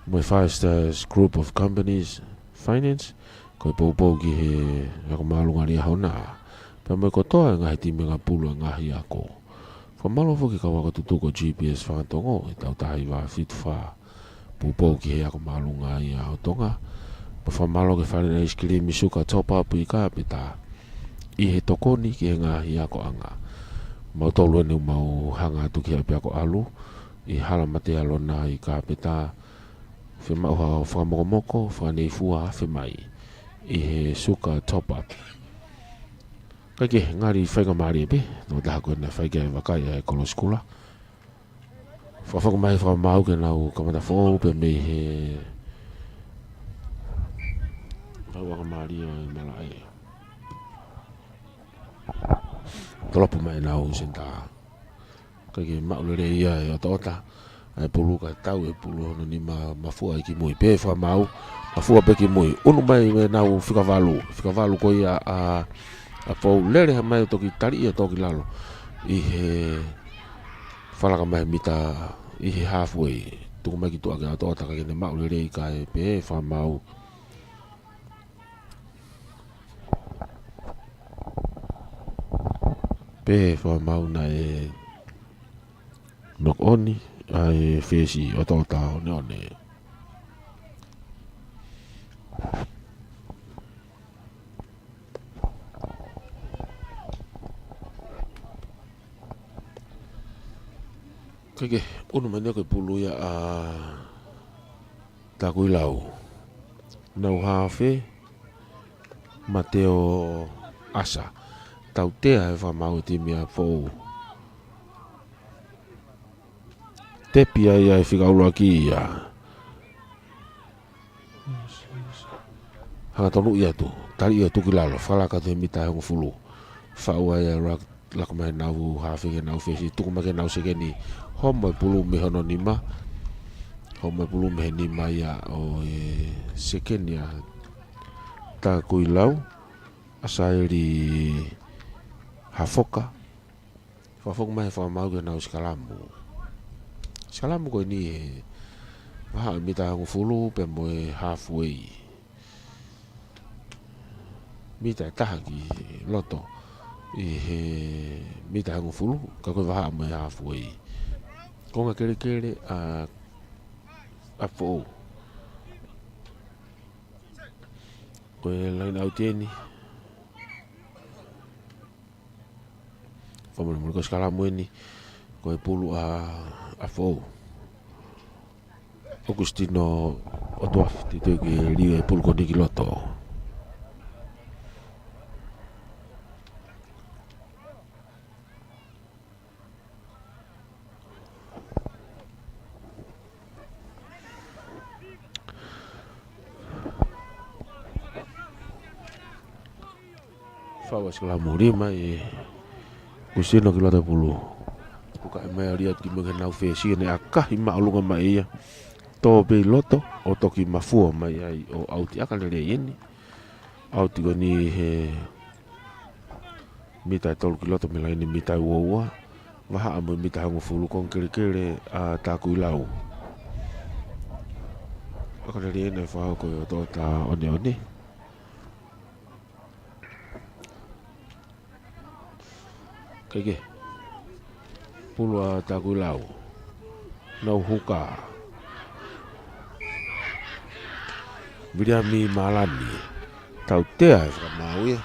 mo e Five Stars Group of Companies Finance, ko e poupou ki he ako māʻolunga ʻi he ʻaho na. Pea mo e kotoa e ngaahi timi ʻakapulu ʻa e ngaahi ako. Fakamālō foki ki he kau ako tutuku ʻo G P S Fakatongo, ʻi he taʻu taha hiva fitu fā. Poupou ki he ako māʻolunga ʻi ʻa Tonga. Pea fakamālō ki he fale ʻaisikilimi Suka Top Up ʻi Kāpeta ʻi he tokoni ki he ngaahi akoʻanga. Mautolu ʻeni ʻoku mau hanga atu ki he ʻapiako ʻalu ʻi Hala Mate Alona ʻi Kāpeta. Fiemaʻu ha fakamokomoko, fakaneifua, afe mai ʻi he Suka Top Up. Kae kehe, ngali faingamālie pē, no taha ko ena fai ke vakai ʻa e kolosi kula. Fakafoki mai fakamaau ke nau kamata foʻou pē mei he ʻauʻanga mālie ʻo e malaʻe. Tolopu mai nau senitā. ʻIkai ke maʻu lelei ia ʻe ʻOtoʻota ʻa e pulu, kae tau e pulu hono nima, mafua ai ki mui, pehē fakamaau, mafua pē ki mui. ʻUnu mai mei nau fika valu, fika valu ko ia ʻa, ʻa Foʻou, lele hake mai ʻo toki tali ia toki lalo ʻi he fakalaka mai mita ʻi he halfway. Tuku mai ki tuʻa kia ʻOtoʻota, ʻikai ke ne maʻu lelei, kae pehē fakamaau. Pehē fakamaau naʻe knock on ʻa e fesi ʻOtoʻota ʻoneʻone. Kae kehe, ʻunu mai ʻeni ko e pulu ia ʻa Takuilau. Nau hafe, Mateo Asa. Tautea e fakamaau e timi ʻa Foʻou. Tepi ai ʻa e fika ʻuluaki ia. Hanga tonuʻi atu. Tali ia tuku ki lalo. Fakalaka he mita ʻe hongofulu. Faʻu ai ʻa e lak-, laka mai ʻenau hafe ki heʻenau fesi. Tuku mai ki heʻenau sekeni. Homo e pulu mei hono nima. Homo e pulu mei he nima ia ʻo e sekeni ʻa Takuilau. ʻAsaeli Hafoka. Fakafoki mai e fakamaau ki heʻenau sikalamu. Sikalamu ko eni he vahaʻa mita ʻe hongofulu pea mo e halfway. Mita ʻe taha ki loto ʻi he mita ʻe hongofulu, ka ko e vahaʻa mo e halfway. Konga kelekele ʻa, ʻa Foʻou. Ko e laine ʻauti eni. Fakamolemole, ko e sikalamu eni, ko e pulu ʻa, ʻa Foʻou. ʻOkusitino ʻOtuafi, teuteu ke lī e pulu ko eni ki loto. Faʻu ʻa e sikalamu, lī mai ʻa ʻOkusitino ki loto e pulu. Hukaʻi mai ʻo lī atu ki muʻa ki heʻenau fesi, ʻene ʻakahi māʻolunga mai ia. Tō pē ʻi loto, ʻo toki mafua mai ai ʻo ʻauti. ʻAka lelei eni. ʻAuti ko eni he mita ʻe tolu ki loto mei he laine mita ʻe uaua. Vahaʻa mo e mita ʻe hongofulu, konga kelekele ʻa Takuilau. ʻAka lelei eni, fakahoko ʻe he ʻOtoʻota ʻOneʻone. Kaikehe. Pulu ʻa Takuilau. Nau huka. Viliami Malani. Tautea e fakamaau ia.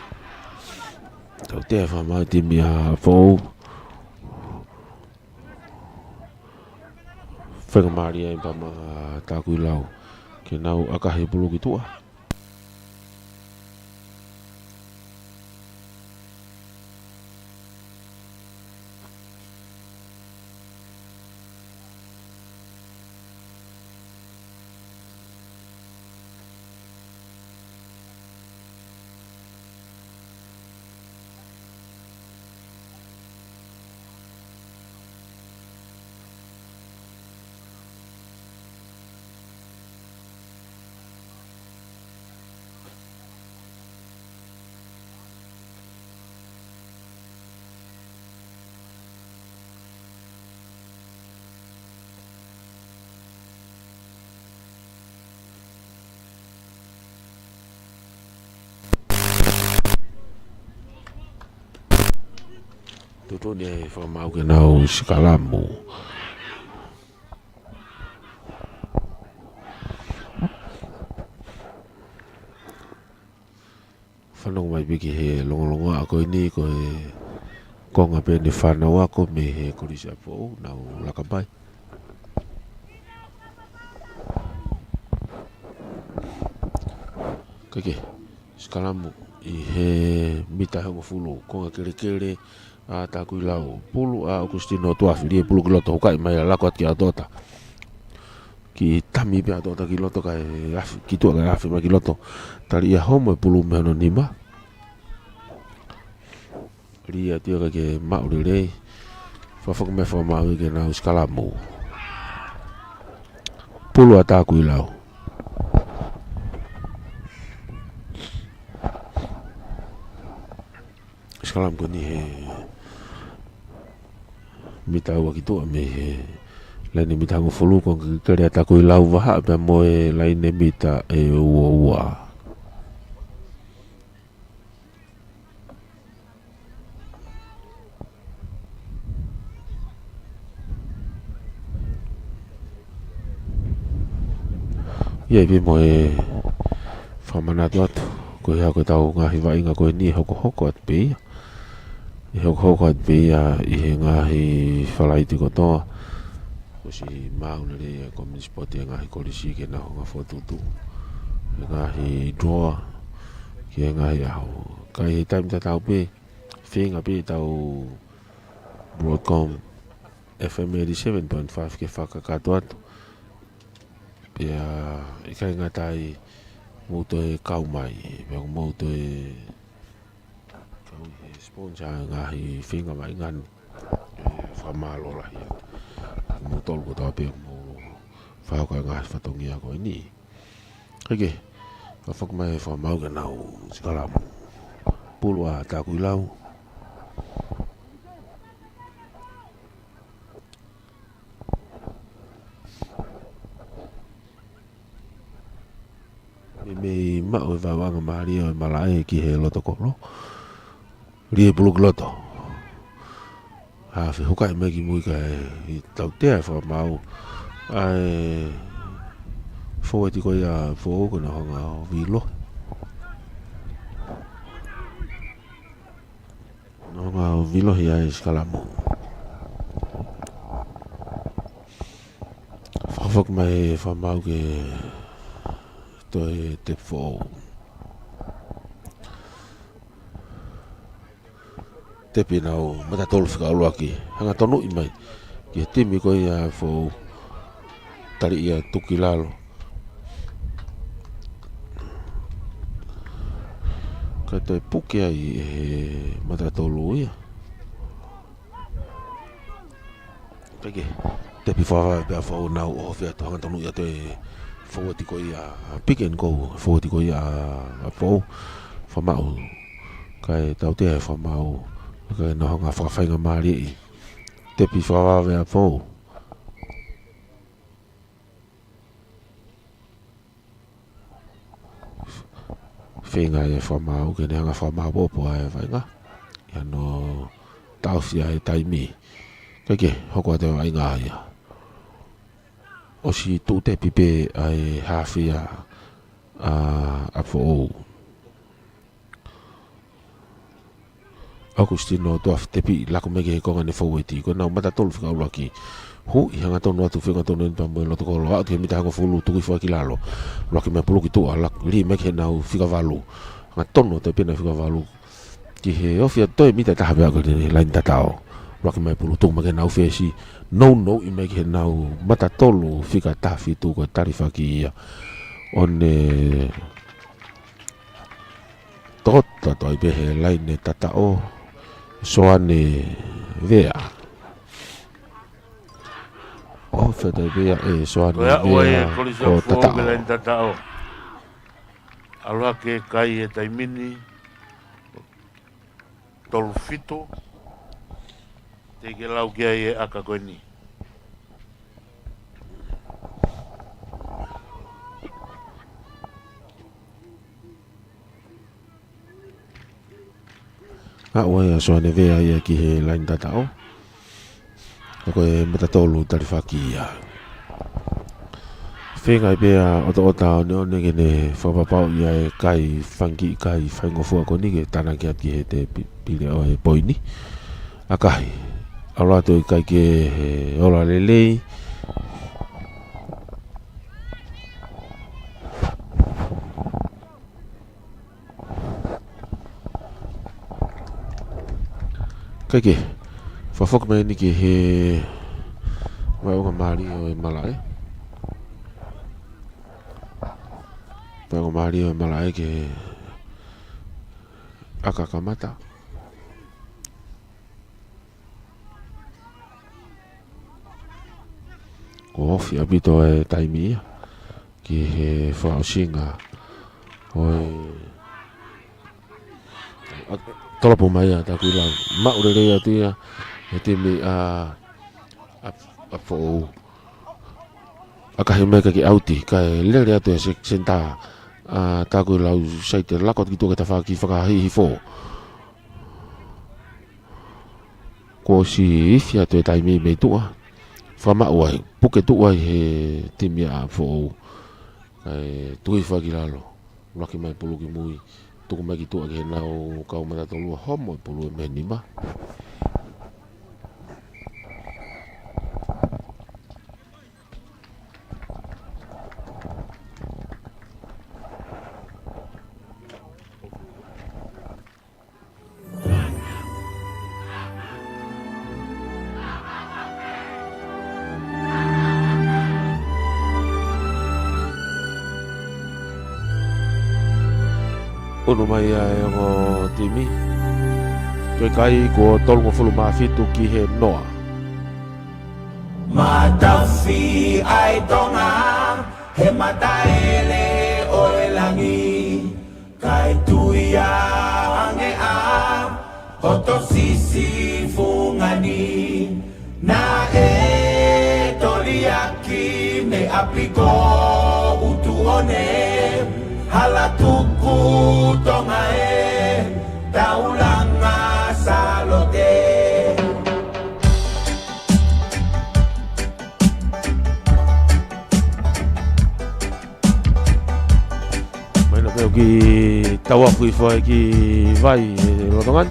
Tautea e fakamaau e timi ʻa Foʻou. Faingamālie ai pea mo Takuilau ke nau ʻakahi e pulu ki tuʻa. Tuʻutuʻuni e fakamaau ke nau sikalamu. Fanongo mai pē ki he longolongoaʻa ko eni, ko e konga pē eni fānau ako mei he Kolisi ʻa Foʻou, nau laka mai. Kaikehe, sikalamu ʻi he mita ʻe hongofulu, konga kelekele ʻa Takuilau. Pulu ʻa ʻOkusitino ʻOtuafi, lī e pulu ki loto, hukaʻi mai ʻo laka atu ki he ʻOtoʻota. Kiʻi tami pē ʻa e ʻOtoʻota ki loto kae afe, ki tuʻa kae afe mai ki loto. Tali ia, homo e pulu mei hono nima. Lī atu ia kae ʻikai ke maʻu lelei. Fakafoki mai e fakamaau ia ke nau sikalamu. Pulu ʻa Takuilau. Sikalamu ko eni he mita ʻe ua ki tuʻa mei he laine mita ʻe hongofulu, konga kelekele ʻa Takuilau, vahaʻa pea mo e laine mita ʻe uaua. ʻIo, pea mo e fakamanatu atu, ko ia ko ʻetau ngaahi vaʻinga ko eni ʻe hokohoko atu pē ia. ʻE hokohoko atu pē ia ʻi he ngaahi Falaite kotoa. Ko Siʻi maʻu lelei ʻa e Community Sport ʻi he ngaahi kolisi ke nau hanga ʻo fokotuʻutuʻu e ngaahi draw ki he ngaahi ʻaho. Ka ʻi he taimi tatau pē, feinga pē ʻetau Broadcom F M eighty-seven point five ke fakakakato atu. Pea ʻikai ngata ai, mou toe kau mai, pea mou toe kau he sponsor ngaahi feinga mai nganu. ʻE, fakamālō lahi atu kimoutolu kotoa pē mou fakahoko e ngaahi fatongia ko eni. Kae kehe, fakafoki mai e fakamaau ke nau sikalamu. Pulu ʻa Takuilau. Meimei maʻu e vaʻanga mālie ʻo e malaʻe ki he loto kolo. Lie pulu ki loto. Hafe, hukaʻi mai ki mui kae tautea e fakamaau ʻa e fōueti ko ia ʻa Foʻou ke nau hanga ʻo vilo. Nau hanga ʻo vilohi ʻa e sikalamu. Fakafoki mai e fakamaau ke toe tepi Foʻou. Tepi ʻenau matatolu fika ʻuluaki. Hanga ʻo tonuʻi mai ki he timi ko ia ʻa Foʻou. Tali ia tuku ki lalo. Kae toe puke ai ʻe he matatolu ia. Kae kehe, tepi fakavave pē ʻa Foʻou, nau ʻohofi atu, hanga ʻo tonuʻi atu e fōueti ko ia ʻa Pick and Go, fōueti ko ia ʻa, ʻa Foʻou, fakamaau. Kae tautea e fakamaau, kae nau hanga ʻo fakafaingamālieʻi. Tepi fakavave ʻa Foʻou. Feinga e fakamaau ke ne hanga ʻo fakamāʻopoʻopo ʻa e vaʻinga ʻi hano taʻofi ʻa e taimi. Kae kehe, hoko atu e vaʻinga ia. ʻOsi tuʻu tepi pē ʻa e hafe ia ʻa, ʻa Foʻou. ʻOkusitino Tuʻafitepi, laku mai ki he konga ʻene fōueti. Ko ʻenau matatolu fika ʻuluaki. Huʻi, hanga ʻo tonu atu, feinga tonu eni pea mo e loto kolo. Aʻu ki he mita hongofulu, tuku hifo ki lalo. ʻUluaki mai pulu ki tuʻa, lak-, lī mai ki heʻenau fika valu. Hanga ʻo tonu atu pē ʻenau fika valu. Ki he ofi atu toe mita ʻe taha pea aʻu ki he laine tataʻo. ʻUluaki mai pulu, tuku mai ki heʻenau fesi. Nounou mai ki heʻenau matatolu fika taha fitu, ko e talifaki ia. ʻO ne tokoto atu ai pē he laine tataʻo, Soane Vea. ʻOfa atu ai pē ʻe Soane Vea, ko e aʻu ai e kolisi ʻo Foʻou ki he laine tataʻo. ʻAlu hake e kai he taimi ni, tolu fitu, teʻeki ke lau ki ai e ʻaka ko eni. Aʻu ai ʻa Soane Vea ia ki he laine tataʻo. Ko e matatolu talifaki ia. Feinga ai pē ʻa ʻOtoʻota Oneone ke ne fakapapauʻi ʻa e kai fanga kiʻi kai faingofua ko eni ke tānaki atu ki he tēpile ʻo e poini. ʻAkahi. ʻAlu atu e kai ki he ola lelei. Kae kehe, fakafoki mai eni ki he vaʻinga mālie ʻo e malaʻe. Vaʻinga mālie ʻo e malaʻe ki he ʻaka kamata. Kuo ofi ʻaupito e taimi ia ki he fakaʻosinga ʻo e, ʻa, tolopo mai ʻa Takuilau. Maʻu lelei atu ia e timi ʻa, ʻa, ʻa Foʻou. ʻAkahi mai kae ʻauti, kae lele atu e se-, senitā ʻa Takuilau, sai te lako ki tuʻa ki he tafaʻaki fakahihifo. Kuo ʻosi ifi atu e taimi mei tuʻa. Fakamaʻu ai, puke tuʻa ai he timi ʻa Foʻou. Kae tuku hifo ki lalo. ʻUluaki mai pulu ki mui. Tuku mai ki tuʻa ki heʻenau kau matatolu, homo e pulu mei he nima. Unu mai ʻa e ongo timi. Ko e kai kuo tolungofulu mā fitu ki he noa. Matafi ʻa e Tonga, he mataele ʻo e langi. Kae tuia ange ʻa hoto sisifunga ni. Naʻe toliaki mei ʻapi ko ʻUtuone, hala tuku Tonga ē, taulanga Sālote. Mai na peo ki tauafu i fua ki vai e lotongan.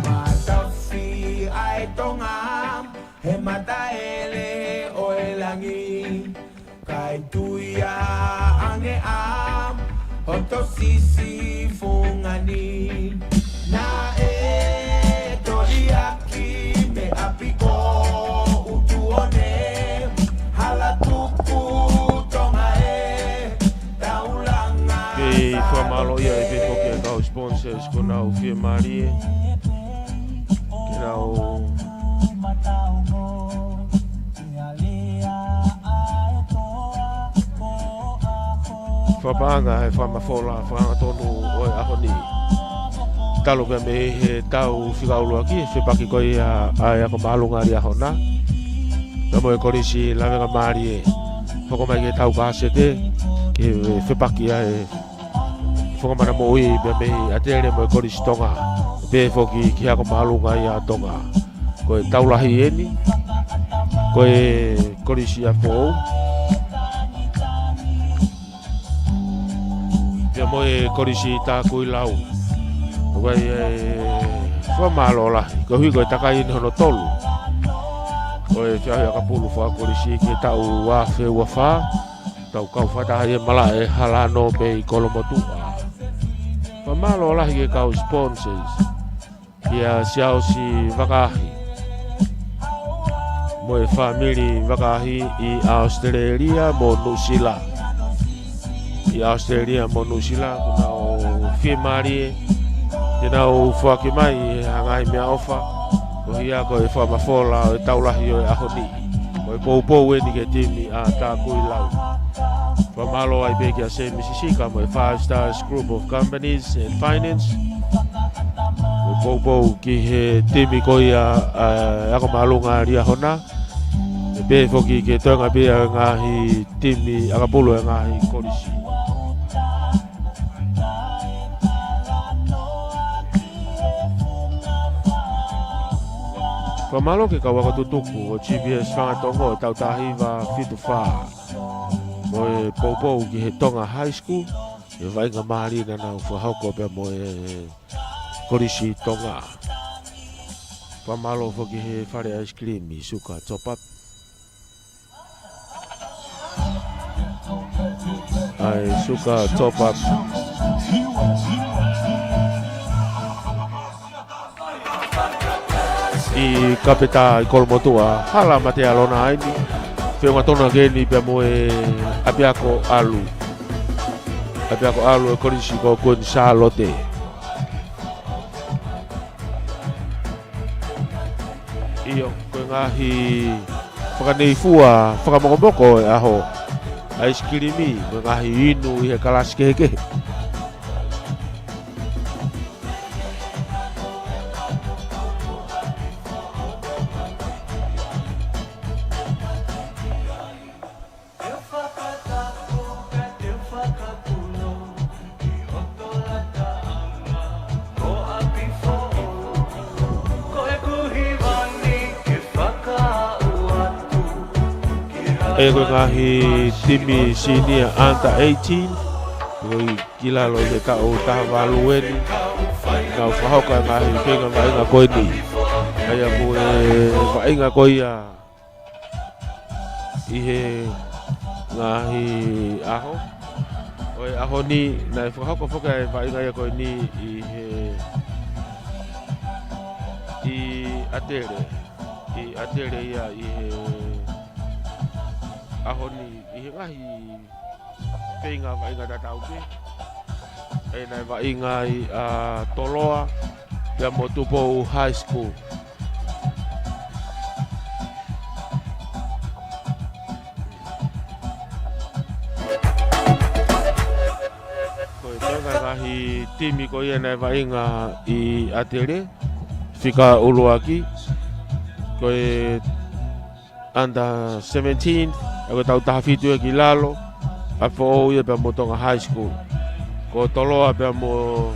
Matafi ʻa e Tonga, he mataele ʻo e langi. Kae tuia ange ʻa hoto sisifunga ni. Naʻe toliaki mei ʻapi ko ʻUtuone, hala tuku Tonga ē, taulanga. Kei fakamālō ia ʻi he pē foki ʻa e kau sponsors kuo nau fiemālie ke nau fakapaʻanga he fakamafola fakaangatonu ʻo e ʻaho ni. Talu pē mei he tau fika ʻuluaki, fepaki ko ia ʻa e Ako Māʻolunga ʻAliahona pea mo e Kolisi Lavengamālie. Hoko mai ki he tau kasete, ki he fepaki ʻa e Fakamanatu Moʻui pea mei ʻAtele mo e Kolisi Tonga. Pehē foki ki he Ako Māʻolunga ʻa Tonga. Ko e tau lahi eni, ko e Kolisi ʻa Foʻou pea mo e Kolisi Takuilau. Ko ia e fakamālō lahi, koeʻuhi ko e takai eni hono tolu ʻo e feʻauhi ʻakapulu fakakolisi ki he taʻu ua afe ua fā. Tau kau fakataha ʻi he malaʻe Halano mei Kolomotuʻa. Fakamālō lahi ki he kau sponsors, kia Siaosi Vakaahi mo e fāmili Vakaahi ʻi ʻAositelēlia mo Nuʻusila. ʻI ʻAositelēlia mo Nuʻusila, kuo nau fiemālie ke nau foaki mai ʻa e ngaahi meʻaʻofa, ko ia ko e fakamafola ʻo e tau lahi ʻo e ʻaho ni. Ko e poupou eni ki he timi ʻa Takuilau. Fakamālō ai pē kia Semi Sisika mo e Five Stars Group of Companies and Finance. Ko e poupou ki he timi ko ia ʻa e Ako Māʻolunga ʻAliahona. Pea pehē foki ki he toenga pē ʻa e ngaahi timi ʻakapulu ʻa e ngaahi kolisi. Fakamālō ki he kau ako tutuku ʻo G P S Fangatongo ʻo e tau taha hiva fitu fā. Mo e poupou ki he Tonga High School, ʻa e vaʻinga mālie naʻa nau fakahoko pea mo e Kolisi Tonga. Fakamālō foki he fale ice cream ʻi Suka Top Up. ʻA e Suka Top Up ʻi Kapeta ʻi Kolomotuʻa, hala mate ʻalona eni. Feʻunga tonu ke eni pea mo e ʻapiako ʻalu. ʻApiako ʻalu ʻo e Kolisi ko Kuini Sālote. ʻIo, ko e ngaahi fakaneifua fakamokomoko ʻo e ʻaho. ʻAisikilimi, mo e ngaahi inu ʻi he kalasi kehekehe. ʻA ia ko e ngaahi timi senior under eighteen, ko e ki lalo ʻi he taʻu taha valu eni, nau fakahoko e ngaahi feinga vaʻinga ko eni. ʻA ia ko e vaʻinga ko ia ʻi he ngaahi ʻaho Ko e ʻaho ni, naʻe fakahoko foki ʻa e vaʻinga ia ko eni ʻi he, ʻi ʻAtele, ʻi ʻAtele ia ʻi he ʻaho ni, ʻi he ngaahi feinga vaʻinga tatau pē. ʻE naʻe vaʻinga ai ʻa Toloa, pea mo Tupou High School. Ko e toenga ngaahi timi ko ia naʻe vaʻinga ʻi ʻAtele, fika ʻuluaki, ko e under seventeen, ʻa ia ko e taʻu taha fitu ia ki lalo, ʻa Foʻou ia pea mo Tonga High School. Ko Toloa pea mo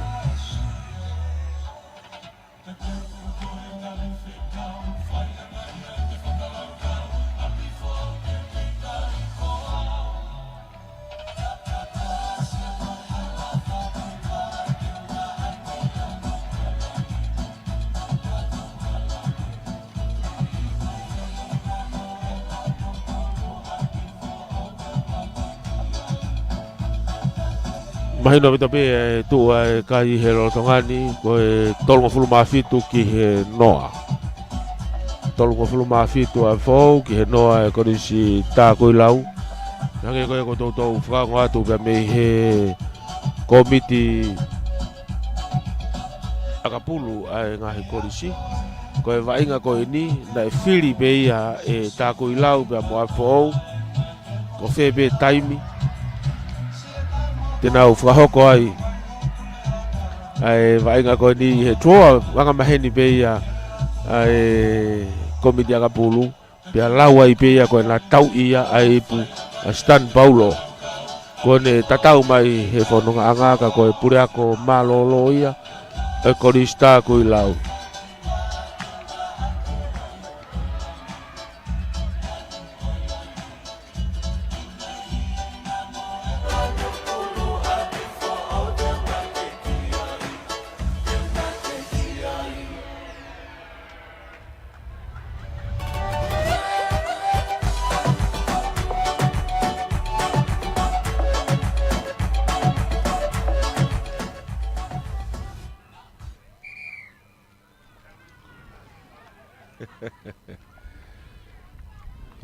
Mahino ʻaupito pē e tuʻu ʻa e kai he lolotonga ni, ko e tolungofulu mā fitu ki he noa. Tolungofulu mā fitu ʻa Foʻou ki he noa e Kolisi Takuilau. Hangē ko ia ko ʻetau fakaongo atu pea mei he kōmiti ʻakapulu ʻa e ngaahi kolisi. Ko e vaʻinga ko eni, naʻe fili pē ia ʻe Takuilau pea mo ʻa Foʻou, ko fē pē taimi te nau fakahoko ai ʻa e vaʻinga ko eni ʻi he tuʻo angamaheni pē ia ʻa e kōmiti ʻakapulu. Pea lau ai pē ia ko ʻena tauʻi ia ʻa e ipu ʻa Stan Paulo. Ko ʻene tatau mai he fononga ʻanga ka ko e puleako mālōlō ia ʻa e Kolisi Takuilau.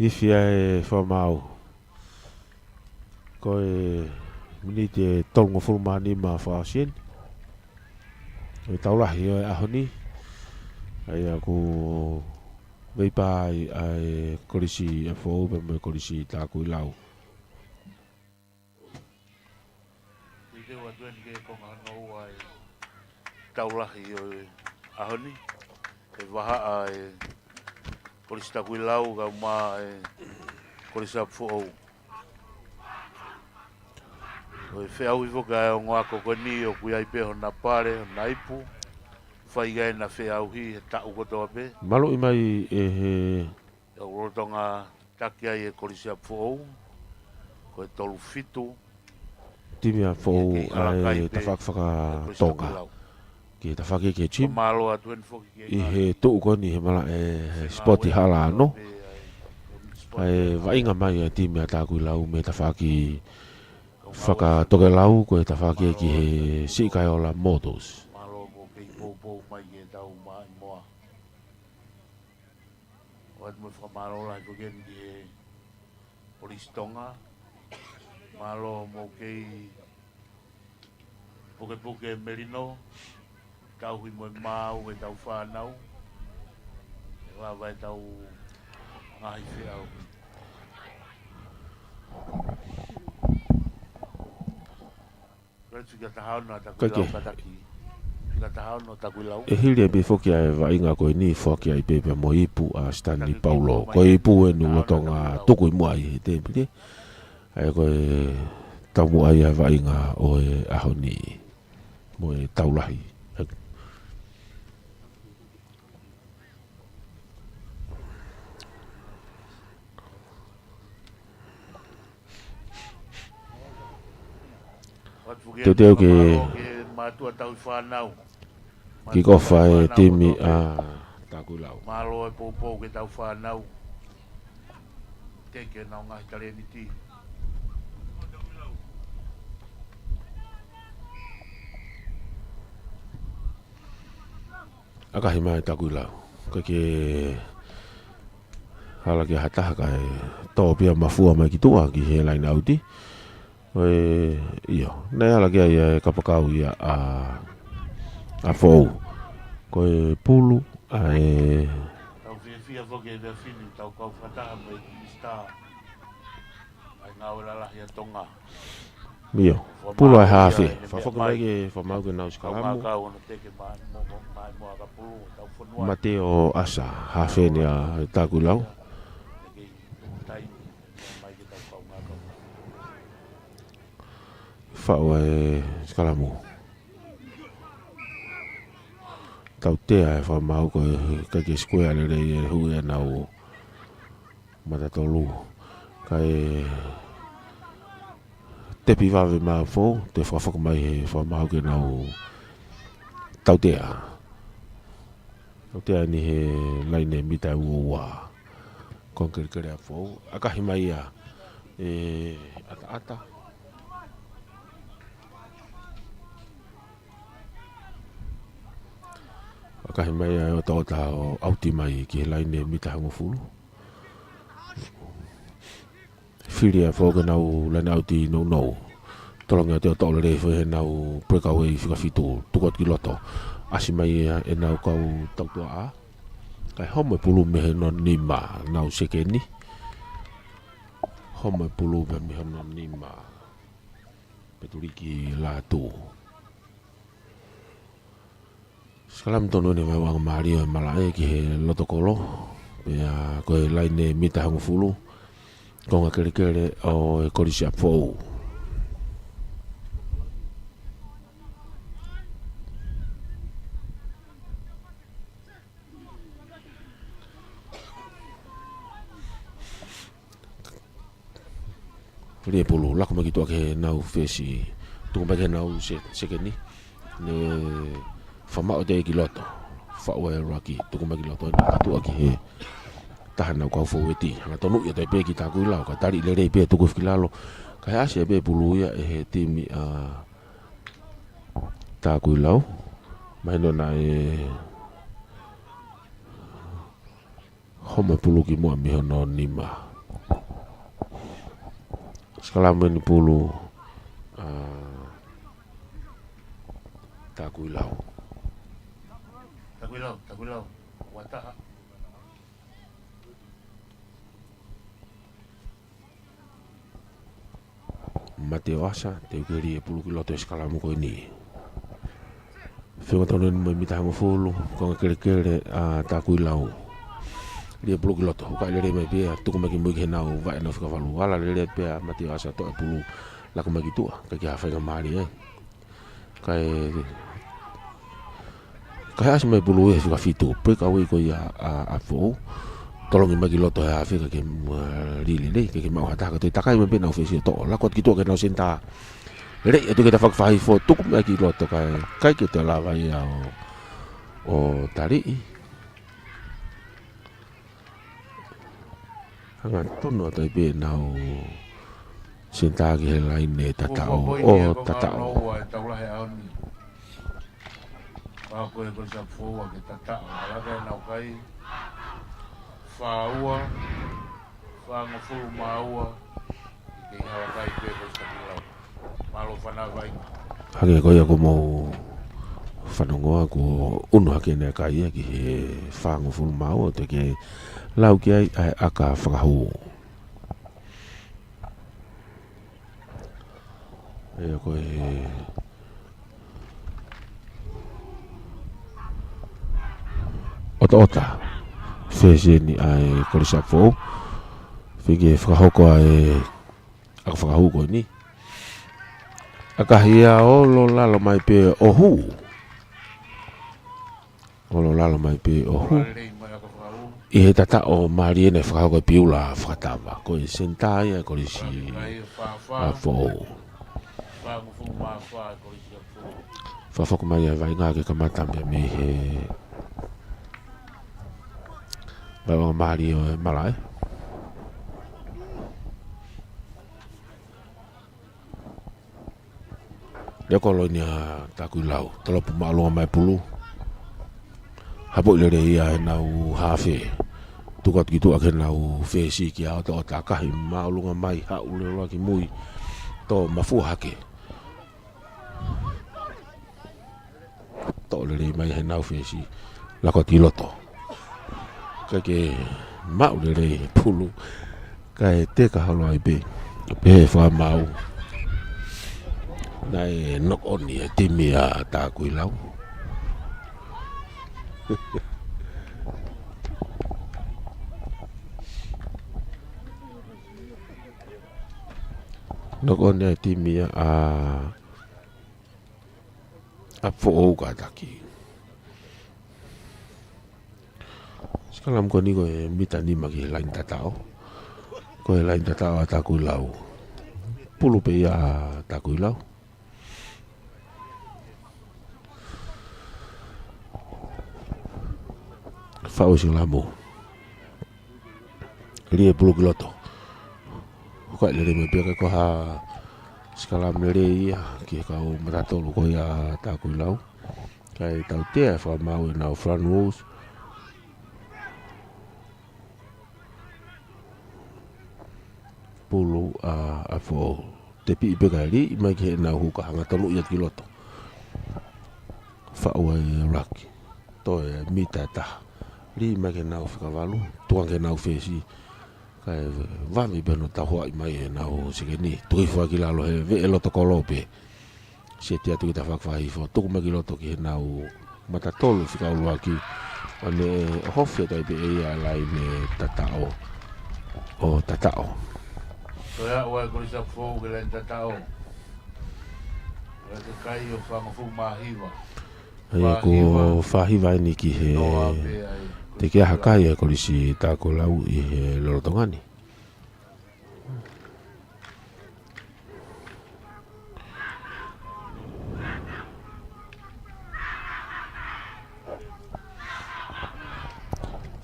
Ifi ʻa e fakamaau. Ko e miniti ʻe tolungofulu mā nima fakaʻosi eni ʻo e tau lahi ʻo e ʻaho ni. ʻA ia ʻoku veipā ai ʻa e Kolisi ʻa Foʻou pea mo e Kolisi Takuilau. Te u ʻoatu eni ki he konga hono ua ʻo e tau lahi ʻo e ʻaho ni. ʻE vahaʻa e Kolisi Takuilau kae ʻumaʻā e Kolisi ʻa Foʻou. Ko e feʻauhi foki ʻa e ongo ako ko eni ʻoku ʻi ai pē hona pale, hona ipu. Fai ai ʻena feʻauhi he taʻu kotoa pē. Maluʻi mai ʻe he ʻOku lolotonga taki ai e Kolisi ʻa Foʻou, ko e tolu fitu. Timi ʻa Foʻou ʻa e tafaʻaki fakatonga. Ki he tafaʻaki ki he gym. Mālō atu eni foki ki he ʻi he tuʻu ko eni he malaʻe he sipoti Hala Ano. ʻA e vaʻinga mai ʻa e timi ʻa Takuilau mei he tafaʻaki fakatokelau, ko e tafaʻaki ki he Siʻi Kaeola Motors. Mālō mo kei poupou mai ki he tau maʻimoa. ʻOatu mo e fakamālō lahi foki eni ki he Kolisi Tonga. Mālō mo kei pukepuke melino, tauhi mo e maau ʻetau fānau. ʻE lava ʻetau ngaahi feʻauhi. Ko e fika taha ono ʻa Takuilau. Kae kehe, fika taha ono ʻa Takuilau. ʻE hili ai pē foki ʻa e vaʻinga ko eni foaki ai pē pea mo e ipu ʻa Stanley Paulo. Ko e ipu eni ʻoku lolotonga tuku ʻi muʻa ʻi he tēpile. ʻA ia ko e taumuʻa ia ʻa e vaʻinga ʻo e ʻaho ni mo e tau lahi. Teuteu ke kikofa e timi ʻa Takuilau. Mālō e poupou ki he tau fānau. Teke nau ngaahi talēniti. ʻAkahi mai Takuilau. Ka ke hala ke hataha kae tō pea mafua mai ki tuʻa ki he laine ʻauti. Ko e, ʻio, naʻe hala ke ʻai e kapakau ia ʻa, ʻa Foʻou. Ko e pulu ʻa e Tau fiefia foki e vea fini, tau kau fakataha mai ki Star. ʻAi ngāue lalahi ʻa Tonga. ʻIo, pulu ʻa e hafe. Fakafoki mai ke fakamaau ke nau sikalamu. Mate ʻo ʻAsa, hafe eni ʻa Takuilau. Faʻu e sikalamu. Tautea e fakamaau ko e kae ke sikuea lelei e hui ʻenau mata tolu. Kae tepi vave mai Foʻou, toe fakafoki mai he fakamaau ke nau tautea. Tautea eni he laine mita ua ua. Konga kelekele ʻa Foʻou. ʻAkahi mai ia e ʻataʻata. ʻAkahi mai ia e ʻotaʻota ʻo ʻauti mai ki he laine mita hongofulu. Fili ʻa Foʻou ke nau laine ʻauti nounou. Tolongi atu ʻo toʻo lelei foʻi heʻenau breakaway fika fitu, tuku atu ki loto. ʻAsi mai ia ʻenau kau tautuaʻa. Kae homo e pulu mei hono nima, nau sekeni. Homo e pulu mei hono nima. Petuliki Lātū. Sikalamu tonu eni mai ʻuhinga mālie ʻo e malaʻe ki he loto kolo. Pea ko e laine mita hongofulu. Konga kelekele ʻo e Kolisi ʻa Foʻou. Fili e pulu, laku mai ki tuʻa ki heʻenau fesi. Tuku mai ki heʻenau se-, sekeni. Ne fakamaʻu atu ki loto. Faʻu e ruaki, tuku mai ki loto, ne tuʻa ki he taha ʻenau kau foueti. Hangatonuʻi atu ai pē ki Takuilau, kae tali lelei pē tuku ki lalo. Kae ʻasi ai pē pulu ia ʻe he timi ʻa Takuilau. Mahino naʻe homo e pulu ki muʻa mei hono nima. Sikalamu eni pulu ʻa Takuilau. Takuilau, Takuilau. Ua taha. Mate ʻo ʻAsa, teu ke lie pulu ki loto e sikalamu ko eni. Feinga tonu eni mai mita hongofulu, konga kelekele ʻa Takuilau. Lie pulu ki loto, uka lelei mai pea, tuku mai ki mui ki heʻenau vaʻe ʻenau fika valu. Hala lelei pea, Mate ʻo ʻAsa toʻo e pulu, laku mai ki tuʻa, kae ke hafai ka mālie, ē. Kae, kae ʻasi mai pulu ia he fika fitu. Breakaway ko ia ʻa, ʻa Foʻou. Tolongi mai ki loto he hafe kae ke mua lili lei, kae ke maʻu ha taha kae toe takai mai pē ʻenau fesi ʻo toʻo. Laku atu ki tuʻa ki heʻenau senitā. Lelei atu ke ta fakafahifo, tuku mai ki loto kae, ʻikai ke toe lava ia ʻo, ʻo taliʻi. Hangatonu atu ai pē ʻenau senitā ki he laine tataʻo, ʻo tataʻo. Ua e taulahi ʻaho ni. Pea ko e Kolisi ʻa Foʻou ke tataʻo. Ala ke nau kai. Fā ua, fāngofulu mā ua. Ke hala kai pē Kolisi ʻa Takuilau. Mālō fanafai. Hangē ko ia ko mau fanongoa ko unu hake ne kai ia ki he fāngofulu mā ua te ke lau ki ai ʻa e ʻaka fakahū. Ia ko e ʻotaʻota. Fesi eni ʻa e Kolisi ʻa Foʻou. Fiki fakahoko ʻa e ʻaka fakahū ko eni. ʻAkahi ia olo lalo mai pē ʻo hū. Olo lalo mai pē ʻo hū. ʻI he tataʻo mālie naʻe fakahoko ʻe Piula Fakatava. Ko e senitā ia Kolisi ʻa Foʻou. Fakafoki mai ʻa e vaʻinga ke kamata mei, mei he vaʻinga mālie ʻo e malaʻe. Leo kolo eni ʻa Takuilau, tolopu māʻolunga mai pulu. Hapoʻi lelei ia ʻenau hafe. Tuku atu ki tuʻa ki heʻenau fesi ki ʻAotaota, ʻakahi māʻolunga mai, haʻu leva ki mui. Tō mafua hake. Toʻo lelei mai heʻenau fesi. Lako atu ki loto. Kae ke maʻu lelei pulu. Kae teka holo ai pē. Pehē fakamaau. Naʻe knock on ia e timi ʻa Takuilau. Knock on ia e timi ʻa ʻApifoʻou kātaki. Sikalamu ko eni ko e mita nima ki he laini tataʻo. Ko e laini tataʻo ʻa Takuilau. Pulu pē ia ʻa Takuilau. Faʻu sikalamu. Lī e pulu ki loto. Ko e lelei mai pē, ʻikai ko ha sikalamu lelei ia ki he kau matatolu ko ia ʻa Takuilau. Kae tautea e fakamaau ʻenau front rows. Pulu ʻa ʻApifoʻou. Tepiʻi pē kae lī mai ki heʻenau huka, hanga tonu ia ki loto. Faʻu ai e laki. Toe mita ʻe taha. Lī mai ki heʻenau fika valu. Tuku ange ki heʻenau fesi. Kae vave pē hono tauhoaʻi mai ʻenau sekeni. Tuku hifo ki lalo he veʻe loto kolo pē. Seti atu ki tafaʻaki fakahifo. Tuku mai ki loto ki heʻenau matatolu fika ʻuluaki. ʻO ne ʻohofi atu ai pē ʻe ia e laini tataʻo. ʻO tataʻo. Toe aʻu ai Kolisi ʻApifoʻou ki he laini tataʻo. ʻA ia ko e kai ʻo fāngofulu mā hiva. ʻA ia ko e fā hiva eni ki he tekeaha kai ʻa e Kolisi Takuilau ʻi he lolotonga ni.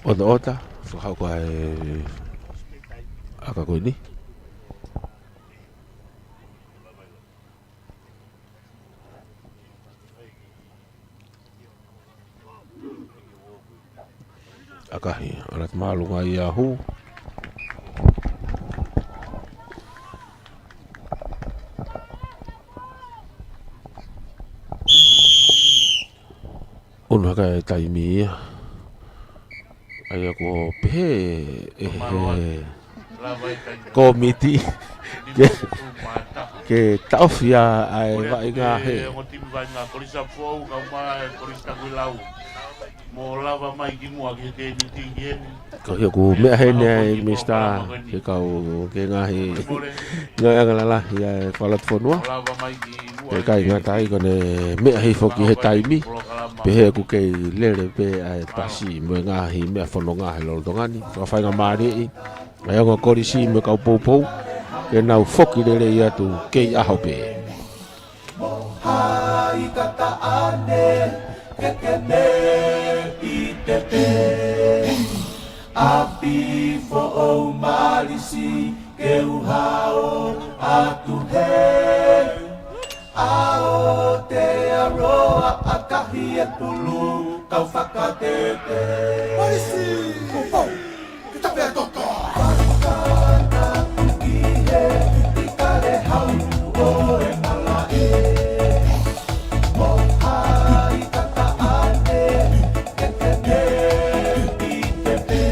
ʻOtaʻota, fakahoko ʻa e ʻaka ko eni. ʻAkahi, ʻalu atu māʻolunga ia ʻa Hū. ʻUnu hake e taimi ia. ʻA ia kuo pehē ʻe he kōmiti ke, ke taʻofi ʻa e vaʻinga hē. Ko ia ʻoku meʻa heni ʻa e Minisitā ki he kau, ki he ngaahi, ngaahi anga lalahi ʻa e fakalotofonua. Pea ʻikai ngata ai, ko ʻene meʻa hifo ki he taimi, pehē ʻoku kei lele pē ʻa e pasi mo e ngaahi meʻa fononga he lolotonga ni. Fakafaingamālieʻi ʻa e ongo kolisi mo e kau poupou ke nau foki lelei atu kei ʻaho pē. Mo hai kataʻane ke ke meʻi te pē. ʻApifoʻou Malisi ke u hao atu hē. ʻAotearoa ʻakahi e pulu kau fakatete. Malisi! Poupou! Ke tape ʻa e toto! Fakatau ki he ʻitikale hau ʻo e malaʻe. Mo hai kataʻane ke ke meʻi te pē.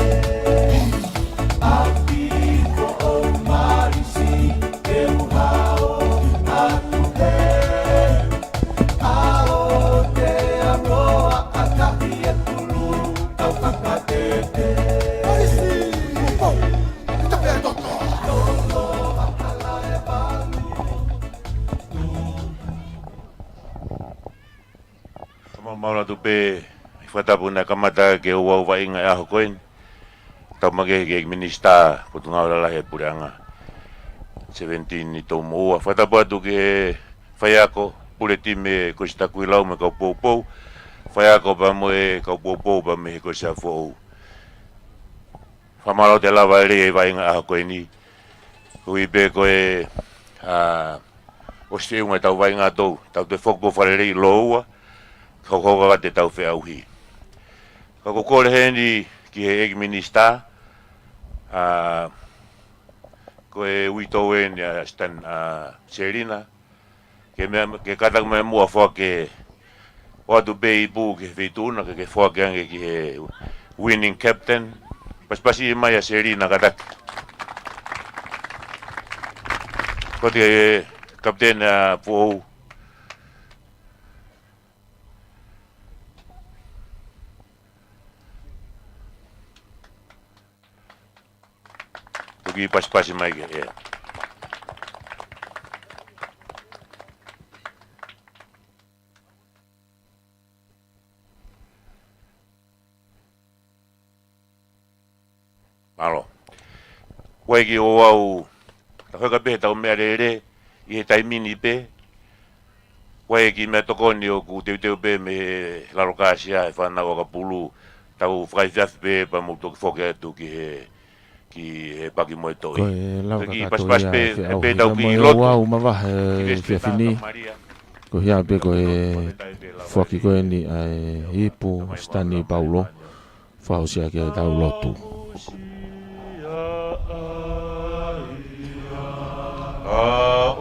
ʻApifoʻou Malisi ke u hao atu hē. ʻAotearoa ʻakahi e pulu kau fakatete. Malisi! Poupou! Ke tape ʻa e toto! Fakamālō atu pē, ʻi he fakatapu naʻe kamata ke u ʻave ʻa e vaʻinga he ʻaho ko eni. Tapu makehe ki he Minisitā Potungāue Lalahi ʻa e Puleʻanga, Sevenitini Toumoʻua. Fakatapu atu ki he faiako, pule timi ʻa e Kolisi Takuilau mo e kau poupou. Faiako pea mo e kau poupou pea mei he Kolisi ʻApifoʻou. Fakamālō atu e lava lelei e vaʻinga he ʻaho ko eni. Koeʻuhi pē ko e, ʻa, ʻosi feʻunga ʻetau vaʻinga ʻatautolu, tau toe foki pē ʻo fakalelei lōua, hokohoko atu ʻetau feʻauhi. Ka ko e kole heni ki he ʻEiki Minisitā, ʻa, ko e uitou eni ʻa Stan, ʻa, Selina, ke mea, ke kātaki mai muʻa foaki ʻo ʻoatu pē ipu ki he feituʻu na ke, ke foaki ange ki he winning captain. Pasipasi mai ʻa Selina kātaki. Ko e kapiteni ʻa Foʻou. Toki pasipasi mai ke, ē. Mālō. Kuo ʻi ai ke ʻoatu, ta faka pē ʻetau meʻalele, ʻi he taimi ni pē. Kuo ʻi ai ke meʻa tokoni ʻoku teuteu pē mei he lalo kāsia ʻa e fānau ʻakapulu, tau fakaefiafi pē pea mou toki foki atu ki he, ki he paki mo e toʻi. Ko e lava toki kakato pasipasi ia pē, ʻe pē tau ki lotu. Ua u mavahe ki he efiafi ni. Ko ia pē ko e foaki ko eni ʻa e ipu Sitani Paulo. Fakaʻosi ʻaki ʻetau lotu. ʻA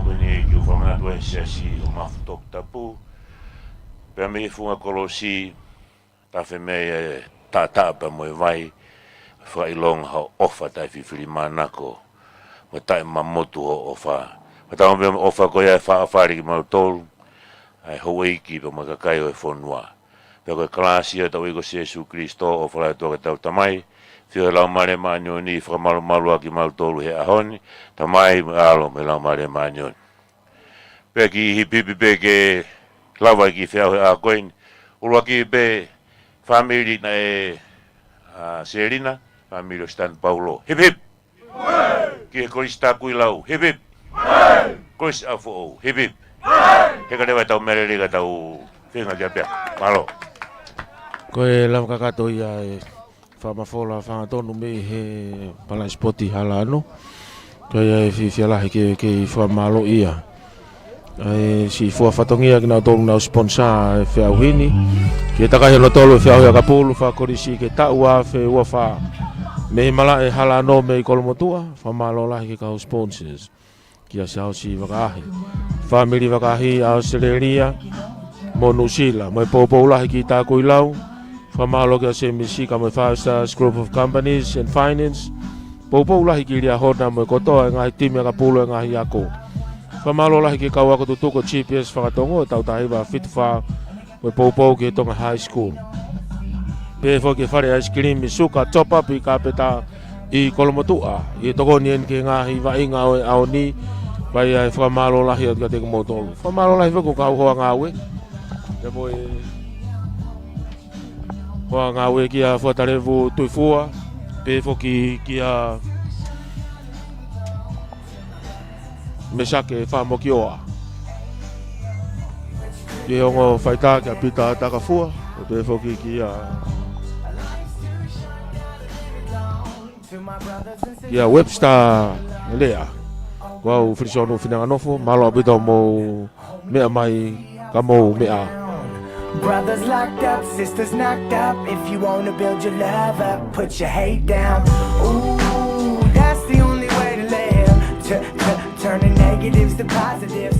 ko eni ʻoku fakamanatu ʻe he Siasi ʻo Maʻafu Toputapu, pea mei he funga kolosi, tafe mei he taʻataʻa pea mo e vai, fakaʻilonga hoʻo ʻofa taʻefifilimānako, mo e taʻemamotu hoʻo ʻofa. Fakatauange pē mo e ʻofa ko ia ʻe fakaʻofa kimautolu, ʻa e houʻeiki pea mo e kakai ʻo e fonua. Pea ko e kalasi ʻa hotau ʻEiki ko Sīsū Kalaisi, ʻofa ʻa e ʻOtua ko hotau Tamai, feohi ʻa e Laumālie Māʻoniʻoni, fakamalumalu ʻa kimautolu he ʻaho ni, Tamai mo e ʻAlo mo e Laumālie Māʻoniʻoni. Pea kiʻi hipihipi pē ke lava e kiʻi feʻauhi ʻa ko eni. ʻUluaki pē fāmili naʻe, ʻa, Selina, fāmili ʻo Sitani Paulo. Hip hip! Ki he Kolisi Takuilau. Hip hip! Kolisi ʻa Foʻou. Hip hip! He ka leva ʻetau meʻalele ka tau feinga ke pea. Mālō. Ko e lava kakato ia e fakamafola hangatonu mei he Palaisipoti Halano. Ko ia e fiefia lahi ke, ke fakamālō ia. ʻA e siʻi fua fatongia kinautolu naʻa nau sponsor e feʻauhi ni. Ke takai hono tolu e feʻauhi ʻakapulu fakakolisi ke taʻu ua afe ua fā. Mei he malaʻe Halano mei Kolomotuʻa, fakamālō lahi ki he kau sponsors. Kia Siaosi Vakaahi. Fāmili Vakaahi ʻa ʻAositelēlia mo Nuʻusila, mo e poupou lahi ki Takuilau. Fakamālō kia Semisi ka mo e Five Stars Group of Companies and Finance. Poupou lahi ki Liahona mo e kotoa e ngaahi timi ʻakapulu e ngaahi ako. Fakamālō lahi ki he kau ako tutuku ʻo G P S Fakatongo, tau taha hiva fitu fā, mo e poupou ki he Tonga High School. Pehē foki ki he fale ʻaisikilimi Suka Top Up ʻi Kapeta ʻi Kolomotuʻa, ʻi he tokoni eni ki he ngaahi vaʻinga ʻo e ʻaho ni, pea ʻi ai e fakamālō lahi atu kiate kimoutolu. Fakamālō lahi foki ki he kau hoa ngāue. Pea mo e hoa ngāue kia Fuatalevu Tuifua, pehē foki kia Mesake Fakamokioa. Ki he ongo faitā kia Pita Takafua, pehē foki kia, kia Webster Lea. Ko au Filisonu Finanganofu, mālō ʻaupito mou meʻa mai ka mou meʻa. Brothers locked up, sisters knocked up. If you wanna build your love up, put your hate down. Ooh, that's the only way to live. T- t- turn the negatives to positive.